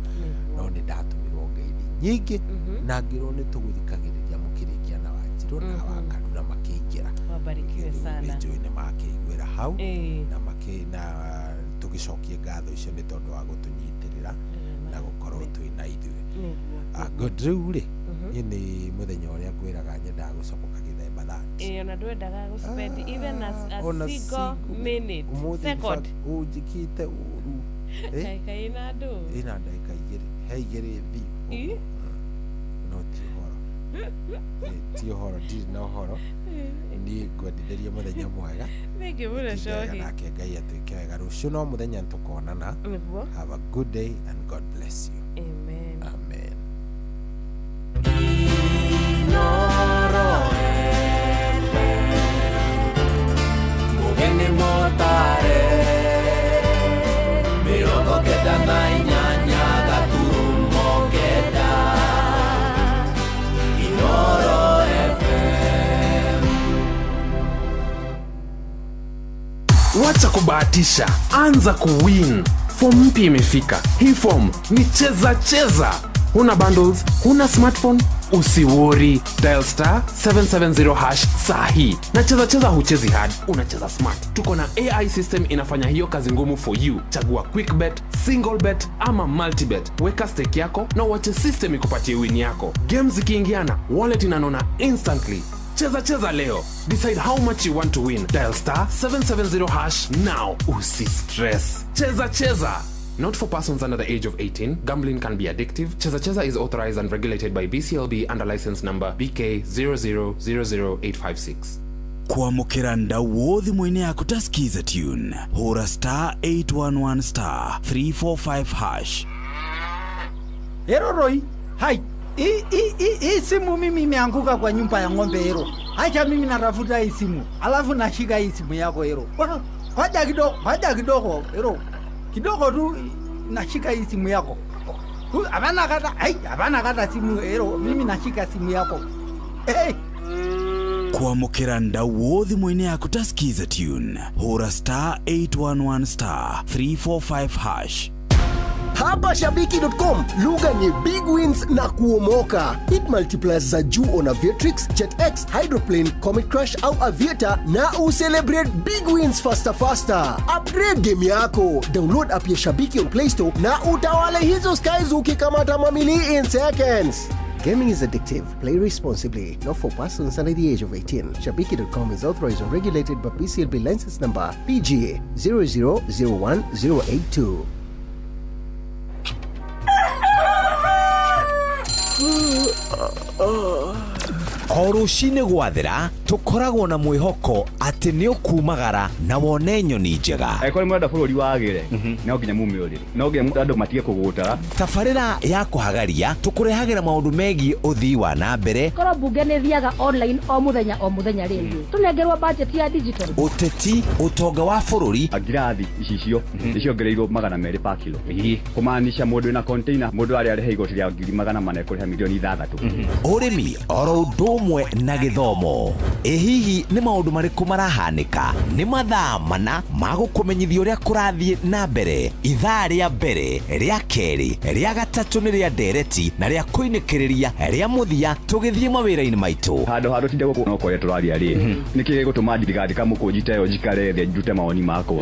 no nĩ ndatũmirwo ngeithi nyingĩ na ngĩrwo nĩ tũgũthikagĩrĩria mũkĩrĩkia na Wanjirũ na Wakarura makĩingĩra. Wabarikiwe sana. Nĩ nĩ makĩiguĩra hau. Ĩĩ. Na makĩ na tũgĩcokie ngatho icio nĩ tondũ wa gũtũnyitĩrĩra na gũkorwo twĩ na ithuĩ. Nĩguo. Ah, good. Rĩu rĩ, niĩ nĩ mũthenya ũrĩa ngwĩraga nyendaga gũcomoka gĩthemba that. Ĩĩ, ona ndwendaga gũspend even a Ona single minute. Ũmũthĩ in Second. fact, ũnjĩkĩte ũru. Eh? Ndagĩka ĩna ndũ. Ĩna ndagĩka igĩrĩ, he igĩrĩ thiu. Ĩ? No ti ũhoro. Ti ũhoro, ndirĩ na ũhoro. Niĩ ngwendithĩrie mũthenya mwega. Thank you mũno, Tinda wega. Cohi. Nake Ngai atuĩke wega. Rũciũ no mũthenya tũkonana. Nĩguo. Have a good day and God bless you. Amen. Amen. Mugeni motare 98 9 Inooro FM. Wacha kubahatisha, anza kuwin. Form mpya imefika. Hii form ni cheza cheza. Huna bundles, huna smartphone, usiworry. Dial *770# sahi na cheza cheza. Huchezi hard, unacheza smart. Tuko na AI system inafanya hiyo kazi ngumu for you. Chagua quick bet, single bet ama multibet, weka stake yako na uache system ikupatie win yako. Games zikiingiana, wallet inanona instantly. Cheza cheza leo. Decide how much you want to win. Dial *770# now. Usi stress, cheza cheza. Not for persons under the age of 18. Gambling can be addictive. Cheza Cheza is authorized and regulated by BCLB under license number BK 0000856. Kwamũkĩra ndauo thimũ-inĩ yaku ta skiza tune, hũra *811 *345#. Eroroi hai. Hii simu mimi imeanguka kwa nyumba ya ng'ombe hilo. Acha mimi natafuta hii simu, alafu nashika hii simu yako hilo. Ngoja kidogo, ngoja kidogo hilo. Kidogo tu nashika hii simu yako. Hapana kata, ai, hapana kata simu hilo. Mimi nashika simu yako. Hey. Kwamũkĩra ndauo thimũ-inĩ yaku ta Skiza tune hũra star 811 star 345 hash. Hapa shabiki.com lugha ni big wins na kuomoka. Hit multipliers za juu on Aviatrix, JetX, Hydroplane, Comet Crush au Aviator na ucelebrate big wins faster faster. Upgrade game yako. Download app ya Shabiki on Play Store na utawale hizo skies ukikamata mamili in seconds. Gaming is addictive. Play responsibly. Not for persons under the age of 18. Shabiki.com is authorized and regulated by PCLB license number PGA 0001082. O rũcinĩ gwathera tũkoragwo na mwĩhoko atĩ nĩ ũkumagara na wone nyoni njega. Angĩkorwo nĩ mũrenda bũrũri wagĩre, no nginya mume ũrĩrĩ, no nginya andũ matige kũgũtara. Tabarĩra ya kũhagaria tũkũrehagĩra maũndũ megiĩ ũthii wa na mbere, Korwo mbunge nĩ thiaga online o mũthenya o mũthenya rĩ, tũnengerwo budget ya digital. Ũteti, ũtonga wa bũrũri. Ngirathi icicio nĩ ciongereirwo 200 pa kilo, kũmaanisha mũndũ wĩna container mũndũ arĩa arĩhe igoti rĩa 400,000 kũrĩha 6 milioni. Ũrĩmi oro ũndũ ũmwe na gĩthomo. Ĩ hihi nĩ maũndũ marĩkũ marahanĩka? Nĩ mathaa mana ma gũkũmenyithia ũrĩa kũrathiĩ na mbere. Ithaa rĩa mbere, rĩa kerĩ, rĩa gatatũ nĩ rĩa ndereti na rĩa kũinĩkĩrĩria rĩa mũthia tũgĩthiĩ mawĩra-inĩ maitũ. Handũ ha tũtinde gũkũ no kũrĩa tũraria rĩ, nĩkĩ gĩgũtũma ndigathika mũkũnji ta ĩyo njikare thĩ ndute mawoni makwa?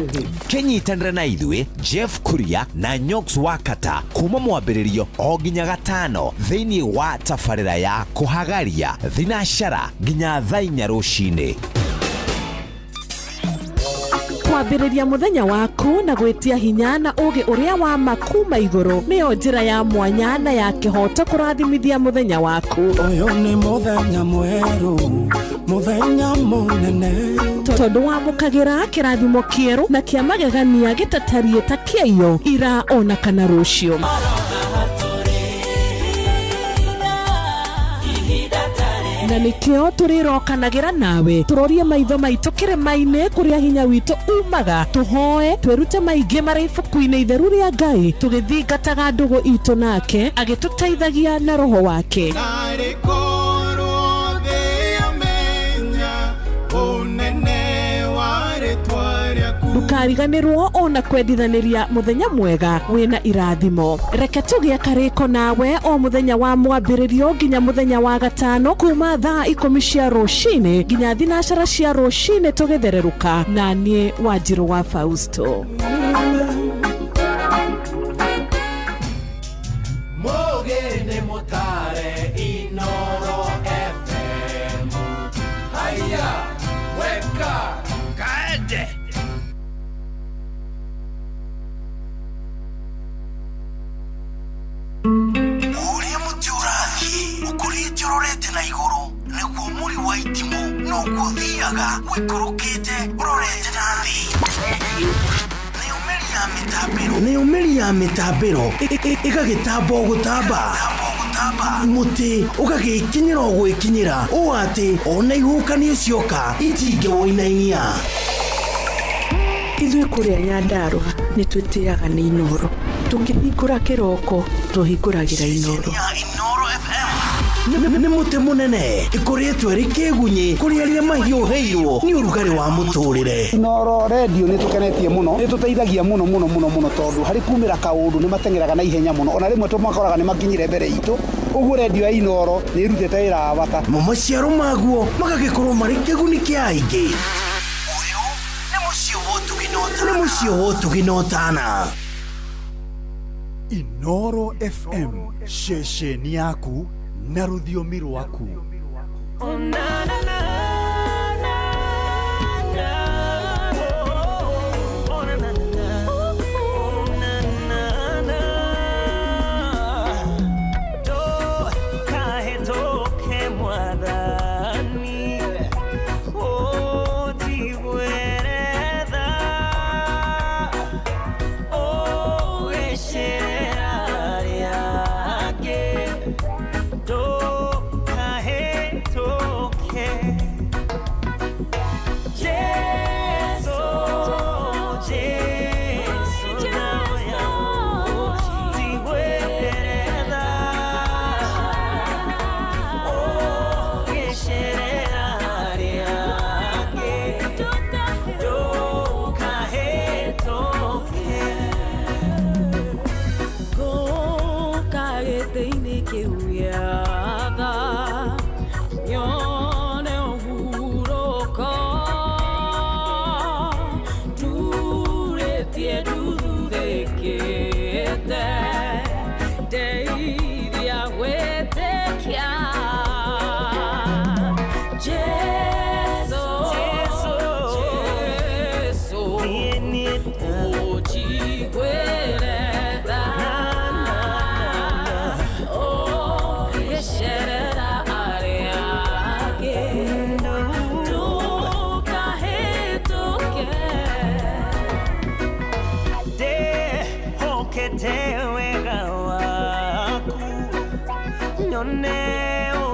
Kĩnyitanĩre na ithuĩ Jeff Kuria na Nyox Wakata kuma mwambĩrĩrio o nginya gatano thĩinĩ wa tabarĩra ya kũhagaria thinacara nginya thaa 4 rũcinĩ. Kwambĩrĩria mũthenya waku na gwĩtia hinya na ũgĩ ũrĩa wa ma kuma igũrũ nĩyo njĩra ya mwanya na ya kĩhoto kũrathimithia mũthenya waku. Ũyũ nĩ mũthenya mwerũ, mũthenya mũnene, tondũ wamũkagĩra kĩrathimo kĩerũ na kĩa magegania gĩtatariĩ ta kĩaiyo ira ona kana rũciũ. Na nĩkĩo tũrĩrokanagĩra nawe tũrorie maitho maitũ kĩrĩma-inĩ kũrĩa hinya witũ umaga, tũhoe twĩrute maingĩ marĩ ibuku-inĩ itheru rĩa Ngai tũgĩthingataga ndũgũ itũ nake agĩtũteithagia na roho wake. Ndũkariganĩrwo ona kwendithanĩria mũthenya mwega wĩna irathimo. Reke tũgĩe karĩko nawe o mũthenya wa mwambĩrĩrio nginya mũthenya wa gatano kuma thaa 10 cia rũcinĩ nginya 12 cia rũcinĩ tũgĩthererũka na niĩ Wanjirũ wa Fausto. Mũgeni mũtare Inoro FM. Haya, weka kaende. Ũrĩa mũtĩ ũrathiĩ ũkũrĩte ũrorete na igũrũ nĩguo mũri wa itimũ noguo ũthiaga ũikũrũkĩte ũrorete na thĩ. Nayo mĩri ya mĩtambĩro ĩgagĩtamba o gũtamba, mũtĩ ũgagĩkinyĩra o gwĩkinyĩra ũũ atĩ ona ihuhũkanio cioka itingĩwũinainia. Ithuĩ kũrĩa Nyandarũa nĩ twĩtĩaga nĩ Inoro. Tũkĩhingũra kĩroko tũhingũragĩra Inoro. Nĩ mũtĩ mũnene ĩkoretwo ĩrĩ kĩgunyĩ kũrĩ arĩa mahiũhĩirwo nĩ ũrugarĩ wa mũtũrĩre. Inoro redio nĩ tũkenetie mũno, nĩ tũteithagia mũno mũno mũno mũno tondũ harĩ kumĩra kaũndũ nĩ mateng'eraga na ihenya mũno, ona rĩmwe tũmakoraga nĩ makinyire mbere itũ. Ũguo redio ya Inoro nĩ ĩrutĩte wĩra wa bata. Mo maciaro maguo magagĩkorwo marĩ kĩguni kĩa aingĩ. Ũyũ nĩ mũciĩ wa ũtugi na ũtana. Inoro FM, ceceni yaku na rũthiomi rwaku.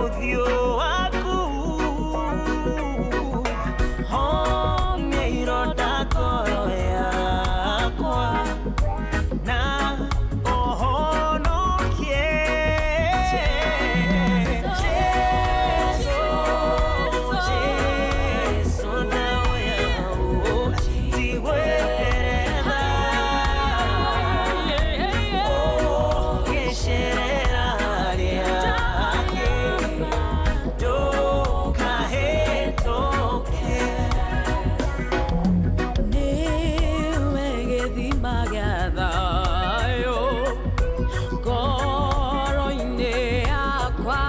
ũthiũ waku honia ironda ngoro yakwa na ũhonokie. Jesu, Jesu, ndawa tigwerera ũgĩcerera rĩake ndũkahĩtũke. Nĩwe gĩthima gĩa thayũ ngoro-inĩ yakwa,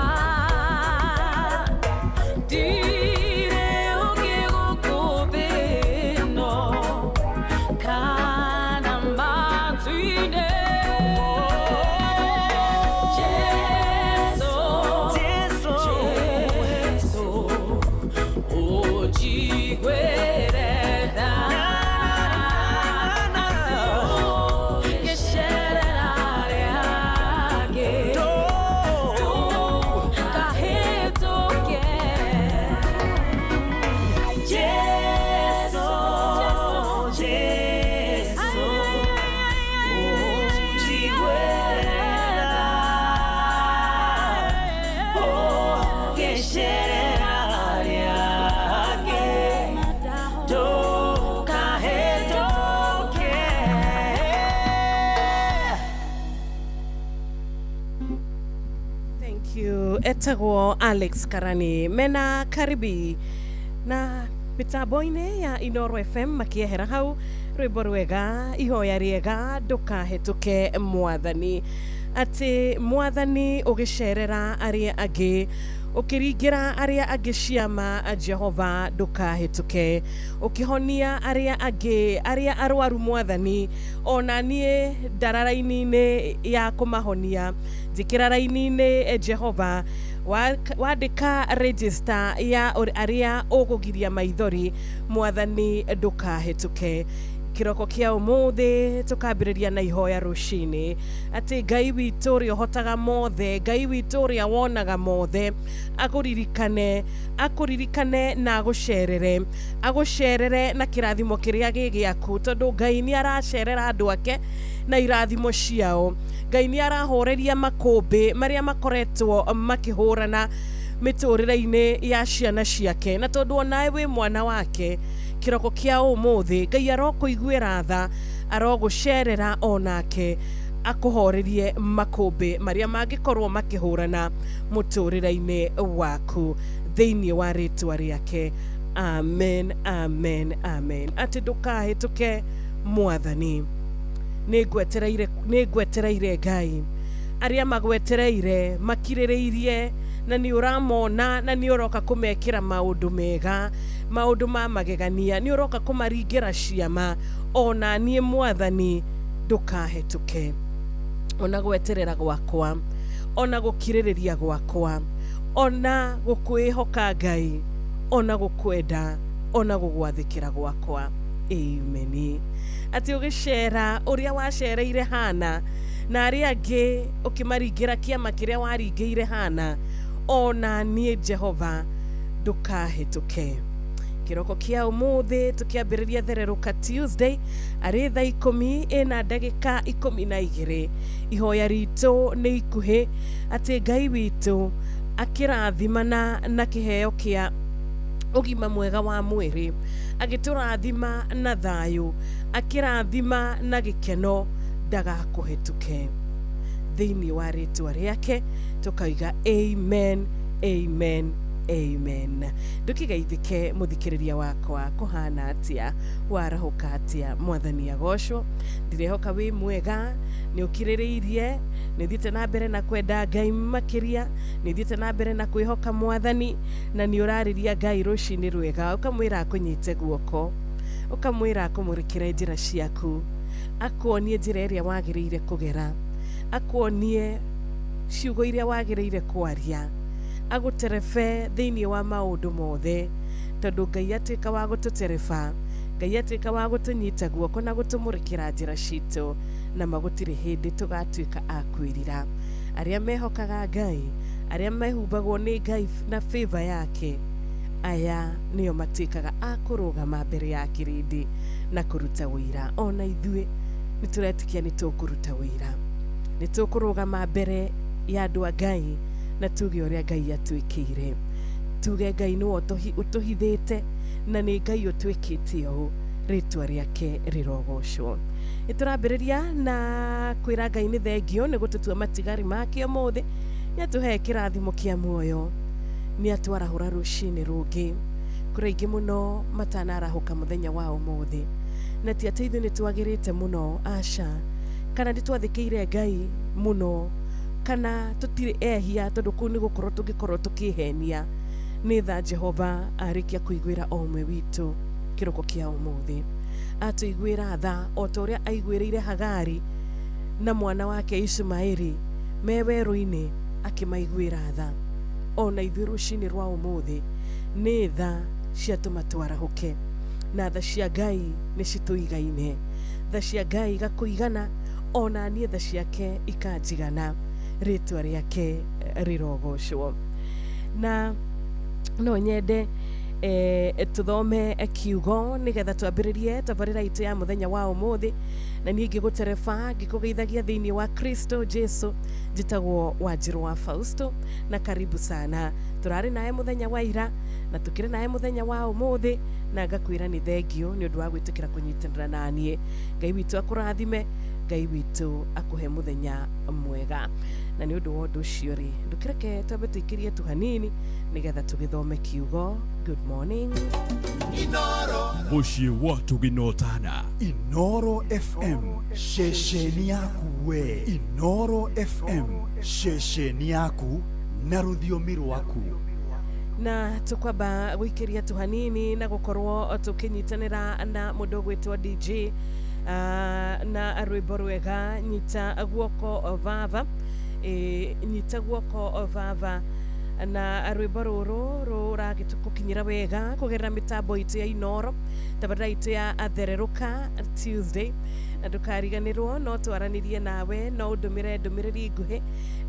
ndirĩ ũngĩ gũkũ thĩ ĩno kana matu-inĩ. Jesu, Jesu, ũnjiguĩre tha, ngĩcerera rĩangĩ ndũkahĩtũke. Jesu, Jesu, ũnjiguĩre tha, ũgĩcerera rĩangĩ ndũkahĩtũke. Thank you. Etagwo Alex Karani mena karibi na mitambo-inĩ ya Inoro FM makiehera hau rwĩmbo rwega ihoya rĩega ndũkahĩtũke mwathani, atĩ mwathani ũgĩcerera arĩa angĩ ũkĩringĩra arĩa angĩ ciama Jehova ndũkahĩtũke, ũkĩhonia arĩa angĩ arĩa arwaru mwathani ona niĩ ndara raini-inĩ ya kũmahonia njĩkĩra raini-inĩ Jehova, wandĩka register ya arĩa ũkũgiria maithori mwathani ndũkahĩtũke. Kĩroko kĩa ũmũthĩ tũkambĩrĩria na ihoya rũcinĩ atĩ Ngai witũ ũrĩa ũhotaga mothe, Ngai witũ ũrĩa wonaga mothe akũririkane, akũririkane na agũcerere, agũcerere na kĩrathimo kĩrĩa gĩ gĩaku, tondũ Ngai nĩ aracerera andũ ake na irathimo ciao. Ngai nĩ arahoreria makũmbĩ marĩa makoretwo makĩhũrana mĩtũrĩre-inĩ ya ciana ciake, na tondũ onawe wĩ mwana wake kĩroko kĩa ũmũthĩ Ngai arokũiguĩra tha, arogũcerera onake akũhorerie makũmbĩ marĩa mangĩkorwo makĩhũrana mũtũrĩre-inĩ waku thĩinĩ wa rĩtwa rĩake. Amen, amen, amen. Atĩ ndũkahĩtũke mwathani, nĩngwetereire nĩngwetereire Ngai, arĩa magwetereire makirĩrĩirie na nĩ ũramona na nĩ ũroka kũmekĩra maũndũ mega, maũndũ ma magegania, nĩ ũroka kũmaringĩra ciama ona niĩ mwathani ndũkahĩtũke. Ona gweterera gwakwa, ona gũkirĩrĩria gwakwa, ona gũkwĩhoka Ngai, ona gũkwenda, ona gũgwathĩkĩra gwakwa. Amen. Atĩ ũgĩcera ũrĩa wacereire Hana na arĩa angĩ ũkĩmaringĩra kĩama kĩrĩa waringĩire Hana, ona niĩ Jehova ndũkahĩtũke. Kĩroko kĩa ũmũthĩ tũkĩambĩrĩria thererũka Tuesday arĩ thaa 10:12. Ihoya ritũ nĩ ikuhĩ atĩ Ngai witũ akĩrathimana na kĩheo kĩa ũgima mwega wa mwĩrĩ, agĩtũrathima na thayũ, akĩrathima na gĩkeno, ndagakũhĩtũke. Thĩinĩ wa rĩtwa rĩake tũkauga amen, amen, amen. Ndũkĩgeithĩke mũthikĩrĩria wakwa, kũhana atĩa, warahũka atĩa? Mwathani agocwo. Ndirehoka wĩ mwega, nĩ ũkirĩrĩirie, nĩ ũthiĩte na mbere na kwenda Ngai makĩria, nĩ ũthiĩte na mbere na kwĩhoka mwathani, na nĩ ũrarĩria Ngai rũcinĩ rwega, ũkamwĩra akũnyite guoko, ũkamwĩra akũmũrĩkĩre njĩra ciaku, akuonie njĩra ĩrĩa wagĩrĩire kũgera, akuonie ciugo iria wagĩrĩire kwaria, agũterebe thĩinĩ wa maũndũ mothe, tondũ Ngai atuĩka wa gũtũtereba, Ngai atuĩka wa gũtũnyita guoko na gũtũmũrĩkĩra njĩra citũ, na magũtirĩ hĩndĩ tũgatuĩka a kwĩrira. Arĩa mehokaga Ngai Arĩa mehumbagwo nĩ Ngai na favor yake, aya nĩo matuĩkaga a kũrũgama mbere ya kĩrĩndĩ na kũruta ũira. Ona ithuĩ nĩ tũretĩkia nĩ tũkũruta ũira, nĩ tũkũrũgama mbere ya andũ a Ngai na tuge ũrĩa Ngai atwĩkĩire, tuge Ngai nĩwe ũtũhithĩte na nĩ Ngai ũtwĩkĩte ũũ, rĩtwa rĩake rĩrogocwo. Nĩ tũrambĩrĩria na kwĩra Ngai nĩ thengio nĩ gũtũtua matigari make ũmũthĩ, nĩ atũhe kĩrathimo kĩa muoyo, nĩ atwarahũra rũcinĩ rũngĩ. Kũrĩ aingĩ mũno matanarahũka mũthenya wa ũmũthĩ, na ti atĩ ithuĩ nĩ twagĩrĩte mũno, aca, kana nĩ twathĩkĩire Ngai mũno, kana tũtirĩ ehia, tondũ kũu nĩ gũkorwo tũngĩkorwo tũkĩhenia. Nĩ tha Jehova arĩkia kũiguĩra o ũmwe witũ kĩroko kĩa ũmũthĩ, atũiguĩra tha o ta ũrĩa aiguĩrĩire Hagari na mwana wake Ishumaeli me werũ-inĩ, akĩmaiguĩra tha. Ona ithuĩ rũcinĩ rwa ũmũthĩ nĩ tha ciatũma twarahũke, na tha cia Ngai nĩ citũigaine, tha cia Ngai igakũigana, ona niĩ tha ciake ikanjigana, rĩtwa rĩake rĩrogocwo. Na no nyende tuthome kiugo nigetha twambĩrĩrie tabarĩra itũ ya mũthenya wa ũmũthĩ. Na niĩ ngĩgũtereba ngĩkũgeithagia thĩinĩ wa Kristo Jesu, njĩtagwo Wanjirũ wa Fausto, na karibu sana. Tũrarĩ nawe mũthenya wa ira na tũkĩrĩ nawe mũthenya wa ũmũthĩ, na ngakwĩra nĩ thengio nĩ ũndũ wa gwĩtĩkĩra kũnyitanĩra na niĩ. Ngai witũ akũrathime, Ngai witũ akũhe mũthenya mwega. Na nĩ ũndũ wa ũndũ ũcio rĩ, ndũkĩreke twambe tũikĩrie tu hanini nĩgetha tũgĩthome kiugo. Good morning. Mũciĩ wa tũginotana. Inoro FM, ceceni yaku we. Inoro FM, ceceni yaku na rũthiomi rwaku. Na tukwamba gũikĩria tu hanini na gũkorwo tũkĩnyitanĩra na mũndũ ũgwĩtwo DJ na rwĩmbo rwega, nyita guoko baba, nyita guoko baba, na rwĩmbo rũrũ rũragĩtũkinyĩra wega kũgerera mĩtambo itũ ya Inoro, tabarĩra itũ ya Athererũka Tuesday. Na ndũkariganĩrwo no twaranĩrie nawe, no ũndũmĩre ndũmĩrĩri nguhĩ,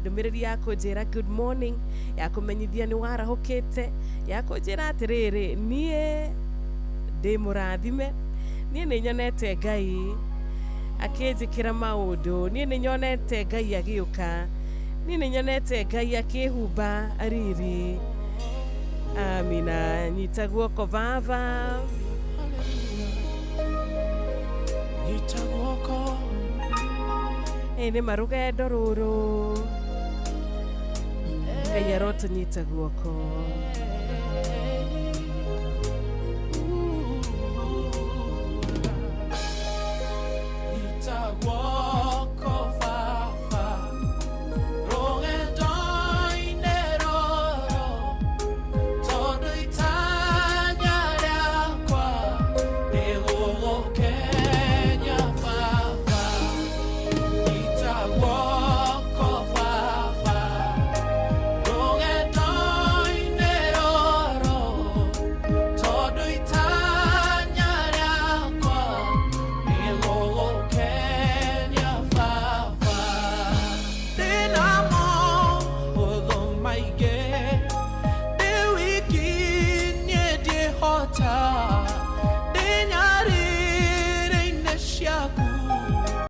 ndũmĩrĩri ya kũnjĩra good morning, ya kũmenyithia nĩ warahũkĩte, ya kũnjĩra atĩrĩrĩ, niĩ ndĩ mũrathime, niĩ nĩ nyonete Ngai akĩnjĩkĩra maũndũ, niĩ nĩ nyonete Ngai agĩũka, niĩ nĩ nyonete Ngai akĩhumba riri. Amina. Nyita guoko baba. Nyita guoko. Ĩ nĩ ma rũgendo rũrũ, Ngai arotũnyita guoko.